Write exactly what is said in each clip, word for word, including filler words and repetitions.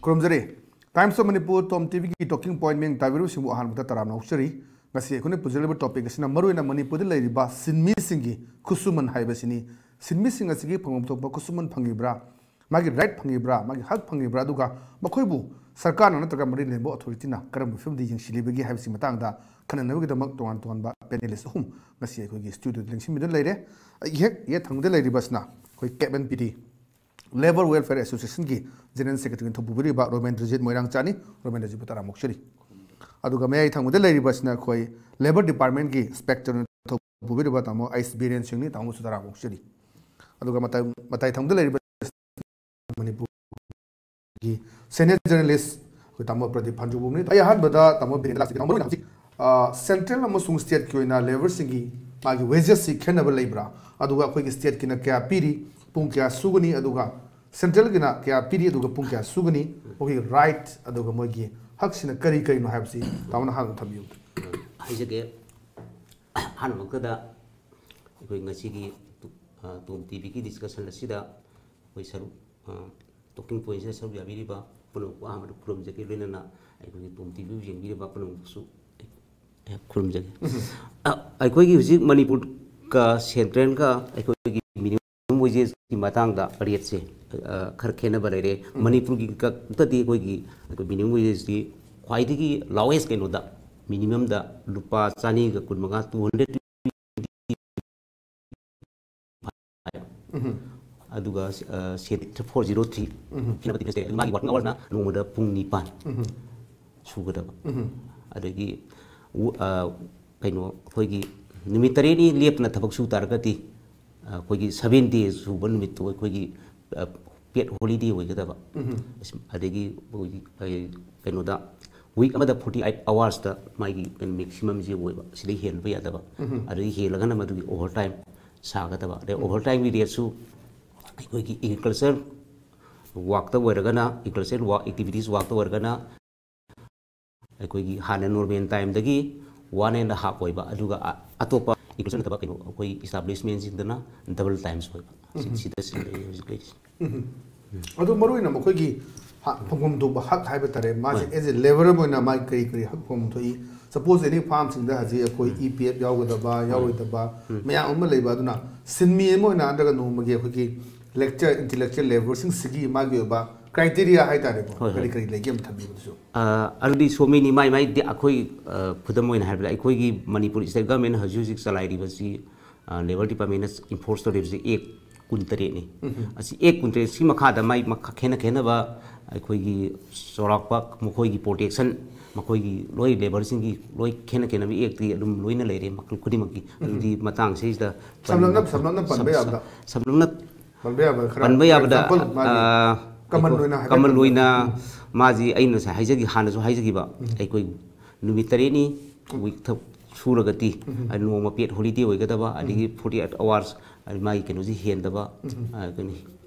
ꯈꯨꯔꯨꯝꯖꯔꯤ꯫ Times of Manipur, Tom ꯇꯤꯚꯤꯒꯤ talking point ꯃꯤꯡ ꯇꯥꯕꯤꯔꯤꯕꯁꯤꯡꯕꯨ ꯑꯍꯥꯟꯕꯗ ꯇꯔꯥꯝꯅ ꯑꯣꯛꯆꯔꯤ꯫ ꯉꯁꯤ ꯑꯩꯈꯣꯏꯅ ꯄꯨꯖꯔꯤꯕ topic ꯑꯁꯤꯅ ꯃꯔꯨꯑꯣꯏꯅ ꯃꯅꯤꯄꯨꯔꯗ ꯂꯩꯔꯤꯕ ꯁꯤꯟꯃꯤꯁꯤꯡꯒꯤ ꯈꯨꯠꯁꯨꯃꯟ ꯍꯥꯏꯕꯁꯤꯅꯤ꯫ ꯁꯤꯟꯃꯤꯁꯤꯡ ꯑꯁꯤꯒꯤ ꯐꯪꯐꯝ ꯊꯣꯛꯄ ꯈꯨꯠꯁꯨꯃꯟ ꯐꯪꯉꯤꯕ꯭ꯔꯥ, ꯃꯥꯒꯤ right ꯐꯪꯉꯤꯕ꯭ꯔꯥ, ꯃꯥꯒꯤ ꯍꯛ ꯐꯪꯉꯤꯕ꯭ꯔꯥ, ꯑꯗꯨꯒ ꯃꯈꯣꯏꯕꯨ ꯁꯔꯀꯥꯔꯅ ꯅꯠꯇ꯭ꯔꯒ ꯃꯔꯤ ꯂꯩꯅꯕ authorityꯅ ꯀꯔꯝꯕ ꯐꯤꯕꯝꯗ ꯌꯦꯡꯁꯤꯜꯂꯤꯕꯒꯦ ꯍꯥꯏꯕꯁꯤ ꯃꯇꯥꯡꯗ ꯈꯟꯅꯅꯕꯒꯤꯗꯃꯛ ꯇꯣꯉꯥꯟ ꯇꯣꯉꯥꯟꯕ panelist ꯑꯍꯨꯝ ꯉꯁꯤ ꯑꯩꯈꯣꯏꯒꯤ studioꯗ ꯂꯦꯡꯁꯤꯟꯕꯤꯗꯨꯅ ꯂꯩꯔꯦ꯫ ꯑꯩꯒꯤ ꯍꯦꯛ ꯌꯦꯠ ꯊꯪꯕꯗ ꯂꯩꯔꯤꯕꯁꯤꯅ ꯑꯩꯈꯣꯏ K N P D, Labour Welfare Associationꯒꯤ General Secretary ꯊꯧꯄꯨꯕꯤꯔꯤꯕ ꯔꯣꯃꯦꯟꯗ꯭ꯔꯖꯤꯠ ꯃꯣꯏꯔꯥꯡꯆꯥꯅꯤ꯫ ꯔꯣꯃꯦꯟꯗ꯭ꯔꯖꯤꯠꯄꯨ ꯇꯔꯥꯝꯅ ꯑꯣꯛꯆꯔꯤ꯫ ꯑꯗꯨꯒ ꯃꯌꯥꯏ ꯊꯪꯕꯗ ꯂꯩꯔꯤꯕꯁꯤꯅ ꯑꯩꯈꯣꯏ Labour Departmentꯀꯤ Inspector ꯊꯧꯄꯨꯕꯤꯔꯤꯕ ꯇꯥꯃꯣ ꯑꯩꯁ ꯕꯤꯔꯦꯟ ꯁꯤꯡꯅꯤ꯫ ꯇꯥꯃꯣꯁꯨ ꯇꯔꯥꯝꯅ ꯑꯣꯛꯆꯔꯤ꯫ ꯑꯗꯨꯒ ꯃꯇꯥꯏ, ꯃꯇꯥꯏ ꯊꯪꯕꯗ ꯂꯩꯔꯤꯕ ꯃꯅꯤꯄꯨꯔꯒꯤ senior journalist ꯑꯩꯈꯣꯏ ꯇꯥꯃꯣ ꯄ꯭ꯔꯗꯤꯞ ꯐꯥꯟꯖꯨꯕꯨꯝꯅꯤ꯫ ꯑꯩ ꯑꯍꯥꯟꯕꯗ ꯇꯥꯃꯣ ꯕꯤꯔꯦꯟꯗ ꯂꯥꯛꯆꯒꯦ꯫ ꯇꯥꯃꯣ, ꯃꯔꯨꯑꯣꯏꯅ ꯍꯧꯖꯤꯛ, ꯑ, central ꯑꯃꯁꯨꯡ stateꯀꯤ ꯑꯣꯏꯅ labourꯁꯤꯡꯒꯤ ꯃꯥꯒꯤ wagesꯁꯤ ꯈꯦꯠꯅꯕ ꯂꯩꯕ꯭ꯔꯥ? ꯑꯗꯨꯒ ꯑꯩꯈꯣꯏꯒꯤ stateꯀꯤꯅ ꯀꯌꯥ ꯄꯤꯔꯤ, ꯄꯨꯡ ꯀꯌꯥ ꯁꯨꯒꯅꯤ, ꯑꯗꯨꯒ centralꯒꯤꯅ ꯀꯌꯥ ꯄꯤꯔꯤ, ꯑꯗꯨꯒ ꯄꯨꯡ ꯀꯌꯥ ꯁꯨꯒꯅꯤ, ꯃꯈꯣꯏꯒꯤ right ꯑꯗꯨꯒ ꯃꯣꯏꯒꯤ ꯍꯛꯁꯤꯅ ꯀꯔꯤ ꯀꯔꯤꯅꯣ ꯍꯥꯏꯕꯁꯤ ꯇꯥꯃꯣꯅ ꯍꯥꯟꯅ ꯊꯝꯕꯤꯌꯨ꯫ ꯍꯥꯏꯖꯒꯦ꯫ ꯑꯍꯥꯟꯕꯃꯛꯇꯗ ꯑꯩꯈꯣꯏ ꯉꯁꯤꯒꯤ, ꯑ, ꯇꯣꯝ ꯇꯤꯚꯤꯒꯤ discussion ꯑꯁꯤꯗ ꯑꯩꯈꯣꯏ ꯁꯔꯨꯛ, ꯑ, talking pointꯁꯤꯗ ꯁꯔꯨꯛ ꯌꯥꯕꯤꯔꯤꯕ ꯄꯨꯝꯅꯃꯛꯄꯨ ꯑꯍꯥꯟꯕꯗ ꯈꯨꯔꯨꯝꯖꯒꯦ, ꯂꯣꯏꯅꯅ ꯑꯩꯈꯣꯏꯒꯤ ꯇꯣꯝ ꯇꯤꯚꯤꯕꯨ ꯌꯦꯡꯕꯤꯔꯤꯕ ꯄꯨꯝꯅꯃꯛꯄꯨꯁꯨ ꯑꯩ ꯈꯨꯔꯨꯝꯖꯒꯦ꯫ ꯑ, ꯑꯩꯈꯣꯏꯒꯤ ꯍꯧꯖꯤꯛ ꯃꯅꯤꯄꯨꯔꯒ centralꯒ ꯑꯩꯈꯣꯏꯒꯤ minimum wagesꯀꯤ ꯃꯇꯥꯡꯗ rateꯁꯦ, ꯑ, ꯈꯔ ꯈꯦꯠꯅꯕ ꯂꯩꯔꯦ꯫ ꯃꯅꯤꯄꯨꯔꯒꯤ ꯈꯛꯇꯗꯤ ꯑꯩꯈꯣꯏꯒꯤ, ꯑꯩꯈꯣꯏ minimum wagesꯇꯤ ꯈ꯭ꯋꯥꯏꯗꯒꯤ lowest ꯀꯩꯅꯣꯗ, minimumꯗ ꯂꯨꯄꯥ ꯆꯅꯤꯒ ꯀꯨꯟꯃꯉꯥ, two hundred ꯑꯗꯨꯒ, ꯑ, ꯁꯦꯠ four zero three ꯈꯦꯠꯅꯕ difference ꯂꯩ꯫ ꯑꯗꯨ ꯃꯥꯒꯤ working hourꯅ ꯅꯣꯡꯃꯗ ꯄꯨꯡ ꯅꯤꯄꯥꯟ ꯁꯨꯒꯗꯕ꯫ ꯑꯗꯒꯤ, ꯎ-, ꯑ, ꯀꯩꯅꯣ, ꯑꯩꯈꯣꯏꯒꯤ ꯅꯨꯃꯤꯠ ꯇꯔꯦꯠꯅꯤ ꯂꯦꯞꯇꯅ ꯊꯕꯛ ꯁꯨ ꯇꯥꯔꯒꯗꯤ, ꯑ, ꯑꯩꯈꯣꯏꯒꯤ seven day ꯁꯨꯕ ꯅꯨꯃꯤꯠꯇꯨ ꯑꯩꯈꯣꯏꯒꯤ, ꯑ, paid holiday ꯑꯣꯏꯒꯗꯕ꯫ ꯑꯗꯒꯤ ꯑꯩꯈꯣꯏꯒꯤ, ꯑ, ꯀꯩꯅꯣꯗ, week ꯑꯃꯗ forty eight hoursꯇ ꯃꯥꯒꯤ ꯀꯩꯅꯣ maximumꯁꯦ ꯑꯣꯏꯕ, ꯁꯤꯗꯩ ꯍꯦꯟꯕ ꯌꯥꯗꯕ꯫ ꯑꯗꯒꯤ ꯍꯦꯜꯂꯒꯅ ꯃꯗꯨꯒꯤ overtime ꯁꯥꯒꯗꯕ꯫ ꯑꯗꯩ overtimeꯒꯤ rateꯁꯨ ꯑꯩꯈꯣꯏꯒꯤ agriculture workꯇ ꯑꯣꯏꯔꯒꯅ, agriculture work, activities workꯇ ꯑꯣꯏꯔꯒꯅ ꯑꯩꯈꯣꯏꯒꯤ ꯍꯥꯟꯅ normal timeꯗꯒꯤ one and half ꯑꯣꯏꯕ, ꯑꯗꯨꯒ ꯑ-, ꯑꯇꯣꯞꯄ agriculture ꯅꯠꯇꯕ ꯀꯩꯅꯣ ꯑꯩꯈꯣꯏ establishmentꯁꯤꯡꯗꯅ double times ꯑꯣꯏꯕ꯫ ꯁꯤ-, ꯁꯤꯗ ꯁꯤ ꯂꯩ ꯍꯧꯖꯤꯛ ꯂꯩꯔꯤꯁꯦ꯫ ꯑꯗꯣ ꯃꯔꯨꯑꯣꯏꯅ ꯃꯈꯣꯏꯒꯤ ꯍ- ꯐꯪꯐꯝ ꯊꯣꯛꯄ ꯍꯛ ꯍꯥꯏꯕ ꯇꯥꯔꯦ, ꯃꯥꯁꯦ ꯍꯣꯏ꯫ As a laborer ꯑꯃ ꯑꯣꯏꯅ ꯃꯥꯒꯤ ꯀꯔꯤ ꯀꯔꯤ ꯍꯛ ꯐꯪꯐꯝ ꯊꯣꯛꯏ? Suppose any farmꯁꯤꯡꯗ ꯍꯧꯖꯤꯛ ꯑꯩꯈꯣꯏ ꯎꯝ. E P F ꯌꯥꯎꯒꯗꯕ, ꯎꯝ. ꯌꯥꯎꯔꯣꯏꯗꯕ ꯎꯝ. ꯃꯌꯥꯝ ꯑꯃ ꯂꯩꯕ, ꯑꯗꯨꯅ ꯁꯤꯟꯃꯤ ꯑꯃ ꯑꯣꯏꯅ ꯅꯠꯇ꯭ꯔꯒ ꯅꯣꯡꯃꯒꯤ ꯑꯩꯈꯣꯏꯒꯤ lecture intellectual labourꯁꯤꯡꯁꯤꯒꯤ ꯃꯥꯒꯤ ꯑꯣꯏꯕ criteria ꯍꯥꯏ ꯇꯥꯔꯦꯀꯣ, ꯍꯣꯏ, ꯀꯔꯤ ꯍꯣꯏ꯫ ꯀꯔꯤ ꯂꯩꯒꯦ ꯑꯃ ꯊꯝꯕꯤꯕꯗꯨꯁꯨ꯫ ꯑ, ꯑꯗꯨꯗꯤ so many ꯃꯥꯏ ꯃꯥꯏ ꯗꯤ-, ꯑꯩꯈꯣꯏ, ꯑ, ꯈꯨꯗꯝ ꯑꯣꯏꯅ ꯍꯥꯏꯔꯕꯗ ꯑꯩꯈꯣꯏꯒꯤ ꯃꯅꯤꯄꯨꯔ state government ꯍꯧꯖꯤꯛ ꯍꯧꯖꯤꯛ ꯆꯂꯥꯏꯔꯤꯕꯁꯤ, ꯑ, labour departmentꯅ enforce ꯇꯧꯔꯤꯕꯁꯤ Act ꯀꯨꯟꯇꯔꯦꯠꯅꯤ꯫ ꯎꯝ. ꯑꯁꯤ Act ꯀꯨꯟꯇꯔꯦꯠꯁꯤ ꯃꯈꯥꯗ ꯃꯥꯏ ꯃꯈ-, ꯈꯦꯠꯅ ꯈꯦꯠꯅꯕ ꯑꯩꯈꯣꯏꯒꯤ ꯆꯥꯎꯔꯥꯛꯄ ꯃꯈꯣꯏꯒꯤ protection, ꯃꯈꯣꯏꯒꯤ ꯂꯣꯏ labourꯁꯤꯡꯒꯤ ꯂꯣꯏ ꯈꯦꯠꯅ ꯈꯦꯠꯅꯕ Actꯇꯤ ꯑꯗꯨꯝ ꯂꯣꯏꯅ ꯂꯩꯔꯦ ꯃꯈꯜ ꯈꯨꯗꯤꯡꯃꯛꯀꯤ꯫ ꯎꯝ. ꯑꯗꯨꯗꯤ ꯃꯇꯥꯡꯁꯤꯗ ꯁꯝꯂꯞꯅ, ꯄꯟꯕ-, ꯁꯝꯂꯞꯅ ꯄꯟꯕ ꯁꯝ-, ꯌꯥꯕꯗ? ꯁꯝꯂꯞꯅ ꯄꯟꯕ ꯌꯥꯕ ꯈꯔ, ꯄꯟꯕ ꯌꯥꯕꯗ, example ꯃꯥꯒꯤ ꯑ, common ꯑꯩꯈꯣꯏ ꯑꯣꯏꯅ ꯍꯥꯏꯕ common ꯃꯇꯝꯗ꯫ ꯑꯣꯏꯅ ꯎꯝ. ꯃꯥꯁꯤ ꯑꯩꯅ ꯉꯁꯥꯏ ꯍꯥꯏꯖꯈꯤ, ꯍꯥꯟꯅꯁꯨ ꯍꯥꯏꯖꯈꯤꯕ, ꯎꯝ. ꯑꯩꯈꯣꯏ ꯅꯨꯃꯤꯠ ꯇꯔꯦꯠꯅꯤ, week ꯊ-, ꯁꯨꯔꯒꯗꯤ, ꯎꯝ. ꯑ, ꯅꯣꯡꯃ paid holiday ꯑꯣꯏꯒꯗꯕ, ꯑꯗꯒꯤ ꯎꯝ. forty eight hours, ꯑꯗꯒꯤ ꯃꯥꯒꯤ ꯀꯩꯅꯣꯁꯤ ꯍꯦꯟꯗꯕ, ꯎꯝ. ꯑ, ꯀꯩꯅꯣ,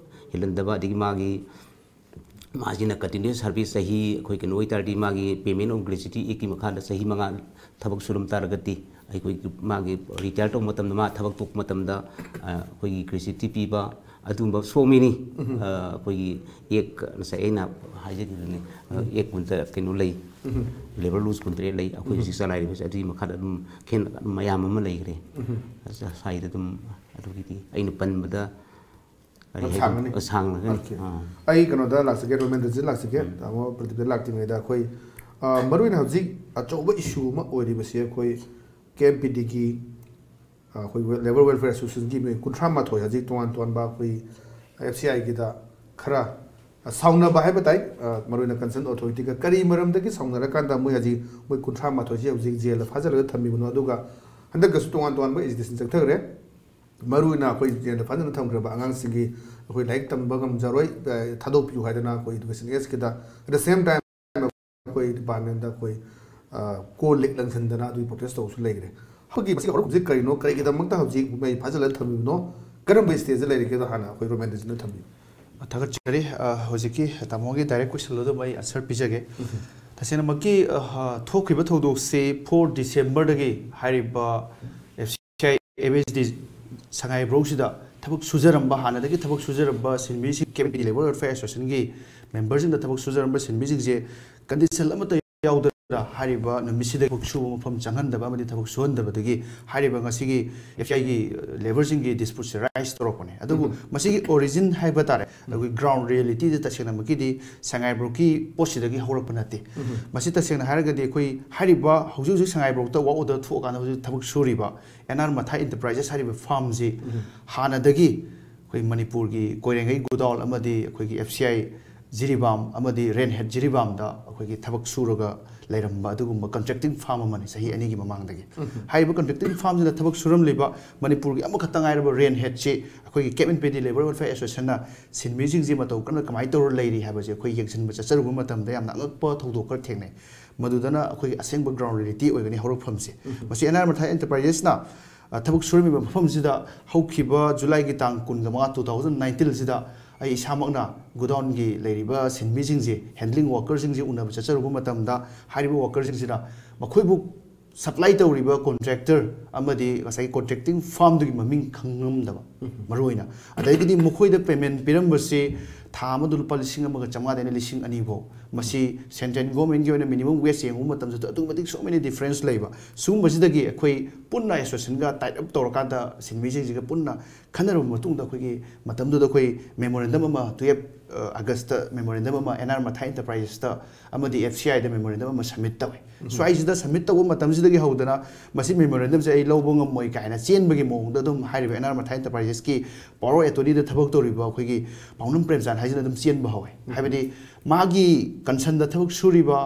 ꯍꯦꯜꯍꯟꯗꯕ, ꯑꯗꯒꯤ ꯃꯥꯒꯤ, ꯃꯥꯁꯤꯅ continuous service ꯆꯍꯤ ꯑꯩꯈꯣꯏ ꯀꯩꯅꯣ ꯑꯣꯏꯇꯥꯔꯗꯤ ꯃꯥꯒꯤ payment of gratuity Actꯀꯤ ꯃꯈꯥꯗ ꯆꯍꯤ ꯃꯉꯥ ꯊꯕꯛ ꯁꯨꯔꯝ ꯇꯥꯔꯒꯗꯤ ꯑꯩꯈꯣꯏ ꯃꯥꯒꯤ retire ꯇꯧꯕ ꯃꯇꯝꯗ, ꯃꯥ ꯊꯕꯛ ꯇꯣꯛꯄ ꯃꯇꯝꯗ, ꯑ, ꯑꯩꯈꯣꯏꯒꯤ gratuity ꯄꯤꯕ, ꯑꯗꯨꯒꯨꯝꯕ so many, ꯎꯝ. ꯑ, ꯑꯩꯈꯣꯏꯒꯤ Act ꯉꯁꯥꯏ ꯑꯩꯅ ꯍꯥꯏꯖꯈꯤꯕꯗꯨꯅꯤ, ꯑ, ꯎꯝ. Act ꯀꯨꯟꯇꯔꯦꯠ ꯀꯩꯅꯣ ꯂꯩ, ꯎꯝ. Labour Laws ꯀꯨꯟꯇꯔꯦꯠ ꯂꯩ, ꯑꯩꯈꯣꯏ ꯎꯝ. ꯍꯧꯖꯤꯛ ꯆꯂꯥꯏꯔꯤꯕꯁꯦ ꯑꯗꯨꯒꯤ ꯃꯈꯥꯗ ꯑꯗꯨꯝ ꯈꯦꯠꯅ-, ꯑꯗꯨꯝ ꯃꯌꯥꯝ ꯑꯃ ꯂꯩꯈ꯭ꯔꯦ꯫ ꯎꯝ. ꯑꯁ, ꯁ꯭ꯋꯥꯏꯗ ꯑꯗꯨꯝ ꯑꯗꯨꯒꯤꯗꯤ ꯑꯩꯅ ꯄꯟꯕꯗ ꯀꯔꯤ ꯌꯥꯝ ꯍꯥꯏꯒꯅꯤ? ꯁꯥꯡꯒꯅꯤ? ꯑ, ꯁꯥꯡꯂꯒꯅꯤ꯫ Okay. ꯑꯥ. ꯑꯩ ꯀꯩꯅꯣꯗ ꯂꯥꯛꯆꯒꯦ, ꯔꯣꯃꯦꯟꯗꯖꯤꯗ ꯂꯥꯛꯆꯒꯦ꯫ ꯎꯝ. ꯇꯥꯃꯣ ꯄ꯭ꯔꯗꯤꯞꯇ ꯂꯥꯛꯇ꯭ꯔꯤꯉꯩꯗ ꯑꯩꯈꯣꯏ, ꯑ, ꯃꯔꯨꯑꯣꯏꯅ ꯍꯧꯖꯤꯛ ꯑꯆꯧꯕ issue ꯑꯃ ꯑꯣꯏꯔꯤꯕꯁꯤ ꯑꯩꯈꯣꯏ K M P Dꯒꯤ, ꯑ, ꯑꯩꯈꯣꯏ Labour Welfare Associationꯒꯤ ꯃꯤꯑꯣꯏ ꯀꯨꯟꯊ꯭ꯔꯥ ꯃꯥꯊꯣꯏ ꯍꯧꯖꯤꯛ ꯇꯣꯉꯥꯟ ꯇꯣꯉꯥꯟꯕ ꯑꯩꯈꯣꯏ F C Iꯒꯤꯗ ꯈꯔ, ꯑ, ꯁꯥꯎꯅꯕ ꯍꯥꯏꯕ ꯇꯥꯏ, ꯑ, ꯃꯔꯨꯑꯣꯏꯅ concern authorityꯒ꯫ ꯀꯔꯤ ꯃꯔꯝꯗꯒꯤ ꯁꯥꯎꯅꯔꯀꯥꯟꯗ ꯃꯣꯏ ꯍꯧꯖꯤꯛ ꯃꯣꯏ ꯀꯨꯟꯊ꯭ꯔꯥ ꯃꯥꯊꯣꯏꯁꯤ ꯍꯧꯖꯤꯛ ꯖꯦꯜꯗ ꯐꯥꯖꯤꯜꯂꯒ ꯊꯝꯃꯤꯕꯅꯣ? ꯑꯗꯨꯒ ꯍꯟꯗꯛꯀꯁꯨ ꯇꯣꯉꯥꯟ ꯇꯣꯉꯥꯟꯕ agitation ꯆꯠꯊꯈ꯭ꯔꯦ꯫ ꯃꯔꯨꯑꯣꯏꯅ ꯑꯩꯈꯣꯏ ꯖꯦꯜꯗ ꯐꯥꯖꯤꯟꯗꯨꯅ ꯊꯝꯈ꯭ꯔꯕ ꯑꯉꯥꯡꯁꯤꯡꯒꯤ ꯑꯩꯈꯣꯏ ꯂꯥꯏꯔꯤꯛ ꯇꯝꯕ ꯉꯝꯖꯔꯣꯏ, ꯑ, ꯊꯥꯗꯣꯛꯄꯤꯌꯨ ꯍꯥꯏꯗꯅ ꯑꯩꯈꯣꯏ Education Sꯀꯤꯗ, at the same time ꯑꯩꯈꯣꯏ departmentꯇ ꯑꯩꯈꯣꯏ, ꯑ, ꯀꯣꯜ ꯂꯤꯛ ꯂꯪꯁꯤꯟꯗꯅ ꯑꯗꯨꯒꯤ protest ꯇꯧꯕꯁꯨ ꯂꯩꯈ꯭ꯔꯦ꯫ ꯑꯩꯈꯣꯏꯒꯤ ꯃꯁꯤꯒꯤ ꯍꯧꯔꯛꯐꯝꯁꯤ ꯀꯔꯤꯅꯣ? ꯀꯔꯤꯒꯤꯗꯃꯛꯇ ꯍꯧꯖꯤꯛ ꯃꯩ ꯐꯥꯖꯤꯜꯂꯒ ꯊꯝꯃꯤꯕꯅꯣ? ꯀꯔꯝꯕ stageꯇ ꯂꯩꯔꯤꯒꯦꯗꯣ ꯍꯥꯟꯅ ꯑꯩꯈꯣꯏ ꯔꯣꯃꯦꯟꯗꯖꯤꯅ ꯊꯝꯕꯤꯌꯨ꯫ ꯊꯥꯒꯠꯆꯔꯤ꯫ ꯑ, ꯍꯧꯖꯤꯛꯀꯤ ꯇꯥꯃꯣꯒꯤ direct question ꯑꯗꯨꯝ ꯑꯩ answer ꯄꯤꯖꯒꯦ꯫ ꯎꯝ. ꯇꯁꯦꯡꯅꯃꯛꯀꯤ, ꯑ, ꯊꯣꯛꯈ꯭ꯔꯤꯕ ꯊꯧꯗꯣꯛꯁꯤ four Decemberꯗꯒꯤ ꯍꯥꯏꯔꯤꯕ F C I M H D ꯁꯉꯥꯏ ꯕ꯭ꯔꯣꯛꯁꯤꯗ ꯊꯕꯛ ꯁꯨꯖꯔꯝꯕ, ꯍꯥꯟꯅꯗꯒꯤ ꯊꯕꯛ ꯁꯨꯖꯔꯝꯕ ꯁꯤꯟꯃꯤꯁꯤꯡ, ꯀꯦ ꯄꯤ ꯂꯦꯕꯔ ꯋꯦꯜꯐꯤꯌꯔ ꯑꯦꯁꯣꯁꯤꯌꯦꯁꯟꯒꯤ ꯃꯦꯝꯕꯔꯁꯤꯡꯗ ꯊꯕꯛ ꯁꯨꯖꯔꯝꯕ ꯁꯤꯟꯃꯤꯁꯤꯡꯁꯦ ꯀꯟꯗꯤꯁꯟ ꯑꯃꯠꯇ ꯌꯥꯎꯗꯅ ꯍꯥꯏꯔꯤꯕ ꯅꯨꯃꯤꯠꯁꯤꯗ ꯊꯕꯛ ꯁꯨꯕ ꯃꯐꯝ ꯆꯪꯍꯟꯗꯕ ꯑꯃꯗꯤ ꯊꯕꯛ ꯁꯨꯍꯟꯗꯕꯗꯒꯤ ꯍꯥꯏꯔꯤꯕ ꯉꯁꯤꯒꯤ ꯑꯦꯐ ꯁꯤ ꯑꯥꯏꯒꯤ ꯂꯦꯕꯔꯁꯤꯡꯒꯤ ꯗꯤꯁꯄ꯭ꯌꯨꯠꯁꯦ ꯔꯥꯏꯁ ꯇꯧꯔꯛꯄꯅꯦ꯫ ꯑꯗꯨꯕꯨ ꯃꯁꯤꯒꯤ ꯑꯣꯔꯤꯖꯤꯟ ꯍꯥꯏꯕ ꯇꯥꯔꯦ, ꯑꯩꯈꯣꯏ ꯒ꯭ꯔꯥꯎꯟ ꯔꯤꯌꯦꯂꯤꯇꯤꯗ ꯇꯁꯦꯡꯅꯃꯛꯀꯤꯗꯤ ꯁꯉꯥꯏꯄ꯭ꯔꯧꯀꯤ ꯄꯣꯠꯁꯤꯗꯒꯤ ꯍꯧꯔꯛꯄ ꯅꯠꯇꯦ꯫ ꯃꯁꯤ ꯇꯁꯦꯡꯅ ꯍꯥꯏꯔꯒꯗꯤ ꯑꯩꯈꯣꯏ ꯍꯥꯏꯔꯤꯕ ꯍꯧꯖꯤꯛ ꯍꯧꯖꯤꯛ ꯁꯉꯥꯏꯄ꯭ꯔꯧꯗ ꯋꯥꯛ ꯑꯣꯔꯗꯔ ꯊꯣꯛꯑꯀꯥꯟꯗ ꯍꯧꯖꯤꯛ ꯊꯕꯛ ꯁꯨꯔꯤꯕ ꯑꯦꯟ ꯑꯥꯔ ꯃꯊꯥꯏ ꯑꯦꯟꯇꯔꯄ꯭ꯔꯥꯏꯖꯦꯁ ꯍꯥꯏꯔꯤꯕ ꯐꯥꯔꯝꯁꯤ ꯍꯥꯟꯅꯗꯒꯤ ꯑꯩꯈꯣꯏ ꯃꯅꯤꯄꯨꯔꯒꯤ ꯀꯣꯏꯔꯦꯡꯒꯩ ꯒꯨꯗꯥꯎꯜ ꯑꯃꯗꯤ ꯑꯩꯈꯣꯏꯒꯤ ꯑꯦꯐ ꯁꯤ ꯑꯥꯏ ꯖꯤꯔꯤꯕꯥꯝ ꯑꯃꯗꯤ ꯔꯦꯟ ꯍꯦꯠ ꯖꯤꯔꯤꯕꯥꯝꯗ ꯑꯩꯈꯣꯏꯒꯤ ꯊꯕꯛ ꯁꯨꯔꯒ ꯂꯩꯔꯝꯕ ꯑꯗꯨꯒꯨꯝꯕ ꯀꯟꯇ꯭ꯔꯦꯛꯇꯤꯡ ꯐꯥꯔꯝ ꯑꯃꯅꯤ ꯆꯍꯤ ꯑꯅꯤꯒꯤ ꯃꯃꯥꯡꯗꯒꯤ꯫ ꯍꯥꯏꯔꯤꯕ ꯀꯟꯇ꯭ꯔꯦꯛꯇꯤꯡ ꯐꯥꯔꯝꯁꯤꯗ ꯊꯕꯛ ꯁꯨꯔꯝꯂꯤꯕ ꯃꯅꯤꯄꯨꯔꯒꯤ ꯑꯃꯈꯛꯇ ꯉꯥꯏꯔꯕ ꯔꯦꯟ ꯍꯦꯠꯁꯤ ꯑꯩꯈꯣꯏꯒꯤ ꯀꯦꯞ ꯑꯦꯟ ꯄꯦꯗꯤ ꯂꯦꯕꯔ ꯋꯦꯜꯐꯤꯌꯔ ꯑꯦꯁꯣꯁꯤꯌꯦꯁꯟꯅ ꯁꯤꯟꯃꯤꯁꯤꯡꯁꯤ ꯃꯇꯧ ꯀꯔꯝꯅ ꯀꯃꯥꯏꯅ ꯇꯧꯔ ꯂꯩꯔꯤ ꯍꯥꯏꯕꯁꯦ ꯑꯩꯈꯣꯏ ꯌꯦꯡꯁꯤꯟꯕ ꯆꯠꯆꯔꯨꯕ ꯃꯇꯝꯗ ꯌꯥꯝꯅ ꯑꯉꯛꯄ ꯊꯧꯗꯣꯛ ꯈꯔ ꯊꯦꯡꯅꯩ꯫ ꯃꯗꯨꯗꯅ ꯑꯩꯈꯣꯏꯒꯤ ꯑꯁꯦꯡꯕ ꯒ꯭ꯔꯥꯎꯟ ꯔꯤꯌꯦꯂꯤꯇꯤ ꯑꯣꯏꯒꯅꯤ ꯍꯧꯔꯛꯐꯝꯁꯦ꯫ ꯃꯁꯤ ꯑꯦꯟ ꯑꯥꯔ ꯃꯊꯥꯏ ꯑꯦꯟꯇꯔꯄ꯭ꯔꯥꯏꯖꯦꯁꯅ ꯑ, ꯊꯕꯛ ꯁꯨꯔꯝꯃꯤꯕ ꯃꯐꯝꯁꯤꯗ ꯍꯧꯈꯤꯕ ꯖꯨꯂꯥꯏꯒꯤ ꯇꯥꯡ ꯀꯨꯟꯒ ꯃꯉꯥ, two thousand nineteen ꯁꯤꯗ ꯑꯩ ꯏꯁꯥꯃꯛꯅ ꯒꯨꯗꯥꯎꯟꯒꯤ ꯂꯩꯔꯤꯕ ꯁꯤꯟꯃꯤꯁꯤꯡꯁꯦ, ꯍꯦꯟꯗ꯭ꯂꯤꯡ ꯋꯥꯀꯔꯁꯤꯡꯁꯦ ꯎꯅꯕ ꯆꯠꯆꯔꯨꯕ ꯃꯇꯝꯗ ꯍꯥꯏꯔꯤꯕ ꯋꯥꯀꯔꯁꯤꯡꯁꯤꯅ ꯃꯈꯣꯏꯕꯨ ꯁꯄ꯭ꯂꯥꯏ ꯇꯧꯔꯤꯕ ꯀꯣꯟꯇ꯭ꯔꯦꯛꯇꯔ ꯑꯃꯗꯤ ꯉꯁꯥꯏꯒꯤ ꯀꯣꯟꯇ꯭ꯔꯦꯛꯇꯤꯡ ꯐꯥꯔꯝꯗꯨꯒꯤ ꯃꯃꯤꯡ ꯈꯪꯂꯝꯗꯕ ꯃꯔꯨꯑꯣꯏꯅ꯫ ꯑꯗꯒꯤꯗꯤ ꯃꯈꯣꯏꯗ ꯄꯦꯃꯦꯟ ꯄꯤꯔꯝꯕꯁꯤ ꯊꯥ ꯑꯃꯗ ꯂꯨꯄꯥ ꯂꯤꯁꯤꯡ ꯑꯃꯒ ꯆꯥꯝꯃꯉꯥꯗꯩꯅ ꯂꯤꯁꯤꯡ ꯑꯅꯤ ꯐꯥꯎ꯫ ꯃꯁꯤ ꯁꯦꯟꯇ꯭ꯔꯦꯜ ꯒꯣꯔꯃꯦꯟꯒꯤ ꯑꯣꯏꯅ ꯃꯤꯅꯤꯃꯝ ꯋꯦꯖ ꯌꯦꯡꯉꯨꯕ ꯃꯇꯝꯗ ꯑꯗꯨꯛꯀꯤ ꯃꯇꯤꯛ so many difference ꯂꯩꯕ꯫ ꯁꯤꯒꯨꯝꯕꯁꯤꯗꯒꯤ ꯑꯩꯈꯣꯏ ꯄꯨꯟꯅ ꯑꯦꯁꯣꯁꯤꯌꯦꯁꯟꯒ ꯇꯥꯏꯠ ꯑꯞ ꯇꯧꯔꯀꯥꯟꯗ ꯁꯤꯟꯃꯤꯁꯤꯡꯁꯤꯒ ꯄꯨꯟꯅ ꯈꯟꯅꯔꯕ ꯃꯇꯨꯡꯗ ꯑꯩꯈꯣꯏꯒꯤ ꯃꯇꯝꯗꯨꯗ ꯑꯩꯈꯣꯏ ꯃꯦꯃꯣꯔꯦꯟꯗꯝ ꯑꯃ twelve ꯑꯒꯁꯇ ꯃꯦꯃꯣꯔꯦꯟꯗꯝ ꯑꯃ ꯑꯦꯟ ꯑꯥꯔ ꯃꯊꯥꯏ ꯑꯦꯟꯇꯔꯄ꯭ꯔꯥꯏꯖꯦꯁꯇ ꯑꯃꯗꯤ ꯑꯦꯐ ꯁꯤ ꯑꯥꯏꯗ ꯃꯦꯃꯣꯔꯦꯟꯗꯝ ꯑꯃ ꯁꯕꯃꯤꯠ ꯇꯧꯋꯤ꯫ ꯁ꯭ꯋꯥꯏꯁꯤꯗ ꯁꯕꯃꯤꯠ ꯇꯧꯕ ꯃꯇꯝꯁꯤꯗꯒꯤ ꯍꯧꯗꯅ ꯃꯁꯤ ꯃꯦꯃꯣꯔꯦꯟꯗꯝꯁꯦ ꯑꯩ ꯂꯧꯕ ꯉꯝꯃꯣꯏ ꯀꯥꯏꯅ ꯆꯦꯟꯕꯒꯤ ꯃꯑꯣꯡꯗ ꯑꯗꯨꯝ ꯍꯥꯏꯔꯤꯕ ꯑꯦꯟ ꯑꯥꯔ ꯃꯊꯥꯏ ꯑꯦꯟꯇꯔꯄ꯭ꯔꯥꯏꯖꯦꯁꯀꯤ ꯄꯥꯋꯔ ꯑꯣꯐ ꯑꯦꯇꯣꯔꯅꯤꯗ ꯊꯕꯛ ꯇꯧꯔꯤꯕ ꯑꯩꯈꯣꯏꯒꯤ ꯄꯥꯎꯅꯝ ꯄ꯭ꯔꯦꯝꯆꯥꯟ ꯍꯥꯏꯁꯤꯅ ꯑꯗꯨꯝ ꯆꯦꯟꯕ ꯍꯧꯋꯦ꯫ ꯍꯥꯏꯕꯗꯤ ꯃꯥꯒꯤ ꯀꯟꯁꯔꯟꯗ ꯊꯕꯛ ꯁꯨꯔꯤꯕ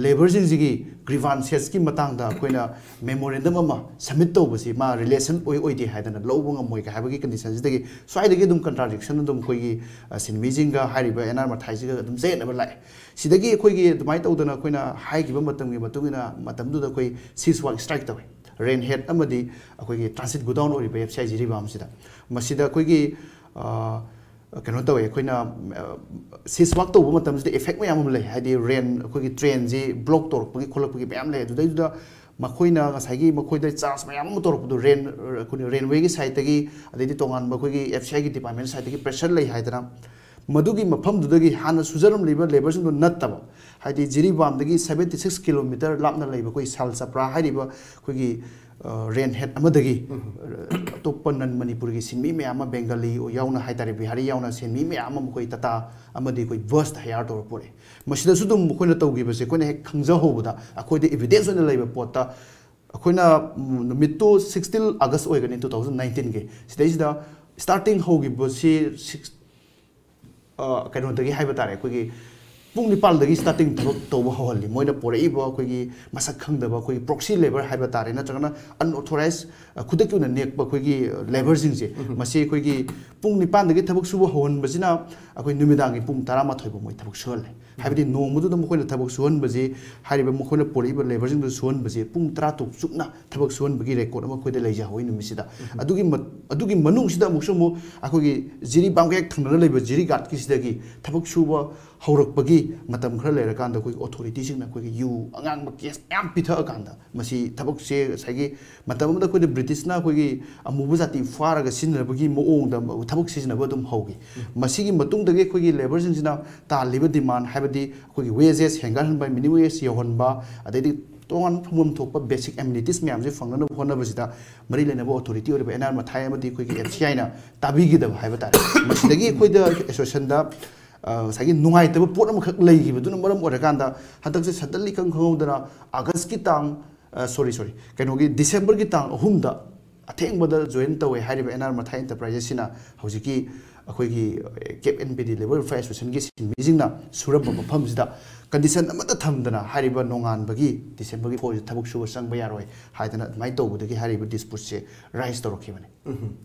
ꯂꯦꯕꯔꯁꯤꯡꯁꯤꯒꯤ ꯒ꯭ꯔꯤꯚꯥꯟꯁꯦꯁꯀꯤ ꯃꯇꯥꯡꯗ ꯑꯩꯈꯣꯏꯅ ꯃꯦꯃꯣꯔꯦꯟꯗꯝ ꯑꯃ ꯁꯕꯃꯤꯠ ꯇꯧꯕꯁꯤ ꯃꯥ ꯔꯤꯂꯦꯁꯟ ꯑꯣꯏ ꯑꯣꯏꯗꯦ ꯍꯥꯏꯗꯅ ꯂꯧꯕ ꯉꯝꯃꯣꯏ ꯍꯥꯏꯕꯒꯤ ꯀꯟꯗꯤꯁꯟꯁꯤꯗꯒꯤ ꯁ꯭ꯋꯥꯏꯗꯒꯤ ꯑꯗꯨꯝ ꯀꯟꯇ꯭ꯔꯥꯗꯤꯛꯁꯟ ꯑꯗꯨꯝ ꯑꯩꯈꯣꯏꯒꯤ, ꯑ, ꯁꯤꯟꯃꯤꯁꯤꯡꯒ ꯍꯥꯏꯔꯤꯕ ꯑꯦꯟ ꯑꯥꯔ ꯃꯊꯥꯏꯁꯤꯒ ꯑꯗꯨꯝ ꯆꯌꯦꯠꯅꯕ ꯂꯥꯛꯑꯦ꯫ ꯁꯤꯗꯒꯤ ꯑꯩꯈꯣꯏꯒꯤ ꯑꯗꯨꯃꯥꯏꯅ ꯇꯧꯗꯅ ꯑꯩꯈꯣꯏꯅ ꯍꯥꯏꯈꯤꯕ ꯃꯇꯝꯒꯤ ꯃꯇꯨꯡ ꯏꯟꯅ ꯃꯇꯝꯗꯨꯗ ꯑꯩꯈꯣꯏ ꯁꯤꯁ ꯋꯥꯛ ꯁ꯭ꯇ꯭ꯔꯥꯏꯛ ꯇꯧꯋꯦ꯫ ꯔꯦꯟ ꯍꯦꯠ ꯑꯃꯗꯤ ꯑꯩꯈꯣꯏꯒꯤ ꯇ꯭ꯔꯥꯟꯁꯤꯠ ꯒꯣꯗꯥꯎꯟ ꯑꯣꯏꯔꯤꯕ ꯑꯦꯐ ꯁꯤ ꯑꯥꯏ ꯖꯤꯔꯤꯕꯥꯝꯁꯤꯗ꯫ ꯃꯁꯤꯗ ꯑꯩꯈꯣꯏꯒꯤ, ꯑ, ꯀꯩꯅꯣ ꯇꯧꯋꯦ, ꯑꯩꯈꯣꯏꯅ, ꯑ, ꯁꯤꯁ ꯋꯥꯛ ꯇꯧꯕ ꯃꯇꯝꯁꯤꯗ ꯏꯐꯦꯛ ꯃꯌꯥꯝ ꯑꯃ ꯂꯩ꯫ ꯍꯥꯏꯗꯤ ꯔꯦꯟ, ꯑꯩꯈꯣꯏꯒꯤ ꯇ꯭ꯔꯦꯟꯁꯤ ꯕ꯭ꯂꯣꯛ ꯇꯧꯔꯛꯄꯒꯤ ꯈꯣꯠꯂꯛꯄꯒꯤ ꯃꯌꯥꯝ ꯂꯩ꯫ ꯑꯗꯨꯗꯩꯗꯨꯗ ꯃꯈꯣꯏꯅ ꯉꯁꯥꯏꯒꯤ ꯃꯈꯣꯏꯗ ꯆꯥꯔꯖ ꯃꯌꯥꯝ ꯑꯃ ꯇꯧꯔꯛꯄꯗꯣ, ꯔꯦꯟ ꯑꯩꯈꯣꯏꯅ ꯔꯦꯟꯋꯦꯒꯤ ꯁꯥꯏꯠꯇꯒꯤ, ꯑꯗꯩꯗꯤ ꯇꯣꯉꯥꯟꯕ ꯑꯩꯈꯣꯏꯒꯤ ꯑꯦꯐ ꯁꯤ ꯑꯥꯏꯒꯤ ꯗꯤꯄꯥꯔꯠꯃꯦꯟ ꯁꯥꯏꯠꯇꯒꯤ ꯄ꯭ꯔꯦꯁꯔ ꯂꯩ ꯍꯥꯏꯗꯅ, ꯃꯗꯨꯒꯤ ꯃꯐꯝꯗꯨꯗꯒꯤ ꯍꯥꯟꯅ ꯁꯨꯖꯔꯝꯂꯤꯕ ꯂꯦꯕꯔꯁꯤꯡꯗꯣ ꯅꯠꯇꯕ, ꯍꯥꯏꯗꯤ ꯖꯤꯔꯤꯕꯥꯝꯗꯒꯤ ꯁꯕꯦꯟꯇꯤ ꯁꯤꯛꯁ ꯀꯤꯂꯣꯃꯤꯇꯔ ꯂꯥꯞꯅ ꯂꯩꯕ ꯑꯩꯈꯣꯏ ꯁꯥꯜ ꯆꯄ꯭ꯔꯥ ꯍꯥꯏꯔꯤꯕ ꯑꯩꯈꯣꯏꯒꯤ ꯔꯦꯟ ꯍꯦꯠ ꯑꯃꯗꯒꯤ ꯑꯇꯣꯞꯄ ꯅꯟ ꯃꯅꯤꯄꯨꯔꯒꯤ ꯁꯤꯟꯃꯤ ꯃꯌꯥꯝ ꯑꯃ, ꯕꯦꯡꯒꯂꯤ ꯌꯥꯎꯅ ꯍꯥꯏꯇꯥꯔꯦ, ꯕꯤꯍꯥꯔꯤ ꯌꯥꯎꯅ ꯁꯤꯟꯃꯤ ꯃꯌꯥꯝ ꯑꯃ ꯃꯈꯣꯏ ꯇꯥꯇꯥ ꯑꯃꯗꯤ ꯑꯩꯈꯣꯏ ꯕꯁꯇ ꯍꯥꯏꯌꯥꯔ ꯇꯧꯔ ꯄꯨꯔꯛꯑꯦ꯫ ꯃꯁꯤꯗꯁꯨ ꯑꯗꯨꯝ ꯃꯈꯣꯏꯅ ꯇꯧꯈꯤꯕꯁꯦ ꯑꯩꯈꯣꯏꯅ ꯍꯦꯛ ꯈꯪꯖꯍꯧꯕꯗ, ꯑꯩꯈꯣꯏꯗ ꯏꯚꯤꯗꯦꯟꯁ ꯑꯣꯏꯅ ꯂꯩꯕ ꯄꯣꯠꯇ, ꯑꯩꯈꯣꯏꯅ ꯅꯨꯃꯤꯠꯇꯨ ꯁꯤꯛꯁꯇꯤꯟ ꯑꯥꯒꯁ ꯑꯣꯏꯒꯅꯤ, ꯇꯨ ꯊꯥꯎꯖꯟ ꯅꯥꯏꯟꯇꯤꯟꯒꯤ꯫ ꯁꯤꯗꯩꯁꯤꯗ ꯁ꯭ꯇꯥꯔꯇꯤꯡ ꯍꯧꯈꯤꯕꯁꯤ ꯁꯤꯛꯁ ꯀꯩꯅꯣꯗꯒꯤ ꯍꯥꯏꯕ ꯇꯥꯔꯦ, ꯑꯩꯈꯣꯏꯒꯤ ꯄꯨꯡ ꯅꯤꯄꯥꯜꯗꯒꯤ ꯁ꯭ꯇꯥꯔꯇꯤꯡ ꯊꯕꯛ ꯇꯧꯕ ꯍꯧꯍꯜꯂꯤ꯫ ꯃꯣꯏꯅ ꯄꯣꯔꯛꯏꯕ ꯑꯩꯈꯣꯏꯒꯤ ꯃꯁꯛ ꯈꯪꯗꯕ ꯑꯩꯈꯣꯏꯒꯤ ꯄ꯭ꯔꯣꯛꯁꯤ ꯂꯦꯕꯔ ꯍꯥꯏꯕ ꯇꯥꯔꯦ, ꯅꯠꯇ꯭ꯔꯒꯅ ꯑꯟꯑꯣꯊꯣꯔꯥꯏꯁ, ꯈꯨꯗꯛꯀꯤ ꯑꯣꯏꯅ ꯅꯦꯛꯄ ꯑꯩꯈꯣꯏꯒꯤ ꯂꯦꯕꯔꯁꯤꯡꯁꯦ, ꯃꯁꯤ ꯑꯩꯈꯣꯏꯒꯤ ꯄꯨꯡ ꯅꯤꯄꯥꯟꯗꯒꯤ ꯊꯕꯛ ꯁꯨꯕ ꯍꯧꯍꯟꯕꯁꯤꯅ ꯑꯩꯈꯣꯏ ꯅꯨꯃꯤꯗꯥꯡꯒꯤ ꯄꯨꯡ ꯇꯔꯥꯃꯥꯊꯣꯏ ꯐꯥꯎ ꯃꯣꯏ ꯊꯕꯛ ꯁꯨꯍꯜꯂꯦ꯫ ꯍꯥꯏꯕꯗꯤ ꯅꯣꯡꯃꯗꯨꯗ ꯃꯈꯣꯏꯅ ꯊꯕꯛ ꯁꯨꯍꯟꯕꯁꯤ, ꯍꯥꯏꯔꯤꯕ ꯃꯈꯣꯏꯅ ꯄꯨꯔꯛꯏꯕ ꯂꯦꯕꯔꯁꯤꯡꯗꯨ ꯁꯨꯍꯟꯕꯁꯤ ꯄꯨꯡ ꯇꯔꯥ ꯇꯔꯨꯛ ꯆꯨꯞꯅ ꯊꯕꯛ ꯁꯨꯍꯟꯕꯒꯤ ꯔꯦꯀꯣꯔꯠ ꯑꯃ ꯑꯩꯈꯣꯏꯗ ꯂꯩꯖꯍꯧꯋꯤ ꯅꯨꯃꯤꯠꯁꯤꯗ꯫ ꯑꯗꯨꯒꯤ ꯃ-, ꯑꯗꯨꯒꯤ ꯃꯅꯨꯡꯁꯤꯗ ꯑꯃꯨꯛꯁꯨ ꯑꯃꯨꯛ ꯑꯩꯈꯣꯏꯒꯤ ꯖꯤꯔꯤꯕꯥꯝꯒ ꯍꯦꯛ ꯊꯪꯅꯅ ꯂꯩꯕ ꯖꯤꯔꯤꯒꯥꯠꯀꯤꯁꯤꯗꯒꯤ ꯊꯕꯛ ꯁꯨꯕ ꯍꯧꯔꯛꯄꯒꯤ ꯃꯇꯝ ꯈꯔ ꯂꯩꯔꯀꯥꯟꯗ ꯑꯩꯈꯣꯏꯒꯤ ꯑꯣꯊꯣꯔꯤꯇꯤꯁꯤꯡꯅ ꯑꯩꯈꯣꯏꯒꯤ ꯌꯨ ꯑꯉꯥꯡꯕ ꯀꯦꯁ ꯃꯌꯥꯝ ꯄꯤꯊꯛꯑꯀꯥꯟꯗ, ꯃꯁꯤ ꯊꯕꯛꯁꯦ ꯉꯁꯥꯏꯒꯤ ꯃꯇꯝ ꯑꯃꯗ ꯑꯩꯈꯣꯏꯗ ꯕ꯭ꯔꯤꯇꯤꯁꯅ ꯑꯩꯈꯣꯏꯒꯤ ꯑꯃꯨꯕ ꯖꯥꯇꯤ ꯐꯥꯔꯒ ꯁꯤꯖꯤꯟꯅꯕꯒꯤ ꯃꯑꯣꯡꯗ ꯊꯕꯛ ꯁꯤꯖꯤꯟꯅꯕ ꯑꯗꯨꯝ ꯍꯧꯈꯤ꯫ ꯃꯁꯤꯒꯤ ꯃꯇꯨꯡꯗꯒꯤ ꯑꯩꯈꯣꯏꯒꯤ ꯂꯦꯕꯔꯁꯤꯡꯁꯤꯅ ꯇꯥꯜꯂꯤꯕ ꯗꯤꯃꯥꯟ, ꯍꯥꯏꯕꯗꯤ ꯑꯩꯈꯣꯏꯒꯤ ꯋꯦꯖꯦꯁ ꯍꯦꯟꯒꯠꯍꯟꯕ, ꯃꯤꯅꯤꯃꯝ ꯋꯦꯖ ꯌꯧꯍꯟꯕ, ꯑꯗꯩꯗꯤ ꯇꯣꯉꯥꯟꯕ ꯐꯪꯐꯝ ꯊꯣꯛꯄ ꯕꯦꯁꯤꯛ ꯑꯦꯃꯤꯅꯤꯇꯤꯁ ꯃꯌꯥꯝꯁꯦ ꯐꯪꯅꯅꯕ ꯍꯣꯠꯅꯕꯁꯤꯗ ꯃꯔꯤ ꯂꯩꯅꯕ ꯑꯣꯊꯣꯔꯤꯇꯤ ꯑꯣꯏꯔꯤꯕ ꯑꯦꯟ ꯑꯥꯔ ꯃꯊꯥꯏ ꯑꯃꯗꯤ ꯑꯩꯈꯣꯏꯒꯤ ꯑꯦꯐ ꯁꯤ ꯑꯥꯏꯅ ꯇꯥꯕꯤꯈꯤꯗꯕ ꯍꯥꯏꯕ ꯇꯥꯔꯦ꯫ ꯃꯁꯤꯗꯒꯤ ꯑꯩꯈꯣꯏꯗ ꯑꯦꯁꯣꯁꯤꯌꯦꯁꯟꯗ, ꯑ, ꯉꯁꯥꯏꯒꯤ ꯅꯨꯡꯉꯥꯏꯇꯕ ꯄꯣꯠ ꯑꯃꯈꯛ ꯂꯩꯈꯤꯕꯗꯨꯅ ꯃꯔꯝ ꯑꯣꯏꯔꯀꯥꯟꯗ ꯍꯟꯗꯛꯁꯦ ꯁꯗꯟꯂꯤ ꯏꯈꯪ ꯈꯪꯍꯧꯗꯅ ꯑꯥꯒꯁꯀꯤ ꯇꯥꯡ, ꯑ, ꯁꯣꯔꯤ, ꯁꯣꯔꯤ, ꯀꯩꯅꯣꯒꯤ ꯗꯤꯁꯦꯝꯕꯔꯒꯤ ꯇꯥꯡ ꯑꯍꯨꯝꯗ ꯑꯊꯦꯡꯕꯗ ꯖꯣꯏꯟ ꯇꯧꯋꯦ ꯍꯥꯏꯔꯤꯕ ꯑꯦꯟ ꯑꯥꯔ ꯃꯊꯥꯏ ꯑꯦꯟꯇꯔꯄ꯭ꯔꯥꯏꯖꯦꯁꯁꯤꯅ ꯍꯧꯖꯤꯛꯀꯤ ꯑꯩꯈꯣꯏꯒꯤ ꯀꯦꯞ ꯑꯦꯟ ꯄꯤ ꯗꯤ ꯂꯦꯕꯔ ꯋꯦꯜꯐꯤꯌꯔ ꯑꯦꯁꯣꯁꯤꯌꯦꯁꯟꯒꯤ ꯁꯤꯟꯃꯤꯁꯤꯡꯅ ꯁꯨꯔꯝꯕ ꯃꯐꯝꯁꯤꯗ ꯀꯟꯗꯤꯁꯟ ꯑꯃꯠꯇ ꯊꯝꯗꯅ ꯍꯥꯏꯔꯤꯕ ꯅꯣꯡꯉꯥꯟꯕꯒꯤ ꯗꯤꯁꯦꯝꯕꯔꯒꯤ ꯐꯣꯔꯁꯤꯗ ꯊꯕꯛ ꯁꯨꯕ ꯆꯪꯕ ꯌꯥꯔꯣꯏ ꯍꯥꯏꯗꯅ ꯑꯗꯨꯃꯥꯏꯅ ꯇꯧꯕꯗꯒꯤ ꯍꯥꯏꯔꯤꯕ ꯗꯤꯁꯄ꯭ꯌꯨꯠꯁꯦ ꯔꯥꯏꯁ ꯇꯧꯔꯛꯈꯤꯕꯅꯤ꯫ ꯎꯝ꯫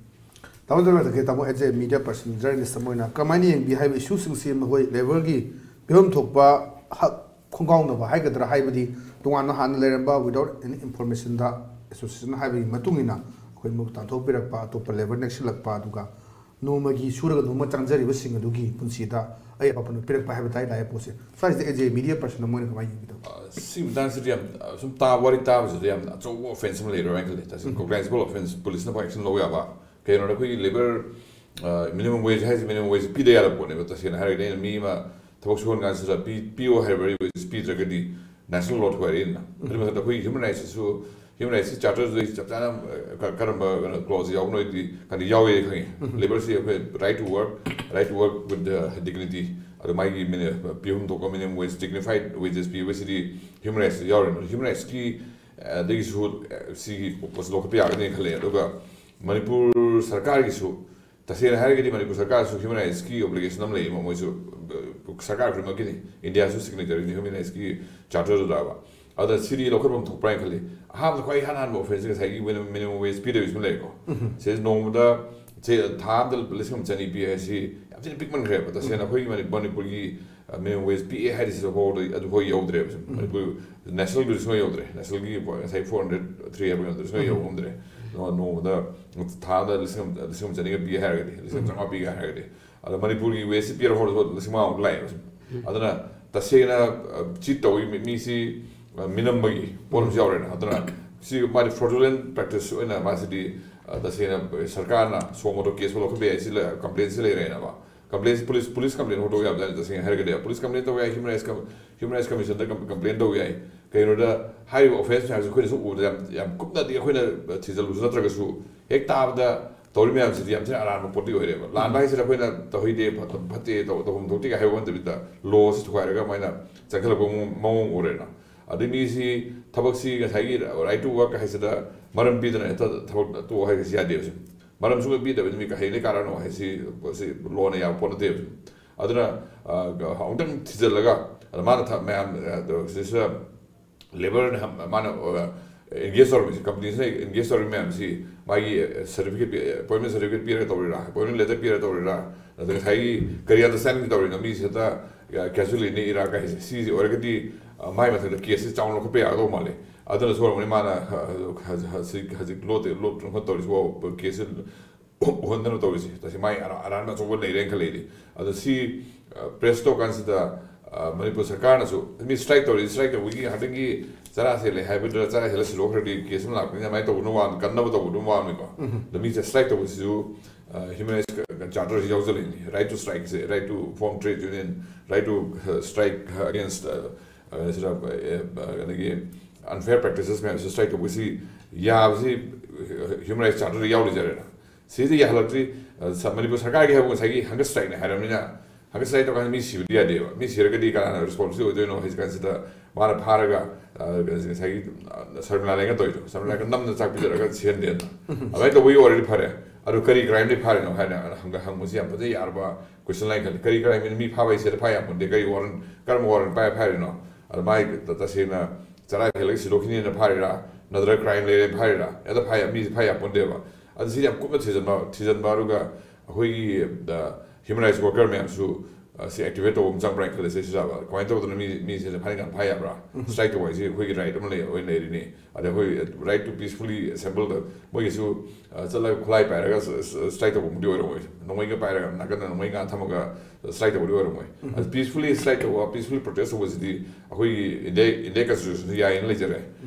ꯇꯥꯃꯣ ꯗꯣꯛꯇꯔ, ꯇꯥꯃꯣ, as a media person, journalist ꯑꯃ ꯑꯣꯏꯅ ꯀꯃꯥꯏꯅ ꯌꯦꯡꯕꯤ ꯍꯥꯏꯕ ꯏꯁꯨꯁꯤꯡꯁꯤ ꯃꯈꯣꯏ ꯂꯦꯕꯔꯒꯤ ꯄꯤꯐꯝ ꯊꯣꯛꯄ ꯍꯛ ꯈꯣꯡꯒꯥꯎꯅꯕ ꯍꯥꯏꯒꯗ꯭ꯔꯥ, ꯍꯥꯏꯕꯗꯤ ꯇꯣꯉꯥꯟꯅ ꯍꯥꯟꯅ ꯂꯩꯔꯝꯕ without any informationꯗ ꯑꯦꯁꯣꯁꯤꯌꯦꯁꯟ ꯍꯥꯏꯕꯒꯤ ꯃꯇꯨꯡ ꯏꯟꯅ ꯑꯩꯈꯣꯏ ꯃꯕꯨ ꯇꯥꯟꯊꯣꯛꯄꯤꯔꯛꯄ, ꯑꯇꯣꯞꯄ ꯂꯦꯕꯔ ꯅꯦꯛꯁꯤꯜꯂꯛꯄ, ꯑꯗꯨꯒ ꯅꯣꯡꯃꯒꯤ ꯁꯨꯔꯒ ꯅꯣꯡꯃ ꯆꯪꯖꯔꯤꯕꯁꯤꯡ ꯑꯗꯨꯒꯤ ꯄꯨꯟꯁꯤꯗ ꯑꯌꯦꯠꯄ ꯄꯨꯝꯅꯃꯛ ꯄꯤꯔꯛꯄ ꯍꯥꯏꯕ ꯇꯥꯏ ꯂꯥꯛꯏꯕ ꯄꯣꯠꯁꯦ꯫ ꯁ꯭ꯋꯥꯏꯁꯤꯗ as a media person ꯑꯃ ꯑꯣꯏꯅ ꯀꯃꯥꯏꯅ ꯌꯦꯡꯕꯤꯗꯕ? ꯁꯤ ꯃꯇꯥꯡꯁꯤꯗꯤ ꯌꯥꯝ, ꯁꯨꯝ ꯇꯥ ꯋꯥꯔꯤ ꯇꯥꯕꯁꯤꯗ ꯌꯥꯝ ꯑꯆꯧꯕ offence ꯑꯃ ꯂꯩꯔꯣꯏ ꯍꯥꯏꯅ ꯈꯜꯂꯤ꯫ ꯇꯁꯦꯡꯅ cognizable offence, ꯄꯨꯂꯤꯁꯅ ꯐꯥꯎ action ꯂꯧꯕ ꯌꯥꯕ꯫ ꯀꯩꯅꯣꯗ ꯑꯩꯈꯣꯏꯒꯤ labour, minimum wage ꯍꯥꯏꯁꯤ minimum wage ꯄꯤꯗ ꯌꯥꯗꯕ ꯄꯣꯠꯅꯦꯕ꯫ ꯇꯁꯦꯡꯅ ꯍꯥꯏꯔꯒꯗꯤ ꯑꯩꯅ ꯃꯤ ꯑꯃ ꯊꯕꯛ ꯁꯨꯍꯟ ꯀꯥꯟꯁꯤꯗ ꯄꯤ-, ꯄꯤꯌꯣ ꯍꯥꯏꯔꯤꯕ wage ꯄꯤꯗ꯭ꯔꯒꯗꯤ national law ꯊꯨꯒꯥꯏꯔꯛꯏꯅ꯫ ꯑꯗꯨ ꯃꯊꯛꯇ ꯑꯩꯈꯣꯏꯒꯤ human rightsꯁꯤꯁꯨ, human rightsꯀꯤ charterꯗꯨꯗ ꯆꯞ ꯆꯥꯅ, ꯑ, ꯀ-, ꯀꯔꯝꯕ, ꯀꯩꯅꯣ, clauseꯁꯤ ꯌꯥꯎꯕꯅꯣꯗꯤ ꯈꯪꯗꯦ, ꯌꯥꯎꯋꯦ ꯈꯪꯉꯤ꯫ Labourꯁꯤ ꯑꯩꯈꯣꯏ right to work, right to work with the dignity, ꯑꯗꯨ ꯃꯥꯒꯤ ꯃꯤꯅꯤ-, ꯄꯤꯐꯝ ꯊꯣꯛꯄ minimum wage, dignified wages ꯄꯤꯕꯁꯤꯗꯤ human rightsꯇ ꯌꯥꯎꯔꯤꯅꯤ꯫ Human rightsꯀꯤ, ꯑ, ꯗꯒꯤꯁꯨ, ꯑ, ꯁꯤꯒꯤ ꯄꯣꯠꯁꯤ ꯂꯧꯈꯠꯄ ꯌꯥꯒꯅꯤ ꯈꯜꯂꯦ꯫ ꯑꯗꯨꯒ ꯃꯅꯤꯄꯨꯔ ꯁꯔꯀꯥꯔꯒꯤꯁꯨ, ꯇꯁꯦꯡꯅ ꯍꯥꯏꯔꯒꯗꯤ ꯃꯅꯤꯄꯨꯔ ꯁꯔꯀꯥꯔꯁꯨ human rightsꯀꯤ obligation ꯑꯃ ꯂꯩ, ꯃꯣꯏꯁꯨ, ꯑ, ꯁꯔꯀꯥꯔ ꯈꯨꯗꯤꯡꯃꯛꯀꯤꯅꯤ, ꯏꯟꯗꯤꯌꯥꯁꯨ signatoryꯅꯤ human rightsꯀꯤ charterꯗꯨꯗꯕ꯫ ꯑꯗ ꯁꯤꯗꯤ ꯂꯧꯈꯠꯐꯝ ꯊꯣꯛꯄ꯭ꯔꯥ ꯍꯥꯏꯅ ꯈꯜꯂꯤ꯫ ꯑꯍꯥꯟꯕꯗ ꯈ꯭ꯋꯥꯏ ꯏꯍꯥꯟ ꯍꯥꯟꯕ offenceꯁꯦ ꯉꯁꯥꯏꯒꯤ minimum, minimum wage ꯄꯤꯗꯕꯤꯁꯨ ꯂꯩꯀꯣ꯫ ꯁꯤꯁꯦ ꯅꯣꯡꯃꯗ, ꯁꯦ ꯊꯥ ꯑꯃꯗ ꯂꯨꯄꯥ ꯂꯤꯁꯤꯡ ꯑꯃ ꯆꯅꯤ ꯄꯤ ꯍꯥꯏꯁꯤ ꯌꯥꯝ ꯊꯤꯅ ꯄꯤꯛꯃꯟꯈ꯭ꯔꯦꯕ꯫ ꯇꯁꯦꯡꯅ ꯑꯩꯈꯣꯏꯒꯤ ꯃꯅꯤ-, ꯃꯅꯤꯄꯨꯔꯒꯤ, ꯑ, minimum wage ꯄꯤꯛꯑꯦ ꯍꯥꯏꯔꯤꯁꯤꯗ ꯐꯥꯎꯕꯗ ꯑꯗꯨꯐꯥꯎ ꯌꯧꯗ꯭ꯔꯦꯕ꯫ ꯁꯨꯝ ꯃꯅꯤꯄꯨꯔ nationalꯒꯤꯗꯤ ꯁꯨꯡꯌꯧ ꯌꯧꯗ꯭ꯔꯦ꯫ Nationalꯒꯤ ꯉꯁꯥꯏ four hundred, three hundred ꯁꯨꯡꯌꯧ ꯌꯧ ꯉꯝꯗ꯭ꯔꯦ꯫ ꯅꯣꯡ-, ꯅꯣꯡꯃꯗ, ꯊꯥ ꯑꯃꯗ ꯂꯤꯁꯤꯡ ꯑꯃ, ꯂꯤꯁꯤꯡ ꯑꯃ ꯆꯅꯤꯒ ꯄꯤ ꯍꯥꯏꯔꯒꯗꯤ, ꯂꯤꯁꯤꯡ ꯑꯃ ꯆꯥꯝꯃꯉꯥ ꯄꯤꯒꯦ ꯍꯥꯏꯔꯒꯗꯤ, ꯑꯗ ꯃꯅꯤꯄꯨꯔꯒꯤ wageꯁꯤ ꯄꯤꯔ ꯍꯧꯔꯁꯨ ꯂꯤꯁꯤꯡ ꯃꯉꯥꯃꯨꯛ ꯂꯥꯛꯑꯦꯕ ꯁꯨꯝ꯫ ꯑꯗꯨꯅ ꯇꯁꯦꯡꯅ, ꯑ, cheat ꯇꯧꯏ ꯃꯤ-, ꯃꯤꯁꯤ, ꯑ, ꯃꯤꯅꯝꯕꯒꯤ ꯄꯣꯠ ꯑꯃꯁꯨ ꯌꯥꯎꯔꯦꯅ꯫ ꯑꯗꯨꯅ ꯁꯤ ꯃꯥꯗꯤ fraudulent practice ꯑꯣꯏꯅ ꯃꯥꯁꯤꯗꯤ, ꯑ, ꯇꯁꯦꯡꯅ ꯁꯔꯀꯥꯔꯅ suo motu case ꯂꯧꯈꯠꯄ ꯌꯥꯏ, ꯁꯤ ꯂꯩ-, complaintꯁꯤ ꯂꯩꯔꯦꯅꯕ꯫ Complaintꯁꯤ police, police complaint ꯍꯧꯗꯣꯛ ꯌꯥꯕꯖꯥꯠꯅꯤ꯫ ꯇꯁꯦꯡꯅ ꯍꯥꯏꯔꯒꯗꯤ police complaint ꯇꯧꯕ ꯌꯥꯏ, human rights com-, human rights commissionꯗ com-, complaint ꯇꯧꯕ ꯌꯥꯏ꯫ ꯀꯩꯅꯣꯗ ꯍꯥꯏꯔꯤꯕ offence ꯃꯌꯥꯝꯁꯦ ꯑꯩꯈꯣꯏꯅ ꯁꯨꯝ ꯎꯕꯗ ꯌꯥꯝ, ꯌꯥꯝ ꯀꯨꯞꯅꯗꯤ ꯑꯩꯈꯣꯏꯅ ꯊꯤꯖꯤꯜꯂꯨꯕꯁꯨ ꯅꯠꯇ꯭ꯔꯒꯁꯨ, ꯍꯦꯛ ꯇꯥꯕꯗ ꯇꯧꯔꯤ ꯃꯌꯥꯝꯁꯤꯗꯤ ꯌꯥꯝ ꯊꯤꯅ ꯑꯔꯥꯟꯕ ꯄꯣꯠꯇꯤ ꯑꯣꯏꯔꯦꯕ꯫ ꯂꯥꯟꯕ ꯍꯥꯏꯁꯤꯗ ꯑꯩꯈꯣꯏꯅ ꯇꯧꯍꯩꯗꯦ, ꯐꯠ-, ꯐꯠꯇꯦ, ꯇꯧ-, ꯇꯧꯐꯝ ꯊꯣꯛꯇꯦ ꯍꯥꯏꯕ ꯅꯠꯇꯕꯤꯗ, lawꯁꯤ ꯊꯨꯒꯥꯏꯔꯒ ꯃꯣꯏꯅ ꯆꯪꯁꯤꯜꯂꯛꯄ ꯃꯑꯣꯡ, ꯃꯑꯣꯡ ꯎꯔꯦꯅ꯫ ꯑꯗꯩ ꯃꯤꯁꯤ ꯊꯕꯛꯁꯤ ꯉꯁꯥꯏꯒꯤ right to work ꯍꯥꯏꯁꯤꯗ ꯃꯔꯝ ꯄꯤꯗꯅ ꯍꯦꯛꯇ ꯊꯕꯛ ꯇꯣꯛꯑꯣ ꯍꯥꯏꯕꯁꯤ ꯌꯥꯗꯦꯕ ꯁꯨꯝ꯫ ꯃꯔꯝ ꯁꯨꯡꯄꯤ ꯄꯤꯗꯕꯅꯤ, ꯃꯤ ꯀꯩꯗꯩ ꯀꯥꯔꯛꯅꯣ ꯍꯥꯏꯁꯤ, ꯁꯤ lawꯅ ꯌꯥꯕ ꯄꯣꯠ ꯅꯠꯇꯦꯕ ꯁꯨꯝ꯫ ꯑꯗꯨꯅ, ꯑ, ꯑꯃꯨꯛꯇꯪ ꯊꯤꯖꯤꯜꯂꯒ, ꯑꯗ ꯃꯥꯅ ꯊ-, ꯃꯌꯥꯝ, ꯑ, ꯑꯗꯣ ꯁꯤꯗꯩꯁꯤꯗ labourꯅ ꯍꯝ-, ꯃꯥꯅ, ꯑ, engage ꯇꯧꯔꯝꯃꯤꯁꯤ, companyꯁꯤꯅ engage ꯇꯧꯔꯝꯃꯤ ꯃꯌꯥꯝꯁꯤ ꯃꯥꯒꯤ, ꯑ, certificate ꯄꯤ-, appointment certificate ꯄꯤꯔꯒ ꯇꯧꯔꯤꯔꯥ, appointment letter ꯄꯤꯔꯒ ꯇꯧꯔꯤꯔꯥ, ꯑꯗ ꯉꯁꯥꯏꯒꯤ ꯀꯔꯤ understanding ꯇꯧꯔꯤꯅꯣ, ꯃꯤꯁꯤ ꯍꯦꯛꯇ, ꯑ, casually ꯅꯦꯛꯏꯔꯥ ꯀꯥꯏꯁꯦ, ꯁꯤꯁꯤ ꯑꯣꯏꯔꯒꯗꯤ, ꯑ, ꯃꯥꯏ ꯃꯊꯛꯇ caseꯁꯤ ꯆꯥꯎꯅ ꯂꯧꯈꯠꯄ ꯌꯥꯒꯗꯧꯕ ꯃꯥꯜꯂꯦ꯫ ꯑꯗꯨꯅꯁꯨ ꯑꯣꯏꯔꯝꯒꯅꯤ ꯃꯥꯅ, ꯑ, ꯍꯧꯖꯤꯛ, ꯍꯧꯖꯤꯛ, ꯍꯧꯖꯤꯛ ꯂꯣꯠꯇꯦ, ꯂꯣꯠ ꯈꯣꯠ ꯇꯧꯔꯤꯁꯤꯕꯨ caseꯁꯤ ꯎꯍꯟꯗꯅ ꯇꯧꯔꯤꯁꯦ꯫ ꯇꯁꯦꯡ ꯃꯥꯏ ꯑꯔꯥ- ꯑꯔꯥꯟꯕ ꯑꯆꯧꯕ ꯂꯩꯔꯦꯅ ꯈꯜꯂꯦ ꯑꯩꯗꯤ꯫ ꯑꯗꯣ ꯁꯤ, ꯑ, press ꯇꯧꯀꯥꯟꯁꯤꯗ, ꯑ, ꯃꯅꯤꯄꯨꯔ ꯁꯔꯀꯥꯔꯅꯁꯨ ꯃꯤ strike ꯇꯧꯔꯤ, strike ꯇꯧꯕꯒꯤ ꯍꯟꯗꯛꯀꯤ ꯆꯔꯥ ꯍꯦꯜꯂꯦ ꯍꯥꯏꯕꯗꯨꯗ ꯆꯔꯥ ꯍꯦꯜꯂ ꯁꯤꯗꯣꯛꯈ꯭ꯔꯗꯤ case ꯑꯃ ꯂꯥꯛꯄꯅꯤꯅ ꯑꯗꯨꯃꯥꯏꯅ ꯇꯧꯕꯅ ꯋꯥ-, ꯀꯟꯅꯕ ꯇꯧꯕꯅ ꯋꯥꯅꯤꯀꯣ꯫ ꯑꯗꯣ ꯃꯤꯁꯦ strike ꯇꯧꯕꯁꯤꯁꯨ, ꯑ, human rights charter ꯁꯤ ꯌꯥꯎꯖꯜꯂꯛꯏꯅꯤ꯫ Right to strike say, right to form trade union, right to, ꯑ, strike against, ꯑ, ꯑ, ꯁꯤꯗ, ꯑ, ꯑ, ꯑꯗꯒꯤ unfair practices ꯃꯌꯥꯝꯁꯤ strike ꯇꯧꯕꯁꯤ ꯌꯥꯕꯁꯤ human rights charter ꯗ ꯌꯥꯎꯔꯤꯖꯔꯦꯅ꯫ ꯁꯤꯗꯤ ꯌꯥꯍꯜꯂꯛꯇ꯭ꯔꯤ꯫ ꯑ, ꯁ-, ꯃꯅꯤꯄꯨꯔ ꯁꯔꯀꯥꯔꯒꯤ ꯍꯥꯏꯕꯨ ꯉꯁꯥꯏꯒꯤ hunger strike ꯅꯦ ꯍꯥꯏꯔꯕꯅꯤꯅ, hunger strike ꯇꯧꯀꯥꯟꯗ ꯃꯤ ꯁꯤꯕꯗꯤ ꯌꯥꯗꯦꯕ꯫ ꯃꯤ ꯁꯤꯔꯒꯗꯤ ꯀꯅꯥꯅ responsible ꯑꯣꯏꯗꯣꯏꯅꯣ? ꯍꯧꯖꯤꯛꯀꯥꯟꯁꯤꯗ ꯃꯥꯅ ꯐꯥꯔꯒ, ꯑ, ꯉꯁꯥꯏꯒꯤ, ꯑ, ꯁꯔꯃꯤꯂꯥ ꯂꯩꯉ ꯇꯧꯔꯤꯗꯣ, ꯁꯔꯃꯤꯂꯥ ꯂꯩꯉ ꯅꯝꯅ ꯆꯥꯛ ꯄꯤꯖꯔꯒ ꯁꯤꯍꯟꯗꯦꯅ꯫ ꯑꯗꯨꯃꯥꯏꯅ ꯇꯧꯕꯒꯤ ꯑꯣꯏꯔꯗꯤ ꯐꯔꯦ꯫ ꯑꯗꯨ ꯀꯔꯤ crime ꯗꯤ ꯐꯥꯔꯤꯅꯣ ꯍꯥꯏꯅ ꯍꯪꯒ-, ꯍꯪꯕꯁꯤ ꯌꯥꯝ ꯐꯖꯅ ꯌꯥꯔꯕ question ꯂꯥꯏꯅ ꯈꯜꯂꯤ꯫ ꯀꯔꯤ crime ꯅꯣ? ꯃꯤ ꯐꯥꯕ ꯍꯥꯏꯁꯦ ꯍꯦꯛꯇ ꯐꯥ ꯌꯥꯄꯣꯟꯇꯦ꯫ ꯀꯔꯤ warrant, ꯀꯔꯝꯕ warrant ꯄꯥꯏ ꯐꯥꯔꯤꯅꯣ? ꯑꯗ ꯃꯥꯏ ꯇ-, ꯇꯁꯦꯡꯅ ꯆꯔꯥ ꯍꯦꯜꯂꯒ ꯁꯤꯗꯣꯛꯈꯤꯅꯦꯅ ꯐꯥꯔꯤꯔꯥ? ꯅꯠꯇ꯭ꯔꯒ crime ꯂꯩꯔꯦ ꯐꯥꯔꯤꯔꯥ? ꯍꯦꯛꯇ ꯐꯥ ꯌꯥ-, ꯃꯤꯁꯦ ꯐꯥ ꯌꯥꯄꯣꯟꯇꯦꯕ꯫ ꯑꯗꯨ ꯁꯤꯗꯤ ꯌꯥꯝ ꯀꯨꯞꯅ ꯊꯤꯖꯤꯟꯕ, ꯊꯤꯖꯤꯟꯕ, ꯑꯗꯨꯒ ꯑꯩꯈꯣꯏꯒꯤ, ꯑ, human rights worker ꯃꯌꯥꯝꯁꯨ, ꯑ, ꯁꯤ activate ꯇꯧꯕ ꯑꯃ ꯆꯪꯕ꯭ꯔꯥ ꯍꯥꯏꯅ ꯈꯜꯂꯦ꯫ ꯁꯤ ꯁꯤꯗ ꯀꯃꯥꯏꯅ ꯇꯧꯗꯅ ꯃꯤ, ꯃꯤꯁꯦ ꯐꯥꯅꯤꯡꯀꯥꯟꯗ ꯐꯥ ꯌꯥꯕ꯭ꯔꯥ? Strike ꯇꯧꯕ ꯍꯥꯏꯁꯤ ꯑꯩꯈꯣꯏꯒꯤ right ꯑꯃ ꯂꯩ, ꯑꯣꯏꯅ ꯂꯩꯔꯤꯅꯤ꯫ ꯑꯗ ꯑꯩꯈꯣꯏ right to peacefully assemble ꯗ ꯃꯣꯏꯒꯤꯁꯨ, ꯑ, ꯆꯠꯂꯒ ꯈꯨꯠꯂꯥꯏ ꯄꯥꯏꯔꯒ ꯁ-, ꯁ-, strike ꯇꯧꯕ ꯑꯃꯗꯤ ꯑꯣꯏꯔꯝꯃꯣꯏ꯫ ꯅꯣꯡꯃꯩꯒ ꯄꯥꯏꯔꯒ ꯅꯥꯀꯟꯗ ꯅꯣꯡꯃꯩ ꯉꯥ ꯊꯝꯃꯒ strike ꯇꯧꯕꯗꯤ ꯑꯣꯏꯔꯝꯃꯣꯏ꯫ ꯑꯗ peacefully strike ꯇꯧꯕ, peacefully protest ꯇꯧꯕꯁꯤꯗꯤ ꯑꯩꯈꯣꯏꯒꯤ India, India constitution ꯁꯨ ꯌꯥꯏꯌꯦꯅ ꯂꯩꯖꯔꯦ꯫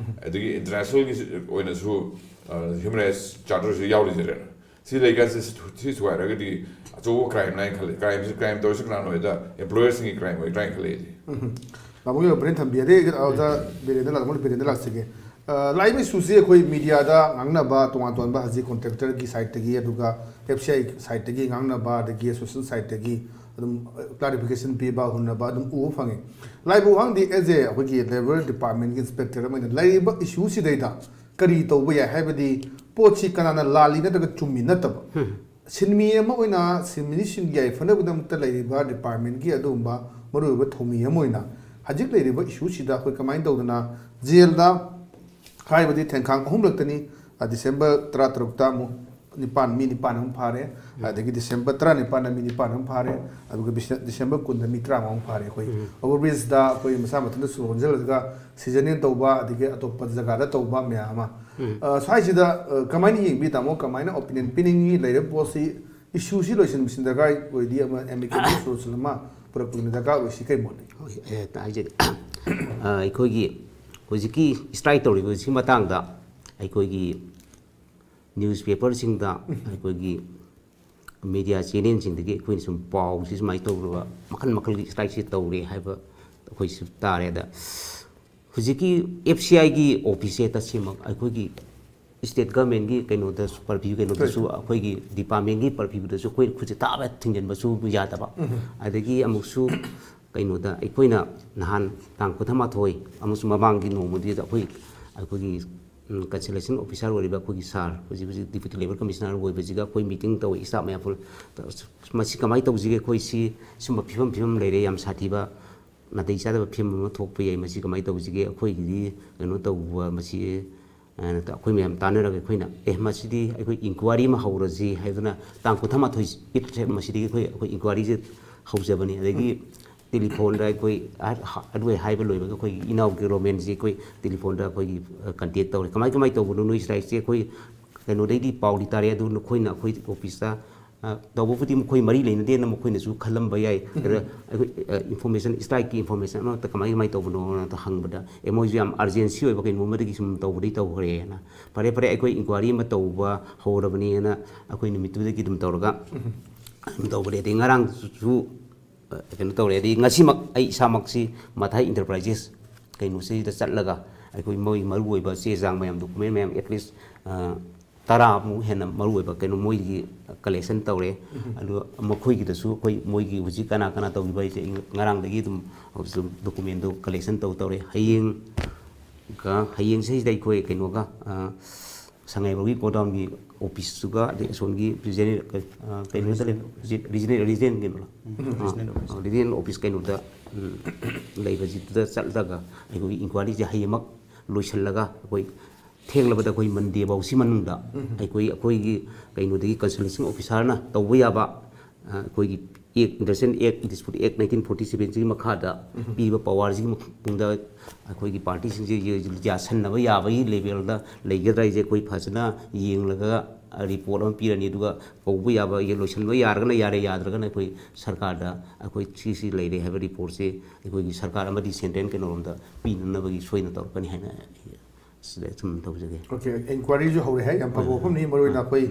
ꯑꯗꯒꯤ international ꯒꯤ ꯑꯣꯏꯅꯁꯨ, ꯑ, human rights charter ꯁꯨ ꯌꯥꯎꯔꯤꯖꯔꯦ꯫ ꯁꯤ ꯂꯩꯀꯥꯟꯁꯤ ꯁꯤ ꯊꯨ-, ꯁꯤ ꯊꯨꯒꯥꯏꯔꯒꯗꯤ ꯑꯆꯧꯕ crime ꯅꯦ ꯍꯥꯏꯅ ꯈꯜꯂꯦ꯫ Crime ꯁꯤ, crime ꯇꯧꯔꯤꯁꯤ ꯀꯅꯥꯅꯣ ꯍꯥꯏꯗ employer ꯁꯤꯡꯒꯤ crime ꯑꯣꯏꯗ꯭ꯔꯥ ꯍꯥꯏꯅ ꯈꯜꯂꯦ ꯑꯩꯗꯤ꯫ ꯎꯝ꯫ ꯇꯥꯃꯣꯒꯤ ꯑꯣꯄꯤꯅꯤꯌꯟ ꯊꯝꯕꯤꯔꯦ꯫ ꯑꯗꯩ ꯑꯣꯖꯥ ꯕꯤꯔꯦꯟꯗ ꯂꯥꯛ-, ꯃꯣꯏ ꯕꯤꯔꯦꯟꯗ ꯂꯥꯛꯆꯒꯦ꯫ ꯑ, ꯂꯥꯛꯏꯕ ꯏꯁꯨꯁꯤ ꯑꯩꯈꯣꯏ ꯃꯤꯗꯤꯌꯥꯗ ꯉꯥꯡꯅꯕ ꯇꯣꯉꯥꯟ ꯇꯣꯉꯥꯟꯕ ꯍꯧꯖꯤꯛ ꯀꯣꯟꯇ꯭ꯔꯦꯛꯇꯔꯒꯤ ꯁꯥꯏꯠꯇꯒꯤ, ꯑꯗꯨꯒ ꯑꯦꯐ ꯁꯤ ꯑꯥꯏ ꯁꯥꯏꯠꯇꯒꯤ ꯉꯥꯡꯅꯕ, ꯑꯗꯒꯤ ꯑꯦꯁꯣꯁꯤꯌꯦꯁꯟ ꯁꯥꯏꯠꯇꯒꯤ ꯑꯗꯨꯝ ꯀ꯭ꯂꯥꯔꯤꯐꯤꯀꯦꯁꯟ ꯄꯤꯕ, ꯍꯨꯟꯅꯕ ꯑꯗꯨꯝ ꯎꯕ ꯐꯪꯉꯤ꯫ ꯂꯥꯏꯕꯨ ꯋꯥꯍꯪꯗꯤ ꯑꯦꯖ ꯑꯦ ꯑꯩꯈꯣꯏꯒꯤ ꯂꯦꯕꯔ ꯗꯤꯄꯥꯔꯠꯃꯦꯟꯒꯤ ꯏꯟꯁꯄꯦꯛꯇꯔ ꯑꯃ ꯑꯣꯏꯅ ꯂꯩꯔꯤꯕ ꯏꯁꯨꯁꯤꯗꯩꯗ ꯀꯔꯤ ꯇꯧꯕ ꯌꯥꯏ? ꯍꯥꯏꯕꯗꯤ ꯄꯣꯠꯁꯤ ꯀꯅꯥꯅ ꯂꯥꯜꯂꯤ ꯅꯠꯇ꯭ꯔꯒ ꯆꯨꯝꯃꯤ ꯅꯠꯇꯕ, ꯁꯤꯟꯃꯤ ꯑꯃ ꯑꯣꯏꯅ ꯁꯤꯟꯃꯤꯁꯤꯡꯒꯤ ꯌꯥꯏꯐꯅꯕꯒꯤꯗꯃꯛꯇ ꯂꯩꯔꯤꯕ ꯗꯤꯄꯥꯔꯠꯃꯦꯟꯒꯤ ꯑꯗꯨꯒꯨꯝꯕ ꯃꯔꯨꯑꯣꯏꯕ ꯊꯧꯃꯤ ꯑꯃ ꯑꯣꯏꯅ ꯍꯧꯖꯤꯛ ꯂꯩꯔꯤꯕ ꯏꯁꯨꯁꯤꯗ ꯑꯩꯈꯣꯏ ꯀꯃꯥꯏꯅ ꯇꯧꯗꯅ ꯖꯦꯜꯗ ꯍꯥꯏꯕꯗꯤ ꯊꯦꯡꯈꯥꯡ ꯑꯍꯨꯝꯂꯛꯇꯅꯤ, ꯑ, ꯗꯤꯁꯦꯝꯕꯔ ꯇꯔꯥꯇꯔꯨꯛꯇ ꯑꯃꯨꯛ ꯅꯤꯄꯥꯟ, ꯃꯤ ꯅꯤꯄꯥꯟ ꯑꯃ ꯐꯥꯔꯦ꯫ ꯑꯗꯒꯤ ꯗꯤꯁꯦꯝꯕꯔ ꯇꯔꯥꯅꯤꯄꯥꯟꯗ ꯃꯤ ꯅꯤꯄꯥꯟ ꯑꯃ ꯐꯥꯔꯦ꯫ ꯑꯗꯨꯒ ꯕꯤꯁ-, ꯗꯤꯁꯦꯝꯕꯔ ꯀꯨꯟꯗ ꯃꯤ ꯇꯔꯥꯃꯉꯥ ꯑꯃ ꯐꯥꯔꯦ꯫ ꯑꯩꯈꯣꯏ overbridgeꯇ ꯑꯩꯈꯣꯏ ꯃꯁꯥ ꯃꯊꯟꯇ ꯁꯨ ꯍꯣꯟꯖꯜꯂꯒ seasoning ꯇꯧꯕ, ꯑꯗꯒꯤ ꯑꯇꯣꯞꯄ ꯖꯒꯥꯗ ꯇꯧꯕ ꯃꯌꯥꯝ ꯑꯃ꯫ ꯑ, ꯁ꯭ꯋꯥꯏꯁꯤꯗ, ꯑ, ꯀꯃꯥꯏꯅ ꯌꯦꯡꯕꯤ, ꯇꯥꯃꯣ? ꯀꯃꯥꯏꯅ opinion ꯄꯤꯅꯤꯡꯉꯤ? ꯂꯩꯔꯤꯕ ꯄꯣꯠꯁꯤ, issueꯁꯤ ꯂꯣꯏꯁꯤꯟꯕꯁꯤꯅ ꯗꯔꯀꯥꯔ ꯑꯣꯏꯗꯤ ꯑꯃ amicable solution ꯑꯃ ꯄꯨꯔꯛꯄꯒꯤ ꯗꯔꯀꯥꯔ ꯑꯣꯏꯁꯤ ꯀꯩ ꯃꯣꯠꯅꯤ? ꯍꯣꯏ, ꯑꯦ, ꯍꯥꯏꯖꯒꯦ꯫ ꯑ, ꯑꯩꯈꯣꯏꯒꯤ ꯍꯧꯖꯤꯛꯀꯤ strike ꯇꯧꯔꯤꯕꯁꯤ ꯃꯇꯥꯡꯗ ꯑꯩꯈꯣꯏꯒꯤ newspaperꯁꯤꯡꯗ, ꯑꯩꯈꯣꯏꯒꯤ media channelꯁꯤꯡꯗꯒꯤ ꯑꯩꯈꯣꯏꯅ ꯁꯨꯝ ꯄꯥꯎꯁꯤ ꯁꯨꯃꯥꯏꯅ ꯇꯧꯔꯒ ꯃꯈꯜ ꯃꯈꯜꯒꯤ strikeꯁꯤ ꯇꯧꯔꯦ ꯍꯥꯏꯕ ꯑꯩꯈꯣꯏꯁꯨ ꯇꯥꯔꯦ꯫ ꯑꯗ ꯍꯧꯖꯤꯛꯀꯤ FCIꯒꯤ officeꯁꯦ ꯇꯁꯦꯡꯃꯛ ꯑꯩꯈꯣꯏꯒꯤ state governmentꯀꯤ ꯀꯩꯅꯣꯗ purview, ꯀꯩꯅꯣꯗꯁꯨ, ꯑꯩꯈꯣꯏꯒꯤ departmentꯀꯤ purviewꯗꯁꯨ ꯑꯩꯈꯣꯏ ꯈꯨꯠꯁꯦ ꯊꯥꯕ ꯊꯤꯡꯖꯤꯟꯕꯁꯨ ꯌꯥꯗꯕ꯫ ꯑꯗꯒꯤ ꯑꯃꯨꯛꯁꯨ ꯀꯩꯅꯣꯗ ꯑꯩꯈꯣꯏꯅ ꯅꯍꯥꯟ ꯇꯥꯡ ꯀꯨꯟꯊ꯭ꯔꯥꯃꯥꯊꯣꯏ ꯑꯃꯁꯨꯡ ꯃꯃꯥꯡꯒꯤ ꯅꯣꯡꯃꯗꯨꯗ ꯑꯩꯈꯣꯏ, ꯑꯩꯈꯣꯏꯒꯤ, ꯎꯝ, consultation officer ꯑꯣꯏꯔꯤꯕ ꯑꯩꯈꯣꯏꯒꯤ sir, ꯍꯧꯖꯤꯛ ꯍꯧꯖꯤꯛ Deputy Labour Commissioner ꯑꯣꯏꯕꯁꯤꯒ ꯑꯩꯈꯣꯏ meeting ꯇꯧꯋꯤ, staff ꯃꯌꯥꯝ ꯄꯨꯜꯂꯞ꯫ ꯃꯁꯤ ꯀꯃꯥꯏꯅ ꯇꯧꯁꯤꯒꯦ? ꯑꯩꯈꯣꯏ ꯁꯤ ꯁꯨꯝꯕ ꯐꯤꯕꯝ, ꯐꯤꯕꯝ ꯂꯩꯔꯦ, ꯌꯥꯝ ꯁꯥꯊꯤꯕ ꯅꯥꯇꯩ ꯆꯥꯗꯕ ꯐꯤꯕꯝ ꯑꯃ ꯊꯣꯛꯄ ꯌꯥꯏ, ꯃꯁꯤ ꯀꯃꯥꯏꯅ ꯇꯧꯁꯤꯒꯦ? ꯑꯩꯈꯣꯏꯒꯤꯗꯤ ꯀꯩꯅꯣ ꯇꯧꯕ, ꯃꯁꯤ, ꯑ, ꯑꯩꯈꯣꯏ ꯃꯌꯥꯝ ꯇꯥꯟꯅꯔꯒ ꯑꯩꯈꯣꯏꯅ, "ꯑꯦ, ꯃꯁꯤꯗꯤ ꯑꯩꯈꯣꯏ inquiry ꯑꯃ ꯍꯧꯔꯁꯤ" ꯍꯥꯏꯗꯨꯅ ꯇꯥꯡ ꯀꯨꯟꯊ꯭ꯔꯥꯃꯥꯊꯣꯏ ꯃꯁꯤꯗꯒꯤ ꯑꯩꯈꯣꯏ, ꯑꯩꯈꯣꯏ inquiryꯁꯦ ꯍꯧꯖꯕꯅꯤ꯫ ꯑꯗꯒꯤ telephoneꯗ ꯑꯩꯈꯣꯏ ꯑ-, ꯑꯗꯨ ꯍꯥꯏꯕ ꯂꯣꯏꯕꯒ ꯑꯩꯈꯣꯏꯒꯤ ꯏꯅꯥꯎꯒꯤ ꯔꯣꯃꯦꯟꯁꯤ ꯑꯩꯈꯣꯏ telephoneꯗ ꯑꯩꯈꯣꯏꯒꯤ, ꯑ, contact ꯇꯧꯔꯦ꯫ "ꯀꯃꯥꯏ, ꯀꯃꯥꯏ ꯇꯧꯕꯅꯣ ꯅꯣꯏ strikeꯁꯦ? ꯑꯩꯈꯣꯏ ꯀꯩꯅꯣꯗꯩꯗꯤ ꯄꯥꯎꯗꯤ ꯇꯥꯔꯦ, ꯑꯗꯨ ꯅꯈꯣꯏꯅ ꯑꯩꯈꯣꯏ officeꯇ, ꯑ, ꯇꯧꯕꯕꯨꯗꯤ ꯃꯈꯣꯏ ꯃꯔꯤ ꯂꯩꯅꯗꯦꯅ ꯃꯈꯣꯏꯅꯁꯨ ꯈꯜꯂꯝꯕ ꯌꯥꯏ꯫ ꯑꯗ ꯑꯩꯈꯣꯏ, ꯑ, information, strikeꯀꯤ information ꯑꯃꯠꯇ ꯀꯃꯥꯏ, ꯀꯃꯥꯏ ꯇꯧꯕꯅꯣꯅ ꯍꯪꯕꯗ, "ꯑꯦ, ꯃꯣꯏꯁꯨ ꯌꯥꯝ urgency ꯑꯣꯏꯕ ꯀꯩꯅꯣ ꯑꯃꯗꯒꯤ ꯁꯨꯝ ꯇꯧꯕꯗꯤ ꯇꯧꯈ꯭ꯔꯦꯅ"꯫ "ꯐꯔꯦ, ꯐꯔꯦ, ꯑꯩꯈꯣꯏ inquiry ꯑꯃ ꯇꯧꯕ ꯍꯧꯔꯕꯅꯤꯅ" ꯑꯩꯈꯣꯏ ꯅꯨꯃꯤꯠꯇꯨꯗꯒꯤ ꯑꯗꯨꯝ ꯇꯧꯔꯒ ꯑꯗꯨꯝ ꯇꯧꯕꯅꯦ꯫ ꯑꯗꯩ ꯉꯔꯥꯡꯁꯨ ꯑ, ꯀꯩꯅꯣ ꯇꯧꯔꯦ꯫ ꯑꯗꯩ ꯉꯁꯤꯃꯛ ꯑꯩ ꯏꯁꯥꯃꯛꯁꯤ ꯃꯊꯥꯏ Enterprises ꯀꯩꯅꯣꯁꯤꯗ ꯆꯠꯂꯒ ꯑꯩꯈꯣꯏ ꯃꯣꯏ ꯃꯔꯨꯑꯣꯏꯕ ꯆꯦ ꯆꯥꯡ ꯃꯌꯥꯝ, document ꯃꯌꯥꯝ, at least, ꯑ, ꯇꯔꯥꯃꯨꯛ ꯍꯦꯟꯅ ꯃꯔꯨꯑꯣꯏꯕ ꯀꯩꯅꯣ ꯃꯣꯏꯒꯤ collection ꯇꯧꯔꯦ꯫ ꯑꯗꯨ ꯃꯈꯣꯏꯒꯤꯗꯁꯨ ꯑꯩꯈꯣꯏ ꯃꯣꯏꯒꯤ ꯍꯧꯖꯤꯛ ꯀꯅꯥ ꯀꯅꯥ ꯇꯧꯔꯤꯕ ꯍꯥꯏꯁꯦ ꯑꯩ ꯉꯔꯥꯡꯗꯒꯤ ꯑꯗꯨꯝ ꯍꯧꯖꯤꯛ documentꯗꯣ collection ꯇꯧ ꯇꯧꯔꯦ꯫ ꯍꯌꯦꯡꯒ, ꯍꯌꯦꯡꯁꯤꯗ ꯑꯩꯈꯣꯏ ꯀꯩꯅꯣꯒ, ꯑ, ꯁꯉꯥꯏꯄ꯭ꯔꯧꯒꯤ godownꯒꯤ officeꯇꯨꯒ, ꯑꯗꯩ ꯑꯁꯣꯝꯒꯤ regional, ꯑ, ꯀꯩꯅꯣꯗ ꯂꯩ-, regional, regional ꯀꯩꯅꯣ? ꯎꯝ, ꯑ, regional office꯫ ꯑ, regional office ꯀꯩꯅꯣꯗ, ꯎꯝ, ꯂꯩꯕꯁꯤꯗ ꯆꯠꯂꯒ ꯑꯩꯈꯣꯏꯒꯤ inquiryꯁꯦ ꯍꯌꯦꯡꯃꯛ ꯂꯣꯏꯁꯤꯜꯂꯒ ꯑꯩꯈꯣꯏ ꯊꯦꯡꯂꯕꯗ ꯑꯩꯈꯣꯏ ꯃꯟꯗꯦ ꯐꯥꯎꯁꯤ ꯃꯅꯨꯡꯗ ꯑꯩꯈꯣꯏ, ꯑꯩꯈꯣꯏꯒꯤ ꯀꯩꯅꯣꯗꯒꯤ consulting officer ꯅ ꯇꯧꯕ ꯌꯥꯕ, ꯑ, ꯑꯩꯈꯣꯏꯒꯤ Act, Industrial Act, Dispute Act nineteen forty seven ꯁꯤꯒꯤ ꯃꯈꯥꯗ ꯄꯤꯕ power ꯁꯤꯒꯤ ꯃꯇꯨꯡꯗ ꯑꯩꯈꯣꯏꯒꯤ party ꯁꯤꯡꯁꯦ ꯌꯥꯁꯟꯅꯕ ꯌꯥꯕꯒꯤ level ꯗ ꯂꯩꯒꯗ꯭ꯔꯥ ꯍꯥꯏꯁꯦ ꯑꯩꯈꯣꯏ ꯐꯖꯅ ꯌꯦꯡꯂꯒ report ꯑꯃ ꯄꯤꯔꯅꯤ꯫ ꯑꯗꯨꯒ ꯀꯧꯕ ꯌꯥꯕ, ꯂꯣꯏꯁꯤꯟꯕ ꯌꯥꯔꯒꯅ ꯌꯥꯔꯦ, ꯌꯥꯗ꯭ꯔꯒꯅ ꯑꯩꯈꯣꯏ ꯁꯔꯀꯥꯔꯗ ꯑꯩꯈꯣꯏ ꯁꯤꯁꯤ ꯂꯩꯔꯦ ꯍꯥꯏꯕ report ꯁꯤ ꯑꯩꯈꯣꯏꯒꯤ ꯁꯔꯀꯥꯔ ꯑꯃꯗꯤ central ꯀꯩꯅꯣꯔꯣꯝꯗ ꯄꯤꯅꯅꯕꯒꯤ ꯁꯣꯏꯗꯅ ꯇꯧꯔꯛꯀꯅꯤ ꯍꯥꯏꯅ ꯁꯤꯗ ꯁꯨꯝ ꯇꯧꯖꯒꯦ꯫ OK, inquiry ꯁꯨ ꯍꯧꯔꯦ ꯍꯥꯏ, ꯌꯥꯝ ꯐꯕ ꯋꯥꯐꯝꯅꯤ꯫ ꯃꯔꯨꯑꯣꯏꯅ ꯑꯩꯈꯣꯏ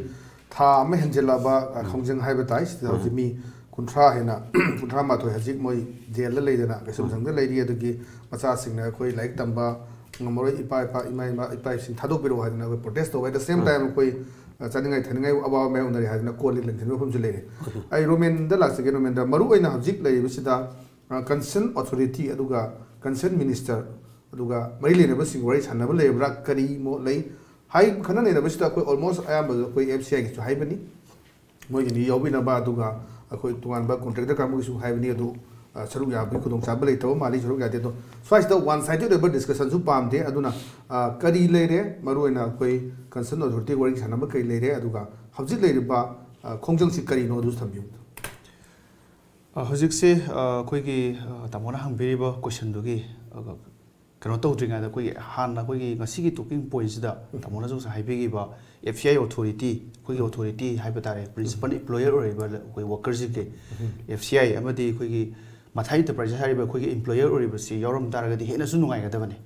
ꯊꯥ ꯑꯃ ꯍꯦꯟꯖꯜꯂꯛꯑꯕ, ꯑ, ꯈꯣꯡꯖꯪ ꯍꯥꯏꯕ ꯇꯥꯏ꯫ ꯁꯤꯗ ꯍꯧꯖꯤꯛ ꯃꯤ ꯀꯨꯟꯊ꯭ꯔꯥ ꯍꯦꯟꯅ, ꯀꯨꯟꯊ꯭ꯔꯥ ꯃꯥꯊꯣꯏ ꯍꯧꯖꯤꯛ ꯃꯣꯏ jail ꯗ ꯂꯩꯗꯅ ꯀꯩꯁꯨꯝꯁꯪꯗ ꯂꯩꯔꯤ꯫ ꯑꯗꯨꯒꯤ ꯃꯆꯥꯁꯤꯡꯅ ꯑꯩꯈꯣꯏ ꯂꯥꯏꯔꯤꯛ ꯇꯝꯕ ꯉꯝꯃꯔꯣꯏ, ꯏꯄꯥ ꯏꯄꯥ, ꯏꯃꯥ ꯏꯃꯥ, ꯏꯄꯥ ꯏꯁꯤꯡ ꯊꯥꯗꯣꯛꯄꯤꯔꯛꯑꯣ ꯍꯥꯏꯗꯅ ꯑꯩꯈꯣꯏ protest ꯇꯧꯕ꯫ At the same time ꯑꯩꯈꯣꯏ, ꯑ, ꯆꯥꯅꯤꯡꯉꯥꯏ ꯊꯛꯅꯤꯡꯉꯥꯏ ꯑꯋꯥꯕ ꯃꯥꯌꯣꯛꯅꯔꯤ ꯍꯥꯏꯗꯅ ꯀꯣꯜ ꯂꯤꯛ ꯂꯪꯁꯤꯟꯕ ꯃꯐꯝꯁꯨ ꯂꯩꯔꯦ꯫ ꯑꯩ ꯔꯣꯃꯦꯟꯗ ꯂꯥꯛꯆꯒꯦ꯫ ꯔꯣꯃꯦꯟꯗ ꯃꯔꯨꯑꯣꯏꯅ ꯍꯧꯖꯤꯛ ꯂꯩꯔꯤꯕꯁꯤꯗ, ꯑ, concern authority ꯑꯗꯨꯒ concern minister ꯑꯗꯨꯒ ꯃꯔꯤ ꯂꯩꯅꯕꯁꯤꯡ ꯋꯥꯔꯤ ꯁꯥꯟꯅꯕ ꯂꯩꯔꯕ꯭ꯔꯥ? ꯀꯔꯤ ꯃꯣꯠ ꯂꯩ? ꯍꯥꯏ, ꯈꯟꯅ ꯅꯩꯅꯕꯁꯤꯗ ꯑꯩꯈꯣꯏ almost ꯑꯌꯥꯝꯕꯗ ꯑꯩꯈꯣꯏ F C I ꯒꯤꯁꯨ ꯍꯥꯏꯕꯅꯤ, ꯃꯣꯏꯒꯤꯅꯤ ꯌꯥꯎꯕꯤꯅꯕ, ꯑꯗꯨꯒ ꯑꯩꯈꯣꯏ ꯇꯣꯉꯥꯟꯕ contractor ꯀꯥꯡꯕꯨꯒꯤꯁꯨ ꯍꯥꯏꯕꯅꯤ꯫ ꯑꯗꯨ, ꯑ, ꯁꯔꯨꯛ ꯌꯥꯕꯒꯤ ꯈꯨꯗꯣꯡꯆꯥꯕ ꯂꯩꯇꯕ ꯃꯥꯜꯂꯤ, ꯁꯔꯨꯛ ꯌꯥꯗꯦ꯫ ꯑꯗꯣ ꯁ꯭ꯋꯥꯏꯁꯤꯗ one sided ꯑꯣꯏꯕ discussion ꯁꯨ ꯄꯥꯝꯗꯦ꯫ ꯑꯗꯨꯅ, ꯑ, ꯀꯔꯤ ꯂꯩꯔꯦ, ꯃꯔꯨꯑꯣꯏꯅ ꯑꯩꯈꯣꯏ concern authority ꯋꯥꯔꯤ ꯁꯥꯟꯅꯕ ꯀꯔꯤ ꯂꯩꯔꯦ, ꯑꯗꯨꯒ ꯍꯧꯖꯤꯛ ꯂꯩꯔꯤꯕ, ꯑ, ꯈꯣꯡꯖꯪꯁꯤ ꯀꯔꯤꯅꯣ ꯑꯗꯨꯁꯨ ꯊꯝꯕꯤꯌꯨ꯫ ꯑ, ꯍꯧꯖꯤꯛꯁꯦ, ꯑ, ꯑꯩꯈꯣꯏꯒꯤ, ꯑ, ꯇꯥꯃꯣꯅ ꯍꯪꯕꯤꯔꯤꯕ question ꯗꯨꯒꯤ, ꯑ, ꯀꯩꯅꯣ ꯇꯧꯗ꯭ꯔꯤꯉꯩꯗ ꯑꯩꯈꯣꯏꯒꯤ ꯍꯥꯟꯅ ꯑꯩꯈꯣꯏꯒꯤ ꯉꯁꯤꯒꯤ talking point ꯁꯤꯗ ꯇꯥꯃꯣꯅꯁꯨ ꯉꯁꯥꯏ ꯍꯥꯏꯕꯤꯈꯤꯕ F C I authority, ꯑꯩꯈꯣꯏꯒꯤ authority ꯍꯥꯏꯕ ꯇꯥꯔꯦ, principal employer ꯑꯣꯏꯔꯤꯕ ꯑꯩꯈꯣꯏ worker ꯁꯤꯡꯁꯦ, F C I ꯑꯃꯗꯤ ꯑꯩꯈꯣꯏꯒꯤ ꯃꯊꯥꯏ Enterprise ꯍꯥꯏꯔꯤꯕ ꯑꯩꯈꯣꯏꯒꯤ employer ꯑꯣꯏꯔꯤꯕꯁꯤ ꯌꯥꯎꯔꯝ ꯇꯥꯔꯒꯗꯤ ꯍꯦꯟꯅꯁꯨ ꯅꯨꯡꯉꯥꯏꯒꯗꯕꯅꯤ꯫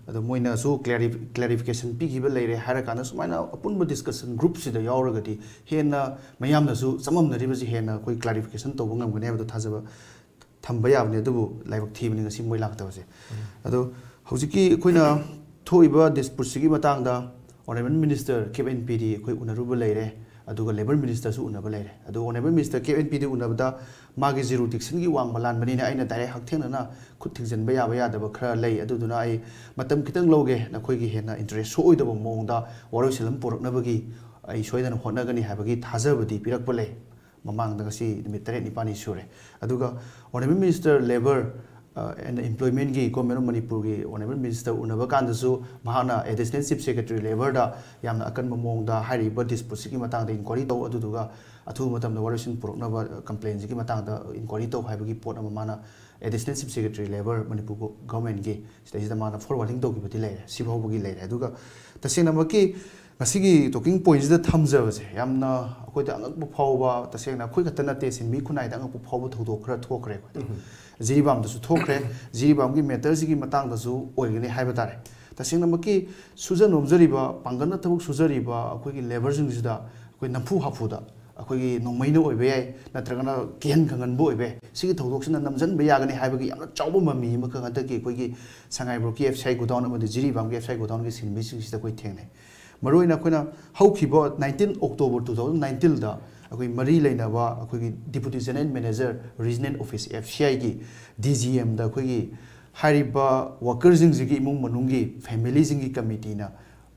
ꯑꯗꯣ ꯃꯣꯏꯅꯁꯨ clarif-, clarification ꯄꯤꯈꯤꯕ ꯂꯩꯔꯦ ꯍꯥꯏꯔꯀꯥꯟꯗ ꯁꯨꯃꯥꯏꯅ ꯑꯄꯨꯟꯕ discussion group ꯁꯤꯗ ꯌꯥꯎꯔꯒꯗꯤ ꯍꯦꯟꯅ ꯃꯌꯥꯝꯅꯁꯨ ꯆꯃꯝꯅꯔꯤꯕꯁꯤ ꯍꯦꯟꯅ ꯑꯩꯈꯣꯏ clarification ꯇꯧꯕ ꯉꯝꯒꯅꯤ ꯍꯥꯏꯕꯗꯣ ꯊꯥꯖꯕ ꯊꯝꯕ ꯌꯥꯕꯅꯤ꯫ ꯑꯗꯨꯕꯨ ꯂꯥꯏꯕꯛ ꯊꯤꯕꯅꯤ ꯉꯁꯤ ꯃꯣꯏ ꯂꯥꯛꯇꯕꯁꯦ꯫ ꯑꯗꯣ ꯍꯧꯖꯤꯛꯀꯤ ꯑꯩꯈꯣꯏꯅ ꯊꯣꯛꯏꯕ dispute ꯁꯤꯒꯤ ꯃꯇꯥꯡꯗ Honourable Minister ꯀꯦꯞ ꯑꯦꯟ ꯄꯤꯗꯤ ꯑꯩꯈꯣꯏ ꯎꯅꯔꯨꯕ ꯂꯩꯔꯦ, ꯑꯗꯨꯒ Labour Minister ꯁꯨ ꯎꯅꯕ ꯂꯩꯔꯦ꯫ ꯑꯗꯣ Honourable Minister ꯀꯦꯞ ꯑꯦꯟ ꯄꯤꯗꯤ ꯎꯅꯕꯗ ꯃꯥꯒꯤ jurisdiction ꯒꯤ ꯋꯥꯡꯃ ꯂꯥꯟꯕꯅꯤꯅ ꯑꯩꯅ direct ꯍꯛꯊꯦꯡꯅꯅ ꯈꯨꯠ ꯊꯤꯡꯖꯤꯟꯕ ꯌꯥꯕ ꯌꯥꯗꯕ ꯈꯔ ꯂꯩ, ꯑꯗꯨꯗꯨꯅ ꯑꯩ ꯃꯇꯝ ꯈꯤꯇꯪ ꯂꯧꯒꯦ, ꯅꯈꯣꯏꯒꯤ ꯍꯦꯟꯅ interest ꯁꯣꯛꯑꯣꯏꯗꯕ ꯃꯑꯣꯡꯗ ꯋꯥꯔꯣꯏꯁꯤꯟ ꯑꯃ ꯄꯨꯔꯛꯅꯕꯒꯤ ꯑꯩ ꯁꯣꯏꯗꯅ ꯍꯣꯠꯅꯒꯅꯤ ꯍꯥꯏꯕꯒꯤ ꯊꯥꯖꯕꯗꯤ ꯄꯤꯔꯛꯄ ꯂꯩ꯫ ꯃꯃꯥꯡꯗ ꯉꯁꯤ ꯅꯨꯃꯤꯠ ꯇꯔꯦꯠ ꯅꯤꯄꯥꯜꯅꯤ ꯁꯨꯔꯦ꯫ ꯑꯗꯨꯒ Honourable Minister Labour ꯑꯦꯟ ꯑꯦꯝꯄ꯭ꯂꯣꯏꯃꯦꯟꯒꯤ ꯒꯣꯔꯃꯦꯟ ꯑꯣꯐ ꯃꯅꯤꯄꯨꯔꯒꯤ ꯑꯣꯅꯔꯦꯕꯜ ꯃꯤꯅꯤꯁꯇꯔ ꯎꯅꯕ ꯀꯥꯟꯗꯁꯨ ꯃꯍꯥꯛꯅ ꯑꯦꯗꯤꯁꯅꯦꯜ ꯆꯤꯐ ꯁꯦꯀ꯭ꯔꯦꯇꯔꯤ ꯂꯦꯕꯔꯗ ꯌꯥꯝꯅ ꯑꯀꯟꯕ ꯃꯑꯣꯡꯗ ꯍꯥꯏꯔꯤꯕ ꯗꯤꯁꯄ꯭ꯌꯨꯠꯁꯤꯒꯤ ꯃꯇꯥꯡꯗ ꯏꯟꯀ꯭ꯋꯥꯏꯔꯤ ꯇꯧ, ꯑꯗꯨꯗꯨꯒ ꯑꯊꯨꯕ ꯃꯇꯝꯗ ꯋꯥꯔꯣꯏꯁꯤꯟ ꯄꯨꯔꯛꯅꯕ ꯀꯝꯄ꯭ꯂꯦꯟꯁꯤꯒꯤ ꯃꯇꯥꯡꯗ ꯏꯟꯀ꯭ꯋꯥꯏꯔꯤ ꯇꯧ ꯍꯥꯏꯕꯒꯤ ꯄꯣꯠ ꯑꯃ ꯃꯥꯅ additional chief secretary labour Manipur GO- ꯒꯣꯔꯃꯦꯟꯒꯤ ꯁꯤꯗꯩꯁꯤꯗ ꯃꯥꯅ ꯐꯣꯔꯋꯥꯔꯗꯤꯡ ꯇꯧꯈꯤꯕꯗꯤ ꯂꯩꯔꯦ꯫ ꯁꯤꯐꯥꯎꯕꯒꯤ ꯂꯩꯔꯦ꯫ ꯑꯗꯨꯒ ꯇꯁꯦꯡꯅꯃꯛꯀꯤ ꯉꯁꯤꯒꯤ ꯇꯣꯀꯤꯡ ꯄꯣꯏꯟꯁꯤꯗ ꯊꯝꯖꯕꯁꯦ ꯌꯥꯝꯅ ꯑꯩꯈꯣꯏꯗ ꯑꯉꯛꯄ ꯐꯥꯎꯕ, ꯇꯁꯦꯡꯅ ꯑꯩꯈꯣꯏ ꯈꯛꯇ ꯅꯠꯇꯦ, ꯁꯤꯟꯃꯤ ꯈꯨꯟꯅꯥꯏꯗ ꯑꯉꯛꯄ ꯐꯥꯎꯕ ꯊꯧꯗꯣꯛ ꯈꯔ ꯊꯣꯛꯈ꯭ꯔꯦ꯫ ꯖꯤꯔꯤꯕꯥꯝꯗꯁꯨ ꯊꯣꯛꯈ꯭ꯔꯦ꯫ ꯖꯤꯔꯤꯕꯥꯝꯒꯤ ꯃꯦꯇꯔꯁꯤꯒꯤ ꯃꯇꯥꯡꯗꯁꯨ ꯑꯣꯏꯒꯅꯤ ꯍꯥꯏꯕ ꯇꯥꯔꯦ꯫ ꯇꯁꯦꯡꯅꯃꯛꯀꯤ ꯁꯨꯖ ꯅꯣꯝꯖꯔꯤꯕ, ꯄꯥꯡꯒꯜꯅ ꯊꯕꯛ ꯁꯨꯖꯔꯤꯕ ꯑꯩꯈꯣꯏꯒꯤ ꯂꯦꯕꯔꯁꯤꯡꯁꯤꯗ ꯑꯩꯈꯣꯏ ꯅꯝꯐꯨ ꯍꯥꯐꯨꯗ ꯑꯩꯈꯣꯏꯒꯤ ꯅꯣꯡꯃꯩꯅ ꯑꯣꯏꯕ ꯌꯥꯏ, ꯅꯠꯇ꯭ꯔꯒꯅ ꯀꯤꯍꯟ ꯈꯪꯍꯟꯕ ꯑꯣꯏꯕ ꯌꯥꯏ, ꯁꯤꯒꯤ ꯊꯧꯗꯣꯛꯁꯤꯅ ꯅꯝꯁꯤꯟꯕ ꯌꯥꯒꯅꯤ ꯍꯥꯏꯕꯒꯤ ꯌꯥꯝꯅ ꯆꯥꯎꯕ ꯃꯃꯤ ꯑꯃꯈꯛ ꯍꯟꯗꯛꯀꯤ ꯑꯩꯈꯣꯏꯒꯤ ꯁꯉꯥꯏ ꯕ꯭ꯔꯣꯛꯀꯤ ꯑꯦꯐ ꯁꯤ ꯑꯥꯏ ꯒꯣꯗꯥꯎꯟ ꯑꯃꯗꯤ ꯖꯤꯔꯤꯕꯥꯝꯒꯤ ꯑꯦꯐ ꯁꯤ ꯑꯥꯏ ꯒꯣꯗꯥꯎꯟꯒꯤ ꯁꯤꯟꯃꯤꯁꯤꯡꯁꯤꯗ ꯑꯩꯈꯣꯏ ꯊꯦꯡꯅꯩ꯫ ꯃꯔꯨꯑꯣꯏꯅ ꯑꯩꯈꯣꯏꯅ ꯍꯧꯈꯤꯕ ꯅꯥꯏꯟꯇꯤꯟ ꯑꯣꯛꯇꯣꯕꯔ ꯇꯨ ꯊꯥꯎꯖꯟ ꯅꯥꯏꯟꯇꯤꯟꯗ ꯑꯩꯈꯣꯏ ꯃꯔꯤ ꯂꯩꯅꯕ ꯑꯩꯈꯣꯏꯒꯤ deputy general manager regional office F C ꯑꯥꯏꯒꯤ ꯗꯤ ꯖꯤ ꯑꯦꯝꯗ ꯑꯩꯈꯣꯏꯒꯤ ꯍꯥꯏꯔꯤꯕ ꯋꯥꯀꯔꯁꯤꯡꯁꯤꯒꯤ ꯏꯃꯨꯡ ꯃꯅꯨꯡꯒꯤ ꯐꯦꯃꯤꯂꯤꯁꯤꯡꯒꯤ ꯀꯃꯤꯇꯤꯅ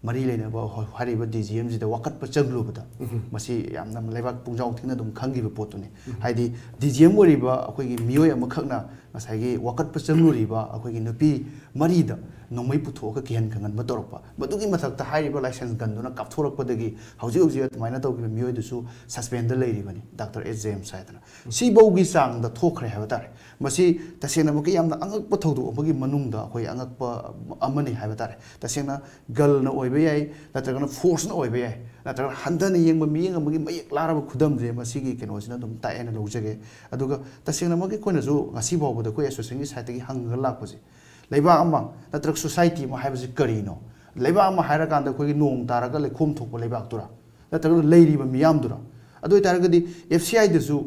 ꯃꯔꯤ ꯂꯩꯅꯕ ꯍ- ꯍꯥꯏꯔꯤꯕ ꯗꯤ ꯖꯤ ꯑꯦꯝꯁꯤꯗ ꯋꯥꯀꯠꯄ ꯆꯪꯂꯨꯕꯗ, ꯃꯁꯤ ꯌꯥꯝꯅ ꯂꯩꯕꯥꯛ ꯄꯨꯡꯖꯥꯎ ꯊꯦꯡꯅ ꯑꯗꯨꯝ ꯈꯪꯈꯤꯕ ꯄꯣꯠꯇꯨꯅꯤ꯫ ꯍꯥꯏꯗꯤ ꯗꯤ ꯖꯤ ꯑꯦꯝ ꯑꯣꯏꯔꯤꯕ ꯑꯩꯈꯣꯏꯒꯤ ꯃꯤꯑꯣꯏ ꯑꯃꯈꯛꯅ ꯉꯁꯥꯏꯒꯤ ꯋꯥꯀꯠꯄ ꯆꯪꯂꯨꯔꯤꯕ ꯑꯩꯈꯣꯏꯒꯤ ꯅꯨꯄꯤ ꯃꯔꯤꯗ ꯅꯣꯡꯃꯩ ꯄꯨꯊꯣꯛꯑꯒ ꯀꯤꯍꯟ ꯈꯪꯍꯟꯕ ꯇꯧꯔꯛꯄ, ꯃꯗꯨꯒꯤ ꯃꯊꯛꯇ ꯍꯥꯏꯔꯤꯕ ꯂꯥꯏꯁꯦꯟꯁ ꯒꯟꯗꯨꯅ ꯀꯥꯞꯊꯣꯔꯛꯄꯗꯒꯤ ꯍꯧꯖꯤꯛ ꯍꯧꯖꯤꯛ ꯑꯗꯨꯃꯥꯏꯅ ꯇꯧꯈꯤꯕ ꯃꯤꯑꯣꯏꯗꯨꯁꯨ ꯁꯁꯄꯦꯟꯗ ꯂꯩꯔꯤꯕꯅꯤ, ꯗꯥꯛꯇꯔ ꯑꯦꯁ ꯖꯦꯝꯁ ꯍꯥꯏꯗꯅ꯫ ꯁꯤꯐꯧꯒꯤ ꯆꯥꯡꯗ ꯊꯣꯛꯈ꯭ꯔꯦ ꯍꯥꯏꯕ ꯇꯥꯔꯦ꯫ ꯃꯁꯤ ꯇꯁꯦꯡꯅꯃꯛꯀꯤ ꯌꯥꯝꯅ ꯑꯉꯛꯄ ꯊꯧꯗꯣꯛ ꯑꯃꯒꯤ ꯃꯅꯨꯡꯗ ꯑꯩꯈꯣꯏ ꯑꯉꯛꯄ ꯑꯃꯅꯤ ꯍꯥꯏꯕ ꯇꯥꯔꯦ꯫ ꯇꯁꯦꯡꯅ ꯒꯜꯅ ꯑꯣꯏꯕ ꯌꯥꯏ, ꯅꯠꯇ꯭ꯔꯒꯅ ꯐꯣꯔꯁꯅ ꯑꯣꯏꯕ ꯌꯥꯏ, ꯅꯠꯇ꯭ꯔꯒꯅ ꯍꯟꯊꯅ ꯌꯦꯡꯕ ꯃꯤꯠꯌꯦꯡ ꯑꯃꯒꯤ ꯃꯌꯦꯛ ꯂꯥꯔꯕ ꯈꯨꯗꯝꯁꯦ ꯃꯁꯤꯒꯤ ꯀꯩꯅꯣꯁꯤꯅ ꯑꯗꯨꯝ ꯇꯥꯛꯑꯦꯅ ꯂꯧꯖꯒꯦ꯫ ꯑꯗꯨꯒ ꯇꯁꯦꯡꯅꯃꯛꯀꯤ ꯑꯩꯈꯣꯏꯅꯁꯨ ꯉꯁꯤ ꯐꯥꯎꯕꯗ ꯑꯩꯈꯣꯏ ꯑꯦꯁꯣꯁꯤꯌꯦꯁꯟꯒꯤ ꯁꯥꯏꯠꯇꯒꯤ ꯍꯪꯉꯒ ꯂꯥꯛꯄꯁꯦ, ꯂꯩꯕꯥꯛ ꯑꯃ ꯅꯠꯇ꯭ꯔꯒ ꯁꯣꯁꯥꯏꯇꯤ ꯑꯃ ꯍꯥꯏꯕꯁꯤ ꯀꯔꯤꯅꯣ? ꯂꯩꯕꯥꯛ ꯑꯃ ꯍꯥꯏꯔꯀꯥꯟꯗ ꯑꯩꯈꯣꯏꯒꯤ ꯅꯣꯡ ꯇꯥꯔꯒ ꯂꯩꯈꯣꯝ ꯊꯣꯛꯄ ꯂꯩꯕꯥꯛꯇꯨꯔꯥ? ꯅꯠꯇ꯭ꯔꯒꯅ ꯂꯩꯔꯤꯕ ꯃꯤꯌꯥꯝꯗꯨꯔꯥ? ꯑꯗꯨ ꯑꯣꯏꯇꯥꯔꯒꯗꯤ ꯑꯦꯐ ꯁꯤ ꯑꯥꯏꯗꯁꯨ,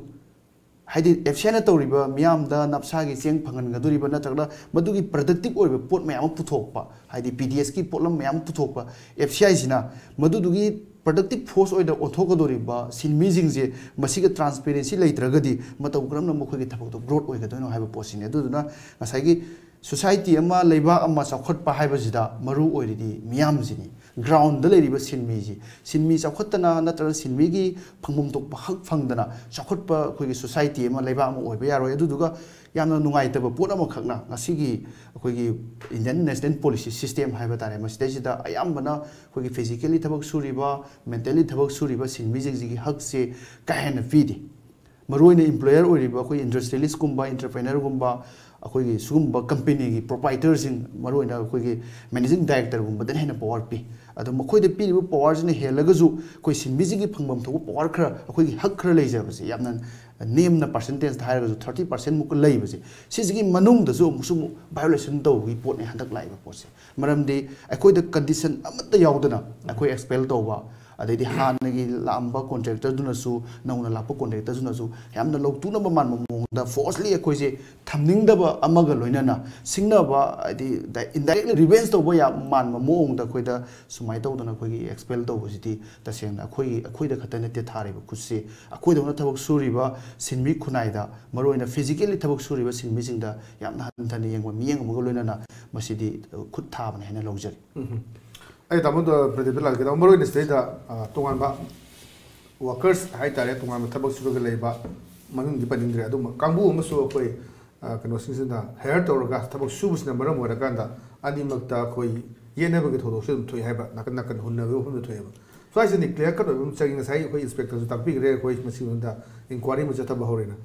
ꯍꯥꯏꯗꯤ ꯑꯦꯐ ꯁꯤ ꯑꯥꯏꯅ ꯇꯧꯔꯤꯕ ꯃꯤꯌꯥꯝꯗ ꯅꯞꯁꯥꯒꯤ ꯆꯦꯡ ꯐꯪꯍꯟꯒꯗꯣꯔꯤꯕ ꯅꯠꯇ꯭ꯔꯒꯅ ꯃꯗꯨꯒꯤ ꯄ꯭ꯔꯗꯛꯇꯤꯞ ꯑꯣꯏꯕ ꯄꯣꯠ ꯃꯌꯥꯝ ꯑꯃ ꯄꯨꯊꯣꯛꯄ, ꯍꯥꯏꯗꯤ ꯄꯤ ꯗꯤ ꯑꯦꯁꯀꯤ ꯄꯣꯠꯂꯝ ꯃꯌꯥꯝ ꯑꯃ ꯄꯨꯊꯣꯛꯄ ꯑꯦꯐ ꯁꯤ ꯑꯥꯏꯁꯤꯅ ꯃꯗꯨꯗꯨꯒꯤ ꯄ꯭ꯔꯗꯛꯇꯤꯞ ꯐꯣꯔꯁ ꯑꯣꯏꯅ ꯑꯣꯟꯊꯣꯛꯀꯗꯧꯔꯤꯕ ꯁꯤꯟꯃꯤꯁꯤꯡꯁꯦ ꯃꯁꯤꯒ ꯇ꯭ꯔꯥꯟꯁꯄꯦꯔꯦꯟꯁꯤ ꯂꯩꯇ꯭ꯔꯒꯗꯤ ꯃꯇꯧ ꯀꯔꯝꯅ ꯃꯈꯣꯏꯒꯤ ꯊꯕꯛꯇꯣ ꯒ꯭ꯔꯣꯠ ꯑꯣꯏꯒꯗꯣꯏꯅꯣ ꯍꯥꯏꯕ ꯄꯣꯠꯁꯤꯅꯤ꯫ ꯑꯗꯨꯗꯨꯅ ꯉꯁꯥꯏꯒꯤ ꯁꯣꯁꯥꯏꯇꯤ ꯑꯃ, ꯂꯩꯕꯥꯛ ꯑꯃ ꯆꯥꯎꯈꯠꯄ ꯍꯥꯏꯕꯁꯤꯗ ꯃꯔꯨ ꯑꯣꯏꯔꯤꯗꯤ ꯃꯤꯌꯥꯝꯁꯤꯅꯤ꯫ ꯒ꯭ꯔꯥꯎꯟꯗ ꯂꯩꯔꯤꯕ ꯁꯤꯟꯃꯤꯁꯤ, ꯁꯤꯟꯃꯤ ꯆꯥꯎꯈꯠꯇꯅ ꯅꯠꯇ꯭ꯔꯒ ꯁꯤꯟꯃꯤꯒꯤ ꯐꯪꯐꯝ ꯊꯣꯛꯄ ꯍꯛ ꯐꯪꯗꯅ ꯆꯥꯎꯈꯠꯄ ꯑꯩꯈꯣꯏꯒꯤ ꯁꯣꯁꯥꯏꯇꯤ ꯑꯃ, ꯂꯩꯕꯥꯛ ꯑꯃ ꯑꯣꯏꯕ ꯌꯥꯔꯣꯏ꯫ ꯑꯗꯨꯗꯨꯒ ꯌꯥꯝꯅ ꯅꯨꯡꯉꯥꯏꯇꯕ ꯄꯣꯠ ꯑꯃꯈꯛꯅ, ꯉꯁꯤꯒꯤ ꯑꯩꯈꯣꯏꯒꯤ ꯏꯟꯗꯤꯌꯟ ꯅꯦꯁꯅꯦꯜ ꯄꯣꯂꯤꯁꯤ ꯁꯤꯁꯇꯦꯝ ꯍꯥꯏꯕ ꯇꯥꯔꯦ, ꯃꯁꯤꯗꯩꯁꯤꯗ ꯑꯌꯥꯝꯕꯅ ꯑꯩꯈꯣꯏꯒꯤ ꯐꯤꯖꯤꯀꯦꯜꯂꯤ ꯊꯕꯛ ꯁꯨꯔꯤꯕ, ꯃꯦꯟꯇꯦꯜꯂꯤ ꯊꯕꯛ ꯁꯨꯔꯤꯕ ꯁꯤꯟꯃꯤꯁꯤꯡꯁꯤꯒꯤ ꯍꯛꯁꯦ ꯀꯥ ꯍꯦꯟꯅ ꯄꯤꯗꯦ꯫ ꯃꯔꯨꯑꯣꯏꯅ ꯏꯝꯄ꯭ꯂꯣꯌꯔ ꯑꯣꯏꯔꯤꯕ ꯑꯩꯈꯣꯏ ꯏꯟꯗꯁꯇ꯭ꯔꯤꯌꯦꯂꯤꯁꯀꯨꯝꯕ, ꯏꯟꯇꯔꯄ꯭ꯔꯦꯅꯔꯒꯨꯝꯕ, ꯑꯩꯈꯣꯏꯒꯤ ꯁꯤꯒꯨꯝꯕ ꯀꯝꯄꯦꯅꯤꯒꯤ ꯄ꯭ꯔꯣꯄ꯭ꯔꯥꯏꯇꯔꯁꯤꯡ, ꯃꯔꯨꯑꯣꯏꯅ ꯑꯩꯈꯣꯏꯒꯤ ꯃꯦꯅꯦꯖꯤꯡ ꯗꯥꯏꯔꯦꯛꯇꯔꯒꯨꯝꯕꯗꯅ ꯍꯦꯟꯅ ꯄꯋꯥꯔ ꯄꯤ꯫ ꯑꯗꯣ ꯃꯈꯣꯏꯗ ꯄꯤꯔꯤꯕ ꯄꯋꯥꯔꯁꯤꯅ ꯍꯦꯜꯂꯒꯁꯨ, ꯑꯩꯈꯣꯏ ꯁꯤꯟꯃꯤꯁꯤꯡꯒꯤ ꯐꯪꯐꯝ ꯊꯣꯛꯄ ꯄꯋꯥꯔ ꯈꯔ, ꯑꯩꯈꯣꯏꯒꯤ ꯍꯛ ꯈꯔ ꯂꯩꯖꯕꯁꯦ, ꯌꯥꯝꯅ ꯅꯦꯝꯅ ꯄꯥꯔꯁꯦꯟꯇꯦꯖꯇ ꯍꯥꯏꯔꯒꯁꯨ ꯊꯥꯔꯇꯤ ꯄꯥꯔꯁꯦꯟ ꯃꯨꯛꯀ ꯂꯩꯕꯁꯦ, ꯁꯤꯁꯤꯒꯤ ꯃꯅꯨꯡꯗꯁꯨ ꯑꯃꯨꯛꯁꯨ ꯑꯃꯨꯛ ꯚꯥꯏꯑꯣꯂꯦꯁꯟ ꯇꯧꯕꯒꯤ ꯄꯣꯠꯅꯦ ꯍꯟꯗꯛ ꯂꯥꯛꯏꯕ ꯄꯣꯠꯁꯦ꯫ ꯃꯔꯝꯗꯤ ꯑꯩꯈꯣꯏꯗ ꯀꯟꯗꯤꯁꯟ ꯑꯃꯠꯇ ꯌꯥꯎꯗꯅ ꯑꯩꯈꯣꯏ ꯑꯦꯛꯁꯄꯦꯜ ꯇꯧꯕ, ꯑꯗꯩꯗꯤ ꯍꯥꯟꯅꯒꯤ ꯂꯥꯛꯑꯝꯕ ꯀꯣꯟꯇ꯭ꯔꯦꯛꯇꯔꯗꯨꯅꯁꯨ ꯅꯧꯅ ꯂꯥꯛꯄ ꯀꯣꯟꯇ꯭ꯔꯦꯛꯇꯔꯗꯨꯅꯁꯨ ꯌꯥꯝꯅ ꯂꯧꯇꯨꯅꯕ ꯃꯥꯟꯕ ꯃꯑꯣꯡꯗ ꯐꯣꯔꯁꯂꯤ ꯑꯩꯈꯣꯏꯁꯦ ꯊꯝꯅꯤꯡꯗꯕ ꯑꯃꯒ ꯂꯣꯏꯅꯅ ꯁꯤꯡꯅꯕ, ꯍꯥꯏꯗꯤ ꯏꯟꯗꯥꯏꯔꯦꯛꯂꯤ ꯔꯤꯚꯦꯟꯖ ꯇꯧꯕ ꯌꯥꯝ ꯃꯥꯟꯕ ꯃꯑꯣꯡꯗ ꯑꯩꯈꯣꯏꯗ ꯁꯨꯃꯥꯏꯅ ꯇꯧꯗꯅ ꯑꯩꯈꯣꯏꯒꯤ ꯑꯦꯛꯁꯄꯦꯜ ꯇꯧꯕꯁꯤꯗꯤ ꯇꯁꯦꯡꯅ ꯑꯩꯈꯣꯏꯒꯤ, ꯑꯩꯈꯣꯏꯗ ꯈꯛꯇ ꯅꯠꯇꯦ ꯊꯥꯔꯤꯕ ꯈꯨꯠꯁꯦ, ꯑꯩꯈꯣꯏꯗꯧꯅ ꯊꯕꯛ ꯁꯨꯔꯤꯕ ꯁꯤꯟꯃꯤ ꯈꯨꯟꯅꯥꯏꯗ, ꯃꯔꯨꯑꯣꯏꯅ ꯐꯤꯖꯤꯀꯦꯜꯂꯤ ꯊꯕꯛ ꯁꯨꯔꯤꯕ ꯁꯤꯟꯃꯤꯁꯤꯡꯗ ꯌꯥꯝꯅ ꯍꯟꯊꯅ ꯌꯦꯡꯕ ꯃꯤꯠꯌꯦꯡ ꯑꯃꯒ ꯂꯣꯏꯅꯅ ꯃꯁꯤꯗꯤ ꯈꯨꯠ ꯊꯥꯕꯅꯤ ꯍꯥꯏꯅ ꯂꯧꯖꯔꯤ꯫ ꯎꯝ꯫ ꯑꯩ ꯇꯥꯃꯣꯗ ꯄ꯭ꯔꯗꯤꯞꯇ ꯂꯥꯛꯀꯦ꯫ ꯇꯥꯃꯣ, ꯃꯔꯨ ꯑꯣꯏꯅ ꯁꯤꯗꯩꯗ, ꯑ, ꯇꯣꯉꯥꯟꯕ ꯋꯥꯀꯔꯁ ꯍꯥꯏꯇꯥꯔꯦ, ꯇꯣꯉꯥꯟꯕ ꯊꯕꯛ ꯁꯨꯔꯒ ꯂꯩꯕ, ꯃꯃꯤꯡꯗꯤ ꯄꯟꯅꯤꯡꯗ꯭ꯔꯦ, ꯑꯗꯨꯝꯕ ꯀꯥꯡꯕꯨ ꯑꯃꯁꯨ ꯑꯩꯈꯣꯏ, ꯑ, ꯀꯩꯅꯣꯁꯤꯡꯁꯤꯅ ꯍꯥꯌꯔ ꯇꯧꯔꯒ ꯊꯕꯛ ꯁꯨꯕꯁꯤꯅ ꯃꯔꯝ ꯑꯣꯏꯔꯀꯥꯟꯗ ꯑꯅꯤꯃꯛꯇ ꯑꯩꯈꯣꯏ ꯌꯦꯠꯅꯕꯒꯤ ꯊꯧꯗꯣꯛꯁꯨ ꯑꯗꯨꯝ ꯊꯣꯛꯑꯦ ꯍꯥꯏꯕ, ꯅꯥꯀꯟ ꯅꯥꯀꯟ ꯍꯨꯟꯅꯕꯒꯤ ꯋꯥꯐꯝꯗ ꯊꯣꯛꯑꯦꯕ꯫ ꯁ꯭ꯋꯥꯏꯁꯤꯗꯤ ꯀ꯭ꯂꯤꯌꯥꯔ ꯀꯠ ꯑꯣꯏꯕ ꯑꯃ ꯆꯪꯉꯤ꯫ ꯉꯁꯥꯏ ꯑꯩꯈꯣꯏ ꯏꯟꯁꯄꯦꯛꯇꯔꯁꯨ ꯇꯥꯛꯄꯤꯈ꯭ꯔꯦ, ꯑꯩꯈꯣꯏ ꯃꯁꯤꯒꯤ ꯃꯅꯨꯡꯗ ꯏꯟꯀ꯭ꯋꯥꯔꯤ ꯑꯃ ꯆꯠꯊꯕ ꯍꯧꯔꯦꯅ꯫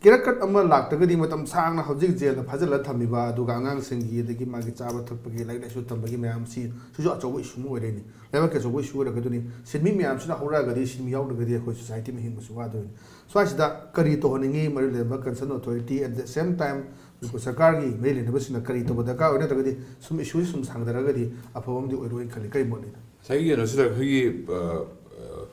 ꯀ꯭ꯂꯤꯌꯥꯔ ꯀꯠ ꯑꯃ ꯂꯥꯛꯇ꯭ꯔꯒꯗꯤ ꯃꯇꯝ ꯁꯥꯡꯅ ꯍꯧꯖꯤꯛ ꯖꯦꯜꯗ ꯐꯥꯖꯤꯜꯂ ꯊꯝꯃꯤꯕ, ꯑꯗꯨꯒ ꯑꯉꯥꯡꯁꯤꯡꯒꯤ, ꯑꯗꯒꯤ ꯃꯥꯒꯤ ꯆꯥꯕ ꯊꯛꯄꯒꯤ, ꯂꯥꯏꯔꯤꯛ ꯂꯥꯏꯁꯨ ꯇꯝꯕꯒꯤ ꯃꯌꯥꯝꯁꯤ, ꯁꯤꯁꯨ ꯑꯆꯧꯕ ꯏꯁꯨ ꯑꯃ ꯑꯣꯏꯔꯦꯅꯦ꯫ ꯂꯩꯕꯥꯛꯀꯤ ꯑꯆꯧꯕ ꯏꯁꯨ ꯑꯣꯏꯔꯛꯀꯗꯣꯏꯅꯤ꯫ ꯁꯤꯟꯃꯤ ꯃꯌꯥꯝꯁꯤꯅ ꯍꯧꯔꯛꯑꯒꯗꯤ, ꯁꯤꯟꯃꯤ ꯌꯥꯎꯗ꯭ꯔꯒꯗꯤ ꯑꯩꯈꯣꯏ ꯁꯣꯁꯥꯏꯇꯤ ꯑꯃ ꯍꯤꯡꯕꯁꯨ ꯋꯥꯗꯣꯏꯅꯤ꯫ ꯁ꯭ꯋꯥꯏꯁꯤꯗ ꯀꯔꯤ ꯇꯧꯍꯟꯅꯤꯡꯉꯤ ꯃꯔꯤ ꯂꯩꯅꯕ concern authority, at the same time Manipur ꯁꯔꯀꯥꯔꯒꯤ ꯃꯔꯤ ꯂꯩꯅꯕꯁꯤꯡꯅ ꯀꯔꯤ ꯇꯧꯕ ꯗꯔꯀꯥꯔ ꯑꯣꯏ? ꯅꯠꯇ꯭ꯔꯒꯗꯤ ꯁꯨꯝ ꯏꯁꯨꯁꯤ ꯁꯨꯝ ꯁꯥꯡꯊꯔꯒꯗꯤ ꯑꯐꯕ ꯑꯃꯗꯤ ꯑꯣꯏꯔꯣꯏꯅ ꯈꯜꯂꯤ꯫ ꯀꯔꯤ ꯃꯣꯠꯅꯤꯗ? ꯉꯁꯥꯏꯒꯤ ꯀꯩꯅꯣꯁꯤꯗ ꯑꯩꯈꯣꯏꯒꯤ, ꯑ, ꯑ,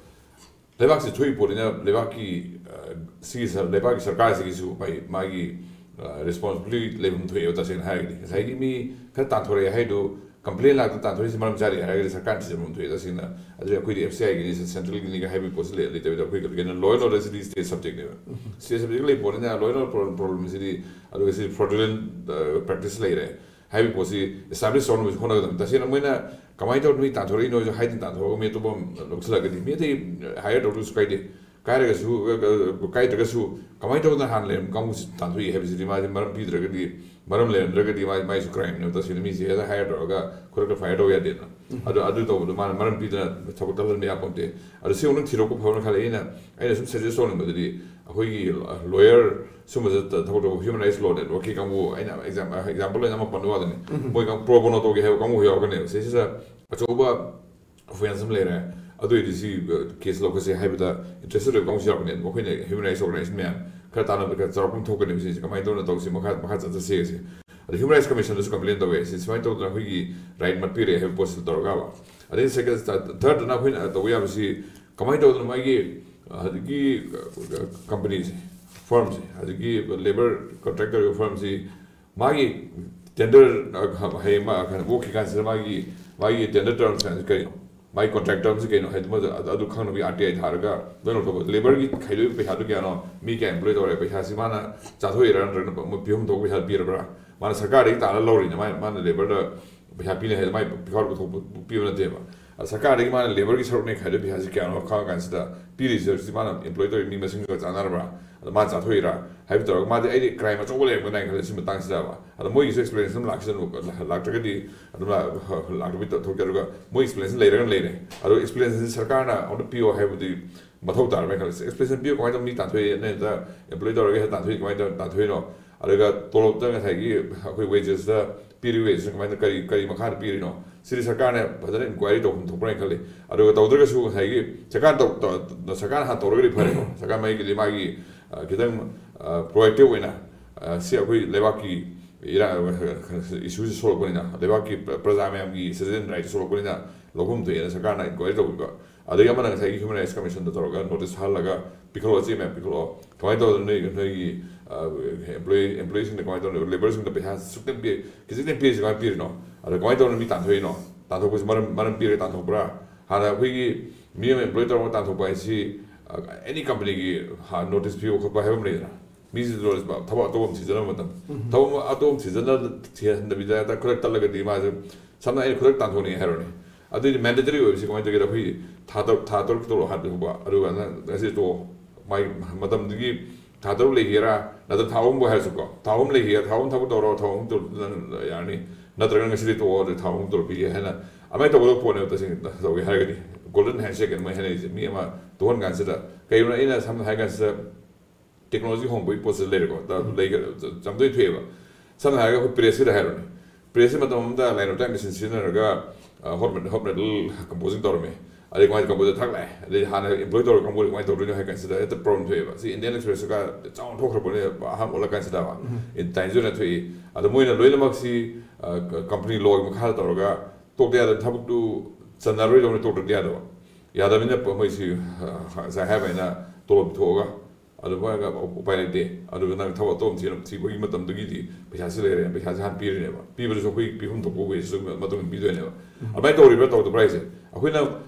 ꯂꯩꯕꯥꯛꯁꯤ ꯊꯣꯛꯏ ꯄꯣꯠꯅꯤꯅ ꯂꯩꯕꯥꯛꯀꯤ, ꯑ, ꯁꯤꯒꯤ ꯁꯔ-, ꯂꯩꯕꯥꯛꯀꯤ ꯁꯔꯀꯥꯔꯁꯤꯒꯤꯁꯨ ꯃꯥꯒꯤ, ꯃꯥꯒꯤ, ꯑ, ꯔꯦꯁꯄꯣꯟꯁꯤꯕꯤꯂꯤꯇꯤ ꯂꯩꯐꯝ ꯊꯣꯛꯑꯦꯕ꯫ ꯇꯁꯦꯡꯅ ꯍꯥꯏꯔꯒꯗꯤ ꯉꯁꯥꯏꯒꯤ ꯃꯤ ꯈꯔ ꯇꯥꯟꯊꯣꯔꯛꯑꯦ ꯍꯥꯏꯗꯣ, ꯀꯝꯄ꯭ꯂꯦꯟ ꯂꯥꯛꯇ ꯇꯥꯟꯊꯣꯔꯛꯏꯁꯤ ꯃꯔꯝ ꯆꯥꯔꯤ ꯍꯥꯏꯔꯒꯗꯤ ꯁꯔꯀꯥꯔꯅ ꯊꯤꯖꯤꯟꯐꯝ ꯊꯣꯛꯑꯦ ꯇꯁꯦꯡꯅ꯫ ꯑꯗꯨꯗꯤ ꯑꯩꯈꯣꯏꯗꯤ ꯑꯦꯐ ꯁꯤ ꯑꯥꯏꯒꯤꯅꯤ, ꯁꯦꯟꯇ꯭ꯔꯦꯜꯒꯤꯅꯤꯒ ꯍꯥꯏꯕꯒꯤ ꯄꯣꯠꯁꯤ ꯂꯩ-, ꯂꯩꯇꯕꯤꯗ ꯑꯩꯈꯣꯏ ꯀꯩꯅꯣ law and order ꯁꯤꯗꯤ ꯁ꯭ꯇꯦꯠ ꯁꯕꯖꯦꯛꯅꯦꯕ꯫ ꯁ꯭ꯇꯦꯠ ꯁꯕꯖꯦꯛ ꯂꯩ ꯄꯣꯠꯅꯤꯅ law and order ꯄ꯭ꯔꯣꯕ꯭ꯂꯦꯝꯁꯤꯗꯤ, ꯑꯗꯨꯒ ꯁꯤ ꯐ꯭ꯔꯣꯗꯨꯂꯦꯟ ꯄ꯭ꯔꯦꯛꯇꯤꯁ ꯂꯩꯔꯦ꯫ ꯍꯥꯏꯕꯒꯤ ꯄꯣꯠꯁꯤ establish ꯇꯧꯅꯕꯁꯨ ꯍꯣꯠꯅꯒꯗꯕꯅꯤ꯫ ꯇꯁꯦꯡꯅ ꯃꯣꯏꯅ ꯀꯃꯥꯏꯅ ꯇꯧꯔ ꯅꯣꯏ ꯇꯥꯟꯊꯣꯔꯛꯏꯅꯣꯁꯨ ꯍꯥꯏꯗꯅ ꯇꯥꯟꯊꯣꯔꯛꯑꯒ ꯃꯤ ꯑꯇꯣꯞꯄ ꯑꯃ ꯂꯧꯁꯤꯜꯂꯒꯗꯤ ꯃꯤ ꯑꯇꯩ hire ꯇꯧꯗ꯭ꯔꯁꯨ ꯀꯥꯏꯗꯦ꯫ ꯀꯥꯏꯔꯒꯁꯨ, ꯑ, ꯑ, ꯀꯥꯏꯗ꯭ꯔꯒꯁꯨ ꯀꯃꯥꯏꯅ ꯇꯧꯗꯅ ꯍꯥꯟꯅ ꯂꯩꯔꯝꯕ ꯀꯥꯡꯕꯨꯁꯤ ꯇꯥꯟꯊꯣꯛꯏ ꯍꯥꯏꯕꯁꯤꯗꯤ ꯃꯥꯁꯦ ꯃꯔꯝ ꯄꯤꯗ꯭ꯔꯒꯗꯤ, ꯃꯔꯝ ꯂꯩꯔꯝꯗ꯭ꯔꯒꯗꯤ ꯃꯥ-, ꯃꯥꯏꯁꯨ crimeꯅꯦꯕ꯫ ꯇꯁꯦꯡꯅ ꯃꯤꯁꯦ ꯍꯦꯛꯇ hire ꯇꯧꯔꯒ ꯈꯨꯗꯛꯇ fire ꯇꯧꯕ ꯌꯥꯗꯦꯅ꯫ ꯑꯗꯨ, ꯑꯗꯨ ꯇꯧꯕꯗꯣ ꯃꯥꯅ ꯃꯔꯝ ꯄꯤꯗꯅ ꯊꯕꯛ ꯇꯧꯍꯟꯕ ꯌꯥꯄꯣꯟꯇꯦ꯫ ꯑꯗꯣ ꯁꯤ ꯑꯃꯨꯛꯇꯪ ꯊꯤꯗꯣꯛꯄ ꯐꯕꯅ ꯈꯜꯂꯦ꯫ ꯑꯩꯅ, ꯑꯩꯅ ꯁꯨꯝ suggest ꯇꯧꯅꯤꯡꯕꯗꯤ ꯑꯩꯈꯣꯏꯒꯤ lawyer ꯁꯨꯝꯕꯁꯦ ꯊꯕꯛ ꯇꯧꯕ human rights law networkꯀꯤ ꯀꯥꯡꯕꯨ, ꯑꯩꯅ exam-, example ꯑꯣꯏꯅ ꯑꯃ ꯄꯟꯕ ꯋꯥꯗꯅꯤ꯫ ꯃꯣꯏ ꯀꯥꯡ-, pro bono ꯇꯧꯒꯦ ꯍꯥꯏꯕ ꯀꯥꯡꯕꯨ ꯌꯥꯎꯔꯛꯀꯅꯦꯕ꯫ ꯁꯤꯁꯤꯗ ꯑꯆꯧꯕ offence ꯑꯃ ꯂꯩꯔꯦ, ꯑꯗꯨ ꯑꯣꯏꯔꯗꯤ ꯁꯤ, ꯑ, case ꯂꯧꯈꯠꯁꯦ ꯍꯥꯏꯕꯗ interested ꯑꯣꯏꯕ ꯀꯥꯡꯕꯨꯁꯨ ꯌꯥꯎꯔꯛꯀꯅꯦ꯫ ꯃꯈꯣꯏꯅ human rights organization ꯃꯌꯥꯝ ꯈꯔ ꯇꯥꯟꯅꯕꯗ ꯈꯔ ꯆꯥꯎꯔꯥꯛꯄ ꯑꯃ ꯊꯣꯛꯀꯅꯦꯕ ꯁꯤꯁꯦ꯫ ꯀꯃꯥꯏꯅ ꯇꯧꯅ ꯇꯧꯁꯤ, ꯃꯈꯥ, ꯃꯈꯥ ꯆꯠꯊꯁꯦ ꯁꯤ꯫ ꯑꯗ human rights commissionꯗꯁꯨ complain ꯇꯧꯋꯦ, ꯁꯤ ꯁꯨꯃꯥꯏꯅ ꯇꯧꯗꯅ ꯑꯩꯈꯣꯏꯒꯤ right ꯃꯠꯄꯤꯔꯦ ꯍꯥꯏꯕ ꯄꯣꯠꯁꯤꯗ ꯇꯧꯔꯒꯕ꯫ ꯑꯗꯩ second, thirdꯇꯅ ꯑꯩꯈꯣꯏꯅ ꯇꯧꯕ ꯌꯥꯕꯁꯤ ꯀꯃꯥꯏꯅ ꯇꯧꯗꯅ ꯃꯥꯒꯤ, ꯑ, ꯍꯧꯖꯤꯛꯀꯤ, ꯑ, companyꯁꯦ, firmꯁꯦ, ꯍꯧꯖꯤꯛꯀꯤ labour contractor firmꯁꯤ ꯃꯥꯒꯤ tender, ꯑ, ꯍꯌꯦꯡ ꯃꯥ ꯀꯩꯅꯣ ꯑꯣꯛꯈꯤ ꯀꯥꯟꯁꯤꯗ ꯃꯥꯒꯤ, ꯃꯥꯒꯤ tender terms ꯀꯩꯅꯣ, ꯃꯥꯒꯤ contract termsꯁꯤ ꯀꯩꯅꯣ ꯍꯥꯏꯗꯤ ꯃꯗꯨ ꯑꯗꯨ, ꯑꯗꯨ ꯈꯪꯅꯕꯒꯤ R T I ꯊꯥꯔꯒ ꯂꯣꯏꯅ ꯂꯧꯊꯣꯛꯄ꯫ Labourꯒꯤ ꯈꯥꯏꯗꯣꯛꯏꯕ ꯄꯩꯁꯥꯗꯨ ꯀꯌꯥꯅꯣ, ꯃꯤ ꯀꯌꯥ employ ꯇꯧꯔꯦ, ꯄꯩꯁꯥꯁꯤ ꯃꯥꯅ ꯆꯥꯊꯣꯛꯏꯔꯥ ꯅꯠꯇ꯭ꯔꯒꯅ ꯃꯣꯏ ꯄꯤꯐꯝ ꯊꯣꯛꯄ ꯄꯩꯁꯥ ꯄꯤꯔꯕ꯭ꯔꯥ, ꯃꯥꯅ ꯁꯔꯀꯥꯔꯗꯒꯤ ꯇꯥꯜꯂ ꯂꯧꯔꯤꯅꯦ, ꯃꯥ-, ꯃꯥꯅ labourꯗ ꯄꯩꯁꯥ ꯄꯤꯅꯤ ꯍꯥꯏꯗꯤ ꯃꯥꯏ ꯄꯤꯈꯥꯎ ꯄꯨꯊꯣꯛꯄ ꯄꯤꯕ ꯅꯠꯇꯦꯕ꯫ ꯑ, ꯁꯔꯀꯥꯔꯗꯒꯤ ꯃꯥꯅ labourꯒꯤ ꯁꯔꯨꯛꯅꯦ ꯈꯥꯏꯗꯣꯛꯏ ꯄꯩꯁꯥꯁꯤ ꯀꯌꯥꯅꯣ ꯈꯪꯉ ꯀꯥꯟꯁꯤꯗ ꯄꯤꯔꯤꯁꯦ ꯍꯧꯖꯤꯛ ꯃꯥꯅ employ ꯇꯧꯔꯤ ꯃꯤ ꯃꯁꯤꯡꯗꯨꯒ ꯆꯥꯟꯅꯔꯕ꯭ꯔꯥ, ꯑꯗ ꯃꯥꯅ ꯆꯥꯊꯣꯛꯏꯔꯥ ꯍꯥꯏꯕ ꯇꯧꯔꯒ ꯃꯥꯗꯤ ꯑꯩꯗꯤ crime ꯑꯆꯧꯕ ꯂꯩꯔꯝꯒꯅꯤ ꯍꯥꯏꯅ ꯈꯜꯂꯦ ꯁꯤ ꯃꯇꯥꯡꯁꯤꯗꯕ꯫ ꯑꯗ ꯃꯣꯏꯒꯤꯁꯨ explanation ꯑꯃ ꯂꯥꯛꯁꯤꯗꯅ ꯂꯥꯛꯇ꯭ꯔꯒꯗꯤ ꯑꯗꯨꯝ ꯂꯥꯛ-, ꯂꯥꯛꯇꯕꯤ ꯊꯣꯛꯀꯦ꯫ ꯑꯗꯨꯒ ꯃꯣꯏ explanation ꯂꯩꯔꯒꯅ ꯂꯩꯔꯦ꯫ ꯑꯗꯣ explanationꯁꯤ ꯁꯔꯀꯥꯔꯅ ꯑꯃꯨꯛꯇ ꯄꯤꯌꯣ ꯍꯥꯏꯕꯗꯤ ꯃꯊꯧ ꯇꯥꯔꯝꯃꯦ ꯈꯜꯂꯦ꯫ Explanation ꯄꯤꯌꯨ ꯀꯃꯥꯏꯅ ꯇꯧꯅꯤ? ꯇꯥꯟꯊꯣꯛꯑꯦ, ꯅꯣꯏ ꯑꯝꯇ employ ꯇꯧꯔꯒꯦ ꯍꯥꯏ ꯇꯥꯟꯊꯣꯛꯏ, ꯀꯃꯥꯏꯅ ꯇꯧ-, ꯇꯥꯟꯊꯣꯛꯏꯅꯣ? ꯑꯗꯨꯒ ꯇꯣꯂꯣꯞꯇ ꯉꯁꯥꯏꯒꯤ ꯑꯩꯈꯣꯏ wagesꯇ ꯄꯤꯔꯤ wagesꯅ ꯀꯃꯥꯏꯅ, ꯀꯔꯤ, ꯀꯔꯤ ꯃꯈꯥꯗ ꯄꯤꯔꯤꯅꯣ? ꯁꯤꯗꯤ ꯁꯔꯀꯥꯔꯅ ꯐꯖꯅ inquiry ꯇꯧꯐꯝ ꯊꯣꯛꯄ꯭ꯔꯥ ꯍꯥꯏꯅ ꯈꯜꯂꯤ꯫ ꯑꯗꯨꯒ ꯇꯧꯗ꯭ꯔꯒꯁꯨ ꯉꯁꯥꯏꯒꯤ ꯁꯔꯀꯥꯔ ꯇꯧ-, ꯇꯧ-, ꯁꯔꯀꯥꯔꯅ ꯍꯥꯟꯅ ꯇꯧꯔꯒꯗꯤ ꯐꯔꯦꯀꯣ꯫ ꯁꯔꯀꯥꯔ ꯃꯥꯏꯒꯤꯗꯤ ꯃꯥꯒꯤ, ꯑ, ꯈꯤꯇꯪ, ꯑ, proactive ꯑꯣꯏꯅ, ꯑ, ꯁꯤ ꯑꯩꯈꯣꯏ ꯂꯩꯕꯥꯛꯀꯤ ꯏꯔꯥꯡ, issueꯁꯤ ꯁꯣꯛꯂꯛꯄꯅꯤꯅ, ꯂꯩꯕꯥꯛꯀꯤ ꯄ꯭ꯔ-, ꯄ꯭ꯔꯖꯥ ꯃꯌꯥꯝꯒꯤ citizen rightꯁꯤ ꯁꯣꯛꯂꯛꯄꯅꯤꯅ ꯂꯧꯐꯝ ꯊꯣꯛꯑꯦꯅ ꯁꯔꯀꯥꯔꯅ inquiry ꯇꯧꯕꯤꯕ꯫ ꯑꯗꯒꯤ ꯑꯃꯅ ꯉꯁꯥꯏꯒꯤ human rights commissionꯗ ꯇꯧꯔꯒ notice ꯊꯥꯍꯜꯂꯒ ꯄꯤꯈꯠꯂꯣ, ꯆꯦ ꯃꯌꯥꯝ ꯄꯤꯈꯠꯂꯣ, ꯀꯃꯥꯏꯅ ꯇꯧꯗꯅ ꯅꯣꯏ, ꯅꯣꯏꯒꯤ, ꯑ, employee, employeeꯁꯤꯡꯗ ꯀꯃꯥꯏꯅ ꯇꯧꯗꯅ, labourꯁꯤꯡꯗ ꯄꯩꯁꯥ ꯁꯨꯛꯇꯪ ꯄꯤ-, ꯈꯤꯖꯤꯛꯇꯪ ꯄꯤꯔꯤꯁꯤ ꯀꯃꯥꯏꯅ ꯄꯤꯔꯤꯅꯣ? ꯑꯗ ꯀꯃꯥꯏꯅ ꯇꯧꯗꯅ ꯃꯤ ꯇꯥꯟꯊꯣꯛꯏꯅꯣ? ꯇꯥꯟꯊꯣꯛꯄꯁꯤ ꯃꯔꯝ, ꯃꯔꯝ ꯄꯤꯔꯒ ꯇꯥꯟꯊꯣꯛꯄ꯭ꯔꯥ? ꯍꯥꯟꯅ ꯑꯩꯈꯣꯏꯒꯤ ꯃꯤ ꯑꯃ employ ꯇꯧꯔꯒ ꯇꯥꯟꯊꯣꯛꯄ ꯍꯥꯏꯁꯤ, ꯑ, any companyꯒꯤ ꯍꯥ-, notice ꯄꯤꯕ ꯈꯣꯠꯄ ꯍꯥꯏꯕ ꯑꯃ ꯂꯩꯗꯅ, ꯃꯤꯁꯤꯗ ꯊꯕꯛ ꯑꯇꯣꯞꯄ ꯑꯃ ꯊꯤꯖꯅꯕ ꯃꯇꯝ, ꯊꯕꯛ ꯑꯃ ꯑꯇꯣꯞꯄ ꯑꯃ ꯊꯤꯖꯅ ꯊꯤꯍꯟꯗꯕꯤꯗ ꯍꯦꯛꯇ ꯈꯨꯗꯛ ꯇꯠꯂꯒꯗꯤ ꯃꯥꯁꯦ, ꯁꯝꯅ ꯑꯩꯅ ꯈꯨꯗꯛ ꯇꯥꯟꯊꯣꯛꯅꯤꯡꯉꯦ ꯍꯥꯏꯔꯣꯅꯦ, ꯑꯗꯨꯏꯗꯤ ꯃꯦꯟꯗꯦꯇꯔꯤ ꯑꯣꯏꯕꯁꯤ ꯀꯃꯥꯏꯅ ꯇꯧꯒꯦꯗ? ꯑꯩꯈꯣꯏꯒꯤ ꯊꯥ ꯇꯔꯨꯛ, ꯊꯥ ꯇꯔꯨꯛ ꯇꯣꯂꯣꯞ ꯍꯥꯟꯅ ꯄꯤꯊꯣꯛꯄ, ꯑꯗꯨꯒ ꯅꯪ ꯉꯁꯤ ꯇꯣꯛꯑꯣ, ꯃꯥꯒꯤ ꯃꯇꯝꯗꯨꯒꯤ ꯊꯥ ꯇꯔꯨꯛ ꯂꯩꯈꯤꯒꯦꯔꯥ, ꯅꯠꯇ꯭ꯔ ꯊꯥ ꯑꯍꯨꯝꯕꯨ ꯍꯥꯏꯔꯁꯨꯀꯣ, ꯊꯥ ꯑꯍꯨꯝ ꯂꯩꯈꯤꯒꯦꯔꯥ, ꯊꯥ ꯑꯍꯨꯝ ꯊꯕꯛ ꯇꯧꯔꯣ, ꯊꯥ ꯑꯍꯨꯝ ꯇꯧꯔ ꯅꯪ ꯌꯥꯔꯅꯤ, ꯅꯠꯇ꯭ꯔꯒ ꯉꯁꯤꯗꯤ ꯇꯣꯛꯑꯣ, ꯑꯗꯨ ꯊꯥ ꯑꯍꯨꯝ ꯇꯣꯂꯣꯞ ꯄꯤꯒꯦ ꯍꯥꯏꯅ ꯑꯗꯨꯃꯥꯏꯅ ꯇꯧꯒꯗꯕ ꯄꯣꯠꯅꯦꯕ꯫ ꯇꯁꯦꯡꯅ ꯇꯧꯒꯦ ꯍꯥꯏꯔꯒꯗꯤ ꯒꯣꯜꯗꯟ ꯍꯦꯟꯁꯦꯛ ꯑꯗꯨꯃꯥꯏꯅ ꯍꯥꯏꯅꯔꯤꯁꯦ꯫ ꯃꯤ ꯑꯃ ꯇꯣꯛꯍꯟ ꯀꯥꯟꯁꯤꯗ, ꯀꯩꯒꯤꯅꯣ ꯑꯩꯅ ꯁꯝꯅ ꯍꯥꯏ ꯀꯥꯟꯁꯤꯗ ꯇꯦꯛꯅꯣꯂꯣꯖꯤ ꯍꯣꯡꯕꯒꯤ ꯄꯣꯠꯁꯤ ꯂꯩꯔꯦꯀꯣ, ꯆꯝꯗꯣꯏ ꯊꯣꯛꯑꯦꯕ꯫ ꯁꯝꯅ ꯍꯥꯏꯔꯒ ꯑꯩꯈꯣꯏ ꯄ꯭ꯔꯦꯁꯀꯤꯗ ꯍꯥꯏꯔꯣꯅꯦ, ꯄ꯭ꯔꯦꯁꯁꯤ ꯃꯇꯝ ꯑꯃꯗ ꯂꯥꯏꯟ ꯑꯣꯐ ꯇꯥꯏꯝ ꯃꯦꯁꯤꯟ ꯁꯤꯖꯤꯟꯅꯔꯒ ꯍꯣꯞ ꯃꯦꯇꯜ ꯀꯝꯄꯣꯖꯤꯡ ꯇꯧꯔꯝꯃꯤ꯫ ꯑꯗꯩ ꯀꯃꯥꯏꯅ ꯀꯝꯄꯣꯖꯔ ꯊꯥꯛ ꯂꯥꯛꯑꯦ, ꯑꯗꯩ ꯍꯥꯟꯅ ꯑꯦꯝꯄ꯭ꯂꯣꯏ ꯇꯧꯔꯒ ꯀꯥꯡꯕꯨꯗꯤ ꯀꯃꯥꯏꯅ ꯇꯧꯗꯣꯏꯅꯣ ꯍꯥꯏ ꯀꯥꯟꯁꯤꯗ ꯍꯦꯛꯇ ꯄ꯭ꯔꯣꯕ꯭ꯂꯦꯝ ꯊꯣꯛꯑꯦꯕ꯫ ꯁꯤ ꯏꯟꯗꯤꯌꯥꯟ ꯑꯦꯛꯁꯄ꯭ꯔꯦꯁꯀ ꯆꯥꯎꯅ ꯊꯣꯛꯈ꯭ꯔ ꯄꯣꯠꯅꯦ ꯑꯍꯥꯟꯕ ꯑꯣꯜꯂꯛ ꯀꯥꯟꯁꯤꯗ꯫ ꯇꯥꯏꯝꯁ ꯑꯣꯏꯅ ꯊꯣꯛꯏ꯫ ꯑꯗꯣ ꯃꯣꯏꯅ ꯂꯣꯏꯅꯃꯛꯁꯤ ꯀꯝꯄꯅꯤ ꯂꯣꯒꯤ ꯃꯈꯥꯗ ꯇꯧꯔꯒ ꯇꯣꯛꯇ ꯌꯥꯗꯕ, ꯊꯕꯛꯇꯨ ꯆꯟꯅꯔꯣꯏꯗꯧꯅꯤ, ꯇꯣꯛꯇ꯭ꯔꯗꯤ ꯌꯥꯗꯕ꯫ ꯌꯥꯗꯕꯅꯤꯅ ꯃꯣꯏꯁꯤ ꯉꯁꯥꯏ ꯍꯥꯏꯕ ꯑꯩꯅ ꯇꯣꯂꯣꯞ ꯄꯤꯊꯣꯛꯑꯒ ꯑꯗꯨꯃꯥꯏꯅ ꯎꯄꯥꯏ ꯂꯩꯇꯦ꯫ ꯑꯗꯨꯒ ꯅꯪ ꯊꯕꯛ ꯑꯇꯣꯞꯄ ꯊꯤꯔ-, ꯊꯤꯕꯒꯤ ꯃꯇꯝꯗꯨꯒꯤꯗꯤ ꯄꯩꯁꯥꯁꯤ ꯂꯩꯔꯦ, ꯄꯩꯁꯥꯁꯤ ꯍꯥꯟꯅ ꯄꯤꯔꯤꯅꯦꯕ꯫ ꯄꯤꯕꯗꯨꯁꯨ ꯑꯩꯈꯣꯏ ꯄꯤꯐꯝ ꯊꯣꯛꯄ ꯋꯦꯁꯤꯁꯨ ꯃꯇꯨꯡ ꯏꯟꯅ ꯄꯤꯗꯣꯏꯅꯦꯕ꯫ ꯑꯗꯨꯃꯥꯏꯅ ꯇꯧꯔꯤꯕ꯭ꯔꯥ ꯇꯧꯗꯕ꯭ꯔꯥ ꯍꯥꯏꯁꯦ ꯑꯩꯈꯣꯏꯅ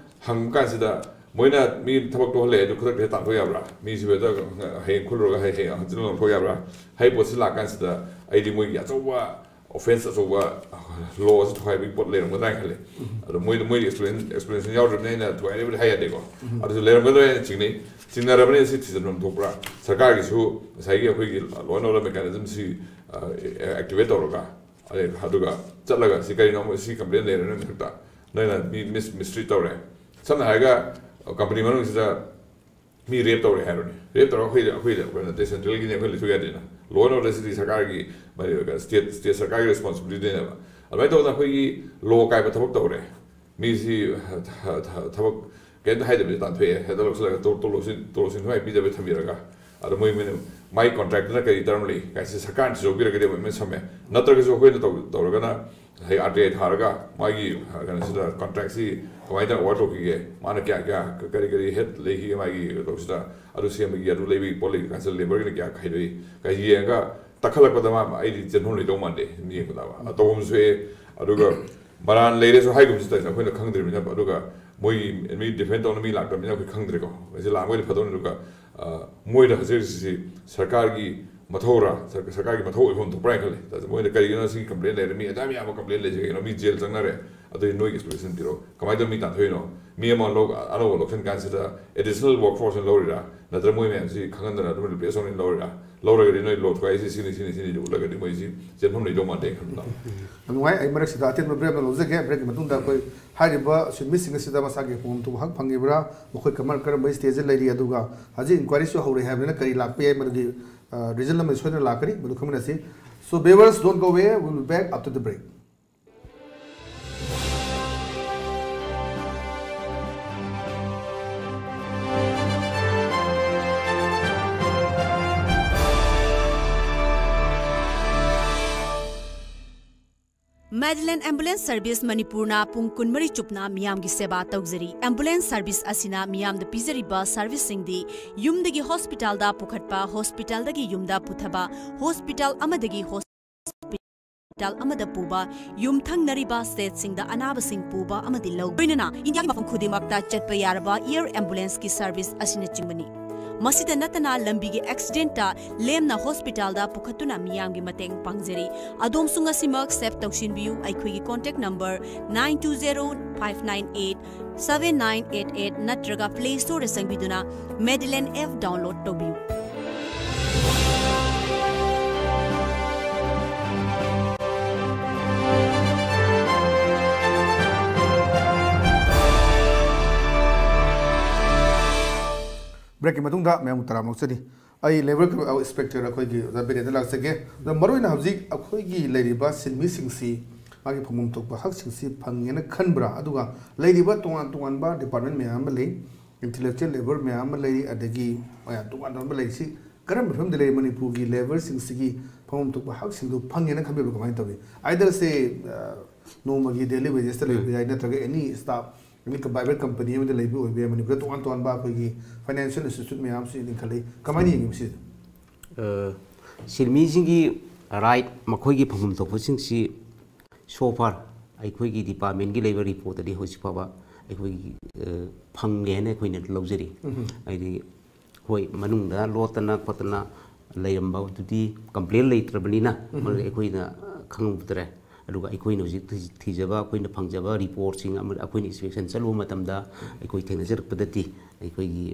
ꯍꯪꯕ ꯀꯥꯟꯁꯤꯗ ꯃꯣꯏꯅ ꯃꯤ ꯊꯕꯛ ꯇꯣꯛꯍꯜꯂꯦ, ꯑꯗꯨ ꯈꯨꯗꯛꯇ ꯍꯦꯛ ꯇꯥꯟꯊꯣꯛ ꯌꯥꯕ꯭ꯔꯥ? ꯃꯤꯁꯤ ꯍꯦꯛꯇ ꯍꯌꯦꯡ ꯈꯨꯜꯂꯨꯔꯒ ꯍꯌꯦꯡ ꯍꯪꯆꯤꯠ ꯂꯧꯊꯣꯛ ꯌꯥꯕ꯭ꯔꯥ? ꯍꯥꯏ ꯄꯣꯠꯁꯤ ꯂꯥꯛꯀꯥꯟꯁꯤꯗ ꯑꯩꯗꯤ ꯃꯣꯏꯒꯤ ꯑꯆꯧꯕ ꯑꯣꯐꯦꯟꯁ ꯑꯆꯧꯕ ꯂꯣ ꯑꯁꯤ ꯊꯨꯒꯥꯏꯕꯒꯤ ꯄꯣꯠ ꯂꯩꯔꯝꯒꯗ꯭ꯔꯥ ꯍꯥꯏꯅ ꯈꯜꯂꯤ꯫ ꯑꯗꯣ ꯃꯣꯏꯗ, ꯃꯣꯏꯒꯤ ꯑꯦꯛꯁꯄ꯭ꯂꯦꯅꯦꯁꯟ ꯌꯥꯎꯗ꯭ꯔꯕꯅꯤꯅ ꯑꯩꯅ ꯊꯨꯒꯥꯏꯔꯦꯕꯨꯗꯤ ꯍꯥꯏ ꯌꯥꯗꯦꯀꯣ꯫ ꯑꯗꯨꯁꯨ ꯂꯩꯔꯝꯒꯗ꯭ꯔꯥ ꯍꯥꯏꯅ ꯆꯤꯡꯅꯩ꯫ ꯆꯤꯡꯅꯔꯕꯅꯤꯅ ꯁꯤ ꯊꯤꯖꯤꯟꯐꯝ ꯊꯣꯛꯄ꯭ꯔꯥ? ꯁꯔꯀꯥꯔꯒꯤꯁꯨ ꯉꯁꯥꯏꯒꯤ ꯑꯩꯈꯣꯏꯒꯤ ꯂꯣ ꯑꯦꯟ ꯑꯣꯔꯗꯔ ꯃꯦꯀꯥꯅꯤꯖꯝꯁꯤ ꯑꯦꯛꯇꯤꯚꯦꯠ ꯇꯧꯔꯒ, ꯑꯗꯩ ꯑꯗꯨꯒ ꯆꯠꯂꯒ ꯁꯤ ꯀꯔꯤꯅꯣ, ꯁꯤ ꯀꯝꯄ꯭ꯂꯦꯟ ꯂꯩꯔꯦ, ꯅꯣꯏ ꯃꯊꯛꯇ ꯅꯣꯏꯅ ꯃꯤ ꯃꯤꯁ ꯃꯤꯁꯇ꯭ꯔꯤꯠ ꯇꯧꯔꯦ꯫ ꯁꯝꯅ ꯍꯥꯏꯔꯒ ꯀꯝꯄꯅꯤ ꯃꯅꯨꯡꯁꯤꯗ ꯃꯤ ꯔꯦꯞ ꯇꯧꯔꯦ ꯍꯥꯏꯔꯣꯅꯦ, ꯔꯦꯞ ꯇꯧꯔꯒ ꯑꯩꯈꯣꯏꯗ, ꯑꯩꯈꯣꯏꯗ, ꯑꯩꯈꯣꯏ ꯅꯠꯇꯦ, ꯁꯦꯟꯇ꯭ꯔꯦꯜꯒꯤꯅꯦ, ꯑꯩꯈꯣꯏ ꯂꯩꯊꯣꯛ ꯌꯥꯗꯦꯅ꯫ ꯂꯣ ꯑꯦꯟ ꯑꯣꯔꯗꯔꯁꯤꯗꯤ ꯁꯔꯀꯥꯔꯒꯤ, ꯁ꯭ꯇꯦꯠ, ꯁ꯭ꯇꯦꯠ ꯁꯔꯀꯥꯔꯒꯤ ꯔꯦꯁꯄꯣꯟꯁꯤꯕꯤꯂꯤꯇꯤꯅꯦꯕ꯫ ꯑꯗꯨꯃꯥꯏꯅ ꯇꯧꯗꯅ ꯑꯩꯈꯣꯏꯒꯤ ꯂꯣ ꯀꯥꯏꯕ ꯊꯕꯛ ꯇꯧꯔꯦ꯫ ꯃꯤꯁꯤ ꯊ-, ꯊ-, ꯊꯕꯛ ꯀꯩꯝꯇ ꯍꯥꯏꯗꯕꯤꯗ ꯇꯥꯟꯊꯣꯛꯑꯦ, ꯍꯦꯛꯇ ꯂꯧꯁꯤꯜꯂꯒ ꯇꯣ-, ꯇꯣꯂꯣꯞꯁꯤ, ꯇꯣꯂꯣꯞꯁꯤ ꯁꯨꯃꯥꯏꯅ ꯄꯤꯗꯕ ꯊꯝꯕꯤꯔꯒ꯫ ꯑꯗꯣ ꯃꯣꯏ, ꯃꯣꯏꯅ ꯃꯥꯏ ꯀꯣꯟꯇ꯭ꯔꯦꯛꯇꯨꯅ ꯀꯔꯤ ꯇꯔꯝ ꯂꯩ ꯀꯥꯏꯁꯤ ꯁꯔꯀꯥꯔꯅ ꯊꯤꯗꯣꯛꯄꯤꯔꯒꯗꯤ ꯑꯃꯨꯛ ꯍꯦꯟꯅ ꯁꯝꯃꯦ꯫ ꯅꯠꯇ꯭ꯔꯒꯁꯨ ꯑꯩꯈꯣꯏꯅ ꯇꯧ-, ꯇꯧꯔꯒꯅ ꯍꯌꯦꯡ ꯑꯥꯔ ꯇꯤ ꯑꯥꯏ ꯊꯥꯔꯒ ꯃꯥꯒꯤ, ꯑ, ꯀꯩꯅꯣꯁꯤꯗ ꯀꯣꯟꯇ꯭ꯔꯦꯛꯁꯤ ꯀꯃꯥꯏꯅ ꯇꯧꯔꯒ ꯑꯦꯋꯥꯔꯗ ꯇꯧꯈꯤꯒꯦ, ꯃꯥꯅ ꯀꯌꯥ ꯀꯌꯥ ꯀꯔꯤ ꯀꯔꯤ ꯍꯦꯠ ꯂꯩꯈꯤꯒꯦ ꯃꯥꯒꯤ ꯇꯧꯁꯤꯗ, ꯑꯗꯨ ꯁꯦꯝꯕꯒꯤ, ꯑꯗꯨ ꯂꯩꯕꯒꯤ ꯄꯣꯠ ꯂꯩ ꯀꯥꯟꯁꯤꯗ ꯂꯦꯕꯔꯒꯤꯅ ꯀꯌꯥ ꯈꯥꯏꯗꯣꯛꯏ ꯀꯥꯏ ꯌꯦꯡꯉꯒ ꯇꯛꯈꯠꯂꯛꯄꯗ ꯃꯥ ꯑꯩꯗꯤ ꯆꯦꯟꯐꯝ ꯂꯩꯗꯧ ꯃꯥꯟꯗꯦ ꯌꯦꯡꯕꯗ꯫ ꯇꯧꯐꯝꯁꯨ ꯊꯣꯛꯑꯦ꯫ ꯑꯗꯨꯒ ꯃꯔꯥꯟ ꯂꯩꯔꯦꯁꯨ ꯍꯥꯏꯒꯨꯝꯁꯤ ꯇꯧꯔꯤꯁꯦ ꯑꯩꯈꯣꯏꯅ ꯈꯪꯗ꯭ꯔꯤꯕꯅꯤꯅ꯫ ꯑꯗꯨꯒ ꯃꯣꯏꯒꯤ ꯃꯤ ꯗꯤꯐꯦꯟ ꯇꯧꯅ ꯃꯤ ꯂꯥꯛꯇꯕꯅꯤꯅ ꯑꯩꯈꯣꯏ ꯈꯪꯗ꯭ꯔꯦꯀꯣ꯫ ꯃꯁꯤ ꯂꯥꯛꯑꯝꯒꯗꯤ ꯐꯗꯧꯅꯤ꯫ ꯑꯗꯨꯒ ꯃꯣꯏꯗ ꯍꯧꯖꯤꯛ ꯍꯧꯖꯤꯛꯁꯤ ꯁꯔꯀꯥꯔꯒꯤ ꯃꯊꯧꯔꯥ, ꯁꯔꯀꯥꯔꯒꯤ ꯃꯊꯧ ꯑꯣꯏꯐꯝ ꯊꯣꯛꯄ꯭ꯔꯥ ꯍꯥꯏꯅ ꯈꯜꯂꯦ꯫ ꯃꯣꯏꯅ ꯀꯔꯤꯒꯤꯅꯣ ꯁꯤꯒꯤ ꯀꯝꯄ꯭ꯂꯦꯟ ꯂꯩꯔꯦ, ꯃꯤ ꯑꯗꯨꯌꯥꯝ ꯌꯥꯝꯕ ꯀꯝꯄ꯭ꯂꯦꯟ ꯂꯩꯁꯦ ꯀꯩꯅꯣ, ꯃꯤ ꯖꯦꯜ ꯆꯪꯅꯔꯦ, ꯑꯗꯨꯗꯤ ꯅꯣꯏꯒꯤ ꯑꯦꯛꯁꯄ꯭ꯂꯦꯅꯦꯁꯟ ꯄꯤꯔꯛꯑꯣ꯫ ꯀꯃꯥꯏꯅ ꯇꯧꯔ ꯃꯤ ꯇꯥꯟꯊꯣꯛꯏꯅꯣ? ꯃꯤ ꯑꯃ ꯂꯧ-, ꯑꯅꯧꯕ ꯂꯧꯁꯤꯟ ꯀꯥꯟꯁꯤꯗ ꯑꯦꯗꯤꯁꯅꯦꯜ ꯋꯥꯔꯛꯐꯣꯔꯁ ꯑꯣꯏꯅ ꯂꯧꯔꯤꯔꯥ, ꯅꯠꯇ꯭ꯔꯒ ꯃꯣꯏ ꯃꯌꯥꯝꯁꯤ ꯈꯪꯍꯟꯗꯅ ꯑꯗꯨꯝ ꯔꯤꯄ꯭ꯂꯦꯁ ꯑꯣꯏꯅ ꯂꯧꯔꯤꯔꯥ? ꯂꯧꯔꯒꯗꯤ ꯅꯣꯏ ꯂꯣ ꯊꯨꯒꯥꯏꯁꯤ ꯁꯤꯅꯤ, ꯁꯤꯅꯤ, ꯁꯤꯅꯤ ꯎꯠꯂꯒꯗꯤ ꯃꯣꯏꯁꯤ ꯆꯦꯟꯐꯝ ꯂꯩꯗꯧ ꯃꯥꯟꯗꯦ ꯈꯟꯕ꯫ ꯌꯥꯝ ꯅꯨꯡꯉꯥꯏ꯫ ꯑꯩ ꯃꯔꯛꯁꯤꯗ ꯑꯇꯦꯟꯕ ꯕ꯭ꯔꯦꯛ ꯑꯃ ꯂꯧꯖꯒꯦ꯫ ꯕ꯭ꯔꯦꯛꯀꯤ ꯃꯇꯨꯡꯗ ꯑꯩꯈꯣꯏ ꯍꯥꯏꯔꯤꯕ ꯁꯤꯟꯃꯤꯁꯤꯡ ꯑꯁꯤꯗ ꯃꯁꯥꯒꯤ ꯐꯪꯐꯝ ꯊꯣꯛꯄ ꯍꯛ ꯐꯪꯉꯤꯕ꯭ꯔꯥ, ꯃꯈꯣꯏ ꯀꯃꯥꯏ-, ꯀꯔꯝꯕ ꯁ꯭ꯇꯦꯖꯇ ꯂꯩꯔꯤ, ꯑꯗꯨꯒ ꯍꯧꯖꯤꯛ ꯏꯟꯀ꯭ꯋꯥꯏꯔꯤꯁꯨ ꯍꯧꯔꯦ ꯍꯥꯏꯕꯅꯤꯅ ꯀꯔꯤ ꯂꯥꯛꯄ ꯌꯥꯏ, ꯃꯗꯨꯒꯤ, ꯑ, ꯔꯤꯖꯜ ꯑꯃꯗꯤ ꯁꯣꯏꯗꯅ ꯂꯥꯛꯀꯅꯤ, ꯃꯗꯨ ꯈꯪꯃꯤꯟꯅꯁꯤ꯫ So, viewers, don't go away, we'll be back after the break. Madeline Ambulance Service ꯃꯅꯤꯄꯨꯔꯅ ꯄꯨꯡ ꯀꯨꯟꯃꯔꯤ ꯆꯨꯞꯅ ꯃꯤꯌꯥꯝꯒꯤ ꯁꯦꯕꯥ ꯇꯧꯖꯔꯤ꯫ ꯑꯦꯝꯕꯨꯂꯦꯟꯁ ꯁꯔꯚꯤꯁ ꯑꯁꯤꯅ ꯃꯤꯌꯥꯝꯗ ꯄꯤꯖꯔꯤꯕ ꯁꯔꯚꯤꯁꯁꯤꯡꯗꯤ ꯌꯨꯝꯗꯒꯤ ꯍꯣꯁꯄꯤꯇꯥꯜꯗ ꯄꯨꯈꯠꯄ, ꯍꯣꯁꯄꯤꯇꯥꯜꯗꯒꯤ ꯌꯨꯝꯗ ꯄꯨꯊꯕ, ꯍꯣꯁꯄꯤꯇꯥꯜ ꯑꯃꯗꯒꯤ ꯍꯣꯁꯄꯤꯇꯥꯜ ꯑꯃꯗ ꯄꯨꯕ, ꯌꯨꯝꯊꯪꯅꯔꯤꯕ ꯁ꯭ꯇꯦꯠꯁꯤꯡꯗ ꯑꯅꯥꯕꯁꯤꯡ ꯄꯨꯕ ꯑꯃꯗꯤ ꯂꯧ-, ꯂꯣꯏꯅꯅ ꯏꯟꯗꯤꯌꯥꯒꯤ ꯃꯐꯝ ꯈꯨꯗꯤꯡꯃꯛꯇ ꯆꯠꯄ ꯌꯥꯔꯕ ꯑꯦꯌꯔ ꯑꯦꯝꯕꯨꯂꯦꯟꯁꯀꯤ ꯁꯔꯚꯤꯁ ꯑꯁꯤꯅꯆꯤꯡꯕꯅꯤ꯫ ꯃꯁꯤꯗ ꯅꯠꯇꯅ ꯂꯝꯕꯤꯒꯤ ꯑꯦꯛꯁꯤꯗꯦꯟꯇ ꯂꯦꯝꯅ ꯍꯣꯁꯄꯤꯇꯥꯜꯗ ꯄꯨꯈꯠꯇꯨꯅ ꯃꯤꯌꯥꯝꯒꯤ ꯃꯇꯦꯡ ꯄꯥꯡꯖꯔꯤ꯫ ꯑꯗꯣꯝꯁꯨ ꯉꯁꯤꯃꯛ ꯁꯦꯚ ꯇꯧꯁꯤꯟꯕꯤꯌꯨ꯫ ꯑꯩꯈꯣꯏꯒꯤ contact number nine two zero five nine eight seven nine eight eight ꯅꯠꯇ꯭ꯔꯒ ꯄ꯭ꯂꯦ ꯁ꯭ꯇꯣꯔꯗ ꯆꯪꯕꯤꯗꯨꯅ ꯃꯦꯗꯤꯂꯦꯟ ꯑꯦꯞ ꯗꯥꯎꯟꯂꯣꯗ ꯇꯧꯕꯤꯌꯨ꯫ ꯕ꯭ꯔꯦꯛꯀꯤ ꯃꯇꯨꯡꯗ ꯃꯌꯥꯝ ꯇꯔꯥꯝꯅ ꯑꯣꯛꯆꯔꯤ꯫ ꯑꯩ ꯂꯦꯕꯔ ꯏꯟꯁꯄꯦꯛꯇꯔ ꯑꯩꯈꯣꯏꯒꯤ ꯑꯣꯖꯥ ꯕꯤꯔꯦꯟꯗ ꯂꯥꯛꯆꯒꯦ꯫ ꯑꯗꯣ ꯃꯔꯨꯑꯣꯏꯅ ꯍꯧꯖꯤꯛ ꯑꯩꯈꯣꯏꯒꯤ ꯂꯩꯔꯤꯕ ꯁꯤꯟꯃꯤꯁꯤꯡꯁꯤ ꯃꯥꯒꯤ ꯐꯪꯐꯝ ꯊꯣꯛꯄ ꯍꯛꯁꯤꯡꯁꯤ ꯐꯪꯉꯦꯅ ꯈꯟꯕ꯭ꯔꯥ? ꯑꯗꯨꯒ ꯂꯩꯔꯤꯕ ꯇꯣꯉꯥꯟ ꯇꯣꯉꯥꯟꯕ ꯗꯤꯄꯥꯔꯠꯃꯦꯟ ꯃꯌꯥꯝ ꯑꯃ ꯂꯩ, ꯏꯟꯇꯦꯂꯦꯛꯆꯨꯋꯦꯜ ꯂꯦꯕꯔ ꯃꯌꯥꯝ ꯑꯃ ꯂꯩꯔꯤ, ꯑꯗꯒꯤ ꯃꯌꯥꯝ ꯇꯣꯉꯥꯟ ꯇꯣꯉꯥꯟꯕ ꯂꯩꯔꯤ꯫ ꯁꯤ ꯀꯔꯝꯕ ꯐꯤꯕꯝꯗ ꯂꯩ? ꯃꯅꯤꯄꯨꯔꯒꯤ ꯂꯦꯕꯔꯁꯤꯡꯁꯤꯒꯤ ꯐꯪꯐꯝ ꯊꯣꯛꯄ ꯍꯛꯁꯤꯡꯗꯨ ꯐꯪꯉꯦꯅ ꯈꯟꯕꯤꯕ꯭ꯔꯥ? ꯀꯃꯥꯏꯅ ꯇꯧꯏ? ꯑꯥꯏꯗꯔ ꯁꯦ, ꯑ, ꯅꯣꯡꯃꯒꯤ ꯗꯦꯂꯤ ꯋꯦꯖꯦꯁꯇ ꯂꯩꯕ ꯌꯥꯏ, ꯅꯠꯇ꯭ꯔꯒ ꯑꯦꯅꯤ ꯁ꯭ꯇꯥꯐ, ꯑꯦꯅꯤ ꯄ꯭ꯔꯥꯏꯚꯦꯠ ꯀꯝꯄꯅꯤ ꯑꯃꯗ ꯂꯩꯕ ꯑꯣꯏꯕ ꯌꯥꯏ꯫ ꯃꯅꯤꯄꯨꯔꯗ ꯇꯣꯉꯥꯟ ꯇꯣꯉꯥꯟꯕ ꯑꯩꯈꯣꯏꯒꯤ ꯐꯥꯏꯅꯥꯟꯁꯤꯌꯦꯜ ꯏꯟꯁꯇꯤꯇ꯭ꯌꯨꯠ ꯃꯌꯥꯝꯁꯨ ꯂꯤꯡꯈꯠꯂꯤ꯫ ꯀꯃꯥꯏꯅ ꯌꯦꯡꯉꯤ ꯃꯁꯤꯗ? ꯑ, ꯁꯤꯟꯃꯤꯁꯤꯡꯒꯤ ꯔꯥꯏꯠ, ꯃꯈꯣꯏꯒꯤ ꯐꯪꯐꯝ ꯊꯣꯛꯄꯁꯤꯡꯁꯤ so far ꯑꯩꯈꯣꯏꯒꯤ ꯗꯤꯄꯥꯔꯠꯃꯦꯟꯒꯤ ꯂꯩꯕ ꯔꯤꯄꯣꯔꯠꯇꯗꯤ ꯍꯧꯖꯤꯛ ꯐꯥꯎꯕ ꯑꯩꯈꯣꯏꯒꯤ, ꯑ, ꯐꯪꯂꯦ ꯍꯥꯏꯅ ꯑꯩꯈꯣꯏꯅ ꯂꯧꯖꯔꯤ꯫ ꯎꯝ꯫ ꯍꯥꯏꯗꯤ ꯍꯣꯏ, ꯃꯅꯨꯡꯗ ꯂꯣꯠꯇꯅ ꯈꯣꯠꯇꯅ ꯂꯩꯔꯝꯕꯗꯨꯗꯤ ꯀꯝꯄ꯭ꯂꯦꯟ ꯂꯩꯇ꯭ꯔꯕꯅꯤꯅ, ꯃꯗꯨꯗꯤ ꯑꯩꯈꯣꯏꯅ ꯈꯪꯍꯧꯗ꯭ꯔꯦ꯫ ꯑꯗꯨꯒ ꯑꯩꯈꯣꯏꯅ ꯍꯧꯖꯤꯛ ꯊꯤ-, ꯊꯤꯖꯕ, ꯑꯩꯈꯣꯏꯅ ꯐꯪꯖꯕ ꯔꯤꯄꯣꯔꯠꯁꯤꯡ ꯑꯃ ꯑꯩꯈꯣꯏꯅ ꯏꯟꯁꯄꯦꯛꯁꯟ ꯆꯠꯂꯨꯕ ꯃꯇꯝꯗ ꯑꯩꯈꯣꯏ ꯊꯦꯡꯅꯖꯔꯛꯄꯗꯗꯤ, ꯑꯩꯈꯣꯏꯒꯤ,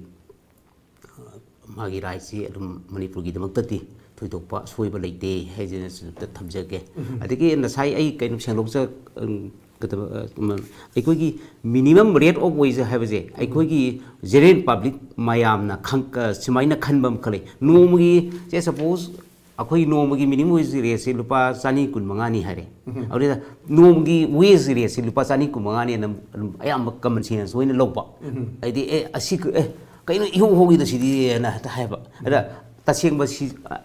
ꯑ, ꯃꯥꯒꯤ ꯔꯥꯏꯠꯁꯤ ꯑꯗꯨꯝ ꯃꯅꯤꯄꯨꯔꯒꯤꯗꯃꯛꯇꯗꯤ ꯊꯣꯏꯗꯣꯛꯄ ꯑꯁꯣꯏꯕ ꯂꯩꯇꯦ ꯍꯥꯏꯖꯅ ꯁꯤꯗ ꯊꯝꯖꯒꯦ꯫ ꯑꯗꯒꯤ ꯉꯁꯥꯏ ꯑꯩ ꯀꯩꯅꯣ ꯁꯦꯡꯗꯣꯛꯆ-, ꯎꯝ, ꯀꯩꯗꯧꯕ, ꯑ, ꯎꯝ, ꯑꯩꯈꯣꯏꯒꯤ minimum rate of wage ꯍꯥꯏꯕꯁꯦ ꯑꯩꯈꯣꯏꯒꯤ general public ꯃꯌꯥꯝꯅ ꯈꯪ-, ꯑ, ꯁꯨꯃꯥꯏꯅ ꯈꯟꯕ ꯑꯃꯈꯛ ꯂꯩ꯫ ꯅꯣꯡꯃꯒꯤ, say suppose, ꯑꯩꯈꯣꯏ ꯅꯣꯡꯃꯒꯤ minimum wage rateꯁꯦ ꯂꯨꯄꯥ ꯆꯅꯤ ꯀꯨꯟ ꯃꯉꯥꯅꯤ ꯍꯥꯏꯔꯦ꯫ ꯑꯗꯨꯗ ꯅꯣꯡꯃꯒꯤ wage rateꯁꯦ ꯂꯨꯄꯥ ꯆꯅꯤ ꯀꯨꯟ ꯃꯉꯥꯅꯦꯅ ꯑꯗꯨꯝ ꯑꯌꯥꯝꯕ common sense ꯑꯣꯏꯅ ꯂꯧꯕ꯫ ꯍꯥꯏꯗꯤ, "ꯑꯦ, ꯑꯁꯤ ꯀ-, ꯑꯦ, ꯀꯩꯅꯣ ꯏꯍꯣꯡ ꯍꯣꯡꯉꯤꯗ ꯁꯤꯗꯤ?" ꯍꯥꯏꯅ ꯍꯦꯛꯇ ꯍꯥꯏꯕ꯫ ꯑꯗ ꯇꯁꯦꯡꯕ ꯁꯤ, ꯑ,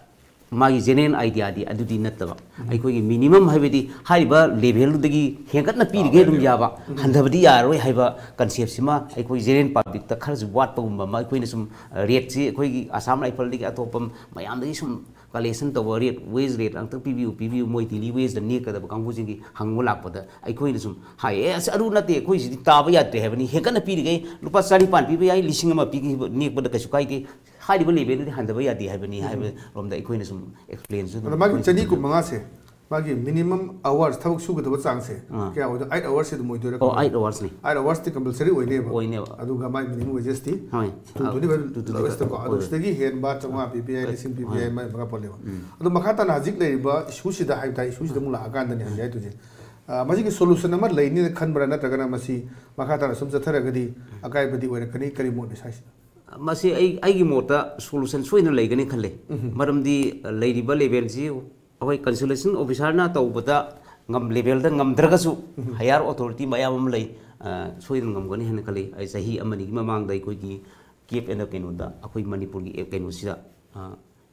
ꯃꯥꯒꯤ general ideaꯗꯤ ꯑꯗꯨꯗꯤ ꯅꯠꯇꯕ꯫ ꯑꯩꯈꯣꯏꯒꯤ minimum ꯍꯥꯏꯕꯗꯤ ꯍꯥꯏꯔꯤꯕ levelꯗꯨꯗꯒꯤ ꯍꯦꯟꯒꯠꯅ ꯄꯤꯔꯤꯈꯩ ꯑꯗꯨꯝ ꯌꯥꯕ, ꯍꯟꯊꯕꯗꯤ ꯌꯥꯔꯔꯣꯏ ꯍꯥꯏꯕ conceptꯁꯤꯃ ꯑꯩꯈꯣꯏ general publicꯇ ꯈꯔꯁꯨ ꯋꯥꯠꯄꯒꯨꯝꯕ ꯑꯃ, ꯑꯩꯈꯣꯏꯅ ꯁꯨꯝ, ꯑ, rateꯁꯤ ꯑꯩꯈꯣꯏꯒꯤ Assam Riflesꯗꯒꯤ ꯑꯇꯣꯞꯄ ꯃꯌꯥꯝꯗꯒꯤ ꯁꯨꯝ collection ꯇꯧꯕ, rate, wage rate ꯑꯃꯇꯪ ꯄꯤꯕꯤꯌꯨ, ꯄꯤꯕꯤꯌꯨ, ꯃꯣꯏ daily wageꯗ ꯅꯦꯛꯀꯗꯕ ꯀꯥꯡꯕꯨꯁꯤꯡꯒꯤ ꯍꯪꯕ ꯂꯥꯛꯄꯗ ꯑꯩꯈꯣꯏꯅ ꯁꯨꯝ ꯍꯥꯏ, "ꯑꯦ, ꯑꯁ, ꯑꯗꯨ ꯅꯠꯇꯦ, ꯑꯩꯈꯣꯏꯁꯤꯗꯤ ꯇꯥꯕ ꯌꯥꯗ꯭ꯔꯦ ꯍꯥꯏꯕꯅꯤ, ꯍꯦꯟꯒꯠꯅ ꯄꯤꯔꯤꯈꯩ ꯂꯨꯄꯥ ꯆꯅꯤꯄꯥꯟ ꯄꯤꯕ ꯌꯥꯏ, ꯂꯤꯁꯤꯡ ꯑꯃ ꯄꯤꯒꯦ ꯅꯦꯛꯄꯗ ꯀꯩꯁꯨ ꯀꯥꯏꯗꯦ, ꯍꯥꯏꯔꯤꯕ levelꯗꯨꯗꯤ ꯍꯟꯊꯕ ꯌꯥꯗꯦ ꯍꯥꯏꯕꯅꯤ" ꯍꯥꯏꯕ ꯔꯣꯝꯗ ꯑꯩꯈꯣꯏꯅ ꯁꯨꯝ explainꯁꯨ ꯑꯗꯨꯝ ꯑꯗꯣ ꯃꯥꯒꯤ ꯑꯩꯈꯣꯏ ꯆꯅꯤ ꯀꯨꯟ ꯃꯉꯥꯁꯦ, ꯃꯥꯒꯤ minimum hours, ꯊꯕꯛ ꯁꯨꯒꯗꯕ ꯆꯥꯡꯁꯦ ꯑꯥ꯫ ꯀꯌꯥ ꯑꯣꯏꯗꯣꯏꯅꯣ? Eight hoursꯁꯦ ꯑꯗꯨꯝ ꯑꯣꯏꯗꯣꯏꯔꯥ? ꯑꯣ, eight hoursꯅꯤ꯫ Eight hoursꯇꯤ compulsory ꯑꯣꯏꯅꯦꯕ꯫ ꯑꯣꯏꯅꯦꯕ꯫ ꯑꯗꯨꯒ ꯃꯥꯒꯤ minimum wagesꯇꯤ ꯍꯣꯏ꯫ Two twenty five two twenty five lowestꯀꯣ꯫ ꯑꯗꯨ ꯍꯣꯏ꯫ ꯁꯤꯗꯒꯤ ꯍꯦꯟꯕ ꯆꯥꯝꯃꯉꯥ ꯄꯤꯕ ꯌꯥꯏ, ꯍꯣꯏ꯫ ꯂꯤꯁꯤꯡ ꯄꯤꯕ ꯍꯣꯏ꯫ ꯌꯥꯏ, ꯃꯥꯏ ꯃꯈꯥ ꯄꯣꯜꯂꯦꯕ꯫ ꯎꯝ꯫ ꯑꯗꯣ ꯃꯈꯥ ꯇꯥꯅ ꯍꯧꯖꯤꯛ ꯂꯩꯔꯤꯕ issueꯁꯤꯗ ꯍꯥꯏꯕ ꯇꯥꯔꯦ, issueꯁꯤꯗ ꯑꯃꯨꯛ ꯂꯥꯛꯑꯀꯥꯟꯗꯅꯦ ꯍꯧꯖꯤꯛ ꯍꯥꯏꯗꯣꯏꯁꯦ꯫ ꯑ, ꯃꯁꯤꯒꯤ solution ꯑꯃ ꯂꯩꯅꯤꯅ ꯈꯟꯕ꯭ꯔꯥ, ꯅꯠꯇ꯭ꯔꯒꯅ ꯃꯁꯤ ꯃꯈꯥ ꯇꯥꯅ ꯁꯨꯝ ꯆꯠꯊꯔꯒꯗꯤ ꯑꯀꯥꯏꯕꯗꯤ ꯑꯣꯏꯔꯛꯀꯅꯤ? ꯀꯔꯤ ꯃꯣꯠꯅꯣ ꯏꯁꯥꯁꯤꯗ? ꯃꯁꯤ ꯑꯩ, ꯑꯩꯒꯤ ꯃꯣꯠꯇ solution ꯁꯣꯏꯗꯅ ꯂꯩꯒꯅꯤ ꯈꯜꯂꯦ꯫ ꯎꯝ꯫ ꯃꯔꯝꯗꯤ, ꯑ, ꯂꯩꯔꯤꯕ levelꯁꯤ ꯑꯩꯈꯣꯏ consultation officerꯅ ꯇꯧꯕꯗ ꯉꯝ-, levelꯗ ꯉꯝꯗ꯭ꯔꯒꯁꯨ ꯎꯝ꯫ Higher authority ꯃꯌꯥꯝ ꯑꯃ ꯂꯩ, ꯑ, ꯁꯣꯏꯗꯅ ꯉꯝꯒꯅꯤ ꯍꯥꯏꯅ ꯈꯜꯂꯤ꯫ ꯑꯩ ꯆꯍꯤ ꯑꯃ ꯑꯅꯤꯒꯤ ꯃꯃꯥꯡꯗ ꯑꯩꯈꯣꯏꯒꯤ CAPꯅ ꯀꯩꯅꯣꯗ ꯑꯩꯈꯣꯏ ꯃꯅꯤꯄꯨꯔꯒꯤ ꯑꯦ-, ꯀꯩꯅꯣꯁꯤꯗ, ꯑ,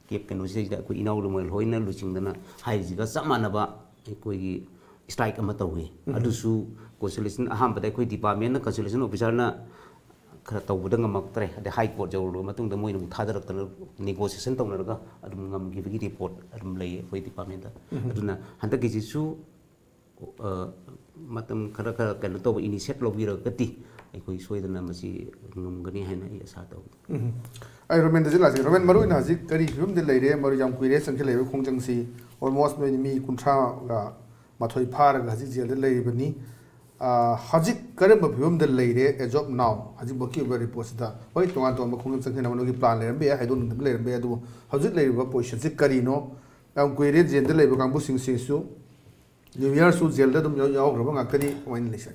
CAP ꯀꯩꯅꯣꯁꯤꯗꯩꯁꯤꯗ ꯑꯩꯈꯣꯏ ꯏꯅꯥꯎ ꯂꯨꯃꯣꯏ ꯍꯣꯏꯅ ꯂꯨꯆꯤꯡꯗꯅ ꯍꯥꯏꯔꯤꯁꯤꯒ ꯆꯞ ꯃꯥꯟꯅꯕ ꯑꯩꯈꯣꯏꯒꯤ strike ꯑꯃ ꯇꯧꯏ꯫ ꯎꯝ꯫ ꯑꯗꯨꯁꯨ consultation ꯑꯍꯥꯟꯕꯗ ꯑꯩꯈꯣꯏ departmentꯅ consultation officerꯅ ꯈꯔ ꯇꯧꯕꯗ ꯉꯝꯃꯛꯇ꯭ꯔꯦ꯫ ꯑꯗꯩ High Court ꯌꯧꯔꯨꯔꯕ ꯃꯇꯨꯡꯗ ꯃꯣꯏꯅ ꯑꯃꯨꯛ ꯊꯥꯗꯔꯛꯇꯅ negotiation ꯇꯧꯅꯔꯒ ꯑꯗꯨꯝ ꯉꯝꯈꯤꯕꯒꯤ report ꯑꯗꯨꯝ ꯂꯩꯌꯦ ꯑꯩꯈꯣꯏ departmentꯇ꯫ ꯎꯝ꯫ ꯑꯗꯨꯅ ꯍꯟꯗꯛꯀꯤꯁꯤꯁꯨ, ꯑ, ꯃꯇꯝ ꯈꯔ ꯈꯔ ꯀꯩꯅꯣ ꯇꯧꯕ initiate ꯂꯧꯕꯤꯔꯒꯗꯤ ꯑꯩꯈꯣꯏ ꯁꯣꯏꯗꯅ ꯃꯁꯤ ꯉꯝꯒꯅꯤ ꯍꯥꯏꯅ ꯑꯩ ꯑꯁꯥ ꯇꯧꯏ꯫ ꯎꯝ꯫ ꯑꯩ ꯔꯣꯃꯦꯟꯗꯁꯨ ꯂꯥꯛꯆꯒꯦ꯫ ꯔꯣꯃꯦꯟ, ꯃꯔꯨ ꯑꯣꯏꯅ ꯍꯧꯖꯤꯛ ꯀꯔꯤ ꯐꯤꯕꯝꯗ ꯂꯩꯔꯦ? ꯃꯔꯨ ꯌꯥꯝ ꯀꯨꯏꯔꯦ ꯆꯪꯁꯤꯜꯂꯛꯏꯕ ꯈꯣꯡꯖꯪꯁꯤ, almost ꯅꯣꯏ ꯃꯤ ꯀꯨꯟꯊ꯭ꯔꯥꯒ ꯃꯥꯊꯣꯏ ꯐꯥꯔꯒ ꯍꯧꯖꯤꯛ ꯖꯦꯜꯗ ꯂꯩꯔꯤꯕꯅꯤ꯫ ꯑꯥ, ꯍꯧꯖꯤꯛ ꯀꯔꯝꯕ ꯐꯤꯕꯝꯗ ꯂꯩꯔꯦ as of now? ꯍꯧꯖꯤꯛꯃꯛꯀꯤ ꯑꯣꯏꯕ ꯔꯤꯄꯣꯔꯠꯁꯤꯗ, ꯍꯣꯏ, ꯇꯣꯉꯥꯟ ꯇꯣꯉꯥꯟꯕ ꯈꯣꯡꯖꯪ ꯆꯪꯁꯤꯟꯅꯕ ꯅꯣꯏꯒꯤ ꯄ꯭ꯂꯥꯟ ꯂꯩꯔꯝꯕ ꯌꯥꯏ, ꯍꯥꯏꯗꯣꯛꯅꯤꯡꯗꯕ ꯂꯩꯔꯝꯕ ꯌꯥꯏ, ꯑꯗꯨꯕꯨ ꯍꯧꯖꯤꯛ ꯂꯩꯔꯤꯕ ꯄꯣꯖꯤꯁꯟꯁꯤ ꯀꯔꯤꯅꯣ? ꯌꯥꯝ ꯀꯨꯏꯔꯦ ꯖꯦꯜꯗ ꯂꯩꯕ ꯀꯥꯡꯕꯨꯁꯤꯡꯁꯤꯁꯨ, ꯅ꯭ꯌꯨ ꯌꯥꯔꯁꯨ ꯖꯦꯜꯗ ꯑꯗꯨꯝ ꯌꯥꯎ-, ꯌꯥꯎꯈ꯭ꯔꯕ ꯉꯥꯛꯇꯅꯤ꯫ ꯀꯃꯥꯏꯅ ꯂꯩꯁꯦ?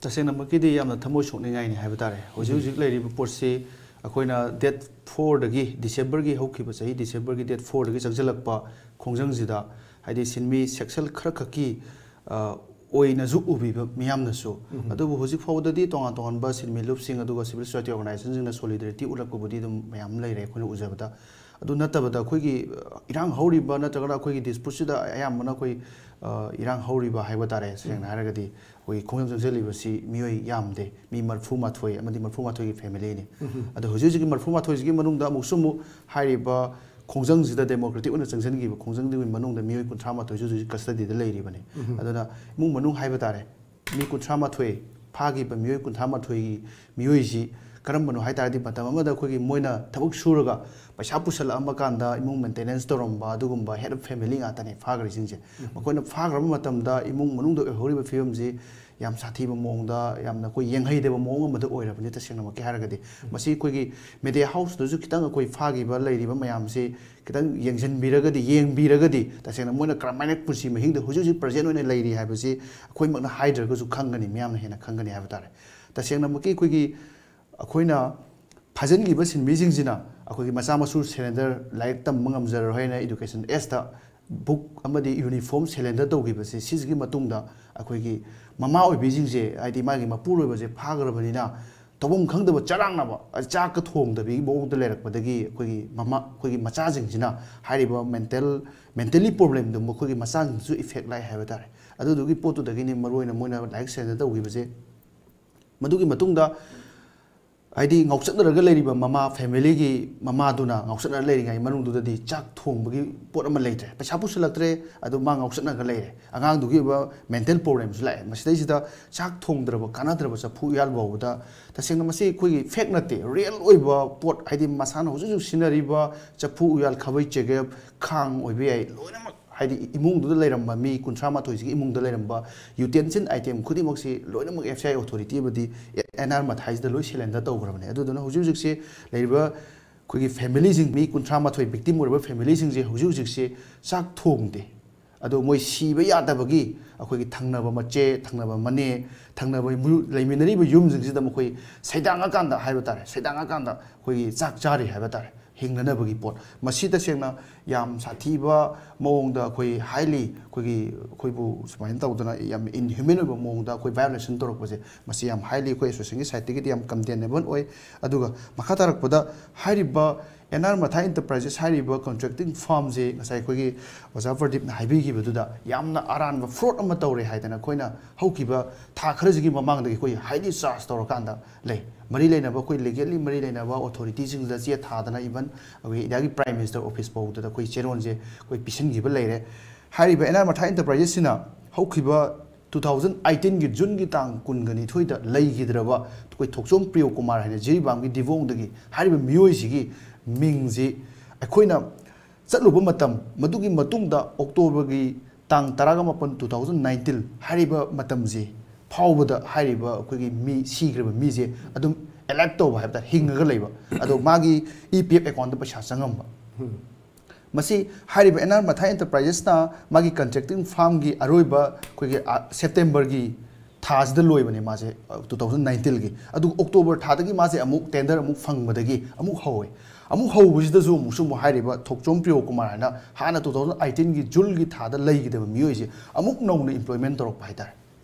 ꯇꯁꯦꯡꯅꯃꯛꯀꯤꯗꯤ ꯌꯥꯝꯅ ꯊꯃꯣꯏ ꯁꯣꯛꯅꯤꯡꯉꯥꯏꯅꯤ ꯍꯥꯏꯕ ꯇꯥꯔꯦ꯫ ꯍꯧꯖꯤꯛ ꯍꯧꯖꯤꯛ ꯂꯩꯔꯤꯕ ꯄꯣꯠꯁꯤ ꯑꯩꯈꯣꯏꯅ date fourꯗꯒꯤ, ꯗꯤꯁꯦꯝꯕꯔꯒꯤ, ꯍꯧꯈꯤꯕ ꯆꯍꯤ ꯗꯤꯁꯦꯝꯕꯔꯒꯤ date fourꯗꯒꯤ ꯆꯪꯁꯤꯜꯂꯛꯄ ꯈꯣꯡꯖꯪꯁꯤꯗ, ꯍꯥꯏꯗꯤ ꯁꯤꯟꯃꯤ ꯁꯦꯛꯁꯟ ꯈꯔꯈꯛꯀꯤ, ꯑ, ꯑꯣꯏꯅꯁꯨ ꯎꯕꯤꯕ ꯃꯤꯌꯥꯝꯅꯁꯨ꯫ ꯑꯗꯨꯕꯨ ꯍꯧꯖꯤꯛ ꯐꯥꯎꯕꯗꯗꯤ ꯇꯣꯉꯥꯟ ꯇꯣꯉꯥꯟꯕ ꯁꯤꯟꯃꯤ ꯂꯨꯞꯁꯤꯡ ꯑꯗꯨꯒ civil society organizationꯁꯤꯡꯅ solidarity ꯎꯠꯂꯛꯄꯕꯨꯗꯤ ꯑꯗꯨꯝ ꯃꯌꯥꯝ ꯂꯩꯔꯦ ꯑꯩꯈꯣꯏꯅ ꯎꯖꯕꯗ꯫ ꯑꯗꯨ ꯅꯠꯇꯕꯗ ꯑꯩꯈꯣꯏꯒꯤ, ꯑ, ꯏꯔꯥꯡ ꯍꯧꯔꯤꯕ ꯅꯠꯇ꯭ꯔꯒꯅ ꯑꯩꯈꯣꯏꯒꯤ ꯗꯤꯁꯄꯨꯠꯁꯤꯗ ꯑꯌꯥꯝꯕꯅ ꯑꯩꯈꯣꯏ, ꯑ, ꯏꯔꯥꯡ ꯍꯧꯔꯤꯕ ꯍꯥꯏꯕ ꯇꯥꯔꯦ, ꯁꯦꯡꯅ ꯍꯥꯏꯔꯒꯗꯤ ꯑꯩꯈꯣꯏꯒꯤ ꯈꯣꯡꯖꯪ ꯆꯪꯁꯤꯜꯂꯤꯕꯁꯤ ꯃꯤꯑꯣꯏ ꯌꯥꯝꯗꯦ, ꯃꯤ ꯃꯔꯤꯐꯨ ꯃꯥꯊꯣꯏ ꯑꯃꯗꯤ ꯃꯔꯤꯐꯨ ꯃꯥꯊꯣꯏꯒꯤ ꯐꯦꯃꯤꯂꯤꯅꯤ꯫ ꯑꯗꯣ ꯍꯧꯖꯤꯛ ꯍꯧꯖꯤꯛꯀꯤ ꯃꯔꯤꯐꯨ ꯃꯥꯊꯣꯏꯁꯤꯒꯤ ꯃꯅꯨꯡꯗ ꯑꯃꯨꯛꯁꯨ ꯑꯃꯨꯛ ꯍꯥꯏꯔꯤꯕ ꯈꯣꯡꯖꯪꯁꯤꯗ democratic ꯑꯣꯏꯅ ꯆꯪꯁꯤꯟꯈꯤꯕ ꯈꯣꯡꯖꯪꯗꯨꯒꯤ ꯃꯅꯨꯡꯗ ꯃꯤꯑꯣꯏ ꯀꯨꯟꯊ꯭ꯔꯥ ꯃꯥꯊꯣꯏꯁꯨ ꯍꯧꯖꯤꯛ custody ꯗ ꯂꯩꯔꯤꯕꯅꯤ꯫ ꯑꯗꯨꯅ ꯏꯃꯨꯡ ꯃꯅꯨꯡ ꯍꯥꯏꯕ ꯇꯥꯔꯦ, ꯃꯤ ꯀꯨꯟꯊ꯭ꯔꯥ ꯃꯥꯊꯣꯏ, ꯐꯥꯈꯤꯕ ꯃꯤꯑꯣꯏ ꯀꯨꯟꯊ꯭ꯔꯥ ꯃꯥꯊꯣꯏꯒꯤ ꯃꯤꯑꯣꯏꯁꯤ ꯀꯔꯝꯕꯅꯣ ꯍꯥꯏ ꯇꯥꯔꯗꯤ, ꯃꯇꯝ ꯑꯃꯗ ꯑꯩꯈꯣꯏꯒꯤ ꯃꯣꯏꯅ ꯊꯕꯛ ꯁꯨꯔꯒ ꯄꯩꯁꯥ ꯄꯨꯁꯜꯂꯛꯑꯝꯕ ꯀꯥꯟꯗ ꯏꯃꯨꯡ maintenance ꯇꯧꯔꯝꯕ ꯑꯗꯨꯒꯨꯝꯕ head of family ꯉꯥꯛꯇꯅꯦ ꯐꯥꯈ꯭ꯔꯤꯁꯤꯡꯁꯦ꯫ ꯃꯈꯣꯏꯅ ꯐꯥꯈ꯭ꯔꯕ ꯃꯇꯝꯗ ꯏꯃꯨꯡ ꯃꯅꯨꯡꯗ ꯑꯣꯏꯍꯧꯔꯤꯕ ꯐꯤꯕꯝꯁꯤ ꯌꯥꯝ ꯁꯥꯊꯤꯕ ꯃꯑꯣꯡꯗ, ꯌꯥꯝꯅ ꯑꯩꯈꯣꯏ ꯌꯦꯡꯍꯩꯗꯕ ꯃꯑꯣꯡ ꯑꯃꯗ ꯑꯣꯏꯔꯕꯅꯤ꯫ ꯇꯁꯦꯡꯅꯃꯛꯀꯤ ꯍꯥꯏꯔꯒꯗꯤ ꯃꯁꯤ ꯑꯩꯈꯣꯏꯒꯤ media house ꯇꯁꯨ ꯈꯤꯇꯪ ꯑꯩꯈꯣꯏ ꯐꯥꯈꯤꯕ ꯂꯩꯔꯤꯕ ꯃꯌꯥꯝꯁꯤ ꯈꯤꯇꯪ ꯌꯦꯡꯁꯤꯟꯕꯤꯔꯒꯗꯤ, ꯌꯦꯡꯕꯤꯔꯒꯗꯤ, ꯇꯁꯦꯡꯅ ꯃꯣꯏꯅ ꯀꯔꯝꯍꯥꯏꯅ ꯄꯨꯟꯁꯤ ꯃꯍꯤꯡꯗ ꯍꯧꯖꯤꯛ ꯍꯧꯖꯤꯛ present ꯑꯣꯏꯅ ꯂꯩꯔꯤ ꯍꯥꯏꯕꯁꯤ ꯑꯩꯈꯣꯏꯃꯛꯅ ꯍꯥꯏꯗ꯭ꯔꯒꯁꯨ ꯈꯪꯒꯅꯤ, ꯃꯤꯌꯥꯝꯅ ꯍꯦꯟꯅ ꯈꯪꯒꯅꯤ ꯍꯥꯏꯕ ꯇꯥꯔꯦ꯫ ꯇꯁꯦꯡꯅꯃꯛꯀꯤ ꯑꯩꯈꯣꯏꯒꯤ, ꯑꯩꯈꯣꯏꯅ ꯐꯥꯖꯤꯟꯈꯤꯕ ꯁꯤꯟꯃꯤꯁꯤꯡꯁꯤꯅ ꯑꯩꯈꯣꯏꯒꯤ ꯃꯆꯥ ꯃꯁꯨ surrender, ꯂꯥꯏꯔꯤꯛ ꯇꯝꯕ ꯉꯝꯖꯔꯔꯣꯏ ꯍꯥꯏꯅ education age ꯇ book ꯑꯃꯗꯤ uniform surrender ꯇꯧꯈꯤꯕꯁꯦ, ꯁꯤꯁꯤꯒꯤ ꯃꯇꯨꯡꯗ ꯑꯩꯈꯣꯏꯒꯤ ꯃꯃꯥ ꯑꯣꯏꯕꯤꯁꯤꯡꯁꯦ, ꯍꯥꯏꯗꯤ ꯃꯥꯒꯤ ꯃꯄꯨꯔꯣꯏꯕꯁꯦ ꯐꯥꯈ꯭ꯔꯕꯅꯤꯅ ꯇꯧꯐꯝ ꯈꯪꯗꯕ ꯆꯔꯥꯡꯅꯕ, ꯆꯥꯛꯀ ꯊꯣꯡꯗꯕꯤꯒꯤ ꯃꯑꯣꯡꯗ ꯂꯩꯔꯛꯄꯗꯒꯤ ꯑꯩꯈꯣꯏꯒꯤ ꯃꯃꯥ, ꯑꯩꯈꯣꯏꯒꯤ ꯃꯆꯥꯁꯤꯡꯁꯤꯅ ꯍꯥꯏꯔꯤꯕ mental, mentally problem ꯗꯣ ꯃꯈꯣꯏꯒꯤ ꯃꯆꯥꯁꯤꯡꯗꯁꯨ effect ꯂꯥꯛꯑꯦ ꯍꯥꯏꯕ ꯇꯥꯔꯦ꯫ ꯑꯗꯨꯗꯨꯒꯤ ꯄꯣꯠꯇꯨꯗꯒꯤꯅꯤ ꯃꯔꯨꯑꯣꯏꯅ ꯃꯣꯏꯅ ꯂꯥꯏꯔꯤꯛ surrender ꯇꯧꯈꯤꯕꯁꯦ꯫ ꯃꯗꯨꯒꯤ ꯃꯇꯨꯡꯗ ꯍꯥꯏꯗꯤ ꯉꯥꯎꯆꯠꯅꯔꯒ ꯂꯩꯔꯤꯕ ꯃꯃꯥ, ꯐꯦꯃꯤꯂꯤꯒꯤ ꯃꯃꯥꯗꯨꯅ ꯉꯥꯎꯆꯠꯅꯔ ꯂꯩꯔꯤꯉꯩ ꯃꯅꯨꯡꯗꯨꯗꯗꯤ ꯆꯥꯛ ꯊꯣꯡꯕꯒꯤ ꯄꯣꯠ ꯑꯃ ꯂꯩꯇ꯭ꯔꯦ, ꯄꯩꯁꯥ ꯄꯨꯁꯤꯜꯂꯛꯇ꯭ꯔꯦ, ꯑꯗꯨ ꯃꯥ ꯉꯥꯎꯆꯠꯅꯔꯒ ꯂꯩꯔꯦ꯫ ꯑꯉꯥꯡꯗꯨꯒꯤ ꯑꯣꯏꯕ ꯃꯦꯟꯇꯦꯜ ꯄ꯭ꯔꯣꯕ꯭ꯂꯦꯝꯁꯨ ꯂꯥꯛꯑꯦ꯫ ꯃꯁꯤꯗꯩꯁꯤꯗ ꯆꯥꯛ ꯊꯣꯡꯗ꯭ꯔꯕ, ꯀꯥꯟꯅꯗ꯭ꯔꯕ ꯆꯐꯨ ꯎꯌꯥꯜ ꯐꯥꯎꯕꯗ, ꯇꯁꯦꯡꯅ ꯃꯁꯤ ꯑꯩꯈꯣꯏꯒꯤ ꯐꯦꯛ ꯅꯠꯇꯦ, ꯔꯤꯌꯦꯜ ꯑꯣꯏꯕ ꯄꯣꯠ, ꯍꯥꯏꯗꯤ ꯃꯁꯥꯅ ꯍꯧꯖꯤꯛ ꯍꯧꯖꯤꯛ ꯁꯤꯖꯤꯟꯅꯔꯤꯕ ꯆꯐꯨ ꯎꯌꯥꯜ, ꯈꯥꯕꯩ ꯆꯦꯒꯞ, ꯈꯥꯡ ꯑꯣꯏꯕ ꯌꯥꯏ, ꯂꯣꯏꯅꯃꯛ ꯍꯥꯏꯗꯤ ꯏꯃꯨꯡꯗꯨꯗ ꯂꯩꯔꯝꯕ ꯃꯤ ꯀꯨꯟꯊ꯭ꯔꯥ ꯃꯥꯊꯣꯏꯁꯤꯒꯤ ꯏꯃꯨꯡꯗ ꯂꯩꯔꯝꯕ ꯌꯨꯇꯦꯟꯁꯤꯜ ꯑꯥꯏꯇꯦꯝ ꯈꯨꯗꯤꯡꯃꯛꯁꯤ ꯂꯣꯏꯅꯃꯛ ꯑꯦꯐ ꯁꯤ ꯑꯥꯏ ꯑꯣꯊꯣꯔꯤꯇꯤ ꯑꯃꯗꯤ ꯑꯦꯟ ꯑꯥꯔ ꯃꯊꯥꯏꯁꯤꯗ ꯂꯣꯏ ꯁꯦꯂꯦꯟꯗꯔ ꯇꯧꯈ꯭ꯔꯕꯅꯦ꯫ ꯑꯗꯨꯗꯨꯅ ꯍꯧꯖꯤꯛ ꯍꯧꯖꯤꯛꯁꯦ ꯂꯩꯔꯤꯕ ꯑꯩꯈꯣꯏꯒꯤ ꯐꯦꯃꯤꯂꯤꯁꯤꯡ, ꯃꯤ ꯀꯨꯟꯊ꯭ꯔꯥ ꯃꯥꯊꯣꯏ ꯚꯤꯛꯇꯤꯝ ꯑꯣꯏꯔꯤꯕ ꯐꯦꯃꯤꯂꯤꯁꯤꯡꯁꯦ ꯍꯧꯖꯤꯛ ꯍꯧꯖꯤꯛꯁꯦ ꯆꯥꯛ ꯊꯣꯡꯗꯦ꯫ ꯑꯗꯣ ꯃꯣꯏ ꯁꯤꯕ ꯌꯥꯗꯕꯒꯤ ꯑꯩꯈꯣꯏꯒꯤ ꯊꯪꯅꯕ ꯃꯆꯦ, ꯊꯪꯅꯕ ꯃꯅꯦ, ꯊꯪꯅꯕ ꯃꯨ-, ꯂꯩꯃꯤꯟꯅꯔꯤꯕ ꯌꯨꯝꯁꯤꯡꯁꯤꯗ ꯃꯈꯣꯏ ꯁꯩꯗꯥꯡꯉꯀꯥꯟꯗ ꯍꯥꯏꯕ ꯇꯥꯔꯦ, ꯁꯩꯗꯥꯡꯉꯀꯥꯟꯗ ꯑꯩꯈꯣꯏꯒꯤ ꯆꯥꯛ ꯆꯥꯔꯤ ꯍꯥꯏꯕ ꯇꯥꯔꯦ, ꯍꯤꯡꯅꯅꯕꯒꯤ ꯄꯣꯠ꯫ ꯃꯁꯤ ꯇꯁꯦꯡꯅ ꯌꯥꯝ ꯁꯥꯊꯤꯕ ꯃꯑꯣꯡꯗ ꯑꯩꯈꯣꯏ ꯍꯥꯏꯂꯤ ꯑꯩꯈꯣꯏꯒꯤ, ꯑꯩꯈꯣꯏꯕꯨ ꯁꯨꯃꯥꯏꯅ ꯇꯧꯗꯅ ꯌꯥꯝ ꯏꯟꯍ꯭ꯌꯨꯃꯦꯟ ꯑꯣꯏꯕ ꯃꯑꯣꯡꯗ ꯑꯩꯈꯣꯏ ꯚꯥꯏꯑꯣꯂꯦꯁꯟ ꯇꯧꯔꯛꯄꯁꯦ, ꯃꯁꯤ ꯌꯥꯝ ꯍꯥꯏꯂꯤ ꯑꯩꯈꯣꯏ ꯑꯦꯁꯣꯁꯤꯌꯦꯁꯟꯒꯤ ꯁꯥꯏꯠꯇꯒꯤꯗꯤ ꯌꯥꯝ ꯀꯟꯗꯦꯅꯦꯕꯜ ꯑꯣꯏ꯫ ꯑꯗꯨꯒ ꯃꯈꯥ ꯇꯥꯔꯛꯄꯗ ꯍꯥꯏꯔꯤꯕ ꯑꯦꯟ ꯑꯥꯔ ꯃꯊꯥꯏ ꯏꯟꯇꯔꯄ꯭ꯔꯥꯏꯖꯦꯁ ꯍꯥꯏꯔꯤꯕ ꯀꯟꯁꯇ꯭ꯔꯛꯇꯤꯡ ꯐꯥꯔꯝꯁꯦ ꯉꯁꯥꯏ ꯑꯩꯈꯣꯏꯒꯤ ꯑꯣꯖꯥ ꯄ꯭ꯔꯗꯤꯞꯅ ꯍꯥꯏꯕꯤꯈꯤꯕꯗꯨꯗ ꯌꯥꯝꯅ ꯑꯔꯥꯟꯕ ꯐ꯭ꯔꯣꯗ ꯑꯃ ꯇꯧꯔꯦ ꯍꯥꯏꯗꯅ ꯑꯩꯈꯣꯏꯅ ꯍꯧꯈꯤꯕ ꯊꯥ ꯈꯔꯁꯤꯒꯤ ꯃꯃꯥꯡꯗꯒꯤ ꯑꯩꯈꯣꯏ ꯍꯥꯏꯂꯤ ꯆꯥꯔꯖ ꯇꯧꯔꯀꯥꯟꯗ ꯂꯩ꯫ ꯃꯔꯤ ꯂꯩꯅꯕ ꯑꯩꯈꯣꯏ ꯂꯤꯒꯦꯜꯂꯤ ꯃꯔꯤ ꯂꯩꯅꯕ ꯑꯣꯊꯣꯔꯤꯇꯤꯁꯤꯡꯗ ꯆꯦ ꯊꯥꯗꯅ, ꯏꯚꯟ ꯑꯩꯈꯣꯏ ꯏꯟꯗꯤꯌꯥꯒꯤ ꯄ꯭ꯔꯥꯏꯝ ꯃꯤꯅꯤꯁꯇꯔ ꯑꯣꯐꯤꯁ ꯐꯥꯎꯕꯗ ꯑꯩꯈꯣꯏ ꯆꯦꯔꯣꯟꯁꯦ ꯑꯩꯈꯣꯏ ꯄꯤꯁꯤꯟꯈꯤꯕ ꯂꯩꯔꯦ꯫ ꯍꯥꯏꯔꯤꯕ ꯑꯦꯟ ꯑꯥꯔ ꯃꯊꯥꯏ ꯏꯟꯇꯔꯄ꯭ꯔꯥꯏꯖꯦꯁꯁꯤꯅ ꯍꯧꯈꯤꯕ ꯇꯨ ꯊꯥꯎꯖꯟ ꯑꯩꯠꯇꯤꯟꯒꯤ ꯖꯨꯟꯒꯤ ꯇꯥꯡ ꯀꯨꯟꯒ ꯅꯤꯊꯣꯏꯗ ꯂꯩꯈꯤꯗ꯭ꯔꯕ ꯑꯩꯈꯣꯏ ꯊꯣꯛꯆꯣꯝ ꯄ꯭ꯔꯤꯌꯣ ꯀꯨꯃꯥꯔ ꯍꯥꯏꯅ ꯖꯤꯔꯤꯕꯥꯝꯒꯤ ꯗꯤꯕꯣꯡꯗꯒꯤ ꯍꯥꯏꯔꯤꯕ ꯃꯤꯑꯣꯏꯁꯤꯒꯤ ꯃꯤꯡꯁꯤ ꯑꯩꯈꯣꯏꯅ ꯆꯠꯂꯨꯕ ꯃꯇꯝ, ꯃꯗꯨꯒꯤ ꯃꯇꯨꯡꯗ ꯑꯣꯛꯇꯣꯕꯔꯒꯤ ꯇꯥꯡ ꯇꯔꯥꯒ ꯃꯥꯄꯟ, ꯇꯨ ꯊꯥꯎꯖꯟ ꯅꯥꯏꯟꯇꯤꯟ ꯍꯥꯏꯔꯤꯕ ꯃꯇꯝꯁꯤ ꯐꯥꯎꯕꯗ ꯍꯥꯏꯔꯤꯕ ꯑꯩꯈꯣꯏꯒꯤ ꯃꯤ ꯁꯤꯈ꯭ꯔꯤꯕ ꯃꯤꯁꯦ ꯑꯗꯨꯝ ꯑꯦꯂꯥꯏꯞ ꯇꯧꯕ ꯍꯥꯏꯕ ꯇꯥꯔꯦ, ꯍꯤꯡꯉꯒ ꯂꯩꯕ꯫ ꯑꯗꯣ ꯃꯥꯒꯤ ꯏ ꯄꯤ ꯑꯦꯐ ꯑꯦꯀꯥꯎꯟꯗ ꯄꯩꯁꯥ ꯆꯪꯉꯝꯕ꯫ ꯃꯁꯤ ꯍꯥꯏꯔꯤꯕ ꯑꯦꯟ ꯑꯥꯔ ꯃꯊꯥꯏ ꯑꯦꯟꯇꯔꯄ꯭ꯔꯥꯏꯖꯦꯁꯅ ꯃꯥꯒꯤ ꯀꯟꯁꯇ꯭ꯔꯛꯇꯤꯡ ꯐꯥꯔꯝꯒꯤ ꯑꯔꯣꯏꯕ ꯑꯩꯈꯣꯏꯒꯤ, ꯑ, ꯁꯦꯞꯇꯦꯝꯕꯔꯒꯤ ꯊꯥꯁꯤꯗ ꯂꯣꯏꯕꯅꯦ ꯃꯥꯁꯦ, ꯑ, ꯇꯨ ꯊꯥꯎꯖꯟ ꯅꯥꯏꯟꯇꯤꯟꯒꯤ꯫ ꯑꯗꯨꯒ ꯑꯣꯛꯇꯣꯕꯔ ꯊꯥꯗꯒꯤ ꯃꯥꯁꯦ ꯑꯃꯨꯛ ꯇꯦꯟꯗꯔ ꯑꯃꯨꯛ ꯐꯪꯕꯗꯒꯤ ꯑꯃꯨꯛ ꯍꯧꯋꯦ꯫ ꯑꯃꯨꯛ ꯍꯧꯕꯁꯤꯗꯁꯨ ꯑꯃꯨꯛꯁꯨ ꯑꯃꯨꯛ ꯍꯥꯏꯔꯤꯕ ꯊꯣꯛꯆꯣꯝ ꯄ꯭ꯔꯤꯌꯣ ꯀꯨꯃꯥꯔ ꯍꯥꯏꯅ ꯍꯥꯟꯅ ꯇꯨ ꯊꯥꯎꯖꯟ ꯑꯩꯠꯇꯤꯟꯒꯤ ꯖꯨꯟꯒꯤ ꯊꯥꯗ ꯂꯩꯈꯤꯗꯕ ꯃꯤꯑꯣꯏꯁꯦ ꯑꯃꯨꯛ ꯅꯧꯅ ꯏꯝꯄ꯭ꯂꯣꯏꯃꯦꯟ ꯇꯧꯔꯛꯄ ꯍꯥꯏꯇꯥꯔꯦ꯫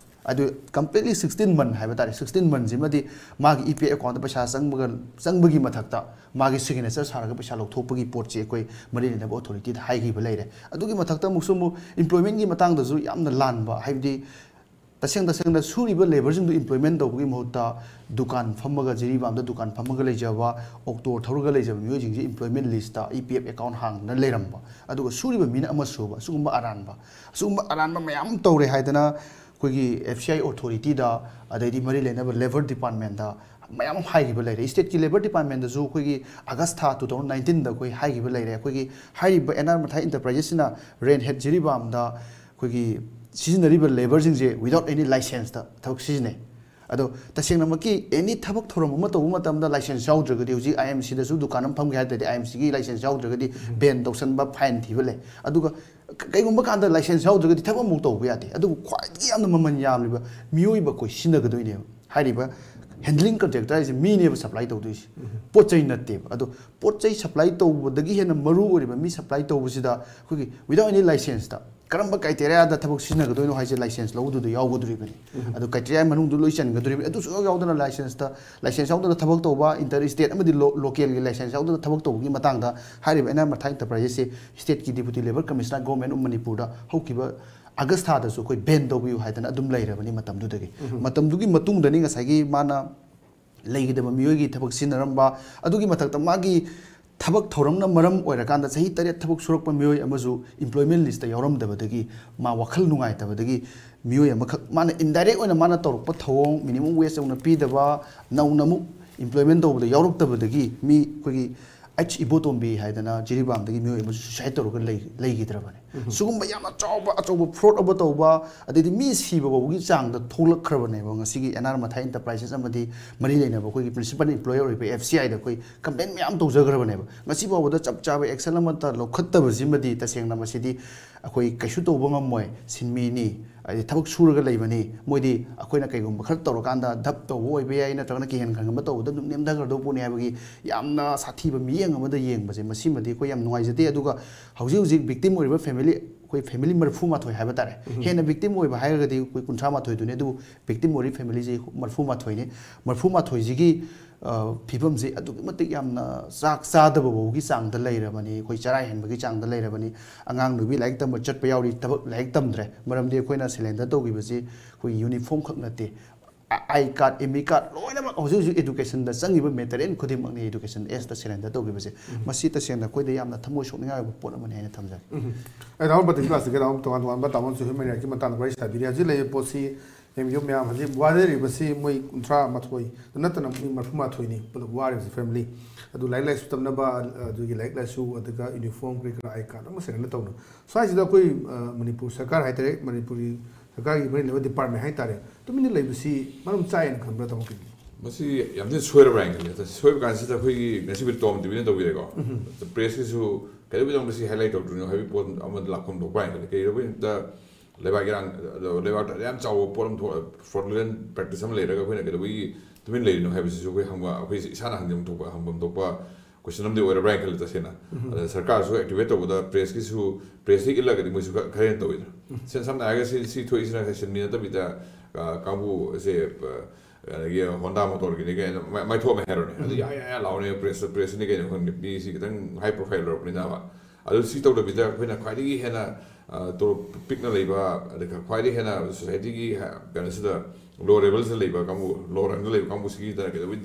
ꯑꯗꯨ ꯀꯝꯄ꯭ꯂꯤꯠꯂꯤ ꯁꯤꯛꯁꯇꯤꯟ ꯃꯟ ꯍꯥꯏꯕ ꯇꯥꯔꯦ, ꯁꯤꯛꯁꯇꯤꯟ ꯃꯟꯁꯤꯃꯗꯤ ꯃꯥꯒꯤ ꯏ ꯄꯤ ꯑꯦꯐ ꯑꯦꯀꯥꯎꯟꯗ ꯄꯩꯁꯥ ꯆꯪꯕꯒ, ꯆꯪꯕꯒꯤ ꯃꯊꯛꯇ ꯃꯥꯒꯤ ꯁꯤꯒꯅꯦꯆꯔ ꯁꯥꯔꯒ ꯄꯩꯁꯥ ꯂꯧꯊꯣꯛꯄꯒꯤ ꯄꯣꯠꯁꯤ ꯑꯩꯈꯣꯏ ꯃꯔꯤ ꯂꯩꯅꯕ ꯑꯣꯊꯣꯔꯤꯇꯤꯗ ꯍꯥꯏꯈꯤꯕ ꯂꯩꯔꯦ꯫ ꯑꯗꯨꯒꯤ ꯃꯊꯛꯇ ꯑꯃꯨꯛꯁꯨ ꯑꯃꯨꯛ ꯏꯝꯄ꯭ꯂꯣꯏꯃꯦꯟꯒꯤ ꯃꯇꯥꯡꯗꯁꯨ ꯌꯥꯝꯅ ꯂꯥꯟꯕ, ꯍꯥꯏꯕꯗꯤ ꯇꯁꯦꯡ ꯇꯁꯦꯡꯅ ꯁꯨꯔꯤꯕ ꯂꯦꯕꯔꯁꯤꯡꯗꯨ ꯏꯝꯄ꯭ꯂꯣꯏꯃꯦꯟ ꯇꯧꯕꯒꯤ ꯃꯍꯨꯠꯇ ꯗꯨꯀꯥꯟ ꯐꯝꯃꯒ, ꯖꯤꯔꯤꯕꯥꯝꯗ ꯗꯨꯀꯥꯟ ꯐꯝꯃꯒ ꯂꯩꯖꯕ, ꯑꯣꯛꯇꯣ ꯊꯧꯔꯒ ꯂꯩꯖꯕ ꯃꯤꯑꯣꯏꯁꯤꯡꯁꯦ employment list E P F account ꯍꯥꯡꯗꯅ ꯂꯩꯔꯝꯕ, ꯑꯗꯨꯒ ꯁꯨꯔꯤꯕ ꯃꯤꯅ ꯑꯃ ꯁꯨꯕ, ꯑꯁꯤꯒꯨꯝꯕ ꯑꯔꯥꯟꯕ, ꯑꯁꯤꯒꯨꯝꯕ ꯑꯔꯥꯟꯕ ꯃꯌꯥꯝ ꯑꯃ ꯇꯧꯔꯦ ꯍꯥꯏꯗꯅ ꯑꯩꯈꯣꯏꯒꯤ ꯑꯦꯐ ꯁꯤ ꯑꯥꯏ ꯑꯣꯊꯣꯔꯤꯇꯤꯗ, ꯑꯗꯩꯗꯤ ꯃꯔꯤ ꯂꯩꯅꯕ ꯂꯦꯕꯔ ꯗꯤꯄꯥꯔꯠꯃꯦꯟꯗ ꯃꯌꯥꯝ ꯑꯃ ꯍꯥꯏꯈꯤꯕ ꯂꯩꯔꯦ꯫ ꯏꯁꯇꯦꯠꯀꯤ ꯂꯦꯕꯔ ꯗꯤꯄꯥꯔꯠꯃꯦꯟꯗꯁꯨ ꯑꯩꯈꯣꯏꯒꯤ ꯑꯥꯒꯁ ꯊꯥ ꯇꯨ ꯊꯥꯎꯖꯟ ꯅꯥꯏꯟꯇꯤꯟꯗ ꯑꯩꯈꯣꯏ ꯍꯥꯏꯈꯤꯕ ꯂꯩꯔꯦ꯫ ꯑꯩꯈꯣꯏꯒꯤ ꯍꯥꯏꯔꯤꯕ ꯑꯦꯟ ꯑꯥꯔ ꯃꯊꯥꯏ ꯏꯟꯇꯔꯄ꯭ꯔꯥꯏꯖꯦꯁꯁꯤꯅ ꯔꯦꯟ ꯍꯦꯠ ꯖꯤꯔꯤꯕꯥꯝꯗ ꯑꯩꯈꯣꯏꯒꯤ ꯁꯤꯖꯤꯟꯅꯔꯤꯕ ꯂꯦꯕꯔꯁꯤꯡꯁꯦ without any licenseꯇ ꯊꯕꯛ ꯁꯤꯖꯤꯟꯅꯩ꯫ ꯑꯗꯣ ꯇꯁꯦꯡꯅꯃꯛꯀꯤ ꯑꯦꯅꯤ ꯊꯕꯛ ꯊꯧꯔꯝ ꯑꯃ ꯇꯧꯕ ꯃꯇꯝꯗ ꯂꯥꯏꯁꯦꯟꯁ ꯌꯥꯎꯗ꯭ꯔꯒꯗꯤ, ꯍꯧꯖꯤꯛ ꯑꯥꯏ ꯑꯦꯝ ꯁꯤꯗꯁꯨ ꯗꯨꯀꯥꯟ ꯑꯃ ꯐꯝꯒꯦ ꯍꯥꯏ ꯇꯥꯔꯗꯤ, ꯑꯥꯏ ꯑꯦꯝ ꯁꯤꯒꯤ ꯂꯥꯏꯁꯦꯟꯁ ꯌꯥꯎꯗ꯭ꯔꯒꯗꯤ ꯕꯦꯟ ꯇꯧꯁꯟꯕ, ꯐꯥꯏꯟ ꯊꯤꯕ ꯂꯩ꯫ ꯑꯗꯨꯒ ꯀ-, ꯀꯩꯒꯨꯝꯕ ꯀꯥꯟꯗ ꯂꯥꯏꯁꯦꯟꯁ ꯌꯥꯎꯗ꯭ꯔꯒꯗꯤ ꯊꯕꯛ ꯑꯃꯨꯛ ꯇꯧꯕ ꯌꯥꯗꯦ꯫ ꯑꯗꯨꯕꯨ ꯈ꯭ꯋꯥꯏꯗꯒꯤ ꯌꯥꯝꯅ ꯃꯃꯜ ꯌꯥꯝꯂꯤꯕ ꯃꯤꯑꯣꯏꯕ ꯑꯩꯈꯣꯏ ꯁꯤꯖꯤꯟꯅꯒꯗꯣꯏꯅꯦꯕ꯫ ꯍꯥꯏꯔꯤꯕ ꯍꯦꯟꯗꯂꯤꯡ ꯀꯟꯇ꯭ꯔꯦꯛꯇꯔ ꯍꯥꯏꯁꯦ ꯃꯤꯅꯦꯕ ꯁꯄ꯭ꯂꯥꯏ ꯇꯧꯗꯣꯏꯁꯦ, ꯄꯣꯠ ꯆꯩ ꯅꯠꯇꯦꯕ꯫ ꯑꯗꯣ ꯄꯣꯠ ꯆꯩ ꯁꯄ꯭ꯂꯥꯏ ꯇꯧꯕꯗꯒꯤ ꯍꯦꯟꯅ ꯃꯔꯨ ꯑꯣꯏꯔꯤꯕ ꯃꯤ ꯁꯄ꯭ꯂꯥꯏ ꯇꯧꯕꯁꯤꯗ ꯑꯩꯈꯣꯏꯒꯤ without any licenseꯇ ꯀꯔꯝꯕ ꯀ꯭ꯔꯥꯏꯇꯦꯔꯤꯌꯥꯗ ꯊꯕꯛ ꯁꯤꯖꯤꯟꯅꯒꯗꯣꯏꯅꯣ ꯍꯥꯏꯁꯦ ꯂꯥꯏꯁꯦꯟꯁ ꯂꯧꯕꯗꯨꯗ ꯌꯥꯎꯒꯗꯣꯔꯤꯕꯅꯤ꯫ ꯑꯗꯣ ꯀ꯭ꯔꯥꯏꯇꯦꯔꯤꯌꯥ ꯃꯅꯨꯡꯗ ꯂꯣꯏ ꯆꯟꯒꯗꯣꯔꯤꯕꯅꯤ꯫ ꯑꯗꯨꯁꯨ ꯌꯥꯎꯗꯅ ꯂꯥꯏꯁꯦꯟꯁꯇ, ꯂꯥꯏꯁꯦꯟꯁ ꯌꯥꯎꯗꯅ ꯊꯕꯛ ꯇꯧꯕ, ꯏꯟꯇꯔ ꯏꯁꯇꯦꯠ ꯑꯃꯗꯤ ꯂꯣ-, ꯂꯣꯀꯦꯜꯒꯤ ꯂꯥꯏꯁꯦꯟꯁ ꯌꯥꯎꯗꯅ ꯊꯕꯛ ꯇꯧꯕꯒꯤ ꯃꯇꯥꯡꯗ ꯍꯥꯏꯔꯤꯕ ꯑꯦꯟ ꯑꯥꯔ ꯃꯊꯥ ꯏꯟꯇꯔꯄ꯭ꯔꯥꯏꯖꯦꯁꯁꯦ ꯏꯁꯇꯦꯠꯀꯤ deputy labour commissioner government of ꯃꯅꯤꯄꯨꯔꯗ ꯍꯧꯈꯤꯕ ꯑꯥꯒꯁ ꯊꯥꯗꯁꯨ ꯑꯩꯈꯣꯏ ꯕꯦꯟ ꯇꯧꯕꯤꯌꯨ ꯍꯥꯏꯗꯅ ꯑꯗꯨꯝ ꯂꯩꯔꯕꯅꯤ ꯃꯇꯝꯗꯨꯗꯒꯤ꯫ ꯃꯇꯝꯗꯨꯒꯤ ꯃꯇꯨꯡꯗꯅꯤ ꯉꯁꯥꯏꯒꯤ ꯃꯥꯅ ꯂꯩꯒꯗꯕ ꯃꯤꯑꯣꯏꯒꯤ ꯊꯕꯛ ꯁꯤꯖꯤꯟꯅꯔꯝꯕ, ꯑꯗꯨꯒꯤ ꯃꯊꯛꯇ ꯃꯥꯒꯤ ꯊꯕꯛ ꯊꯧꯔꯝꯅ ꯃꯔꯝ ꯑꯣꯏꯔꯀꯥꯟꯗ ꯆꯍꯤ ꯇꯔꯦꯠ ꯊꯕꯛ ꯁꯨꯔꯛꯄ ꯃꯤꯑꯣꯏ ꯑꯃꯁꯨ ꯏꯝꯄ꯭ꯂꯣꯏꯃꯦꯟ ꯂꯤꯁꯇ ꯌꯥꯎꯔꯝꯗꯕꯗꯒꯤ ꯃꯥ ꯋꯥꯈꯜ ꯅꯨꯡꯉꯥꯏꯇꯕꯗꯒꯤ ꯃꯤꯑꯣꯏ ꯑꯃꯈꯛ ꯃꯥꯅ ꯏꯟꯗꯥꯏꯔꯦꯛ ꯑꯣꯏꯅ ꯃꯥꯅ ꯇꯧꯔꯛꯄ ꯊꯧꯑꯣꯡ, ꯃꯤꯅꯤꯃꯝ ꯋꯦꯖ ꯌꯧꯅ ꯄꯤꯗꯕ, ꯅꯧꯅ ꯑꯃꯨꯛ ꯏꯝꯄ꯭ꯂꯣꯏꯃꯦꯟ ꯇꯧꯕꯗ ꯌꯥꯎꯔꯛꯇꯕꯗꯒꯤ ꯃꯤ ꯑꯩꯈꯣꯏꯒꯤ ꯑꯩꯆ ꯏꯕꯣꯇꯣꯝꯕꯤ ꯍꯥꯏꯗꯅ ꯖꯤꯔꯤꯕꯥꯝꯗꯒꯤ ꯃꯤꯑꯣꯏ ꯑꯃꯁꯨ ꯁꯨꯁꯥꯏꯠ ꯇꯧꯔꯒ ꯂꯩ-, ꯂꯩꯈꯤꯗ꯭ꯔꯕꯅꯦ꯫ ꯁꯤꯒꯨꯝꯕ ꯌꯥꯝꯅ ꯆꯥꯎꯕ, ꯑꯆꯧꯕ ꯐ꯭ꯔꯣꯗ ꯑꯃ ꯇꯧꯕ, ꯑꯗꯩꯗꯤ ꯃꯤ ꯁꯤꯕ ꯐꯥꯎꯕꯒꯤ ꯆꯥꯡꯗ ꯊꯣꯛꯂꯛꯈ꯭ꯔꯕꯅꯦꯕ ꯉꯁꯤꯒꯤ ꯑꯦꯟ ꯑꯥꯔ ꯃꯊꯥꯏ ꯏꯟꯇꯔꯄ꯭ꯔꯥꯏꯖꯦꯁ ꯑꯃꯗꯤ ꯃꯔꯤ ꯂꯩꯅꯕ ꯑꯩꯈꯣꯏꯒꯤ ꯄ꯭ꯔꯤꯟꯁꯤꯄꯥꯜ ꯏꯝꯄ꯭ꯂꯣꯌꯔ ꯑꯣꯏꯕ ꯑꯦꯐ ꯁꯤ ꯑꯥꯏꯗ ꯑꯩꯈꯣꯏ ꯀꯝꯄ꯭ꯂꯦꯟ ꯃꯌꯥꯝ ꯇꯧꯖꯈ꯭ꯔꯕꯅꯦꯕ꯫ ꯉꯁꯤ ꯐꯥꯎꯕꯗ ꯆꯞ ꯆꯥꯕ ꯑꯦꯛꯁꯟ ꯑꯃꯠꯇ ꯂꯧꯈꯠꯇꯕꯁꯤꯃꯗꯤ ꯇꯁꯦꯡꯅ ꯃꯁꯤꯗꯤ ꯑꯩꯈꯣꯏ ꯀꯩꯁꯨ ꯇꯧꯕ ꯉꯝꯃꯣꯏ꯫ ꯁꯤꯟꯃꯤꯅꯤ, ꯍꯥꯏꯗꯤ ꯊꯕꯛ ꯁꯨꯔꯒ ꯂꯩꯕꯅꯤ꯫ ꯃꯣꯏꯗꯤ ꯑꯩꯈꯣꯏꯅ ꯀꯩꯒꯨꯝꯕ ꯈꯔ ꯇꯧꯔꯀꯥꯟꯗ ꯙꯞ ꯇꯧꯕ ꯑꯣꯏꯕ ꯌꯥꯏ, ꯅꯠꯇ꯭ꯔꯒꯅ ꯀꯤꯍꯟ ꯈꯪꯍꯟꯕ ꯇꯧꯕꯗ ꯑꯗꯨꯝ ꯅꯦꯝꯊꯈ꯭ꯔꯗꯧꯕ ꯄꯣꯠꯅꯤ ꯍꯥꯏꯕꯒꯤ ꯌꯥꯝꯅ ꯁꯥꯊꯤꯕ ꯃꯤꯠꯌꯦꯡ ꯑꯃꯗ ꯌꯦꯡꯕꯁꯦ, ꯃꯁꯤꯃꯗꯤ ꯑꯩꯈꯣꯏ ꯌꯥꯝ ꯅꯨꯡꯉꯥꯏꯖꯗꯦ꯫ ꯑꯗꯨꯒ ꯍꯧꯖꯤꯛ ꯍꯧꯖꯤꯛ ꯚꯤꯛꯇꯤꯝ ꯑꯣꯏꯔꯤꯕ ꯐꯦꯃꯤꯂꯤ ꯑꯩꯈꯣꯏ ꯐꯦꯃꯤꯂꯤ ꯃꯔꯤꯐꯨ ꯃꯥꯊꯣꯏ ꯍꯥꯏꯕ ꯇꯥꯔꯦ꯫ ꯎꯝ꯫ ꯍꯦꯟꯅ ꯚꯤꯛꯇꯤꯝ ꯑꯣꯏꯕ ꯍꯥꯏꯔꯒꯗꯤ ꯑꯩꯈꯣꯏ ꯀꯨꯟꯊ꯭ꯔꯥ ꯃꯥꯊꯣꯏꯗꯨꯅꯤ, ꯑꯗꯨꯕꯨ ꯚꯤꯛꯇꯤꯝ ꯑꯣꯏꯔꯤ ꯐꯦꯃꯤꯂꯤꯁꯤ ꯃꯔꯤꯐꯨ ꯃꯥꯊꯣꯏꯅꯤ꯫ ꯃꯔꯤꯐꯨ ꯃꯥꯊꯣꯏꯁꯤꯒꯤ, ꯑ, ꯐꯤꯕꯝꯁꯤ ꯑꯗꯨꯛꯀꯤ ꯃꯇꯤꯛ ꯌꯥꯝꯅ ꯆꯥꯛ ꯆꯥꯗꯕ ꯐꯥꯎꯒꯤ ꯆꯥꯡꯗ ꯂꯩꯔꯕꯅꯤ, ꯑꯩꯈꯣꯏ ꯆꯔꯥ ꯍꯦꯟꯕꯒꯤ ꯆꯥꯡꯗ ꯂꯩꯔꯕꯅꯤ꯫ ꯑꯉꯥꯡ ꯅꯨꯄꯤ ꯂꯥꯏꯔꯤꯛ ꯇꯝꯕ ꯆꯠꯄ ꯌꯥꯎꯔꯤ, ꯊꯕꯛ ꯂꯥꯏꯔꯤꯛ ꯇꯝꯗ꯭ꯔꯦ꯫ ꯃꯔꯝꯗꯤ ꯑꯩꯈꯣꯏꯅ ꯁꯦꯂꯦꯟꯗꯔ ꯇꯧꯈꯤꯕꯁꯤ ꯑꯩꯈꯣꯏꯒꯤ ꯌꯨꯅꯤꯐꯣꯔꯝ ꯈꯛ ꯅꯠꯇꯦ, ꯑꯥꯏ ꯀꯥꯔꯗ, ꯑꯦꯃꯤ ꯀꯥꯔꯗ, ꯂꯣꯏꯅꯃꯛ ꯍꯧꯖꯤꯛ ꯍꯧꯖꯤꯛ ꯏꯗꯨꯀꯦꯁꯟꯗ ꯆꯪꯉꯤꯕ ꯃꯦꯇꯔꯤꯌꯦꯜ ꯈꯨꯗꯤꯡꯃꯛꯅꯤ ꯏꯗꯨꯀꯦꯁꯟ ꯑꯦꯖꯇ ꯁꯦꯂꯦꯟꯗꯔ ꯇꯧꯈꯤꯕꯁꯦ꯫ ꯎꯝ꯫ ꯃꯁꯤ ꯇꯁꯦꯡꯅ ꯑꯩꯈꯣꯏꯗ ꯌꯥꯝꯅ ꯊꯃꯣꯏ ꯁꯣꯛꯅꯤꯡꯉꯥꯏ ꯑꯣꯏꯕ ꯄꯣꯠ ꯑꯃꯅꯤ ꯍꯥꯏꯅ ꯊꯝꯖꯒꯦ꯫ ꯎꯝ꯫ ꯑꯩ ꯇꯥꯃꯣ ꯄ꯭ꯔꯗꯤꯞ ꯀ꯭ꯂꯥꯁꯇ ꯀꯩꯅꯣ ꯇꯣꯉꯥꯟ ꯇꯣꯉꯥꯟꯕ ꯇꯥꯃꯣꯅꯁꯨ ꯍ꯭ꯌꯨꯃꯦꯟ ꯔꯥꯏꯠꯀꯤ ꯃꯇꯥꯡꯗ ꯋꯥꯔꯤ ꯁꯥꯕꯤꯔꯤ꯫ ꯍꯧꯖꯤꯛ ꯂꯩꯔꯤꯕ ꯄꯣꯠꯁꯤ ꯌꯨꯝ ꯃꯌꯥꯝ ꯍꯧꯖꯤꯛ ꯋꯥꯅꯔꯤꯕꯁꯤ ꯃꯣꯏ ꯀꯨꯟꯊ꯭ꯔꯥ ꯃꯥꯊꯣꯏ ꯅꯠꯇꯅ ꯃꯤ ꯃꯔꯤꯐꯨ ꯃꯥꯊꯣꯏꯅꯤ ꯄꯨꯂꯞ ꯋꯥꯔꯤꯕꯁꯤ ꯐꯦꯃꯤꯂꯤ꯫ ꯑꯗꯨ ꯂꯥꯏꯔꯤꯛ ꯂꯥꯏꯁꯨ ꯇꯝꯅꯕ, ꯑꯗꯨꯒꯤ ꯂꯥꯏꯔꯤꯛ ꯂꯥꯏꯁꯨ, ꯑꯗꯨꯒ ꯌꯨꯅꯤꯐꯣꯔꯝ ꯀꯔꯤ ꯀꯔꯥ, ꯑꯥꯏ ꯀꯥꯔꯗ ꯑꯃ ꯁꯦꯂꯦꯟꯗꯔ ꯇꯧꯅꯕ꯫ ꯁ꯭ꯋꯥꯏꯁꯤꯗ ꯑꯩꯈꯣꯏ, ꯑ, ꯃꯅꯤꯄꯨꯔ ꯁꯔꯀꯥꯔ ꯍꯥꯏꯇꯥꯔꯦ, ꯃꯅꯤꯄꯨꯔꯒꯤ ꯁꯔꯀꯥꯔꯒꯤ ꯃꯔꯤ ꯂꯩꯅꯕ ꯗꯤꯄꯥꯔꯠꯃꯦꯟ ꯍꯥꯏꯇꯥꯔꯦ, ꯇꯨꯃꯤꯟꯅ ꯂꯩꯕꯁꯤ ꯃꯔꯝ ꯆꯥꯏꯌꯦꯅ ꯈꯟꯕ꯭ꯔꯥ, ꯇꯥꯃꯣ ꯀꯤꯝ? ꯃꯁꯤ ꯌꯥꯝ ꯊꯤꯅ ꯁꯣꯏꯔꯕ꯭ꯔꯥ ꯍꯥꯏꯅ ꯈꯜꯂꯦ꯫ ꯑꯗ ꯁꯣꯏꯕ ꯀꯥꯟꯁꯤꯗ ꯑꯩꯈꯣꯏꯒꯤ ꯉꯁꯤꯕꯨꯗꯤ ꯇꯣꯝ ꯇꯤꯚꯤꯅ ꯇꯧꯕꯤꯔꯦꯀꯣ꯫ ꯎꯝ꯫ ꯄ꯭ꯔꯦꯁꯀꯤꯁꯨ ꯀꯩꯗꯧꯕꯩꯗꯃꯛꯇ ꯁꯤ ꯍꯥꯏꯂꯥꯏꯠ ꯇꯧꯗ꯭ꯔꯤꯅꯣ ꯍꯥꯏꯕꯒꯤ ꯄꯣꯠ ꯑꯃ ꯂꯥꯛꯐꯝ ꯊꯣꯛꯄ꯭ꯔꯥ ꯍꯥꯏꯅ ꯈꯜꯂꯦ꯫ ꯀꯩꯗꯧꯕꯩꯗ ꯂꯩꯕꯥꯛ ꯏꯔꯥꯡ, ꯑꯗꯣ ꯂꯩꯕꯥꯛꯇ ꯌꯥꯝ ꯆꯥꯎꯕ ꯄꯣꯠ ꯑꯃ ꯊꯣꯛ-, ꯐ꯭ꯔꯣꯗꯨꯂꯦꯟ ꯄ꯭ꯔꯦꯛꯇꯤꯁ ꯑꯃ ꯂꯩꯔꯒ ꯑꯩꯈꯣꯏꯅ ꯀꯩꯗꯧꯕꯒꯤ ꯇꯨꯃꯤꯟ ꯂꯩꯔꯤꯅꯣ ꯍꯥꯏꯕꯁꯤꯁꯨ ꯑꯩꯈꯣꯏ ꯍꯪꯕ, ꯑꯩꯈꯣꯏ ꯏꯁꯥꯅ ꯍꯪꯐꯝ ꯊꯣꯛꯄ, ꯍꯪꯐꯝ ꯊꯣꯛꯄ ꯀꯣꯏꯁꯟ ꯑꯃꯗꯤ ꯑꯣꯏꯔꯕ꯭ꯔꯥ ꯍꯥꯏꯅ ꯈꯜꯂꯦ ꯇꯁꯦꯡꯅ꯫ ꯎꯝ꯫ ꯑꯗ ꯁꯔꯀꯥꯔꯁꯨ ꯑꯦꯛꯇꯤꯚꯦꯠ ꯇꯧꯕꯗ ꯄ꯭ꯔꯦꯁꯀꯤꯁꯨ, ꯄ꯭ꯔꯦꯁꯇ ꯏꯜꯂꯒꯗꯤ ꯃꯣꯏꯁꯨ ꯈꯔ, ꯈꯔ ꯍꯦꯟꯅ ꯇꯧꯋꯤꯗꯅ꯫ ꯎꯝ꯫ ꯁꯦ-, ꯁꯝꯅ ꯍꯥꯏꯔꯒ ꯁꯤ, ꯁꯤ ꯊꯣꯛꯏꯁꯤꯅ ꯁꯦꯟꯃꯤ ꯅꯠꯇꯕꯤꯗ, ꯑ, ꯀꯥꯡꯕꯨꯁꯦ, ꯑ, ꯑꯗꯒꯤ ꯍꯣꯟꯗꯥ ꯃꯣꯇꯣꯔꯒꯤꯅꯤ ꯀꯩꯅꯣ ꯃꯥꯏ-, ꯃꯥꯏꯊꯣꯛꯑꯝꯃꯦ ꯍꯥꯏꯔꯣꯅꯦ꯫ ꯑꯗꯨ ꯎꯝ꯫ ꯌꯥ, ꯌꯥ, ꯌꯥ ꯂꯥꯎꯅꯦ, ꯄ꯭ꯔꯦꯁ, ꯄ꯭ꯔꯦꯁꯁꯤꯅꯤ ꯀꯩꯅꯣ ꯈꯪꯗꯦ, ꯃꯤꯁꯤ ꯈꯤꯇꯪ ꯍꯥꯏ ꯄ꯭ꯔꯣꯐꯥꯏꯜ ꯑꯣꯏꯔꯛꯄꯅꯤꯅꯕ꯫ ꯑꯗꯨ ꯁꯤ ꯇꯧꯗꯕꯤꯗ ꯑꯩꯈꯣꯏꯅ ꯈ꯭ꯋꯥꯏꯗꯒꯤ ꯍꯦꯟꯅ, ꯑ, ꯇꯣꯂꯣꯞ ꯄꯤꯛꯅ ꯂꯩꯕ, ꯑꯗꯨꯒ ꯈ꯭ꯋꯥꯏꯗꯒꯤ ꯍꯦꯟꯅ ꯁꯣꯁꯥꯏꯇꯤꯒꯤ ꯍ-, ꯀꯩꯅꯣꯁꯤꯗ ꯂꯣ ꯂꯦꯚꯦꯜꯁꯤꯗ ꯂꯩꯕ ꯀꯥꯡꯕꯨ, ꯂꯣ ꯔꯪꯗ ꯂꯩꯕ ꯀꯥꯡꯕꯨꯁꯤꯒꯤꯗ ꯀꯩꯗꯧꯕꯩ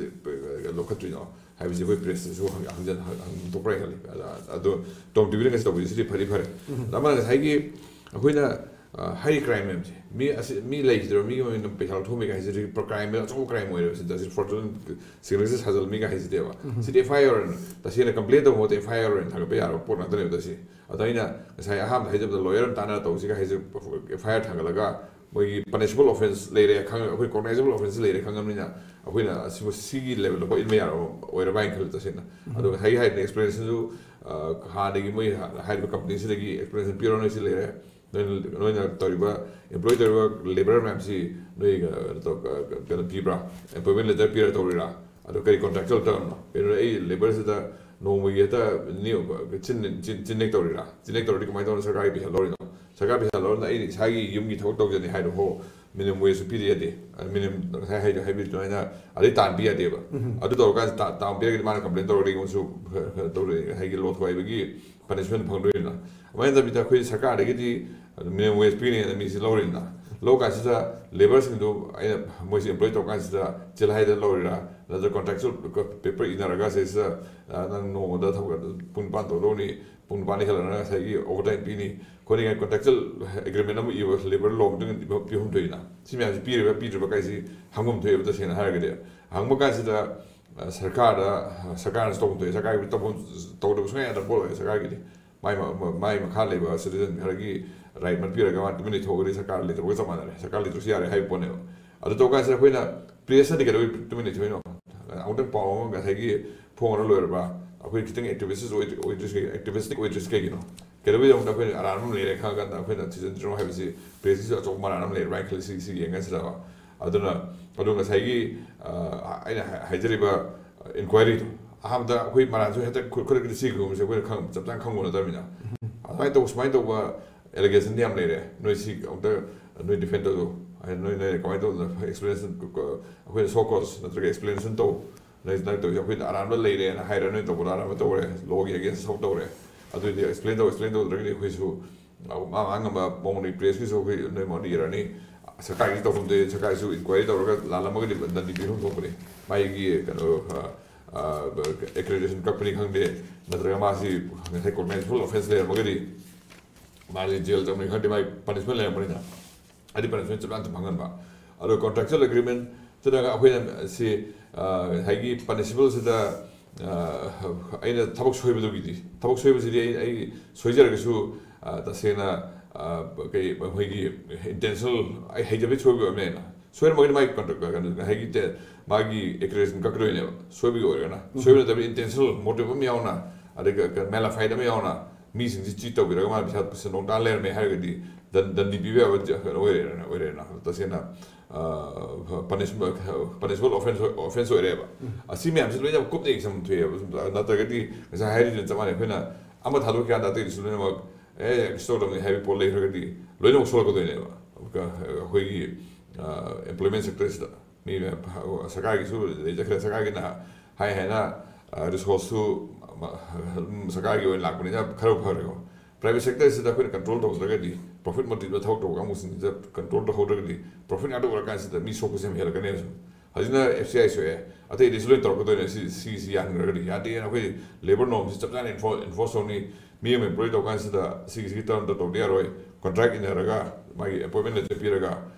ꯂꯧꯈꯠꯇꯣꯏꯅꯣ ꯍꯥꯏꯕꯁꯤ ꯑꯩꯈꯣꯏ ꯄ꯭ꯔꯦꯁꯇꯁꯨ ꯍꯪ-, ꯍꯪꯖꯟ-, ꯍꯪ-, ꯍꯪꯗꯣꯛꯄ꯭ꯔꯥ ꯍꯥꯏꯅ ꯈꯜꯂꯤ꯫ ꯑꯗ-, ꯑꯗꯣ ꯇꯣꯝ ꯇꯤꯚꯤꯅ ꯉꯁꯤ ꯇꯧꯕꯤꯔꯤꯁꯤꯗꯤ ꯐꯗꯤ ꯐꯔꯦ꯫ ꯎꯝ꯫ ꯑꯗ ꯑꯃꯅ ꯉꯁꯥꯏꯒꯤ ꯑꯩꯈꯣꯏꯅ, ꯑ, ꯍꯥꯏꯔꯤ ꯀ꯭ꯔꯥꯏꯝ ꯃꯌꯥꯝꯁꯦ, ꯃꯤ ꯑꯁꯤ, ꯃꯤ ꯂꯩꯈꯤꯗ꯭ꯔꯕ ꯃꯤꯒꯤ ꯃꯃꯤꯡꯗ ꯄꯩꯁꯥ ꯂꯧꯊꯣꯛꯑꯝꯃꯦꯒ ꯍꯥꯏꯁꯤꯗꯤ ꯀ꯭ꯔꯥꯏꯝ ꯑꯆꯧꯕ ꯀ꯭ꯔꯥꯏꯝ ꯑꯣꯏꯔꯦꯕ꯫ ꯁꯤꯗ ꯁꯤ ꯐ꯭ꯔꯣꯗꯨꯂꯦꯟ ꯁꯤꯒꯅꯦꯆꯔ ꯁꯥꯖꯜꯂꯝꯃꯤꯒ ꯍꯥꯏꯁꯤꯗꯦꯕ꯫ ꯎꯝ꯫ ꯁꯤꯗꯤ ꯑꯦꯐ ꯑꯥꯏ ꯑꯥꯔ ꯑꯣꯏꯅ, ꯇꯁꯦꯡꯅ ꯀꯝꯄ꯭ꯂꯦꯟ ꯇꯧꯕ ꯃꯍꯨꯠꯇ ꯑꯦꯐ ꯑꯥꯏ ꯑꯥꯔ ꯑꯣꯏꯅ ꯊꯥꯡꯒꯠꯄ ꯌꯥꯔꯕ ꯄꯣꯠ ꯉꯥꯛꯇꯅꯦꯕ ꯇꯁꯦꯡꯅ꯫ ꯑꯗꯣ ꯑꯩꯅ ꯉꯁꯥꯏ ꯑꯍꯥꯟꯕꯗ ꯍꯥꯏꯖꯕꯗ ꯂꯣꯌꯔ ꯑꯃ ꯇꯥꯟꯅꯔ ꯇꯧꯁꯤꯒ ꯍꯥꯏꯁꯦ, ꯑꯦꯐ ꯑꯥꯏ ꯑꯥꯔ ꯊꯥꯡꯒꯠꯂꯒ ꯃꯣꯏꯒꯤ ꯄꯅꯤꯁꯕꯜ ꯑꯣꯐꯦꯟꯁ ꯂꯩꯔꯦ ꯈꯪꯉ-, ꯑꯩꯈꯣꯏ ꯀꯣꯒꯅꯥꯏꯖꯦꯕꯜ ꯑꯣꯐꯦꯟꯁ ꯂꯩꯔꯦ ꯈꯪꯉꯕꯅꯤꯅ ꯑꯩꯈꯣꯏꯅ ꯑꯁꯤꯕꯨ ꯁꯤꯒꯤ ꯂꯦꯚꯦꯜꯗ ꯍꯣꯠ ꯏꯟꯕ ꯌꯥꯔꯕ ꯑꯣꯏꯔꯕ ꯍꯥꯏꯅ ꯈꯜꯂꯦ ꯇꯁꯦꯡꯅ꯫ ꯎꯝ꯫ ꯑꯗꯣ ꯉꯁꯥꯏꯒꯤ ꯍꯥꯏꯔꯤꯕ ꯑꯦꯛꯁꯄ꯭ꯂꯦꯅꯦꯁꯟꯁꯨ, ꯑ, ꯍꯥꯟꯅꯒꯤ ꯃꯣꯏ ꯍꯥꯏꯔꯤꯕ ꯀꯝꯄꯅꯤꯁꯤꯗꯒꯤ ꯑꯦꯛꯁꯄ꯭ꯂꯦꯅꯦꯁꯟ ꯄꯤꯔꯣ, ꯅꯣꯏ ꯁꯤ ꯂꯩꯔꯦ, ꯅꯣꯏꯅ, ꯅꯣꯏꯅ ꯇꯧꯔꯤꯕ, ꯑꯦꯝꯄ꯭ꯂꯣꯏ ꯇꯧꯔꯤꯕ ꯂꯦꯕꯔ ꯃꯌꯥꯝꯁꯤ ꯅꯣꯏ, ꯑ, ꯀꯩꯅꯣ ꯇꯧ-, ꯑ, ꯀꯩꯅꯣ ꯄꯤꯕ꯭ꯔꯥ, ꯑꯦꯄꯣꯏꯟꯃꯦꯟ ꯂꯦꯇꯔ ꯄꯤꯔ ꯇꯧꯔꯤꯔꯥ, ꯑꯗꯣ ꯀꯔꯤ ꯀꯣꯟꯇ꯭ꯔꯦꯛꯆꯨꯋꯦꯜ ꯇꯔꯝꯅꯣ? ꯀꯩꯅꯣ, ꯑꯩ ꯂꯦꯕꯔꯁꯤꯗ ꯅꯣꯡꯃꯒꯤ ꯍꯦꯛꯇ ꯅꯦ-, ꯆꯤꯟ ꯆꯤꯟ ꯆꯤꯟ ꯅꯦꯛ ꯇꯧꯔꯤꯔꯥ? ꯆꯤꯟ ꯅꯦꯛ ꯇꯧꯔꯗꯤ ꯀꯃꯥꯏꯅ ꯇꯧꯅ ꯁꯔꯀꯥꯔꯒꯤ ꯄꯩꯁꯥ ꯂꯧꯔꯤꯅꯣ? ꯁꯔꯀꯥꯔ ꯄꯩꯁꯥ ꯂꯧꯔꯅ ꯑꯩꯅ ꯏꯁꯥꯒꯤ ꯌꯨꯝꯒꯤ ꯊꯕꯛ ꯇꯧꯖꯅꯤ ꯍꯥꯏꯗꯣ ꯍꯣ, ꯃꯤꯅꯤꯃꯝ ꯋꯦꯖꯁꯨ ꯄꯤꯗ ꯌꯥꯗꯦ꯫ ꯃꯤꯅꯤꯃꯝ ꯉꯁꯥꯏ ꯍꯥꯏꯗꯣ ꯍꯥꯏꯕꯤꯗꯨ ꯑꯗꯨꯃꯥꯏꯅ ꯑꯗꯩ ꯇꯥꯟ ꯄꯤ ꯌꯥꯗꯦꯕ꯫ ꯑꯗꯨ ꯇꯧꯔꯀꯥꯟꯗ ꯇꯥ-, ꯇꯥꯟ ꯄꯤꯔꯒꯗꯤ ꯃꯥꯅ ꯀꯝꯄ꯭ꯂꯦꯟ ꯇꯧꯔꯒꯗꯤ ꯑꯩꯉꯣꯟꯗꯁꯨ ꯈꯔ ꯈꯔ ꯇꯧꯔꯛꯑꯦ, ꯍꯥꯏꯗꯤ ꯂꯣ ꯊꯨꯒꯥꯏꯕꯒꯤ ꯄꯅꯤꯁꯃꯦꯟ ꯐꯪꯗꯣꯏꯅꯤꯅ꯫ ꯑꯗꯨꯃꯥꯏꯅ ꯅꯠꯇꯕꯤꯗ ꯑꯩꯈꯣꯏ ꯁꯔꯀꯥꯔꯗꯒꯤꯗꯤ ꯃꯤꯅꯤꯃꯝ ꯋꯦꯖ ꯄꯤꯅꯦꯅ ꯃꯤꯁꯤ ꯂꯧꯔꯤꯅꯤꯅ, ꯂꯧ ꯀꯥꯟꯁꯤꯗ ꯂꯦꯕꯔꯁꯤꯡꯗꯨ ꯑꯩꯅ ꯃꯣꯏꯁꯤ ꯑꯦꯝꯄ꯭ꯂꯣꯏ ꯇꯧꯔ ꯀꯥꯟꯁꯤꯗ ꯆꯤꯜꯍꯥꯏꯗ ꯂꯧꯔꯤꯔꯥ, ꯅꯠꯇ꯭ꯔꯒ ꯀꯣꯟꯇ꯭ꯔꯦꯛꯆꯨꯋꯦꯜ ꯄꯦꯄꯔ ꯏꯅꯔꯒ ꯁꯤꯗꯩꯁꯤꯗ, ꯑ, ꯅꯪ ꯅꯣꯡꯃꯗ ꯊꯕꯛ ꯄꯨꯡ ꯅꯤꯄꯥꯟ ꯇꯧꯗꯧꯅꯤ, ꯄꯨꯡ ꯅꯤꯄꯥꯟꯗ ꯍꯦꯜꯂꯒꯅ ꯉꯁꯥꯏꯒꯤ ꯑꯣꯚꯔꯇꯥꯏꯝ ꯄꯤꯅꯤ, ꯑꯩꯈꯣꯏꯅ ꯀꯣꯟꯇ꯭ꯔꯦꯛꯆꯨꯋꯦꯜ ꯑꯦꯒ꯭ꯔꯤꯃꯦꯟ ꯑꯃ ꯏꯕ ꯂꯦꯕꯔ ꯂꯣ ꯃꯇꯨꯡ ꯏꯟꯅ ꯄꯤꯐꯝ ꯊꯣꯛꯏꯅ꯫ ꯁꯤ ꯃꯌꯥꯝꯁꯤ ꯄꯤꯔꯤꯕ꯭ꯔꯥ ꯄꯤꯗ꯭ꯔꯤꯕ꯭ꯔꯥ ꯀꯥꯏꯁꯤ ꯍꯪꯐꯝ ꯊꯣꯛꯑꯦꯕ꯫ ꯇꯁꯦꯡꯅ ꯍꯥꯏꯔꯒꯗꯤ ꯍꯪꯕ ꯀꯥꯟꯁꯤꯗ, ꯑ, ꯁꯔꯀꯥꯔꯗ, ꯑ, ꯁꯔꯀꯥꯔꯅꯁꯨ ꯇꯧꯐꯝ ꯊꯣꯛꯑꯦ꯫ ꯁꯔꯀꯥꯔꯒꯤ ꯇꯧꯐꯝ, ꯇꯧꯗꯕ ꯁꯨꯡꯌꯥ ꯌꯥꯗꯕ ꯄꯣꯠ ꯑꯣꯏꯔꯦ ꯁꯔꯀꯥꯔꯒꯤꯗꯤ꯫ ꯃꯥꯏ ꯃ-, ꯃ-, ꯃꯥꯏ ꯃꯈꯥ ꯂꯩꯕ ꯁꯤꯇꯤꯖꯟ ꯈꯔꯒꯤ ꯔꯥꯏꯠ ꯃꯠꯄꯤꯔꯒ ꯃꯥ ꯇꯨꯃꯤꯟ ꯂꯩꯊꯣꯛꯑꯒꯗꯤ ꯁꯔꯀꯥꯔ ꯂꯩꯇꯕꯒ ꯆꯞ ꯃꯥꯟꯅꯔꯦ꯫ ꯁꯔꯀꯥꯔ ꯂꯩꯇ꯭ꯔꯁꯨ ꯌꯥꯔꯦ ꯍꯥꯏꯕ ꯄꯣꯠꯅꯦꯕ꯫ ꯑꯗꯨ ꯇꯧ ꯀꯥꯟꯁꯤꯗ ꯑꯩꯈꯣꯏꯅ ꯄ꯭ꯔꯦꯁꯅꯗꯤ ꯀꯩꯗꯧꯕꯩ ꯇꯨꯃꯤꯟ ꯂꯩꯊꯣꯛꯏꯅꯣ? ꯑꯃꯨꯛꯇꯪ ꯄꯥꯎ ꯑꯃ ꯉꯁꯥꯏꯒꯤ ꯐꯣꯡꯉꯔ ꯂꯣꯏꯔꯕ, ꯑꯩꯈꯣꯏ ꯈꯤꯇꯪ ꯑꯦꯛꯇꯤꯚꯤꯁ ꯑꯣꯏꯗ꯭ꯔꯤꯁꯤ, ꯑꯦꯛꯇꯤꯚꯤꯁꯇꯤꯛ ꯑꯣꯏꯗ꯭ꯔꯤꯁꯤ ꯀꯩꯒꯤꯅꯣ? ꯀꯩꯗꯧꯕꯩꯗꯃꯛꯇ ꯑꯩꯈꯣꯏꯅ ꯑꯔꯥꯟꯕ ꯑꯃ ꯂꯩꯔꯦ ꯈꯪꯉꯀꯥꯟꯗ ꯑꯩꯈꯣꯏꯅ ꯊꯤꯖꯤꯟꯗ꯭ꯔꯤꯅꯣ ꯍꯥꯏꯕꯁꯤ ꯄ꯭ꯔꯦꯁꯀꯤꯁꯨ ꯑꯆꯧꯕ ꯃꯔꯥꯟ ꯑꯃ ꯂꯩꯔꯦ ꯍꯥꯏꯅ ꯈꯜꯂꯤ꯫ ꯁꯤ, ꯁꯤ ꯌꯦꯡꯉꯁꯤꯗꯕ꯫ ꯑꯗꯨꯅ, ꯑꯗꯨ ꯉꯁꯥꯏꯒꯤ, ꯑ, ꯑꯩꯅ ꯍꯥꯏ-, ꯍꯥꯏꯖꯔꯤꯕ ꯏꯟꯀ꯭ꯋꯥꯏꯔꯤꯗꯣ ꯑꯍꯥꯟꯕꯗ ꯑꯩꯈꯣꯏ ꯃꯔꯥꯟꯁꯨ ꯍꯦꯛꯇ ꯈꯨ-, ꯈꯨꯗꯛꯇ ꯁꯤꯒꯨꯝꯕꯁꯦ ꯑꯩꯈꯣꯏꯅ ꯈꯪ-, ꯆꯞ ꯆꯥꯅ ꯈꯪꯕ ꯅꯠꯇꯕꯅꯤꯅ꯫ ꯑꯗꯨꯃꯥꯏꯅ ꯇꯧꯕ, ꯁꯨꯃꯥꯏꯅ ꯇꯧꯕ ꯑꯦꯂꯤꯒꯦꯁꯟꯗꯤ ꯌꯥꯝ ꯂꯩꯔꯦ꯫ ꯅꯣꯏ ꯁꯤ ꯑꯃꯨꯛꯇ ꯅꯣꯏ ꯗꯤꯐꯦꯟ ꯇꯧꯗꯣ, ꯍꯥꯏꯗꯤ ꯅꯣꯏ, ꯅꯣꯏ ꯀꯃꯥꯏꯅ ꯇꯧꯗꯅ ꯑꯦꯛꯁꯄ꯭ꯂꯦꯅꯦꯁꯟ, ꯑꯩꯈꯣꯏꯅ ꯁꯣ ꯀꯣꯁ ꯅꯠꯇ꯭ꯔꯒ ꯑꯦꯛꯁꯄ꯭ꯂꯦꯅꯦꯁꯟ ꯇꯧ꯫ ꯅꯣꯏ ꯅꯪ ꯇꯧꯔꯤꯁꯦ ꯑꯩꯈꯣꯏꯅ ꯑꯔꯥꯟꯕ ꯂꯩꯔꯦꯅ ꯍꯥꯏꯔ ꯅꯣꯏ ꯇꯧꯕꯗ ꯑꯔꯥꯟꯕ ꯇꯧꯔꯦ, ꯂꯣꯒꯤ ꯑꯦꯒꯦꯟꯁ ꯁꯣꯛ ꯇꯧꯔꯦ꯫ ꯑꯗꯨꯏꯗꯤ ꯑꯦꯛꯁꯄ꯭ꯂꯦꯟ ꯇꯧ, ꯑꯦꯛꯁꯄ꯭ꯂꯦꯟ ꯇꯧꯗ꯭ꯔꯒꯗꯤ ꯑꯩꯈꯣꯏꯁꯨ ꯃꯥ ꯉꯥꯡ ꯉꯝꯕ ꯃꯑꯣꯡꯗ ꯄ꯭ꯔꯦꯁꯀꯤꯁꯨ ꯑꯩꯈꯣꯏ ꯅꯣꯏ ꯃꯉꯣꯟꯗ ꯏꯔꯅꯤ꯫ ꯁꯔꯀꯥꯔꯒꯤꯁꯨ ꯇꯧꯐꯝ ꯊꯣꯛꯑꯦ, ꯁꯔꯀꯥꯔꯒꯤꯁꯨ ꯏꯟꯀ꯭ꯋꯥꯏꯔꯤ ꯇꯧꯔꯒ ꯂꯥꯜꯂꯝꯃꯒꯗꯤ ꯗꯟꯗꯤ ꯄꯤꯐꯝ ꯊꯣꯛꯄꯅꯤ꯫ ꯃꯥꯒꯤ ꯀꯩꯅꯣ, ꯑ, ꯑ, ꯑꯦꯀ꯭ꯔꯦꯗꯤꯇꯦꯁꯟ ꯀꯛꯄꯅꯤ ꯈꯪꯗꯦ, ꯅꯠꯇ꯭ꯔꯒ ꯃꯥꯁꯤ ꯉꯁꯥꯏ ꯀꯣꯔꯃꯦꯟꯁꯤꯕꯜ ꯑꯣꯐꯦꯟꯁ ꯂꯩꯔꯝꯃꯒꯗꯤ ꯃꯥꯁꯤ ꯖꯦꯜ ꯆꯪꯕꯅꯤ ꯈꯪꯗꯦ, ꯃꯥꯒꯤ ꯄꯅꯤꯁꯃꯦꯟ ꯂꯩꯔꯝꯕꯅꯤꯅ꯫ ꯍꯥꯏꯗꯤ ꯄꯅꯤꯁꯃꯦꯟ ꯆꯞ ꯆꯥꯅ ꯐꯪꯍꯟꯕ꯫ ꯑꯗꯣ ꯀꯣꯟꯇ꯭ꯔꯦꯛꯆꯨꯋꯦꯜ ꯑꯦꯒ꯭ꯔꯤꯃꯦꯟꯁꯤꯗ ꯑꯩꯈꯣꯏꯅ ꯁꯤ, ꯑ, ꯉꯁꯥꯏꯒꯤ ꯄꯅꯤꯁꯤꯕꯜꯁꯤꯗ, ꯑ, ꯑꯩꯅ ꯊꯕꯛ ꯁꯣꯏꯕꯗꯨꯒꯤꯗꯤ, ꯊꯕꯛ ꯁꯣꯏꯕꯁꯤꯗꯤ ꯑꯩ, ꯑꯩ ꯁꯣꯏꯖꯔꯒꯁꯨ, ꯑ, ꯇꯁꯦꯡꯅ, ꯑ, ꯀꯩ, ꯑꯩꯈꯣꯏꯒꯤ ꯏꯟꯇꯦꯟꯁꯅꯦꯜ, ꯑꯩ ꯍꯩꯖꯕꯩ ꯁꯣꯏꯕ ꯑꯣꯏꯕꯅꯤꯅ ꯁꯣꯏꯔꯝꯃꯒꯗꯤ ꯃꯥꯒꯤ ꯀꯣꯟꯇ꯭ꯔꯦꯛ, ꯀꯩꯅꯣ, ꯉꯁꯥꯏꯒꯤ ꯇꯦ-, ꯃꯥꯒꯤ ꯑꯦꯀ꯭ꯔꯦꯗꯤꯇꯦꯁꯟ ꯀꯛꯀꯗꯣꯏꯅꯦꯕ, ꯁꯣꯏꯕꯒꯤ ꯑꯣꯏꯔꯒꯅ꯫ ꯁꯣꯏꯕ ꯅꯠꯇꯕ ꯏꯟꯇꯦꯟꯁꯅꯦꯜ ꯃꯣꯇꯤꯚ ꯑꯃ ꯌꯥꯎꯅ, ꯑꯗꯩ ꯀ-, ꯀ-, ꯃꯦꯂꯥꯐꯥꯏꯠ ꯑꯃ ꯌꯥꯎꯅ ꯃꯤꯁꯤꯡꯁꯤ ꯆꯤꯠ ꯇꯧꯕꯤꯔꯒ ꯃꯥꯅ ꯄꯩꯁꯥ ꯁꯦꯟꯗꯣꯡ ꯇꯥꯟ ꯂꯩꯔꯝꯃꯦ ꯍꯥꯏꯔꯒꯗꯤ ꯗꯟ- ꯗꯟꯗꯤ ꯄꯤꯕ ꯌꯥꯕ ꯖ- ꯀꯩꯅꯣ ꯑꯣꯏꯔꯦꯅ ꯑꯣꯏꯔꯦꯅ ꯇꯁꯦꯡꯅ ꯄꯅꯤꯁꯕꯜ ꯑꯣꯐꯦꯟꯁ ꯑꯣꯐꯦꯟꯁ ꯑꯣꯏꯔꯦꯕ꯫ ꯑꯁꯤ ꯃꯌꯥꯝꯁꯤ ꯂꯣꯏꯅ ꯀꯨꯞꯅ ꯌꯦꯡꯁꯟꯕ ꯊꯣꯛꯑꯦꯕ꯫ ꯁꯨꯝ ꯅꯠꯇ꯭ꯔꯒꯗꯤ ꯉꯁꯥꯏ ꯍꯥꯏꯔꯤꯗꯨꯅ ꯆꯞ ꯃꯥꯟꯅꯩ꯫ ꯑꯩꯈꯣꯏꯅ ꯑꯃ ꯊꯥꯗꯣꯛꯈꯤꯀꯥꯟꯗ ꯑꯇꯩꯗꯨꯁꯨ ꯂꯣꯏꯅꯃꯛ ꯑꯦ ꯀꯩꯁꯨ ꯇꯧꯗꯕꯅꯤ ꯍꯥꯏꯕꯒꯤ ꯄꯣꯠ ꯂꯩꯈ꯭ꯔꯒꯗꯤ ꯂꯣꯏꯅꯃꯛ ꯁꯣꯛꯂꯛꯀꯗꯣꯏꯅꯦꯕ꯫ ꯑꯩꯈꯣꯏꯒꯤ ꯑꯦꯝꯄ꯭ꯂꯣꯏꯃꯦꯟ ꯁꯦꯛꯇꯔꯁꯤꯗ ꯃꯤ ꯃꯌꯥꯝ ꯁꯔꯀꯥꯔꯒꯤꯁꯨ ꯂꯩꯖꯈ꯭ꯔꯦ꯫ ꯁꯔꯀꯥꯔꯒꯤꯅ ꯍꯥꯏ ꯍꯥꯏꯅ ꯔꯤꯁꯣꯔꯁꯁꯨ ꯁꯔꯀꯥꯔꯒꯤ ꯑꯣꯏꯅ ꯂꯥꯛꯄꯅꯤꯅ ꯈꯔ ꯐꯔꯦꯀꯣ꯫ ꯄ꯭ꯔꯥꯏꯚꯦꯠ ꯁꯦꯛꯇꯔꯁꯤꯗ ꯑꯩꯈꯣꯏꯅ ꯀꯟꯇ꯭ꯔꯣꯜ ꯇꯧꯗ꯭ꯔꯒꯗꯤ, ꯄ꯭ꯔꯣꯐꯤꯠ ꯃꯣꯇꯤꯚꯇ ꯊꯕꯛ ꯇꯧꯕ ꯀꯥꯡꯕꯨꯁꯤꯡꯁꯤꯗ ꯀꯟꯇ꯭ꯔꯣꯜ ꯇꯧꯍꯧꯗ꯭ꯔꯒꯗꯤ ꯄ꯭ꯔꯣꯐꯤꯠ ꯉꯥꯛꯇ ꯑꯣꯏꯔꯀꯥꯟꯁꯤꯗ ꯃꯤ ꯁꯣꯛꯄꯁꯦ ꯌꯥꯝ ꯍꯦꯜꯂꯛꯀꯅꯦꯕ꯫ ꯁꯨꯝ ꯍꯧꯖꯤꯛꯅ ꯑꯦꯐ ꯁꯤ ꯑꯥꯏ ꯁꯣꯛꯑꯦ, ꯑꯇꯩꯗꯤꯁꯨ ꯂꯣꯏ ꯇꯧꯔꯛꯀꯗꯣꯏꯅꯦ꯫ ꯁꯤ ꯁꯤꯁꯤ ꯌꯥꯍꯟꯈ꯭ꯔꯒꯗꯤ ꯌꯥꯗꯦꯅ ꯑꯩꯈꯣꯏ ꯂꯦꯕꯔ ꯅꯣꯔꯝꯁꯤ ꯆꯞ ꯆꯥꯅ ꯏꯟꯐꯣꯔꯁ ꯇꯧꯅꯤ꯫ ꯃꯤ ꯑꯃ ꯑꯦꯝꯄ꯭ꯂꯣꯏ ꯇꯧꯀꯥꯟꯁꯤꯗ ꯁꯤꯒꯤꯁꯤꯒꯤ ꯇꯔꯝꯗ ꯇꯧꯗ ꯌꯥꯔꯣꯏ, ꯀꯣꯟꯇ꯭ꯔꯦꯛ ꯏꯟꯅꯔꯒ ꯃꯥꯒꯤ ꯑꯦꯄꯣꯏꯟꯃꯦꯟ ꯂꯦꯇꯔ ꯄꯤꯔꯒ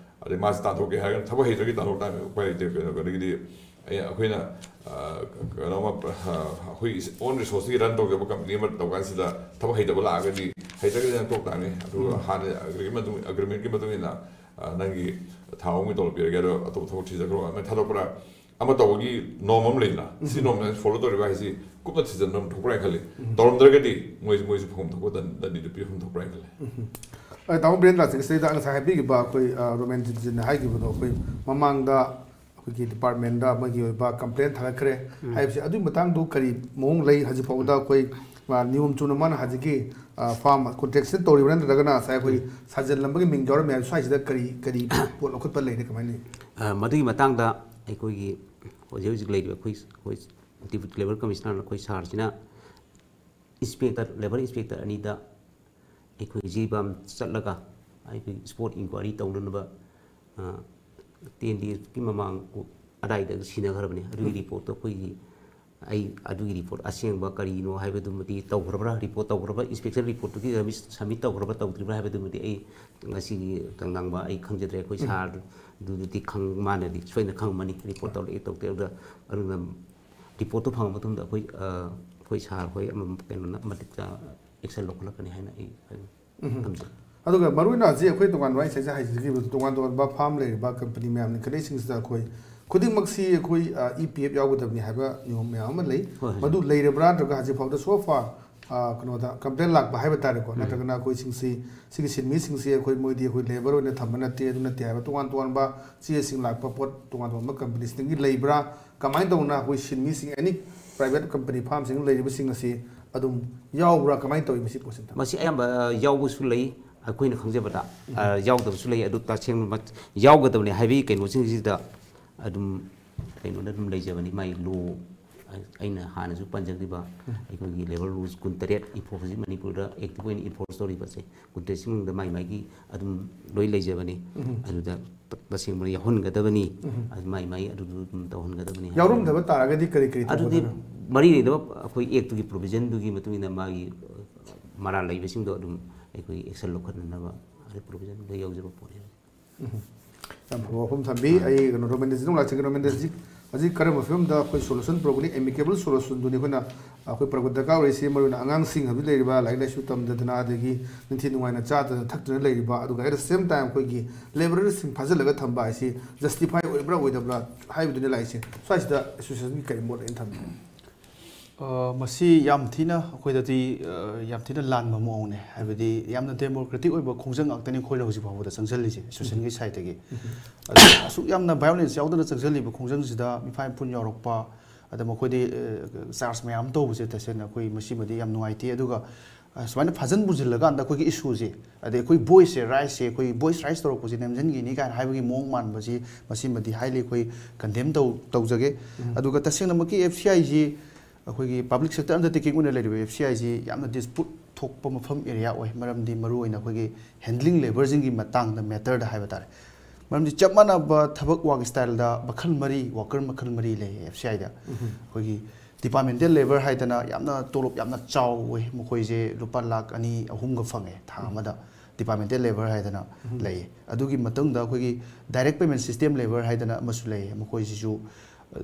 ꯑꯗꯩ ꯃꯥꯁꯤ ꯇꯥꯟꯊꯣꯛꯀꯦ ꯍꯥꯏꯔꯒꯅ ꯊꯕꯛ ꯍꯩꯇ꯭ꯔꯒꯗꯤ ꯇꯥꯟꯊꯣꯛ ꯇꯥꯕꯅꯤ, ꯎꯄꯥꯏ ꯂꯩꯇꯦ꯫ ꯀꯩꯅꯣ ꯑꯗꯒꯤꯗꯤ ꯑꯩ ꯑꯩꯈꯣꯏꯅ ꯀꯩꯅꯣꯃ ꯑꯩꯈꯣꯏ ꯑꯣꯟ ꯔꯤꯁꯣꯔꯁꯇꯒꯤ ꯔꯟ ꯇꯧꯖꯕ ꯀꯝꯄꯅꯤ ꯑꯃ ꯇꯧ ꯀꯥꯟꯁꯤꯗ ꯊꯕꯛ ꯍꯩꯇꯕ ꯂꯥꯛꯑꯒꯗꯤ ꯍꯩꯇ꯭ꯔꯒꯗꯤ ꯅꯪ ꯇꯣꯛ ꯇꯥꯕꯅꯤ꯫ ꯑꯗꯨꯒ ꯍꯥꯟꯅ ꯑꯦꯒ꯭ꯔꯤꯃꯦꯟꯒꯤ ꯃꯇꯨꯡ ꯏꯟꯅ ꯅꯪꯒꯤ ꯊꯥ ꯑꯍꯨꯝꯒꯤ ꯇꯣꯂꯣꯞ ꯄꯤꯔꯒꯦ, ꯑꯗꯣ ꯑꯇꯣꯞꯄ ꯊꯕꯛ ꯊꯤꯖꯈ꯭ꯔꯣ ꯑꯗꯨꯃꯥꯏꯅ ꯊꯥꯗꯣꯛꯄ꯭ꯔꯥ ꯑꯃ ꯇꯧꯕꯒꯤ ꯅꯣꯔꯝ ꯑꯃ ꯂꯩꯗꯅ, ꯁꯤ ꯅꯣꯔꯝꯁꯦ ꯐꯣꯂꯣ ꯇꯧꯔꯤꯕ ꯍꯥꯏꯁꯤ ꯀꯨꯞꯅ ꯊꯤꯖꯤꯟꯕ ꯑꯃ ꯊꯣꯛꯄ꯭ꯔꯥ ꯍꯥꯏꯅ ꯈꯜꯂꯤ꯫ ꯇꯧꯔꯝꯗ꯭ꯔꯒꯗꯤ ꯃꯣꯏꯁꯨ ꯃꯣꯏꯁꯨ ꯐꯪꯐꯝ ꯊꯣꯛꯄ ꯗꯟ- ꯗꯟꯗꯤꯗꯨ ꯄꯤꯐꯝ ꯊꯣꯛꯄ꯭ꯔꯥ ꯍꯥꯏꯅ ꯈꯜꯂꯤ꯫ ꯑ, ꯇꯥꯃꯣ ꯕꯤꯔꯦꯟꯗ꯭ꯔ ꯁꯤꯡ, ꯁꯤꯗꯩꯗ ꯉꯁꯥꯏ ꯍꯥꯏꯕꯤꯈꯤꯕ ꯑꯩꯈꯣꯏ, ꯑ, ꯔꯣꯃꯦꯟ ꯖꯤꯟꯖꯤꯟꯅ ꯍꯥꯏꯈꯤꯕꯗꯣ, ꯑꯩꯈꯣꯏ ꯃꯃꯥꯡꯗ ꯑꯩꯈꯣꯏꯒꯤ ꯗꯤꯄꯥꯔꯠꯃꯦꯟꯗ ꯑꯃꯒꯤ ꯑꯣꯏꯕ ꯀꯝꯄ꯭ꯂꯦꯟ ꯊꯥꯒꯠꯈ꯭ꯔꯦ ꯍꯥꯏꯕꯁꯦ, ꯑꯗꯨꯒꯤ ꯃꯇꯥꯡꯗꯣ ꯀꯔꯤ ꯃꯑꯣꯡ ꯂꯩ? ꯍꯧꯖꯤꯛ ꯐꯥꯎꯕꯗ ꯑꯩꯈꯣꯏ, ꯑ, ꯅꯤꯌꯣꯝ ꯆꯨꯝꯅ ꯃꯥꯅ ꯍꯧꯖꯤꯛꯀꯤ, ꯑ, ꯐꯥꯔꯝ ꯀꯣꯟꯇ꯭ꯔꯦꯛꯁꯟ ꯇꯧꯔꯤꯕ꯭ꯔꯥ, ꯅꯠꯇ꯭ꯔꯒꯅ ꯉꯁꯥꯏ ꯑꯩꯈꯣꯏ ꯁꯥꯖꯤꯜꯂꯝꯕꯒꯤ ꯃꯤꯡ ꯌꯥꯎꯔꯝꯃꯦ ꯍꯥꯏꯕ ꯁ꯭ꯋꯥꯏꯁꯤꯗ ꯀꯔꯤ, ꯀꯔꯤ ꯄꯣꯠ ꯂꯧꯈꯠꯄ ꯂꯩꯔꯦ, ꯀꯃꯥꯏꯅ ꯂꯩ? ꯑ, ꯃꯗꯨꯒꯤ ꯃꯇꯥꯡꯗ ꯑꯩꯈꯣꯏꯒꯤ ꯍꯧꯖꯤꯛ ꯍꯧꯖꯤꯛ ꯂꯩꯔꯤꯕ ꯑꯩꯈꯣꯏ, ꯑꯩꯈꯣꯏ ꯗꯤꯄ꯭ꯌꯨꯇꯤ ꯂꯦꯕꯔ ꯀꯃꯤꯁꯅꯔꯅ ꯑꯩꯈꯣꯏ ꯁꯥꯔꯁꯤꯅ ꯏꯟꯁꯄꯦꯛꯇꯔ, ꯂꯦꯕꯔ ꯏꯟꯁꯄꯦꯛꯇꯔ ꯑꯅꯤꯗ ꯑꯩꯈꯣꯏ ꯖꯤꯔꯤꯕꯥꯝ ꯆꯠꯂꯒ ꯑꯩꯈꯣꯏ ꯁ꯭ꯄꯣꯠ ꯏꯟꯀ꯭ꯋꯥꯏꯔꯤ ꯇꯧꯅꯅꯕ, ꯑ, ꯇꯦꯟ ꯗꯦꯖꯀꯤ ꯃꯃꯥꯡ ꯑꯗꯥꯏꯗ ꯁꯤꯟꯅꯈ꯭ꯔꯕꯅꯤ꯫ ꯑꯗꯨꯒꯤ ꯔꯤꯄꯣꯔꯠꯇꯣ ꯑꯩꯈꯣꯏꯒꯤ, ꯑꯩ ꯑꯗꯨꯒꯤ ꯔꯤꯄꯣꯔꯠ ꯑꯁꯦꯡꯕ ꯀꯔꯤꯅꯣ ꯍꯥꯏꯕꯗꯨꯃꯗꯤ ꯇꯧꯈ꯭ꯔꯕ꯭ꯔꯥ, ꯔꯤꯄꯣꯔꯠ ꯇꯧꯈ꯭ꯔꯕ, ꯏꯟꯁꯄꯦꯛꯁꯟ ꯔꯤꯄꯣꯔꯠꯇꯨꯗꯤ ꯁꯕꯃꯤꯠ ꯇꯧꯈ꯭ꯔꯕ ꯇꯧꯗ꯭ꯔꯤꯕ꯭ꯔꯥ ꯍꯥꯏꯕꯗꯨꯃꯗꯤ ꯑꯩ ꯉꯁꯤꯒꯤ ꯇꯪ ꯅꯪꯕ ꯑꯩ ꯈꯪꯖꯗ꯭ꯔꯦ꯫ ꯑꯩꯈꯣꯏ ꯁꯥꯔꯗꯨꯗꯤ ꯈꯪ-, ꯃꯥꯅꯗꯤ ꯁꯣꯏꯗꯅ ꯈꯪꯉꯝꯃꯅꯤ, ꯔꯤꯄꯣꯔꯠ ꯇꯧꯔꯛꯑꯦ ꯇꯧꯗꯦ꯫ ꯑꯗꯨꯗ, ꯑꯗꯨꯅ ꯔꯤꯄꯣꯔꯠꯇꯨ ꯐꯪꯉ ꯃꯇꯨꯡꯗ ꯑꯩꯈꯣꯏ, ꯑ, ꯑꯩꯈꯣꯏ ꯁꯥꯔ ꯍꯣꯏ ꯑꯃ ꯀꯩꯅꯣꯅ ꯃꯇꯤꯛ ꯆꯥ ꯑꯦꯛꯁꯟ ꯂꯧꯈꯠꯂꯛꯀꯅꯤ ꯍꯥꯏꯅ ꯑꯩ ꯊꯝꯖꯩ꯫ ꯑꯗꯨꯒ ꯃꯔꯨꯑꯣꯏꯅ ꯍꯧꯖꯤꯛ ꯑꯩꯈꯣꯏ ꯇꯣꯉꯥꯟꯕ, ꯑꯩ ꯉꯁꯥꯏ ꯍꯥꯏꯖꯈꯤꯕꯗꯣ, ꯇꯣꯉꯥꯟ ꯇꯣꯉꯥꯟꯕ ꯐꯥꯔꯝ ꯂꯩꯔꯤꯕ ꯀꯝꯄꯅꯤ ꯃꯌꯥꯝꯅ ꯈꯦꯠꯅꯩꯁꯤꯡꯁꯤꯗ ꯑꯩꯈꯣꯏ ꯈꯨꯗꯤꯡꯃꯛꯁꯤ ꯑꯩꯈꯣꯏ, ꯑ, ꯏ ꯄꯤ ꯑꯦꯐ ꯌꯥꯎꯒꯗꯕꯅꯤ ꯍꯥꯏꯕ ꯅꯤꯌꯣꯝ ꯃꯌꯥꯝ ꯑꯃ ꯂꯩ꯫ ꯍꯣꯏ, ꯍꯣꯏ꯫ ꯃꯗꯨ ꯂꯩꯔꯕ꯭ꯔꯥ, ꯅꯠꯇ꯭ꯔꯒ ꯍꯧꯖꯤꯛ ꯐꯥꯎꯗ so far ꯑ, ꯀꯩꯅꯣꯗ ꯀꯝꯄ꯭ꯂꯦꯟ ꯂꯥꯛꯄ ꯍꯥꯏꯕ ꯇꯥꯔꯦꯀꯣ, ꯎꯝ꯫ ꯅꯠꯇ꯭ꯔꯒꯅ ꯑꯩꯈꯣꯏꯁꯤꯡꯁꯤ, ꯁꯤꯒꯤ ꯁꯤꯟꯃꯤꯁꯤꯡꯁꯤ ꯑꯩꯈꯣꯏ, ꯃꯣꯏꯗꯤ ꯑꯩꯈꯣꯏ ꯂꯦꯕꯔ ꯑꯣꯏꯅ ꯊꯝꯕ ꯅꯠꯇꯦ, ꯑꯗꯨ ꯅꯠꯇꯦ ꯍꯥꯏꯕ ꯇꯣꯉꯥꯟ ꯇꯣꯉꯥꯟꯕ ꯆꯦꯁꯤꯡ ꯂꯥꯛꯄ ꯄꯣꯠ ꯇꯣꯉꯥꯟ ꯇꯣꯉꯥꯟꯕ ꯀꯝꯄꯅꯤꯁꯤꯡꯗꯒꯤ ꯂꯩꯕ꯭ꯔꯥ, ꯀꯃꯥꯏꯅ ꯇꯧꯅ ꯑꯩꯈꯣꯏ ꯁꯤꯟꯃꯤꯁꯤꯡ, ꯑꯦꯅꯤ ꯄ꯭ꯔꯥꯏꯚꯦꯠ ꯀꯝꯄꯅꯤ ꯐꯥꯔꯝꯁꯤꯡ ꯂꯩꯔꯤꯕꯁꯤꯡ ꯑꯁꯤ ꯑꯗꯨꯝ ꯌꯥꯎꯕ꯭ꯔꯥ, ꯀꯃꯥꯏꯅ ꯇꯧꯏ ꯃꯁꯤ ꯄꯣꯠꯁꯤꯗ? ꯃꯁꯤ ꯑꯌꯥꯝꯕ, ꯑ, ꯌꯥꯎꯕꯁꯨ ꯂꯩ, ꯑꯩꯈꯣꯏꯅ ꯈꯪꯖꯕꯗ, ꯑ, ꯎꯝ꯫ ꯌꯥꯎꯗꯕꯁꯨ ꯂꯩ꯫ ꯑꯗꯨ ꯇꯁꯦꯡꯅꯃꯛ ꯌꯥꯎꯒꯗꯕꯅꯤ ꯍꯥꯏꯕꯒꯤ ꯀꯩꯅꯣꯁꯤꯡꯁꯤꯗ ꯑꯗꯨꯝ ꯀꯩꯅꯣꯗ ꯑꯗꯨꯝ ꯂꯩꯖꯕꯅꯤ꯫ ꯃꯥꯏ ꯂꯣ, ꯑꯩꯅ ꯍꯥꯟꯅꯁꯨ ꯄꯟꯖꯈ꯭ꯔꯤꯕ ꯎꯝ꯫ ꯑꯩꯈꯣꯏꯒꯤ ꯂꯦꯕꯔ ꯔꯨꯜꯁ ꯀꯨꯟꯇꯔꯦꯠ ꯏꯟꯐꯣꯔꯁ ꯍꯧꯖꯤꯛ ꯃꯅꯤꯄꯨꯔꯗ ꯑꯦꯛꯇꯤꯚ ꯑꯣꯏꯅ ꯏꯟꯐꯣꯔꯁ ꯇꯧꯔꯤꯕꯁꯦ, ꯀꯨꯟꯇꯔꯦꯠꯁꯤ ꯃꯅꯨꯡꯗ ꯃꯥꯏ ꯃꯥꯏꯒꯤ ꯑꯗꯨꯝ ꯂꯣꯏ ꯂꯩꯖꯕꯅꯤ꯫ ꯎꯝ꯫ ꯑꯗꯨꯗ ꯇ-, ꯇꯁꯦꯡꯕ ꯌꯥꯎꯍꯟꯒꯗꯕꯅꯤ꯫ ꯎꯝ꯫ ꯑꯗꯨ ꯃꯥꯏ ꯃꯥꯏ ꯑꯗꯨꯗꯨ ꯑꯗꯨꯝ ꯇꯧꯍꯟꯒꯗꯕꯅꯤ ꯍꯥꯏꯕ꯫ ꯌꯥꯎꯔꯝꯗꯕ ꯇꯥꯔꯒꯗꯤ ꯀꯔꯤ ꯀꯔꯤ ꯑꯗꯨꯗꯤ ꯇꯧꯒꯗꯕꯅꯣ? ꯃꯔꯤ ꯂꯩꯅꯕ ꯑꯩꯈꯣꯏ ꯑꯦꯛꯇꯨꯒꯤ ꯄ꯭ꯔꯣꯚꯤꯖꯟꯗꯨꯒꯤ ꯃꯇꯨꯡ ꯏꯟꯅ ꯃꯥꯒꯤ, ꯑ, ꯃꯔꯥꯜ ꯂꯩꯕꯁꯤꯡꯗꯣ ꯑꯗꯨꯝ ꯑꯩꯈꯣꯏ ꯑꯦꯛꯁꯟ ꯂꯧꯈꯠꯅꯅꯕ ꯑꯗꯨ ꯄ꯭ꯔꯣꯚꯤꯖꯟꯗ ꯌꯥꯎꯖꯕ ꯄꯣꯠꯅꯤ꯫ ꯎꯝ꯫ ꯌꯥꯝ ꯐꯕ ꯋꯥꯐꯝ ꯊꯝꯕꯤ꯫ ꯑꯩ ꯀꯩꯅꯣ, ꯔꯣꯃꯦꯟꯗꯁꯤꯗ ꯑꯃꯨꯛ ꯂꯥꯛꯆꯒꯦ꯫ ꯔꯣꯃꯦꯟꯗꯁꯖꯤ, ꯍꯧꯖꯤꯛ ꯀꯔꯝꯕ ꯐꯤꯕꯝꯗ ꯑꯩꯈꯣꯏ ꯁꯣꯂꯨꯁꯟ ꯄꯨꯔꯛꯀꯅꯤ? ꯑꯦꯃꯤꯀꯦꯕꯜ ꯁꯣꯂꯨꯁꯟꯗꯨꯅꯤ ꯑꯩꯈꯣꯏꯅ, ꯑꯩꯈꯣꯏ ꯄꯨꯔꯛꯄ ꯗꯔꯀꯥꯔ ꯑꯣꯏꯔꯤꯁꯤ꯫ ꯃꯔꯨ ꯑꯣꯏꯅ ꯑꯉꯥꯡꯁꯤꯡ ꯍꯧꯖꯤꯛ ꯂꯩꯔꯤꯕ ꯂꯥꯏꯔꯤꯛ ꯂꯥꯏꯁꯨ ꯇꯝꯗꯗꯅ, ꯑꯗꯒꯤ ꯅꯤꯡꯊꯤ ꯅꯨꯡꯉꯥꯏꯅ ꯆꯥꯗꯅ ꯊꯛꯇꯅ ꯂꯩꯔꯤꯕ, ꯑꯗꯨꯒ at the same time ꯑꯩꯈꯣꯏꯒꯤ ꯂꯦꯕꯔꯔꯁꯤꯡ ꯐꯥꯖꯤꯜꯂꯒ ꯊꯝꯕ ꯍꯥꯏꯁꯤ ꯖꯁꯇꯤꯐꯥꯏ ꯑꯣꯏꯕ꯭ꯔꯥ ꯑꯣꯏꯗꯕ꯭ꯔꯥ ꯍꯥꯏꯕꯗꯨꯅꯤ ꯂꯥꯛꯏꯁꯦ꯫ ꯁ꯭ꯋꯥꯏꯁꯤꯗ ꯑꯦꯁꯣꯁꯤꯌꯦꯁꯟꯒꯤ ꯀꯔꯤ ꯃꯣꯠ ꯂꯩꯅ ꯊꯝꯕꯤ? ꯑ, ꯃꯁꯤ ꯌꯥꯝ ꯊꯤꯅ ꯑꯩꯈꯣꯏꯗꯗꯤ, ꯑ, ꯌꯥꯝ ꯊꯤꯅ ꯂꯥꯟꯕ ꯃꯑꯣꯡꯅꯦ꯫ ꯍꯥꯏꯕꯗꯤ ꯌꯥꯝꯅ ꯗꯦꯃꯣꯀ꯭ꯔꯦꯇꯤꯛ ꯑꯣꯏꯕ ꯈꯣꯡꯖꯪ ꯉꯥꯛꯇꯅꯤ ꯑꯩꯈꯣꯏꯅ ꯍꯧꯖꯤꯛ ꯐꯥꯎꯕꯗ ꯆꯪꯁꯤꯜꯂꯤꯁꯦ, ꯑꯦꯁꯣꯁꯤꯌꯦꯁꯟꯒꯤ ꯁꯥꯏꯠꯇꯒꯤ꯫ ꯑꯗꯨ ꯑꯁꯨꯛ ꯌꯥꯝꯅ ꯚꯥꯏꯑꯣꯂꯦꯟꯁ ꯌꯥꯎꯗꯅ ꯆꯪꯁꯤꯜꯂꯤꯕ ꯈꯣꯡꯖꯪꯁꯤꯗ ꯃꯤꯐꯥ ꯃꯤꯄꯨꯟ ꯌꯥꯎꯔꯛꯄ, ꯑꯗ ꯃꯈꯣꯏꯗꯤ, ꯑ, ꯆꯥꯔꯖ ꯃꯌꯥꯝ ꯑꯃ ꯇꯧꯕꯁꯦ ꯇꯁꯦꯡꯅ ꯑꯩꯈꯣꯏ ꯃꯁꯤꯃꯗꯤ ꯌꯥꯝ ꯅꯨꯡꯉꯥꯏꯇꯦ꯫ ꯑꯗꯨꯒ, ꯑ, ꯁꯨꯃꯥꯏꯅ ꯐꯥꯖꯤꯟ ꯄꯨꯁꯤꯜꯂꯒ ꯑꯩꯈꯣꯏꯒꯤ ꯏꯁꯨꯁꯦ, ꯑꯗꯩ ꯑꯩꯈꯣꯏ ꯚꯣꯏꯁꯁꯦ, ꯔꯥꯏꯠꯁꯦ, ꯑꯩꯈꯣꯏ ꯚꯣꯏꯁ ꯔꯥꯏꯠ ꯇꯧꯔꯛꯄꯁꯦ ꯅꯝꯁꯤꯟꯈꯤꯅꯤ ꯀꯥꯏꯅ ꯍꯥꯏꯕꯒꯤ ꯃꯑꯣꯡ ꯃꯥꯟꯕꯁꯤ, ꯃꯁꯤꯃꯗꯤ ꯍꯥꯏꯂꯤ ꯑꯩꯈꯣꯏ ꯀꯟꯗꯦꯝ ꯇꯧ-, ꯇꯧꯖꯒꯦ꯫ ꯎꯝ꯫ ꯑꯗꯨꯒ ꯇꯁꯦꯡꯅꯃꯛꯀꯤ ꯑꯦꯐ ꯁꯤ ꯑꯥꯏꯁꯤ ꯑꯩꯈꯣꯏꯒꯤ ꯄꯕ꯭ꯂꯤꯛ ꯁꯦꯛꯇꯔ ꯑꯟꯗꯔꯇꯦꯀꯤꯡ ꯑꯣꯏꯅ ꯂꯩꯔꯤꯕ ꯑꯦꯐ ꯁꯤ ꯑꯥꯏꯁꯤ ꯌꯥꯝꯅ ꯗꯤꯁꯄ꯭ꯌꯨꯠ ꯊꯣꯛꯄ ꯃꯐꯝ ꯑꯦꯔꯤꯌꯥ ꯑꯣꯏ꯫ ꯃꯔꯝꯗꯤ ꯃꯔꯨꯑꯣꯏꯅ ꯑꯩꯈꯣꯏꯒꯤ ꯍꯦꯟꯗ꯭ꯂꯤꯡ ꯂꯦꯕꯔꯁꯤꯡꯒꯤ ꯃꯇꯥꯡꯗ, ꯃꯦꯇꯔꯗ ꯍꯥꯏꯕ ꯇꯥꯔꯦ꯫ ꯃꯔꯝꯗꯤ ꯆꯞ ꯃꯥꯟꯅꯕ ꯊꯕꯛ ꯋꯥꯔꯛ ꯁ꯭ꯇꯥꯏꯜꯗ ꯃꯈꯜ ꯃꯔꯤ, ꯋꯥꯀꯔ ꯃꯈꯜ ꯃꯔꯤ ꯂꯩ ꯑꯦꯐ ꯁꯤ ꯑꯥꯏꯗ꯫ ꯎꯝ꯫ ꯑꯩꯈꯣꯏꯒꯤ ꯗꯤꯄꯥꯔꯠꯃꯦꯟꯇꯦꯜ ꯂꯦꯕꯔ ꯍꯥꯏꯗꯅ ꯌꯥꯝꯅ ꯇꯣꯂꯣꯞ ꯌꯥꯝꯅ ꯆꯥꯎꯋꯦ, ꯃꯈꯣꯏꯁꯦ ꯂꯨꯄꯥ ꯂꯥꯈ ꯑꯅꯤ, ꯑꯍꯨꯝꯒ ꯐꯪꯉꯦ ꯊꯥ ꯎꯝ꯫ ꯑꯃꯗ꯫ ꯗꯤꯄꯥꯔꯠꯃꯦꯟꯇꯦꯜ ꯂꯦꯕꯔ ꯍꯥꯏꯗꯅ ꯎꯝ꯫ ꯂꯩꯌꯦ꯫ ꯑꯗꯨꯒꯤ ꯃꯇꯨꯡꯗ ꯑꯩꯈꯣꯏꯒꯤ ꯗꯥꯏꯔꯦꯛ ꯄꯦꯃꯦꯟ ꯁꯤꯁꯇꯦꯝ ꯂꯦꯕꯔ ꯍꯥꯏꯗꯅ ꯑꯃꯁꯨ ꯂꯩꯌꯦ꯫ ꯃꯈꯣꯏꯁꯤꯁꯨ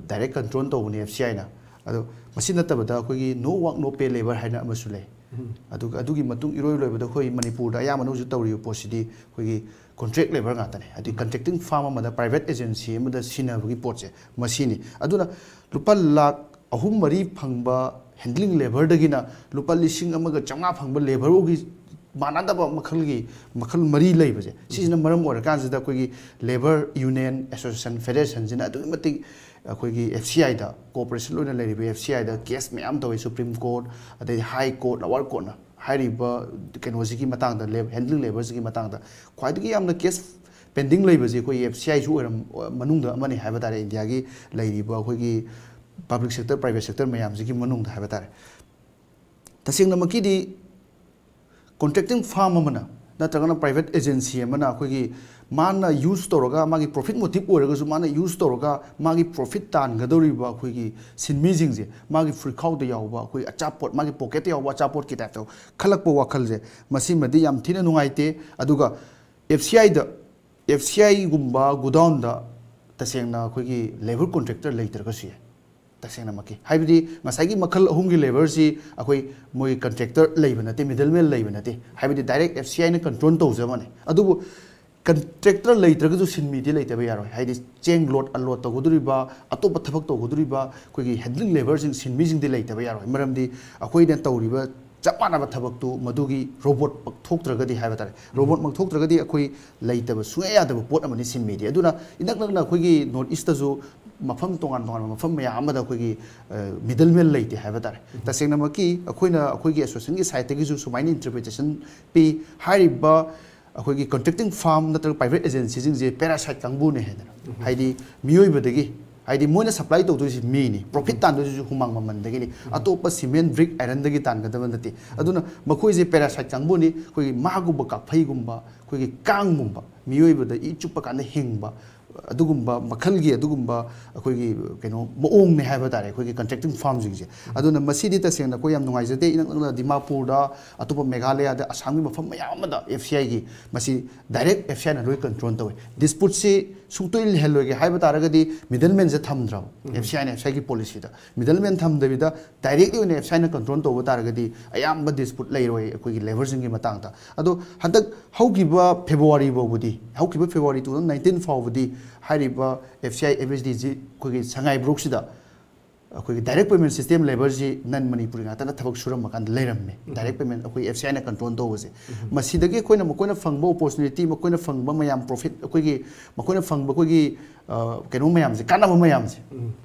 ꯗꯥꯏꯔꯦꯛ ꯀꯟꯇ꯭ꯔꯣꯜ ꯇꯧꯕꯅꯦ ꯑꯦꯐ ꯁꯤ ꯑꯥꯏꯅ꯫ ꯑꯗꯣ ꯃꯁꯤ ꯅꯠꯇꯕꯗ ꯑꯩꯈꯣꯏꯒꯤ no work no pay labour ꯍꯥꯏꯅ ꯑꯃꯁꯨ ꯂꯩ꯫ ꯎꯝ꯫ ꯑꯗꯨꯒ ꯑꯗꯨꯒꯤ ꯃꯇꯨꯡ ꯏꯔꯣꯏ ꯂꯣꯏꯕꯗ ꯑꯩꯈꯣꯏ ꯃꯅꯤꯄꯨꯔꯗ ꯑꯌꯥꯝꯕꯅ ꯍꯧꯖꯤꯛ ꯇꯧꯔꯤꯕ ꯄꯣꯠꯁꯤꯗꯤ ꯑꯩꯈꯣꯏꯒꯤ ꯀꯣꯟꯇ꯭ꯔꯦꯛ ꯂꯦꯕꯔ ꯉꯥꯛꯇꯅꯦ꯫ ꯍꯥꯏꯗꯤ ꯎꯝ꯫ ꯀꯟꯇ꯭ꯔꯦꯛꯇꯤꯡ ꯐꯥꯔꯝ ꯑꯃꯗ, ꯄ꯭ꯔꯥꯏꯚꯦꯠ ꯑꯦꯖꯦꯟꯁꯤ ꯑꯃꯗ ꯁꯤꯟꯅꯕꯒꯤ ꯄꯣꯠꯁꯦ ꯃꯁꯤꯅꯤ꯫ ꯑꯗꯨꯅ ꯂꯨꯄꯥ ꯂꯥꯈ ꯑꯍꯨꯝ ꯃꯔꯤ ꯐꯪꯕ ꯍꯦꯟꯗ꯭ꯂꯤꯡ ꯂꯦꯕꯔꯗꯒꯤꯅ ꯂꯨꯄꯥ ꯂꯤꯁꯤꯡ ꯑꯃꯒ ꯆꯥꯝꯃꯉꯥ ꯐꯪꯕ ꯂꯦꯕꯔꯒꯤ ꯃꯥꯟꯅꯗꯕ ꯃꯈꯜꯒꯤ ꯃꯈꯜ ꯃꯔꯤ ꯂꯩꯕꯁꯦ, ꯁꯤꯁꯤꯅ ꯃꯔꯝ ꯑꯣꯏꯔꯀꯥꯟꯁꯤꯗ ꯑꯩꯈꯣꯏꯒꯤ ꯂꯦꯕꯔ ꯌꯨꯅꯤꯌꯟ, ꯑꯦꯁꯣꯁꯤꯌꯦꯁꯟ, ꯐꯦꯗꯔꯦꯁꯟꯁꯤꯅ ꯑꯗꯨꯛꯀꯤ ꯃꯇꯤꯛ ꯑꯩꯈꯣꯏꯒꯤ ꯑꯦꯐ ꯁꯤ ꯑꯥꯏꯗ, ꯀꯣꯑꯣꯄꯔꯦꯁꯟ ꯑꯣꯏꯅ ꯂꯩꯔꯤꯕ ꯑꯦꯐ ꯁꯤ ꯑꯥꯏꯗ ꯀꯦꯁ ꯃꯌꯥꯝ ꯇꯧꯋꯤ, ꯁꯨꯄ꯭ꯔꯤꯝ ꯀꯣꯔꯠ, ꯑꯗꯩ ꯍꯥꯏ ꯀꯣꯔꯠ, ꯂꯋꯥꯔ ꯀꯣꯔꯠꯅ ꯍꯥꯏꯔꯤꯕ ꯀꯩꯅꯣꯁꯤꯒꯤ ꯃꯇꯥꯡꯗ, ꯂꯦ-, ꯍꯦꯟꯗ꯭ꯂꯤꯡ ꯂꯦꯕꯔꯁꯤꯒꯤ ꯃꯇꯥꯡꯗ ꯈ꯭ꯋꯥꯏꯗꯒꯤ ꯌꯥꯝꯅ ꯀꯦꯁ ꯄꯦꯟꯗꯤꯡ ꯂꯩꯕꯁꯤ ꯑꯩꯈꯣꯏꯒꯤ ꯑꯦꯐ ꯁꯤ ꯑꯥꯏꯁꯨ ꯑꯣꯏꯔꯝ-, ꯃꯅꯨꯡꯗ ꯑꯃꯅꯤ ꯍꯥꯏꯕ ꯇꯥꯔꯦ, ꯏꯟꯗꯤꯌꯥꯒꯤ ꯂꯩꯔꯤꯕ ꯑꯩꯈꯣꯏꯒꯤ ꯄꯕ꯭ꯂꯤꯛ ꯁꯦꯛꯇꯔ, ꯄ꯭ꯔꯥꯏꯚꯦꯠ ꯁꯦꯛꯇꯔ ꯃꯌꯥꯝꯁꯤꯒꯤ ꯃꯅꯨꯡꯗ ꯍꯥꯏꯕ ꯇꯥꯔꯦ꯫ ꯇꯁꯦꯡꯅꯃꯛꯀꯤꯗꯤ ꯀꯣꯟꯇ꯭ꯔꯦꯛꯇꯤꯡ ꯐꯥꯔꯝ ꯑꯃꯅ ꯅꯠꯇ꯭ꯔꯒꯅ ꯄ꯭ꯔꯥꯏꯚꯦꯠ ꯑꯦꯖꯦꯟꯁꯤ ꯑꯃꯅ ꯑꯩꯈꯣꯏꯒꯤ ꯃꯥꯅ ꯌꯨꯁ ꯇꯧꯔꯒ, ꯃꯥꯒꯤ ꯄ꯭ꯔꯣꯐꯤꯠ ꯃꯣꯇꯤꯞ ꯑꯣꯏꯔꯒꯁꯨ ꯃꯥꯅ ꯌꯨꯁ ꯇꯧꯔꯒ ꯃꯥꯒꯤ ꯄ꯭ꯔꯣꯐꯤꯠ ꯇꯥꯟꯒꯗꯧꯔꯤꯕ ꯑꯩꯈꯣꯏꯒꯤ ꯁꯤꯟꯃꯤꯁꯤꯡꯁꯦ ꯃꯥꯒꯤ ꯐꯨꯔꯤꯈꯥꯎꯗ ꯌꯥꯎꯕ ꯑꯩꯈꯣꯏ ꯑꯆꯥꯄꯣꯠ, ꯃꯥꯒꯤ ꯄꯣꯀꯦꯠꯇ ꯌꯥꯎꯕ ꯑꯆꯥꯄꯣꯠꯀꯤ ꯇꯥꯏꯞꯇ ꯈꯜꯂꯛꯄ ꯋꯥꯈꯜꯁꯦ, ꯃꯁꯤꯃꯗꯤ ꯌꯥꯝ ꯊꯤꯅ ꯅꯨꯡꯉꯥꯏꯇꯦ꯫ ꯑꯗꯨꯒ ꯑꯦꯐ ꯁꯤ ꯑꯥꯏꯗ, ꯑꯦꯐ ꯁꯤ ꯑꯥꯏꯒꯨꯝꯕ ꯒꯣꯗꯥꯎꯟꯗ ꯇꯁꯦꯡꯅ ꯑꯩꯈꯣꯏꯒꯤ ꯂꯦꯕꯔ ꯀꯣꯟꯇ꯭ꯔꯦꯛꯇꯔ ꯂꯩꯇ꯭ꯔꯒꯁꯨ ꯌꯥꯏ꯫ ꯇꯁꯦꯡꯅꯃꯛꯀꯤ ꯍꯥꯏꯕꯗꯤ ꯉꯁꯥꯏꯒꯤ ꯃꯈꯜ ꯑꯍꯨꯝꯒꯤ ꯂꯦꯕꯔꯁꯤ ꯑꯩꯈꯣꯏ ꯃꯣꯏ ꯀꯟꯇ꯭ꯔꯦꯛꯇꯔ ꯂꯩꯕ ꯅꯠꯇꯦ, ꯃꯤꯗꯜꯃꯦꯟ ꯂꯩꯕ ꯅꯠꯇꯦ, ꯍꯥꯏꯕꯗꯤ ꯗꯥꯏꯔꯦꯛ ꯑꯦꯐ ꯁꯤ ꯑꯥꯏꯅ ꯀꯟꯇ꯭ꯔꯣꯜ ꯇꯧꯖꯕꯅꯤ꯫ ꯑꯗꯨꯕꯨ ꯀꯟꯇ꯭ꯔꯦꯛꯇꯔ ꯂꯩꯇ꯭ꯔꯒꯁꯨ ꯁꯤꯟꯃꯤꯗꯤ ꯂꯩꯇꯕ ꯌꯥꯔꯣꯏ꯫ ꯍꯥꯏꯗꯤ ꯆꯦꯡ ꯂꯣꯗ ꯑꯟꯂꯣꯗ ꯇꯧꯒꯗꯧꯔꯤꯕ, ꯑꯇꯣꯞꯄ ꯊꯕꯛ ꯇꯧꯒꯗꯧꯔꯤꯕ ꯑꯩꯈꯣꯏꯒꯤ ꯍꯦꯟꯗ꯭ꯂꯤꯡ ꯂꯦꯕꯔꯁꯤꯡ, ꯁꯤꯟꯃꯤꯁꯤꯡꯗꯤ ꯂꯩꯇꯕ ꯌꯥꯔꯣꯏ꯫ ꯃꯔꯝꯗꯤ ꯑꯩꯈꯣꯏꯅ ꯇꯧꯔꯤꯕ ꯆꯞ ꯃꯥꯟꯅꯕ ꯊꯕꯛꯇꯨ ꯃꯗꯨꯒꯤ ꯔꯣꯕꯣꯠ ꯊꯣꯛꯇ꯭ꯔꯒꯗꯤ ꯍꯥꯏꯕ ꯇꯥꯔꯦ, ꯔꯣꯕꯣꯠꯃꯛ ꯊꯣꯛꯇ꯭ꯔꯒꯗꯤ ꯑꯩꯈꯣꯏ ꯂꯩꯇꯕ ꯁꯨꯡꯌꯥ ꯌꯥꯗꯕ ꯄꯣꯠ ꯑꯃꯅꯤ ꯁꯤꯟꯃꯤꯗꯤ꯫ ꯑꯗꯨꯅ ꯏꯅꯛ ꯅꯛꯅ ꯑꯩꯈꯣꯏꯒꯤ ꯅꯣꯔꯠ ꯏꯁꯇꯁꯨ ꯃꯐꯝ ꯇꯣꯉꯥꯟ ꯇꯣꯉꯥꯟꯕ ꯃꯐꯝ ꯃꯌꯥꯝ ꯑꯃꯗ ꯑꯩꯈꯣꯏꯒꯤ ꯃꯤꯗꯜꯃꯦꯟ ꯂꯩꯇꯦ ꯍꯥꯏꯕ ꯇꯥꯔꯦ꯫ ꯇꯁꯦꯡꯅꯃꯛꯀꯤ ꯑꯩꯈꯣꯏꯅ ꯑꯩꯈꯣꯏꯒꯤ ꯑꯦꯁꯣꯁꯤꯌꯦꯁꯟꯒꯤ ꯁꯥꯏꯠꯇꯒꯤꯁꯨ ꯁꯨꯃꯥꯏꯅ ꯏꯟꯇꯔꯄ꯭ꯔꯤꯇꯦꯁꯟ ꯄꯤ꯫ ꯍꯥꯏꯔꯤꯕ ꯑꯩꯈꯣꯏꯒꯤ ꯀꯟꯇ꯭ꯔꯦꯛꯇꯤꯡ ꯐꯥꯔꯝ ꯅꯠꯇ꯭ꯔꯒ ꯄ꯭ꯔꯥꯏꯚꯦꯠ ꯑꯦꯖꯦꯟꯁꯤꯁꯤꯡꯁꯦ ꯄꯦꯔꯥꯁꯥꯏꯠ ꯀꯥꯡꯕꯨꯅꯦ ꯍꯥꯏꯗꯅ, ꯍꯥꯏꯗꯤ ꯃꯤꯑꯣꯏꯕꯗꯒꯤ, ꯍꯥꯏꯗꯤ ꯃꯣꯏꯅ ꯁꯄ꯭ꯂꯥꯏ ꯇꯧꯗꯣꯏꯁꯤ ꯃꯤꯅꯤ, ꯄ꯭ꯔꯣꯐꯤꯠ ꯇꯥꯟꯗꯣꯏꯁꯤꯁꯨ ꯍꯨꯃꯥꯡ ꯃꯃꯜꯗꯒꯤꯅꯤ, ꯑꯇꯣꯞꯄ ꯁꯤꯃꯦꯟ, ꯕ꯭ꯔꯤꯛ, ꯑꯥꯏꯔꯟꯗꯒꯤ ꯇꯥꯟꯒꯗꯕ ꯅꯠꯇꯦ꯫ ꯑꯗꯨꯅ ꯃꯈꯣꯏꯁꯦ ꯄꯦꯔꯥꯁꯥꯏꯠ ꯀꯥꯡꯕꯨꯅꯤ꯫ ꯑꯩꯈꯣꯏꯒꯤ ꯃꯥꯒꯨꯝꯕ ꯀꯥꯛꯐꯩꯒꯨꯝꯕ, ꯑꯩꯈꯣꯏꯒꯤ ꯀꯥꯡꯒꯨꯝꯕ, ꯃꯤꯑꯣꯏꯕꯗ ꯏ ꯆꯨꯞꯄ ꯀꯥꯟꯗ ꯍꯤꯡꯕ, ꯑꯗꯨꯒꯨꯝꯕ ꯃꯈꯜꯒꯤ ꯑꯗꯨꯒꯨꯝꯕ ꯑꯩꯈꯣꯏꯒꯤ ꯀꯩꯅꯣ ꯃꯑꯣꯡꯅꯦ ꯍꯥꯏꯕ ꯇꯥꯔꯦ ꯑꯩꯈꯣꯏꯒꯤ ꯀꯟꯇ꯭ꯔꯦꯛꯇꯤꯡ ꯐꯥꯔꯝꯁꯤꯡꯁꯦ꯫ ꯑꯗꯨꯅ ꯃꯁꯤꯗꯤ ꯇꯁꯦꯡꯅ ꯑꯩꯈꯣꯏ ꯌꯥꯝ ꯅꯨꯡꯉꯥꯏꯖꯗꯦ꯫ ꯏꯅꯛ ꯅꯛꯅ ꯗꯤꯃꯥꯄꯨꯔꯗ, ꯑꯇꯣꯞꯄ ꯃꯦꯘꯥꯂꯌꯥꯗ, ꯑꯁꯥꯝꯒꯤ ꯃꯐꯝ ꯃꯌꯥꯝ ꯑꯃꯗ ꯑꯦꯐ ꯁꯤ ꯑꯥꯏꯒꯤ ꯃꯁꯤ ꯗꯥꯏꯔꯦꯛ ꯑꯦꯐ ꯁꯤ ꯑꯥꯏꯅ ꯂꯣꯏ ꯀꯟꯇ꯭ꯔꯣꯜ ꯇꯧꯋꯤ꯫ ꯗꯤꯁꯄ꯭ꯌꯨꯠꯁꯤ ꯁꯨꯡꯇꯣꯏ ꯂꯩꯍꯜꯂꯣꯏꯒꯦ ꯍꯥꯏꯕ ꯇꯥꯔꯒꯗꯤ ꯃꯤꯗꯜꯃꯦꯟꯁꯦ ꯊꯝꯗ꯭ꯔꯕ, ꯑꯦꯐ ꯁꯤ ꯑꯥꯏꯅ ꯑꯦꯐ ꯁꯤ ꯑꯥꯏꯒꯤ ꯄꯣꯂꯤꯁꯤꯗ ꯃꯤꯗꯜꯃꯦꯟ ꯊꯝꯗꯕꯤꯗ ꯗꯥꯏꯔꯦꯛꯂꯤ ꯑꯣꯏꯅ ꯑꯦꯐ ꯁꯤ ꯑꯥꯏꯅ ꯀꯟꯇ꯭ꯔꯣꯜ ꯇꯧꯕ ꯇꯥꯔꯒꯗꯤ ꯑꯌꯥꯝꯕ ꯗꯤꯁꯄ꯭ꯌꯨꯠ ꯂꯩꯔꯣꯏ ꯑꯩꯈꯣꯏꯒꯤ ꯂꯦꯕꯔꯁꯤꯡꯒꯤ ꯃꯇꯥꯡꯗ꯫ ꯑꯗꯣ ꯍꯟꯗꯛ ꯍꯧꯈꯤꯕ ꯐꯦꯕ꯭ꯔꯨꯋꯥꯔꯤ ꯐꯥꯎꯕꯗꯤ, ꯍꯧꯈꯤꯕ ꯐꯦꯕ꯭ꯔꯨꯋꯥꯔꯤ two thousand nineteen ꯐꯥꯎꯕꯗꯤ ꯍꯥꯏꯔꯤꯕ F C I M S DC ꯑꯩꯈꯣꯏꯒꯤ ꯁꯉꯥꯏ ꯕ꯭ꯔꯣꯛꯁꯤꯗ ꯑꯩꯈꯣꯏꯒꯤ ꯗꯥꯏꯔꯦꯛ ꯄꯦꯃꯦꯟ ꯁꯤꯁꯇꯦꯝ ꯂꯦꯕꯔꯁꯤ ꯅꯟ ꯃꯅꯤꯄꯨꯔꯤ ꯉꯥꯛꯇꯅ ꯊꯕꯛ ꯁꯨꯔꯝꯕ ꯀꯥꯟꯗ ꯂꯩꯔꯝꯃꯦ꯫ ꯗꯥꯏꯔꯦꯛ ꯄꯦꯃꯦꯟ ꯑꯩꯈꯣꯏ ꯑꯦꯐ ꯁꯤ ꯑꯥꯏꯅ ꯀꯟꯇ꯭ꯔꯣꯜ ꯇꯧꯕꯁꯦ꯫ ꯃꯁꯤꯗꯒꯤ ꯑꯩꯈꯣꯏꯅ ꯃꯈꯣꯏꯅ ꯐꯪꯕ ꯑꯣꯄꯣꯔꯆꯨꯅꯤꯇꯤ, ꯃꯈꯣꯏꯅ ꯐꯪꯕ ꯃꯌꯥꯝ ꯄ꯭ꯔꯣꯐꯤꯠ, ꯑꯩꯈꯣꯏꯒꯤ ꯃꯈꯣꯏꯅ ꯐꯪꯕ ꯑꯩꯈꯣꯏꯒꯤ ꯑ, ꯀꯩꯅꯣ ꯃꯌꯥꯝꯁꯦ, ꯀꯥꯟꯅꯕ ꯃꯌꯥꯝꯁꯦ,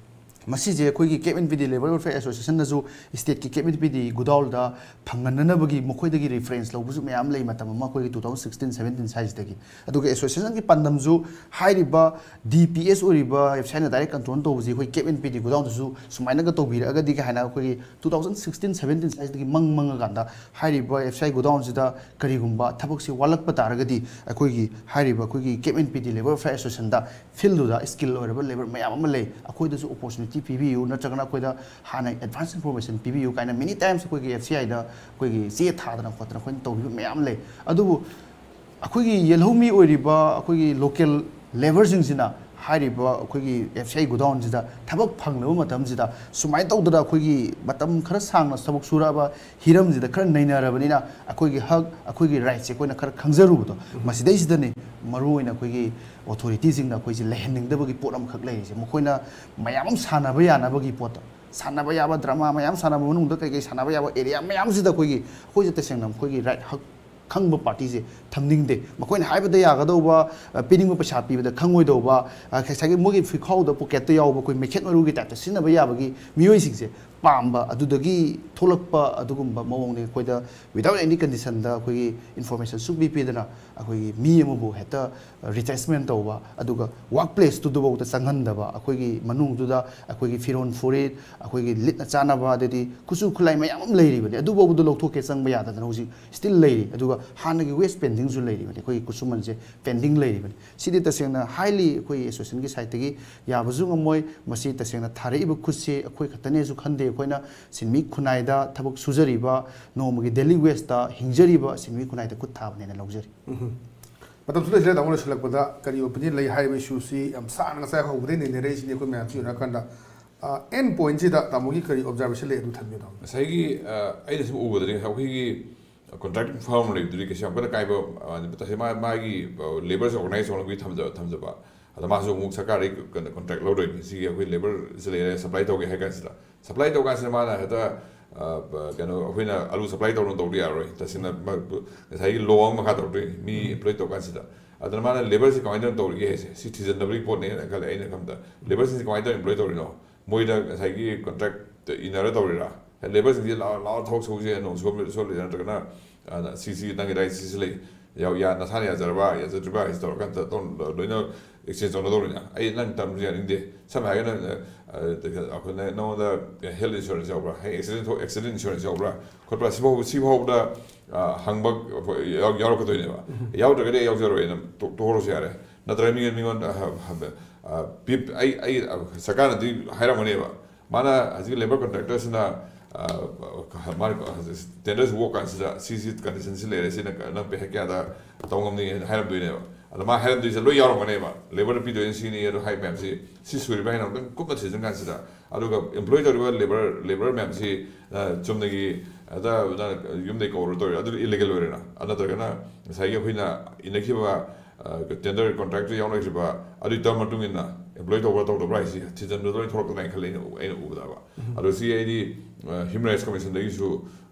ꯃꯁꯤꯁꯦ ꯑꯩꯈꯣꯏꯒꯤ ꯀꯦꯞ ꯑꯦꯟ ꯄꯤ ꯗꯤ ꯂꯦꯕꯔ ꯋꯦꯜꯐꯤꯌꯔ ꯑꯦꯁꯣꯁꯤꯌꯦꯁꯟꯅꯁꯨ ꯁ꯭ꯇꯦꯠꯀꯤ ꯀꯦꯞ ꯑꯦꯟ ꯄꯤ ꯗꯤ ꯒꯣꯗꯥꯎꯟꯗ ꯐꯪꯍꯟꯅꯅꯕꯒꯤ ꯃꯈꯣꯏꯗꯒꯤ ꯔꯤꯐꯔꯦꯟꯁ ꯂꯧꯕꯁꯨ ꯃꯌꯥꯝ ꯂꯩ, ꯃꯇꯝ ꯑꯃ ꯑꯩꯈꯣꯏꯒꯤ ꯇꯨ ꯊꯥꯎꯖꯟ ꯁꯤꯛꯁꯇꯤꯟ ꯁꯚꯦꯟꯇꯤꯟ ꯁ꯭ꯋꯥꯏꯁꯤꯗꯒꯤ꯫ ꯑꯗꯨꯒ ꯑꯦꯁꯣꯁꯤꯌꯦꯁꯟꯒꯤ ꯄꯥꯟꯗꯝꯁꯨ ꯍꯥꯏꯔꯤꯕ ꯗꯤ ꯄꯤ ꯑꯦꯁ ꯑꯣꯏꯔꯤꯕ ꯑꯦꯐ ꯁꯤ ꯑꯥꯏꯅ ꯗꯥꯏꯔꯦꯛ ꯀꯟꯇ꯭ꯔꯣꯜ ꯇꯧꯕꯁꯤ ꯑꯩꯈꯣꯏ ꯀꯦꯞ ꯑꯦꯟ ꯄꯤ ꯗꯤ ꯒꯣꯗꯥꯎꯟꯗꯁꯨ ꯁꯨꯃꯥꯏꯅꯒ ꯇꯧꯕꯤꯔꯛꯑꯒꯗꯤ ꯀꯥꯏꯅ ꯑꯩꯈꯣꯏꯒꯤ ꯇꯨ ꯊꯥꯎꯖꯟ ꯁꯤꯛꯁꯇꯤꯟ ꯁꯚꯦꯟꯇꯤꯟ ꯁ꯭ꯋꯥꯏꯁꯤꯗꯒꯤ ꯃꯪ ꯃꯪꯉꯀꯥꯟꯗ ꯍꯥꯏꯔꯤꯕ ꯑꯦꯐ ꯁꯤ ꯑꯥꯏ ꯒꯣꯗꯥꯎꯟꯁꯤꯗ ꯀꯔꯤꯒꯨꯝꯕ ꯊꯕꯛꯁꯤ ꯋꯥꯠꯂꯛꯄ ꯇꯥꯔꯒꯗꯤ ꯑꯩꯈꯣꯏꯒꯤ ꯍꯥꯏꯔꯤꯕ ꯑꯩꯈꯣꯏꯒꯤ ꯀꯦꯞ ꯑꯦꯟ ꯄꯤ ꯗꯤ ꯂꯦꯕꯔ ꯋꯦꯜꯐꯤꯌꯔ ꯑꯦꯁꯣꯁꯤꯌꯦꯁꯟꯗ ꯐꯤꯜꯗꯨꯗ ꯁ꯭ꯀꯤꯜ ꯑꯣꯏꯔꯕ ꯂꯦꯕꯔ ꯃꯌꯥꯝ ꯑꯃ ꯂꯩ, ꯑꯩꯈꯣꯏꯗꯁꯨ ꯑꯣꯄꯣꯔꯆꯨꯅꯤꯇꯤ ꯄꯤꯕꯤꯌꯨ, ꯅꯠꯇ꯭ꯔꯒꯅ ꯑꯩꯈꯣꯏꯗ ꯍꯥꯟꯅ ꯑꯦꯗꯚꯥꯟꯁ ꯏꯟꯐꯣꯔꯃꯦꯁꯟ ꯄꯤꯕꯤꯌꯨ ꯀꯥꯏꯅ ꯃꯦꯅꯤ ꯇꯥꯏꯝꯁ ꯑꯩꯈꯣꯏꯒꯤ ꯑꯦꯐ ꯁꯤ ꯑꯥꯏꯗ ꯑꯩꯈꯣꯏꯒꯤ ꯆꯦ ꯊꯥꯗꯅ ꯈꯣꯠꯇꯅ ꯑꯩꯈꯣꯏꯅ ꯇꯧꯕꯤꯕ ꯃꯌꯥꯝ ꯂꯩ꯫ ꯑꯗꯨꯕꯨ ꯑꯩꯈꯣꯏꯒꯤ ꯌꯦꯜꯍꯧꯃꯤ ꯑꯣꯏꯔꯤꯕ ꯑꯩꯈꯣꯏꯒꯤ ꯂꯣꯀꯦꯜ ꯂꯦꯕꯔꯁꯤꯡꯁꯤꯅ ꯍꯥꯏꯔꯤꯕ ꯑꯩꯈꯣꯏꯒꯤ ꯑꯦꯐ ꯁꯤ ꯑꯥꯏ ꯒꯣꯗꯥꯎꯟꯁꯤꯗ ꯊꯕꯛ ꯐꯪꯂꯕ ꯃꯇꯝꯁꯤꯗ ꯁꯨꯃꯥꯏꯅ ꯇꯧꯗꯅ ꯑꯩꯈꯣꯏꯒꯤ ꯃꯇꯝ ꯈꯔ ꯁꯥꯡꯅ ꯊꯕꯛ ꯁꯨꯔꯛꯑꯕ ꯍꯤꯔꯝꯁꯤꯗ ꯈꯔ ꯅꯩꯅꯔꯕꯅꯤꯅ ꯑꯩꯈꯣꯏꯒꯤ ꯍꯛ, ꯑꯩꯈꯣꯏꯒꯤ ꯔꯥꯏꯠꯁꯦ ꯑꯩꯈꯣꯏꯅ ꯈꯔ ꯈꯪꯖꯔꯨꯕꯗꯣ, ꯃꯁꯤꯗꯩꯁꯤꯗꯅꯤ ꯃꯔꯨꯑꯣꯏꯅ ꯑꯩꯈꯣꯏꯒꯤ ꯑꯣꯊꯣꯔꯤꯇꯤꯁꯤꯡꯅ ꯑꯩꯈꯣꯏꯁꯦ ꯂꯩꯍꯟꯅꯤꯡꯗꯕꯒꯤ ꯄꯣꯠ ꯑꯃꯈꯛ ꯂꯩꯔꯤꯁꯦ꯫ ꯃꯈꯣꯏꯅ ꯃꯌꯥꯝ ꯑꯃ ꯁꯥꯟꯅꯕ ꯌꯥꯅꯕꯒꯤ ꯄꯣꯠꯇ, ꯁꯥꯟꯅꯕ ꯌꯥꯕ ꯗ꯭ꯔꯃꯥ ꯃꯌꯥꯝ ꯁꯥꯟꯅꯕ ꯃꯅꯨꯡꯗ ꯀꯩꯀꯩ ꯁꯥꯟꯅꯕ ꯌꯥꯕ ꯑꯦꯔꯤꯌꯥ ꯃꯌꯥꯝꯁꯤꯗ ꯑꯩꯈꯣꯏꯒꯤ, ꯑꯩꯈꯣꯏꯁꯦ ꯇꯁꯦꯡꯅ ꯑꯩꯈꯣꯏꯒꯤ ꯔꯥꯏꯠ ꯍꯛ ꯈꯪꯕ ꯄꯥꯔꯇꯤꯁꯦ ꯊꯝꯅꯤꯡꯗꯦ꯫ ꯃꯈꯣꯏꯅ ꯍꯥꯏꯕꯗ ꯌꯥꯒꯗꯧꯕ, ꯑ, ꯄꯤꯅꯤꯡꯕ ꯄꯩꯁꯥ ꯄꯤꯕꯗ ꯈꯪꯉꯣꯏꯗꯧꯕ, ꯑ, ꯉꯁꯥꯏꯒꯤ ꯃꯣꯏꯒꯤ ꯐꯤꯈꯥꯎꯗ ꯄꯣꯀꯦꯠꯇ ꯌꯥꯎꯕ ꯑꯩꯈꯣꯏ ꯃꯩꯈꯦꯠ ꯃꯔꯨꯒꯤ ꯇꯥꯏꯞꯇ ꯁꯤꯖꯤꯟꯅꯕ ꯌꯥꯕꯒꯤ ꯃꯤꯑꯣꯏꯁꯤꯡꯁꯦ ꯄꯥꯝꯕ, ꯑꯗꯨꯗꯒꯤ ꯊꯣꯛꯂꯛꯄ ꯑꯗꯨꯒꯨꯝꯕ ꯃꯑꯣꯡꯅꯤ꯫ ꯑꯩꯈꯣꯏꯗ without any conditionꯗ ꯑꯩꯈꯣꯏꯒꯤ ꯏꯟꯐꯣꯔꯃꯦꯁꯟ ꯁꯨꯛꯄꯤ ꯄꯤꯗꯅ ꯑꯩꯈꯣꯏꯒꯤ ꯃꯤ ꯑꯃꯕꯨ ꯍꯦꯛꯇ ꯔꯤꯇ꯭ꯔꯦꯁꯃꯦꯟ ꯇꯧꯕ, ꯑꯗꯨꯒ ꯋꯥꯔꯛ ꯄ꯭ꯂꯦꯁꯇꯨꯗꯐꯥꯎꯗ ꯆꯪꯍꯟꯗꯕ, ꯑꯩꯈꯣꯏꯒꯤ ꯃꯅꯨꯡꯗꯨꯗ ꯑꯩꯈꯣꯏꯒꯤ ꯐꯤꯔꯣꯟ ꯐꯨꯔꯤꯠ, ꯑꯩꯈꯣꯏꯒꯤ ꯂꯤꯠꯅ ꯆꯥꯅꯕ, ꯑꯗꯩꯗꯤ ꯈꯨꯠꯁꯨ ꯈꯨꯠꯂꯥꯏ ꯃꯌꯥꯝ ꯑꯃ ꯂꯩꯔꯤꯕꯅꯤ, ꯑꯗꯨꯐꯥꯎꯕꯗ ꯂꯧꯊꯣꯛꯀꯦ ꯆꯪꯕ ꯌꯥꯗꯗꯅ ꯍꯧꯖꯤꯛ ꯁ꯭ꯇꯤꯜ ꯂꯩꯔꯤ꯫ ꯑꯗꯨꯒ ꯍꯥꯟꯅꯒꯤ ꯋꯦꯖ ꯄꯦꯟꯗꯤꯡꯁꯨ ꯂꯩꯔꯤꯕꯅꯤ, ꯑꯩꯈꯣꯏꯒꯤ ꯈꯨꯠꯁꯨꯃꯟꯁꯦ ꯄꯦꯟꯗꯤꯡ ꯂꯩꯔꯤꯕꯅꯤ꯫ ꯁꯤꯗꯤ ꯇꯁꯦꯡꯅ ꯍꯥꯏꯂꯤ ꯑꯩꯈꯣꯏ ꯑꯦꯁꯣꯁꯤꯌꯦꯁꯟꯒꯤ ꯁꯥꯏꯠꯇꯒꯤ ꯌꯥꯕꯁꯨ ꯉꯝꯃꯣꯏ꯫ ꯃꯁꯤ ꯇꯁꯦꯡꯅ ꯊꯥꯔꯛꯏꯕ ꯈꯨꯠꯁꯤ ꯑꯩꯈꯣꯏ ꯈꯛꯇꯅꯦꯁꯨ ꯈꯟꯗꯦ꯫ ꯑꯩꯈꯣꯏꯅ ꯁꯤꯟꯃꯤ ꯈꯨꯟꯅꯥꯏꯗ ꯊꯕꯛ ꯁꯨꯖꯔꯤꯕ, ꯅꯣꯡꯃꯒꯤ ꯗꯦꯂꯤ ꯋꯦꯖꯇ ꯍꯤꯡꯖꯔꯤꯕ ꯁꯤꯟꯃꯤ ꯈꯨꯟꯅꯥꯏꯗ ꯈꯨꯠ ꯊꯥꯕꯅꯦꯅ ꯂꯧꯖꯔꯤ꯫ ꯃꯇꯝꯁꯨ ꯂꯣꯏꯁꯤꯜꯂꯦ, ꯇꯥꯃꯣ, ꯂꯣꯏꯁꯤꯜꯂꯛꯄꯗ ꯀꯔꯤ ꯑꯣꯄꯤꯅꯤꯌꯟ ꯂꯩ ꯍꯥꯏꯔꯤꯕ ꯏꯁꯨꯁꯤ? ꯌꯥꯝ ꯁꯥꯡꯅ ꯉꯁꯥꯏ ꯍꯧꯕꯗꯩ ꯅꯩꯅꯔꯛꯏꯁꯤꯅꯦ ꯑꯩꯈꯣꯏ ꯃꯌꯥꯝꯁꯨ ꯌꯦꯡꯅꯔꯀꯥꯟꯗ꯫ ꯑꯦꯟ ꯄꯣꯏꯟꯁꯤꯗ ꯇꯥꯃꯣꯒꯤ ꯀꯔꯤ ꯑꯣꯕꯖꯥꯔꯕꯦꯁꯟ ꯂꯩ, ꯑꯗꯨ ꯊꯝꯕꯤꯌꯨ, ꯇꯥꯃꯣ꯫ ꯉꯁꯥꯏꯒꯤ, ꯑ, ꯑꯩꯅ ꯁꯨꯝ ꯎꯕꯗꯗꯤ ꯑꯩꯈꯣꯏꯒꯤ ꯀꯣꯟꯇ꯭ꯔꯦꯛꯇꯤꯡ ꯐꯥꯔꯝ ꯂꯩꯕꯗꯨꯗꯤ ꯀꯩꯁꯨ ꯌꯥꯝ ꯀꯟꯅ ꯀꯥꯏꯕ, ꯑ, ꯇꯁꯦꯡꯅ ꯃꯥ-, ꯃꯥꯒꯤ, ꯑ, ꯂꯦꯕꯔꯁꯦ ꯑꯣꯔꯒꯅꯥꯏꯖ ꯇꯧꯅꯕꯒꯤ ꯊꯝꯖ-, ꯊꯝꯖꯕ꯫ ꯑꯗ ꯃꯥꯁꯨ ꯑꯃꯨꯛ ꯁꯔꯀꯥꯔꯗꯒꯤ ꯀꯩꯅꯣ ꯀꯣꯟꯇ꯭ꯔꯦꯛ ꯂꯧꯗꯣꯏꯅꯤ꯫ ꯁꯤꯒꯤ ꯑꯩꯈꯣꯏ ꯂꯦꯕꯔꯁꯤ ꯂꯩꯔꯦ, ꯁꯄ꯭ꯂꯥꯏ ꯇꯧꯒꯦ ꯍꯥꯏ ꯀꯥꯟꯁꯤꯗ, ꯁꯄ꯭ꯂꯥꯏ ꯇꯧ ꯀꯥꯟꯁꯤꯗ ꯃꯥꯅ ꯍꯦꯛꯇ ꯑ, ꯀꯩꯅꯣ, ꯑꯩꯈꯣꯏꯅ ꯑꯂꯨ ꯁꯄ꯭ꯂꯥꯏ ꯇꯧꯅ ꯇꯧꯗ ꯌꯥꯔꯣꯏ꯫ ꯇꯁꯦꯡꯅ ꯃ-, ꯉꯁꯥꯏꯒꯤ ꯂꯣ ꯑꯃ ꯃꯈꯥ ꯇꯧꯔꯛꯇꯣꯏꯅꯤ, ꯃꯤ ꯑꯦꯝꯄ꯭ꯂꯣꯏ ꯇꯧ ꯀꯥꯟꯁꯤꯗ꯫ ꯑꯗꯨꯅ ꯃꯥꯅ ꯂꯦꯕꯔꯁꯤ ꯀꯃꯥꯏꯅ ꯇꯧꯅ ꯇꯧꯔꯤꯒꯦ ꯍꯥꯏꯁꯦ, ꯁꯤ ꯊꯤꯖꯤꯟꯅꯕꯒꯤ ꯄꯣꯠꯅꯦꯅ ꯈꯜꯂꯦ ꯑꯩꯅ ꯈꯟꯕꯗ꯫ ꯂꯦꯕꯔꯁꯤꯡꯁꯤ ꯀꯃꯥꯏꯅ ꯇꯧꯅ ꯑꯦꯝꯄ꯭ꯂꯣꯏ ꯇꯧꯔꯤꯅꯣ? ꯃꯣꯏꯗ ꯉꯁꯥꯏꯒꯤ ꯀꯣꯟꯇ꯭ꯔꯦꯛ ꯏꯟꯅꯔ ꯇꯧꯔꯤꯔꯥ? ꯂꯦꯕꯔꯁꯤꯡꯁꯤ ꯂꯥꯛꯑꯣ, ꯂꯥꯛꯑꯣ, ꯊꯕꯛ ꯁꯨꯁꯦ, ꯅꯣꯡ ꯁꯨꯍꯟꯕꯤꯔ-, ꯁꯨꯍꯜꯂꯤꯔꯥ? ꯅꯠꯇ꯭ꯔꯒꯅ, ꯑ, ꯁꯤ, ꯁꯤ ꯅꯪꯒꯤ ꯔꯥꯏꯠ ꯁꯤ, ꯁꯤ ꯂꯩ, ꯌꯥꯎ-, ꯌꯥ-, ꯅꯁꯥꯅ ꯌꯥꯖꯔꯕ, ꯌꯥꯖꯗ꯭ꯔꯤꯕ ꯍꯥꯏꯁꯤ ꯇꯧꯔꯀꯥꯟꯗ ꯇꯧ-, ꯂꯣꯏꯅ ꯑꯦꯛꯁꯆꯦꯟꯖ ꯇꯧꯅꯗꯧꯔꯤꯅ꯫ ꯑꯩ ꯅꯪ ꯇꯝꯕꯁꯨ ꯌꯥꯅꯤꯡꯗꯦ꯫ ꯁꯝꯅ ꯍꯥꯏꯔꯒꯅ, ꯑ, ꯑꯩꯈꯣꯏꯅ ꯅꯉꯣꯟꯗ ꯍꯦꯜꯊ ꯏꯟꯁꯨꯔꯦꯟꯁ ꯌꯥꯎꯕ꯭ꯔꯥ? ꯍꯌꯦꯡ ꯑꯦꯛꯁꯤꯗꯦꯟ ꯊꯣꯛ-, ꯑꯦꯛꯁꯤꯗꯦꯟ ꯏꯟꯁꯨꯔꯦꯟꯁ ꯌꯥꯎꯕ꯭ꯔꯥ? ꯈꯣꯠꯄ꯭ꯔꯥ? ꯁꯤꯐꯥꯎ-, ꯁꯤꯐꯥꯎꯕꯗ, ꯑ, ꯍꯪꯕ ꯌꯥꯎ-, ꯌꯥꯎꯔꯛꯀꯗꯣꯏꯅꯦꯕ꯫ ꯌꯥꯎꯗ꯭ꯔꯒꯗꯤ ꯑꯩ ꯌꯥꯎꯖꯔꯣꯏꯅ ꯇꯣ-, ꯇꯣꯛꯍꯧꯔꯁꯨ ꯌꯥꯔꯦ꯫ ꯅꯠꯇ꯭ꯔꯒ ꯃꯤꯉꯣꯟ-, ꯃꯤꯉꯣꯟꯗ, ꯑ, ꯑ, ꯑ, ꯄꯤ-, ꯑꯩ, ꯑꯩ, ꯑ, ꯁꯔꯀꯥꯔꯅꯗꯤ ꯍꯥꯏꯔꯝꯒꯅꯦꯕ꯫ ꯃꯥꯅ ꯍꯧꯖꯤꯛꯀꯤ ꯂꯦꯕꯔ ꯀꯣꯟꯇ꯭ꯔꯦꯛꯇꯔꯁꯤꯅ, ꯑ, ꯃꯥꯅ ꯇꯦꯟꯗꯔꯁꯤ ꯋꯣꯛ ꯀꯥꯟꯁꯤꯗ ꯁꯤꯁꯤ ꯀꯟꯗꯤꯁꯟꯁꯤ ꯂꯩꯔꯦ, ꯁꯤꯅ ꯅꯪ ꯄꯩꯁꯥ ꯀꯌꯥꯗ ꯇꯧ ꯉꯝꯅꯤ ꯍꯥꯏꯅ ꯍꯥꯏꯔꯝꯗꯣꯏꯅꯦꯕ꯫ ꯑꯗ ꯃꯥ ꯍꯥꯏꯔꯝꯗꯣꯏꯁꯦ ꯂꯣꯏ ꯌꯥꯎꯔꯝꯒꯅꯦꯕ꯫ ꯂꯦꯕꯔꯗ ꯄꯤꯗꯣꯏꯅ ꯁꯤꯅꯤ, ꯑꯗꯣ ꯍꯥꯏ ꯃꯌꯥꯝꯁꯤ ꯁꯤ ꯁꯨꯔꯤꯕ ꯍꯥꯏꯅ ꯑꯃꯨꯛꯇꯪ ꯀꯨꯞꯅ ꯊꯤꯖꯤꯟ ꯀꯥꯟꯁꯤꯗ, ꯑꯗꯨꯒ ꯑꯦꯝꯄ꯭ꯂꯣꯏ ꯇꯧꯔꯤꯕ ꯂꯦꯕꯔ, ꯂꯦꯕꯔ ꯃꯌꯥꯝꯁꯤ, ꯑ, ꯆꯨꯝꯅꯒꯤ ꯑꯗ, ꯑꯗ ꯌꯨꯝꯗꯩ ꯀꯧꯔ ꯇꯧꯔꯤ, ꯑꯗꯨꯗꯤ ꯏꯂꯤꯒꯦꯜ ꯑꯣꯏꯔꯦꯅ꯫ ꯑꯗꯨ ꯅꯠꯇ꯭ꯔꯒꯅ ꯉꯁꯥꯏꯒꯤ ꯑꯩꯈꯣꯏꯅ ꯏꯅꯈꯤꯕ, ꯑ, ꯇꯦꯟꯗꯔ ꯀꯣꯟꯇ꯭ꯔꯦꯛꯇ ꯌꯥꯎꯅꯈꯤꯕ ꯑꯗꯨꯒꯤ ꯇꯔꯝ ꯃꯇꯨꯡ ꯏꯟꯅ ꯑꯦꯝꯄ꯭ꯂꯣꯏ ꯇꯧꯕ꯭ꯔꯥ ꯇꯧꯗꯕ꯭ꯔꯥ ꯍꯥꯏꯁꯤ ꯊꯤꯖꯤꯟꯕꯗ ꯂꯣꯏ ꯊꯣꯛꯂꯛꯀꯗ꯭ꯔꯥ ꯍꯥꯏꯅ ꯈꯜꯂꯤ ꯑꯩꯅ, ꯑꯩꯅ ꯎꯕꯗꯕ꯫ ꯑꯗꯣ ꯁꯤ ꯑꯩꯗꯤ, ꯑ, ꯍ꯭ꯌꯨꯃꯦꯟ ꯔꯥꯏꯠꯁ ꯀꯃꯤꯁꯟꯗꯒꯤꯁꯨ,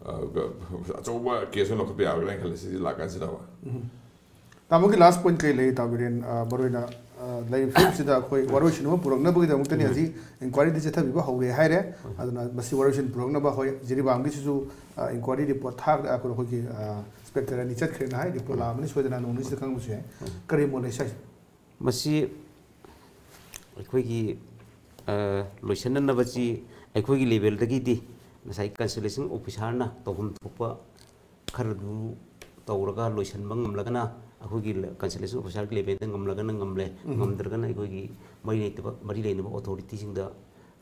ꯑ, ꯑꯆꯧꯕ ꯀꯦꯁ ꯑꯣꯏꯅ ꯂꯧꯈꯠꯄ ꯌꯥꯒꯗ꯭ꯔꯥ ꯍꯥꯏꯅ ꯈꯜꯂꯤ ꯁꯤꯗꯤ ꯂꯥꯛꯀꯥꯟꯁꯤꯗꯕ꯫ ꯇꯥꯃꯣꯒꯤ ꯂꯥꯁ ꯄꯣꯏꯟꯠ ꯀꯩ ꯂꯩ, ꯇꯥ ꯕꯤꯔꯦꯟ? ꯑ, ꯃꯔꯨꯑꯣꯏꯅ, ꯑ, ꯂꯩꯔꯤꯕ ꯐꯤꯕꯝꯁꯤꯗ ꯑꯩꯈꯣꯏ ꯋꯥꯔꯣꯏꯁꯤꯟ ꯑꯃ ꯄꯨꯔꯛꯅꯕꯒꯤꯗꯃꯛꯇꯅꯤ ꯍꯧꯖꯤꯛ ꯏꯟꯀ꯭ꯋꯥꯏꯔꯤꯗꯤ ꯆꯠꯊꯕꯤꯕ ꯍꯧꯔꯦ ꯍꯥꯏꯔꯦ꯫ ꯑꯗꯨꯅ ꯃꯁꯤ ꯋꯥꯔꯣꯏꯁꯤꯟ ꯄꯨꯔꯛꯅꯕ ꯑꯩꯈꯣꯏ ꯖꯤꯔꯤꯕꯥꯝꯒꯤꯁꯤꯁꯨ, ꯑ, ꯏꯟꯀ꯭ꯋꯥꯏꯔꯤ ꯔꯤꯄꯣꯔꯠ ꯊꯥ-, ꯑ, ꯑꯩꯈꯣꯏꯒꯤ, ꯑ, ꯏꯟꯁꯄꯦꯛꯇꯔ ꯑꯅꯤ ꯆꯠꯈ꯭ꯔꯦꯅ ꯍꯥꯏ, ꯔꯤꯄꯣꯔꯠ ꯂꯥꯛꯑꯃꯅꯤ ꯁꯣꯏꯗꯅ ꯅꯣꯡ ꯅꯤꯅꯤꯁꯤꯗ ꯈꯪꯕꯁꯨ ꯌꯥꯏ꯫ ꯀꯔꯤ ꯃꯣꯠ ꯂꯩ ꯁꯥꯏ? ꯃꯁꯤ ꯑꯩꯈꯣꯏꯒꯤ, ꯑ, ꯂꯣꯏꯁꯤꯟꯅꯅꯕꯁꯤ ꯑꯩꯈꯣꯏꯒꯤ ꯂꯦꯚꯦꯜꯗꯒꯤꯗꯤ ꯉꯁꯥꯏ ꯀꯟꯁꯜꯇꯦꯁꯟ ꯑꯣꯐꯤꯁꯥꯔꯅ ꯇꯧꯐꯝ ꯊꯣꯛꯄ ꯈꯔꯗꯨ ꯇꯧꯔꯒ ꯂꯣꯏꯁꯤꯟꯕ ꯉꯝꯂꯒꯅ ꯑꯩꯈꯣꯏꯒꯤ ꯀꯟꯁꯜꯇꯦꯁꯟ ꯑꯣꯐꯤꯁꯥꯔꯒꯤ ꯂꯦꯚꯦꯜꯗ ꯉꯝꯂꯒꯅ ꯉꯝꯂꯦ, ꯉꯝꯗ꯭ꯔꯒꯅ ꯑꯩꯈꯣꯏꯒꯤ ꯃꯔꯤ ꯂꯩꯇꯕ, ꯃꯔꯤ ꯂꯩꯅꯕ ꯑꯣꯊꯣꯔꯤꯇꯤꯁꯤꯡꯗ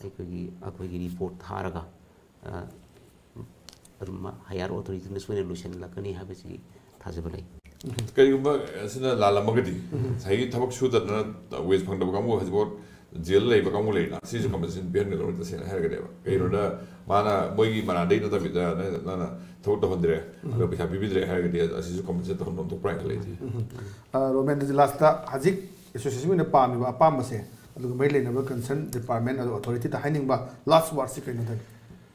ꯑꯩꯈꯣꯏꯒꯤ, ꯑꯩꯈꯣꯏꯒꯤ ꯔꯤꯄꯣꯔꯠ ꯊꯥꯔꯒ, ꯑ, ꯑꯗꯨꯝ ꯍꯥꯌꯔ ꯑꯣꯊꯣꯔꯤꯇꯤꯅ ꯁꯣꯏꯅ ꯂꯣꯏꯁꯤꯜꯂꯛꯀꯅꯤ ꯍꯥꯏꯕꯁꯤꯒꯤ ꯊꯥꯖꯕ ꯂꯩ꯫ ꯀꯔꯤꯒꯨꯝꯕ ꯑꯁꯤꯅ ꯂꯥꯜꯂꯝꯃꯒꯗꯤ, ꯉꯁꯥꯏꯒꯤ ꯊꯕꯛ ꯁꯨꯗꯗꯅ ꯋꯦꯖ ꯐꯪꯗꯕ ꯀꯥꯡꯕꯨ ꯍꯧꯖꯤꯛꯐꯥꯎ ꯖꯦꯜ ꯂꯩꯕ ꯀꯥꯡꯕꯨ ꯂꯩꯅ, ꯁꯤꯁꯨ ꯀꯝꯄꯦꯟꯁꯦꯁꯟ ꯄꯤꯍꯟꯒꯗꯧꯅꯤ ꯇꯁꯦꯡꯅ ꯍꯥꯏꯔꯒꯗꯤꯕ꯫ ꯀꯩꯒꯤꯅꯣꯗ ꯃꯥꯅ ꯃꯣꯏꯒꯤ ꯃꯔꯥꯟꯗꯩ ꯅꯠꯇꯕꯤꯗ ꯅ-, ꯅꯪꯅ ꯊꯕꯛ ꯇꯧꯍꯟꯗ꯭ꯔꯦ, ꯑꯗꯣ ꯄꯩꯁꯥ ꯄꯤꯕꯤꯗ꯭ꯔꯦ ꯍꯥꯏꯔꯒꯗꯤ ꯑꯁꯤꯁꯨ ꯀꯝꯄꯦꯟꯁꯦꯁꯟ ꯇꯧꯍꯟꯐꯝ ꯊꯣꯛꯄ꯭ꯔꯥ ꯍꯥꯏꯅ ꯈꯜꯂꯛꯏꯁꯦ꯫ ꯑ, ꯔꯣꯃꯦꯟ, ꯂꯥꯁꯇ ꯍꯧꯖꯤꯛ ꯑꯦꯁꯣꯁꯤꯌꯦꯁꯟꯒꯤ ꯑꯣꯏꯅ ꯄꯥꯝꯃꯤꯕ ꯑꯄꯥꯝꯕꯁꯦ, ꯑꯗꯨꯒ ꯃꯔꯤ ꯂꯩꯅꯕ ꯀꯟꯁꯔꯟ ꯗꯤꯄꯥꯔꯠꯃꯦꯟ ꯑꯗꯨꯒ ꯑꯣꯊꯣꯔꯤꯇꯤꯗ ꯍꯥꯏꯅꯤꯡꯕ ꯂꯥꯁ ꯋꯥꯔꯗꯁꯤ ꯀꯩꯅꯣ ꯇꯅꯤ?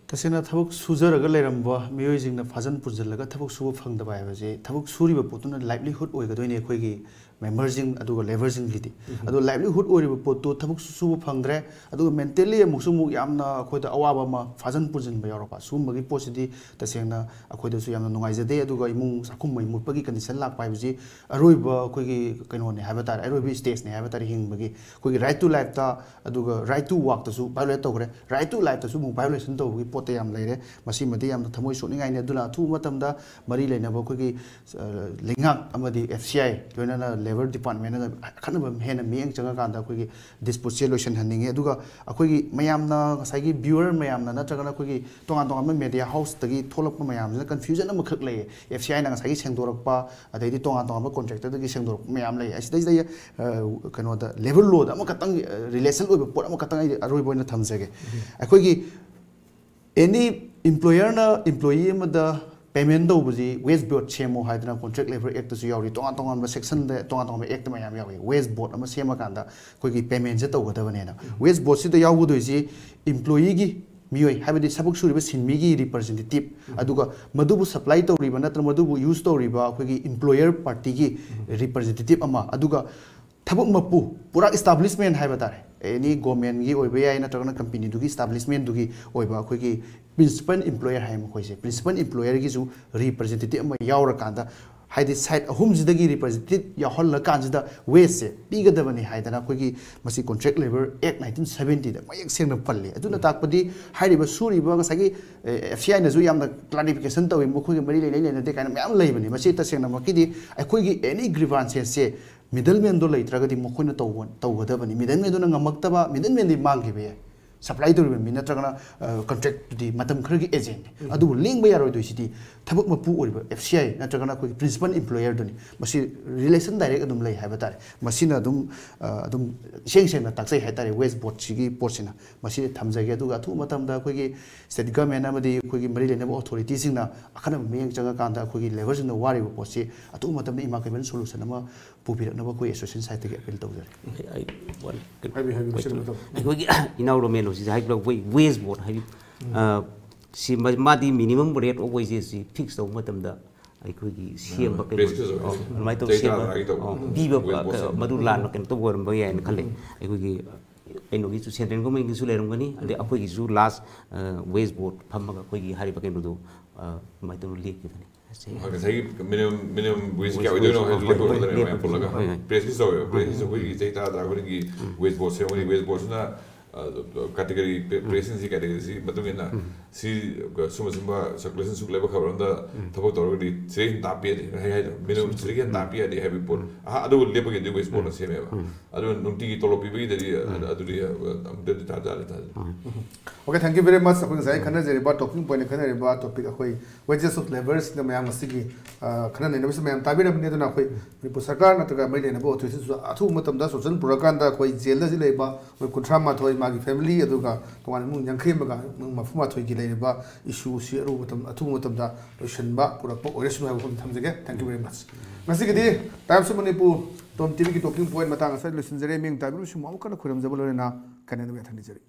ꯇꯁꯦꯡꯅ ꯊꯕꯛ ꯁꯨꯖꯔꯒ ꯂꯩꯔꯝꯕ ꯃꯤꯑꯣꯏꯁꯤꯡꯅ ꯐꯥꯖꯟ ꯄꯨꯟꯁꯤꯜꯂꯒ ꯊꯕꯛ ꯁꯨꯕ ꯐꯪꯗꯕ ꯍꯥꯏꯕꯁꯦ, ꯊꯕꯛ ꯁꯨꯔꯤꯕ ꯄꯣꯠꯇꯨꯅ ꯂꯥꯏꯚꯂꯤꯍꯨꯗ ꯑꯣꯏꯒꯗꯣꯏꯅꯦ ꯑꯩꯈꯣꯏꯒꯤ ꯃꯦꯝꯕꯔꯁꯤꯡ ꯑꯗꯨꯒ ꯂꯦꯕꯔꯁꯤꯡꯒꯤꯗꯤ꯫ ꯑꯗꯣ ꯂꯥꯏꯚꯂꯤꯍꯨꯗ ꯑꯣꯏꯔꯤꯕ ꯄꯣꯠꯇꯨ ꯊꯕꯛꯁꯨ ꯁꯨꯕ ꯐꯪꯗ꯭ꯔꯦ, ꯑꯗꯨꯒ ꯃꯦꯟꯇꯦꯜꯂꯤ ꯑꯃꯨꯛꯁꯨ ꯑꯃꯨꯛ ꯌꯥꯝꯅ ꯑꯩꯈꯣꯏꯗ ꯑꯋꯥꯕ ꯑꯃ ꯐꯥꯖꯟ ꯄꯨꯟꯁꯤꯟꯕ ꯌꯥꯎꯔꯛꯄ꯫ ꯁꯤꯒꯨꯝꯕꯒꯤ ꯄꯣꯠꯁꯤꯗꯤ ꯇꯁꯦꯡꯅ ꯑꯩꯈꯣꯏꯗꯁꯨ ꯌꯥꯝꯅ ꯅꯨꯡꯉꯥꯏꯖꯗꯦ꯫ ꯑꯗꯨꯒ ꯏꯃꯨꯡ ꯆꯥꯛꯈꯨꯝ ꯃꯩ ꯃꯨꯠꯄꯒꯤ ꯀꯟꯗꯤꯁꯟ ꯂꯥꯛꯄ ꯍꯥꯏꯕꯁꯤ ꯑꯔꯣꯏꯕ ꯑꯩꯈꯣꯏꯒꯤ ꯀꯩꯅꯣꯅꯦ ꯍꯥꯏꯕ ꯇꯥꯔꯦ, ꯑꯔꯣꯏꯕ ꯁ꯭ꯇꯦꯖꯅꯦ ꯍꯥꯏꯕ ꯇꯥꯔꯦ ꯍꯤꯡꯕꯒꯤ꯫ ꯑꯩꯈꯣꯏꯒꯤ ꯔꯥꯏꯠ ꯇꯨ ꯂꯥꯏꯐꯇ ꯑꯗꯨꯒ ꯔꯥꯏꯠ ꯇꯨ ꯋꯥꯛꯇꯁꯨ ꯚꯥꯏꯑꯣꯂꯦꯠ ꯇꯧꯈ꯭ꯔꯦ, ꯔꯥꯏꯠ ꯇꯨ ꯂꯥꯏꯐꯇꯁꯨ ꯑꯃꯨꯛ ꯚꯥꯏꯑꯣꯂꯦꯁꯟ ꯇꯧꯕꯒꯤ ꯄꯣꯠꯇ ꯌꯥꯝ ꯂꯩꯔꯦ꯫ ꯃꯁꯤꯃꯗꯤ ꯌꯥꯝꯅ ꯊꯃꯣꯏ ꯁꯣꯛꯅꯤꯡꯉꯥꯏꯅꯤ꯫ ꯑꯗꯨꯅ ꯑꯊꯨꯕ ꯃꯇꯝꯗ ꯃꯔꯤ ꯂꯩꯅꯕ ꯑꯩꯈꯣꯏꯒꯤ ꯑ, ꯂꯩꯉꯥꯛ ꯑꯃꯗꯤ ꯑꯦꯐ ꯁꯤ ꯑꯥꯏ ꯂꯣꯏꯅꯅ ꯂꯦꯕꯔ ꯗꯤꯄꯥꯔꯠꯃꯦꯟꯅ ꯑꯈꯟꯅꯕ ꯍꯦꯟꯅ ꯃꯤꯠꯌꯦꯡ ꯆꯪꯉꯀꯥꯟꯗ ꯑꯩꯈꯣꯏꯒꯤ ꯗꯤꯁꯄ꯭ꯌꯨꯠꯁꯦ ꯂꯣꯏꯁꯤꯟꯍꯟꯅꯤꯡꯉꯤ꯫ ꯑꯗꯨꯒ ꯑꯩꯈꯣꯏꯒꯤ ꯃꯌꯥꯝꯅ ꯉꯁꯥꯏꯒꯤ ꯚ꯭ꯌꯨꯋꯔ ꯃꯌꯥꯝꯅ ꯅꯠꯇ꯭ꯔꯒꯅ ꯑꯩꯈꯣꯏꯒꯤ ꯇꯣꯉꯥꯟ ꯇꯣꯉꯥꯟꯕ ꯃꯦꯗꯤꯌꯥ ꯍꯥꯎꯁꯇꯒꯤ ꯊꯣꯛꯂꯛꯄ ꯃꯌꯥꯝꯁꯤꯅ ꯀꯟꯐ꯭ꯌꯨꯖꯟ ꯑꯃꯈꯛ ꯂꯩꯌꯦ꯫ ꯑꯦꯐ ꯁꯤ ꯑꯥꯏꯅ ꯉꯁꯥꯏꯒꯤ ꯁꯦꯡꯗꯣꯔꯛꯄ, ꯑꯗꯩꯗꯤ ꯇꯣꯉꯥꯟ ꯇꯣꯉꯥꯟꯕ ꯀꯣꯟꯇ꯭ꯔꯦꯛꯇꯔꯗꯒꯤ ꯁꯦꯡꯗꯣꯔꯛꯄ ꯃꯌꯥꯝ ꯂꯩꯌꯦ꯫ ꯑꯁꯤꯗꯩꯁꯤꯗ ꯑ, ꯀꯩꯅꯣꯗ ꯂꯦꯕꯔ ꯂꯣꯗ ꯑꯃꯈꯛꯇꯪ, ꯑ, ꯔꯤꯂꯦꯁꯟ ꯑꯣꯏꯕ ꯄꯣꯠ ꯑꯃꯈꯛꯇꯪ ꯑꯩ ꯑꯔꯣꯏꯕ ꯑꯣꯏꯅ ꯊꯝꯖꯒꯦ꯫ ꯑꯩꯈꯣꯏꯒꯤ ꯑꯦꯅꯤ ꯏꯝꯄ꯭ꯂꯣꯌꯔꯅ ꯏꯝꯄ꯭ꯂꯣꯌꯤ ꯑꯃꯗ ꯄꯦꯃꯦꯟ ꯇꯧꯕꯁꯤ ꯋꯦꯖ ꯕꯣꯔꯗ ꯁꯦꯝꯃꯣ ꯍꯥꯏꯗꯅ ꯀꯣꯟꯇ꯭ꯔꯦꯛ ꯂꯦꯕꯔ ꯑꯦꯛꯇꯁꯨ ꯌꯥꯎꯔꯤ, ꯇꯣꯉꯥꯟ ꯇꯣꯉꯥꯟꯕ ꯁꯦꯛꯁꯟꯗ ꯇꯣꯉꯥꯟ ꯇꯣꯉꯥꯟꯕ ꯑꯦꯛꯇ ꯃꯌꯥꯝ ꯌꯥꯎꯏ꯫ ꯋꯦꯖ ꯕꯣꯔꯗ ꯑꯃ ꯁꯦꯝꯃꯀꯥꯟꯗ ꯑꯩꯈꯣꯏꯒꯤ ꯄꯦꯃꯦꯟꯁꯦ ꯇꯧꯒꯗꯕꯅꯦꯅ꯫ ꯋꯦꯖ ꯕꯣꯔꯗꯁꯤꯗ ꯌꯥꯎꯒꯗꯣꯏꯁꯤ ꯏꯝꯄ꯭ꯂꯣꯌꯤꯒꯤ ꯃꯤꯑꯣꯏ, ꯍꯥꯏꯕꯗꯤ ꯊꯕꯛ ꯁꯨꯔꯤꯕ ꯁꯤꯟꯃꯤꯒꯤ ꯔꯤꯄ꯭ꯔꯖꯦꯟꯇꯦꯇꯤꯞ, ꯑꯗꯨꯒ ꯃꯗꯨꯕꯨ ꯁꯄ꯭ꯂꯥꯏ ꯇꯧꯔꯤꯕ ꯅꯠꯇ꯭ꯔꯒ ꯃꯗꯨꯕꯨ ꯌꯨꯁ ꯇꯧꯔꯤꯕ ꯑꯩꯈꯣꯏꯒꯤ ꯏꯝꯄ꯭ꯂꯣꯌꯔ ꯄꯥꯔꯇꯤꯒꯤ ꯔꯤꯄ꯭ꯔꯖꯦꯟꯇꯦꯇꯤꯞ ꯑꯃ, ꯑꯗꯨꯒ ꯊꯕꯛ ꯃꯄꯨ, ꯄꯨꯔꯥ ꯏꯁꯇꯥꯕ꯭ꯂꯤꯁꯃꯦꯟ ꯍꯥꯏꯕ ꯇꯥꯔꯦ, ꯑꯦꯅꯤ ꯒꯣꯔꯃꯦꯟꯒꯤ ꯑꯣꯏꯕ ꯌꯥꯏ ꯅꯠꯇ꯭ꯔꯒꯅ ꯀꯝꯄꯦꯅꯤꯗꯨꯒꯤ ꯏꯁꯇꯥꯕ꯭ꯂꯤꯁꯃꯦꯟꯗꯨꯒꯤ ꯑꯣꯏꯕ ꯑꯩꯈꯣꯏꯒꯤ ꯄ꯭ꯔꯤꯟꯁꯤꯄꯜ ꯏꯝꯄ꯭ꯂꯣꯌꯔ ꯍꯥꯏ ꯃꯈꯣꯏꯁꯦ, ꯄ꯭ꯔꯤꯟꯁꯤꯄꯜ ꯏꯝꯄ꯭ꯂꯣꯌꯔꯒꯤꯁꯨ ꯔꯤꯄ꯭ꯔꯖꯦꯟꯇꯦꯇꯤꯞ ꯑꯃ ꯌꯥꯎꯔꯀꯥꯟꯗ, ꯍꯥꯏꯗꯤ ꯁꯥꯏꯠ ꯑꯍꯨꯝꯁꯤꯗꯒꯤ ꯔꯤꯄ꯭ꯔꯖꯦꯟꯇꯦꯇꯤꯞ ꯌꯥꯎꯍꯜꯂꯀꯥꯟꯁꯤꯗ ꯋꯦꯖꯁꯦ ꯄꯤꯒꯗꯕꯅꯤ ꯍꯥꯏꯗꯅ ꯑꯩꯈꯣꯏꯒꯤ ꯃꯁꯤ ꯀꯣꯟꯇ꯭ꯔꯦꯛ ꯂꯦꯕꯔ ꯑꯦꯛ ꯅꯥꯏꯟꯇꯤꯟ ꯁꯕꯦꯟꯇꯤꯗ ꯃꯌꯦꯛ ꯁꯦꯡꯅ ꯄꯜꯂꯤ꯫ ꯑꯗꯨꯅ ꯇꯥꯛꯄꯗꯤ ꯍꯥꯏꯔꯤꯕ ꯁꯨꯔꯤꯕ ꯉꯁꯥꯏꯒꯤ ꯑꯦꯐ ꯁꯤ ꯑꯥꯏꯅꯁꯨ ꯌꯥꯝꯅ ꯀ꯭ꯂꯥꯔꯤꯐꯤꯀꯦꯁꯟ ꯇꯧꯏ, ꯃꯈꯣꯏꯒ ꯃꯔꯤ ꯂꯩꯅꯩ ꯂꯩꯅꯗꯦ ꯀꯥꯏꯅ ꯃꯌꯥꯝ ꯂꯩꯕꯅꯤ꯫ ꯃꯁꯤ ꯇꯁꯦꯡꯅꯃꯛꯀꯤꯗꯤ ꯑꯩꯈꯣꯏꯒꯤ ꯑꯦꯅꯤ ꯒ꯭ꯔꯤꯚꯥꯟꯁꯦꯁꯁꯦ ꯃꯤꯗꯜ ꯃꯦꯟꯗꯣ ꯂꯩꯇ꯭ꯔꯒꯗꯤ ꯃꯈꯣꯏꯅ ꯇꯧꯕ ꯇꯧꯒꯗꯕꯅꯤ꯫ ꯃꯤꯗꯜ ꯃꯦꯟꯗꯨꯅ ꯉꯝꯃꯛꯇꯕ, ꯃꯤꯗꯜ ꯃꯦꯟꯗꯤ ꯃꯥꯡꯈꯤꯕ ꯌꯥꯏ, ꯁꯄ꯭ꯂꯥꯏ ꯇꯧꯔꯤꯕ ꯃꯤ ꯅꯠꯇ꯭ꯔꯒꯅ ꯀꯟꯇ꯭ꯔꯦꯛꯇꯨꯗꯤ ꯃꯇꯝ ꯈꯔꯒꯤ ꯑꯦꯖꯦꯟꯅꯤ꯫ ꯑꯗꯨꯕꯨ ꯂꯦꯡꯕ ꯌꯥꯔꯣꯏꯗꯣꯏꯁꯤꯗꯤ ꯊꯕꯛ ꯃꯄꯨ ꯑꯣꯏꯔꯤꯕ ꯑꯦꯐ ꯁꯤ ꯑꯥꯏ ꯅꯠꯇ꯭ꯔꯒꯅ ꯑꯩꯈꯣꯏꯒꯤ ꯄ꯭ꯔꯤꯟꯁꯤꯄꯜ ꯏꯝꯄ꯭ꯂꯣꯌꯔꯗꯨꯅꯤ꯫ ꯃꯁꯤ ꯔꯤꯂꯦꯁꯟ ꯗꯥꯏꯔꯦꯛ ꯑꯗꯨꯝ ꯂꯩ ꯍꯥꯏꯕ ꯇꯥꯔꯦ꯫ ꯃꯁꯤꯅ ꯑꯗꯨꯝ ꯑ, ꯑꯗꯨꯝ ꯏꯁꯦꯡ ꯁꯦꯡꯅ ꯇꯥꯛꯆꯩ ꯍꯥꯏ ꯇꯥꯔꯦ ꯋꯦꯖ ꯕꯣꯔꯗꯁꯤꯒꯤ ꯄꯣꯠꯁꯤꯅ꯫ ꯃꯁꯤ ꯊꯝꯖꯒꯦ꯫ ꯑꯗꯨꯒ ꯑꯊꯨꯕ ꯃꯇꯝꯗ ꯑꯩꯈꯣꯏꯒꯤ ꯁ꯭ꯇꯦꯠ ꯒꯃꯦꯟ ꯑꯃꯗꯤ ꯑꯩꯈꯣꯏꯒꯤ ꯃꯔꯤ ꯂꯩꯅꯕ ꯑꯣꯊꯣꯔꯤꯇꯤꯁꯤꯡꯅ ꯑꯈꯟꯅꯕ ꯃꯤꯠꯌꯦꯡ ꯆꯪꯉꯀꯥꯟꯗ ꯑꯩꯈꯣꯏꯒꯤ ꯂꯦꯕꯔꯁꯤꯡꯅ ꯋꯥꯔꯤꯕ ꯄꯣꯠꯁꯤ ꯑꯊꯨꯕ ꯃꯇꯝꯗ ꯏꯃꯥꯀꯦꯕꯜ ꯁꯣꯂꯨꯁꯟ ꯑꯃ ꯄꯨꯕꯤꯔꯛꯅꯕ ꯑꯩꯈꯣꯏ ꯑꯦꯁꯣꯁꯤꯌꯦꯁꯟ ꯁꯥꯏꯠꯇꯒꯤ ꯑꯄꯤꯜ ꯇꯧꯖꯔꯤ꯫ ꯑꯩ ꯋꯥꯟ ꯍꯥꯏꯕꯤꯌꯨ, ꯍꯥꯏꯕꯤꯌꯨ, ꯃꯁꯤꯗ ꯃꯇꯧ꯫ ꯑꯩꯈꯣꯏꯒꯤ ꯏꯅꯥꯎ ꯔꯣꯃꯦꯟ ꯍꯧꯖꯤꯛ ꯍꯥꯏꯕꯤꯔꯛꯄ ꯑꯩꯈꯣꯏ ꯋꯦꯖ ꯕꯣꯔꯗ ꯍꯥꯏꯕꯤ ꯑ, ꯁꯤ ꯃ- ꯃꯥꯗꯤ ꯃꯤꯅꯤꯃꯝ ꯔꯦꯠ ꯑꯣꯐ ꯋꯦꯖꯦꯁꯁꯤ ꯐꯤꯛꯁ ꯇꯧꯕ ꯃꯇꯝꯗ ꯑꯩꯈꯣꯏꯒꯤ ꯁꯦꯝꯕ ꯀꯩꯅꯣ ꯄ꯭ꯔꯦꯁꯀꯤꯁ ꯑꯣꯏ꯫ ꯑꯣ, ꯑꯗꯨꯃꯥꯏꯅ ꯇꯧ ꯆꯍꯤ ꯁꯦꯝꯕ ꯇꯔꯥ ꯇꯔꯥꯒꯤ ꯇꯧꯕ꯫ ꯑꯣ, ꯄꯤꯕ ꯋꯦꯖ ꯕꯣꯔꯗ ꯁꯦꯝꯕ꯫ ꯃꯗꯨ ꯂꯥꯟꯕ ꯀꯩꯅꯣ ꯇꯧꯕ ꯑꯣꯏꯔꯝꯕ ꯌꯥꯏꯅ ꯈꯜꯂꯤ꯫ ꯑꯩꯈꯣꯏꯒꯤ ꯀꯩꯅꯣꯒꯤꯁꯨ ꯁꯦꯟꯇ꯭ꯔꯦꯜ ꯒꯣꯔꯃꯦꯟꯒꯤꯁꯨ ꯂꯩꯔꯝꯒꯅꯤ, ꯑꯗꯩ ꯑꯩꯈꯣꯏꯒꯤꯁꯨ ꯂꯥꯁ ꯋꯦꯖ ꯕꯣꯔꯗ ꯐꯝꯃꯒ ꯑꯩꯈꯣꯏꯒꯤ ꯍꯥꯏꯔꯤꯕ ꯀꯩꯅꯣꯗꯣ ꯑ, ꯑꯗꯨꯃꯥꯏꯅ ꯇꯧꯔ ꯂꯦꯞꯈꯤꯕꯅꯤ꯫ ꯉꯁꯥꯏꯒꯤ ꯃꯤꯅꯤꯃꯝ ꯃꯤꯅꯤꯃꯝ ꯋꯦꯖ ꯀꯌꯥ ꯑꯣꯏꯗꯣꯏꯅꯣ ꯍꯥꯏꯕꯗꯨ ꯂꯦꯞꯄ ꯂꯣꯏꯔꯒ ꯃꯌꯥꯝ ꯄꯨꯜꯂꯒ ꯍꯣꯏ, ꯍꯣꯏ꯫ ꯄ꯭ꯔꯦꯁꯀꯤꯁ ꯇꯧꯋꯦꯕ꯫ ꯄ꯭ꯔꯦꯁꯀꯤꯁ ꯑꯩꯈꯣꯏꯒꯤ ꯆꯍꯤ ꯇꯔꯥ ꯇꯔꯥ ꯈꯨꯗꯤꯡꯒꯤ ꯋꯦꯖ ꯕꯣꯔꯗ ꯁꯦꯝꯒꯅꯤ꯫ ꯋꯦꯖ ꯕꯣꯔꯗꯁꯤꯅ ꯀꯦꯇꯦꯒꯣꯔꯤ ꯄ꯭ꯔꯦꯁꯤꯡꯁꯤ ꯀꯦꯇꯦꯒꯣꯔꯤꯁꯤ ꯃꯇꯨꯡ ꯏꯟꯅ ꯁꯤ ꯁꯨꯝꯕ ꯁꯨꯝꯕ ꯁꯔꯀꯨꯂꯦꯁꯟ ꯁꯨꯛ ꯂꯩꯕ ꯈꯕꯔ ꯑꯃꯗ ꯊꯕꯛ ꯇꯧꯔꯒꯗꯤ ꯁꯤꯗꯒꯤ ꯍꯦꯟꯅ ꯇꯥꯛꯄꯤꯔꯗꯤ ꯍꯥꯏ ꯍꯥꯏꯗꯣ ꯃꯤꯅꯤꯃꯝ ꯁꯤꯗꯒꯤ ꯍꯦꯟꯅ ꯇꯥꯛꯄꯤꯔꯗꯤ ꯍꯥꯏꯕꯒꯤ ꯄꯣꯠ ꯑꯍꯥ ꯑꯗꯨ ꯂꯦꯞꯄꯒꯤꯗꯤ ꯋꯦꯖ ꯕꯣꯔꯗꯅ ꯁꯦꯝꯃꯦꯕ꯫ ꯑꯗꯨ ꯅꯨꯡꯇꯤꯒꯤ ꯇꯣꯂꯣꯞ ꯄꯤꯕꯒꯤꯗꯗꯤ ꯑꯗꯨꯗꯤ ꯑꯃꯨꯛꯇꯗꯤ ꯊꯥꯖꯔꯦ ꯊꯥꯖꯔꯦ꯫ Okay, thank you very much. ꯑꯩꯈꯣꯏ ꯉꯁꯥꯏ ꯈꯟꯅꯖꯔꯤꯕ ꯇꯣꯀꯤꯡ ꯄꯣꯏꯟ ꯈꯟꯅꯔꯤꯕ ꯇꯣꯄꯤꯛ ꯑꯩꯈꯣꯏ wages of labourꯁꯤꯡꯗ ꯃꯌꯥꯝ ꯉꯁꯤꯒꯤ ꯑ, ꯈꯟꯅ ꯅꯩꯅꯕꯁꯤ ꯃꯌꯥꯝ ꯇꯥꯕꯤꯔꯝꯃꯅꯤ꯫ ꯑꯗꯨꯅ ꯑꯩꯈꯣꯏ ꯃꯅꯤꯄꯨꯔ ꯁꯔꯀꯥꯔ ꯅꯠꯇ꯭ꯔꯒ ꯃꯔꯤ ꯂꯩꯅꯕ ꯑꯣꯊꯣꯔꯤꯇꯤꯁꯨ ꯑꯊꯨꯕ ꯃꯇꯝꯗ ꯁꯣꯁꯟ ꯄꯨꯔꯛꯀꯥꯟꯗ ꯑꯩꯈꯣꯏ ꯖꯦꯜꯗ ꯍꯧꯖꯤꯛ ꯂꯩꯔꯤꯕ ꯃꯣꯏ ꯀꯨꯟꯊ꯭ꯔꯥ ꯃꯥꯊꯣꯏ, ꯃꯥꯒꯤ ꯐꯦꯃꯤꯂꯤ, ꯑꯗꯨꯒ ꯇꯣꯉꯥꯟꯅ ꯏꯃꯨꯡ ꯌꯥꯡꯈꯩ ꯑꯃꯒ ꯏꯃꯨꯡ ꯃꯔꯐꯨ ꯃꯥꯊꯣꯏꯒꯤ ꯂꯩꯔꯤꯕ ꯏꯁꯨꯁꯤ ꯑꯔꯨꯕ ꯃꯇꯝ ꯑꯊꯨꯕ ꯃꯇꯝꯗ ꯂꯣꯏꯁꯤꯟꯕ ꯄꯨꯔꯛꯄ ꯑꯣꯏꯔꯁꯅꯨ ꯍꯥꯏꯕ ꯋꯥꯐꯝ ꯊꯝꯖꯒꯦ꯫ Thank you very much. ꯉꯁꯤꯒꯤꯗꯤ Times of Manipur ꯇꯣꯝ ꯇꯤꯚꯤꯒꯤ ꯇꯣꯀꯤꯡ ꯄꯣꯏꯟ ꯃꯇꯥꯡ ꯑꯁꯤꯗ ꯂꯣꯏꯁꯤꯟꯖꯔꯦ꯫ ꯃꯤꯌꯥꯝ ꯇꯥꯕꯤꯔꯤꯕꯁꯤꯡꯕꯨ ꯑꯃꯨꯛ ꯍꯟꯅ ꯈꯨꯔꯨꯝꯖꯕ ꯂꯣꯏꯅꯅ ꯀꯥꯏꯅꯅꯕ ꯌꯥꯊꯪ ꯅꯤꯖꯔꯤ꯫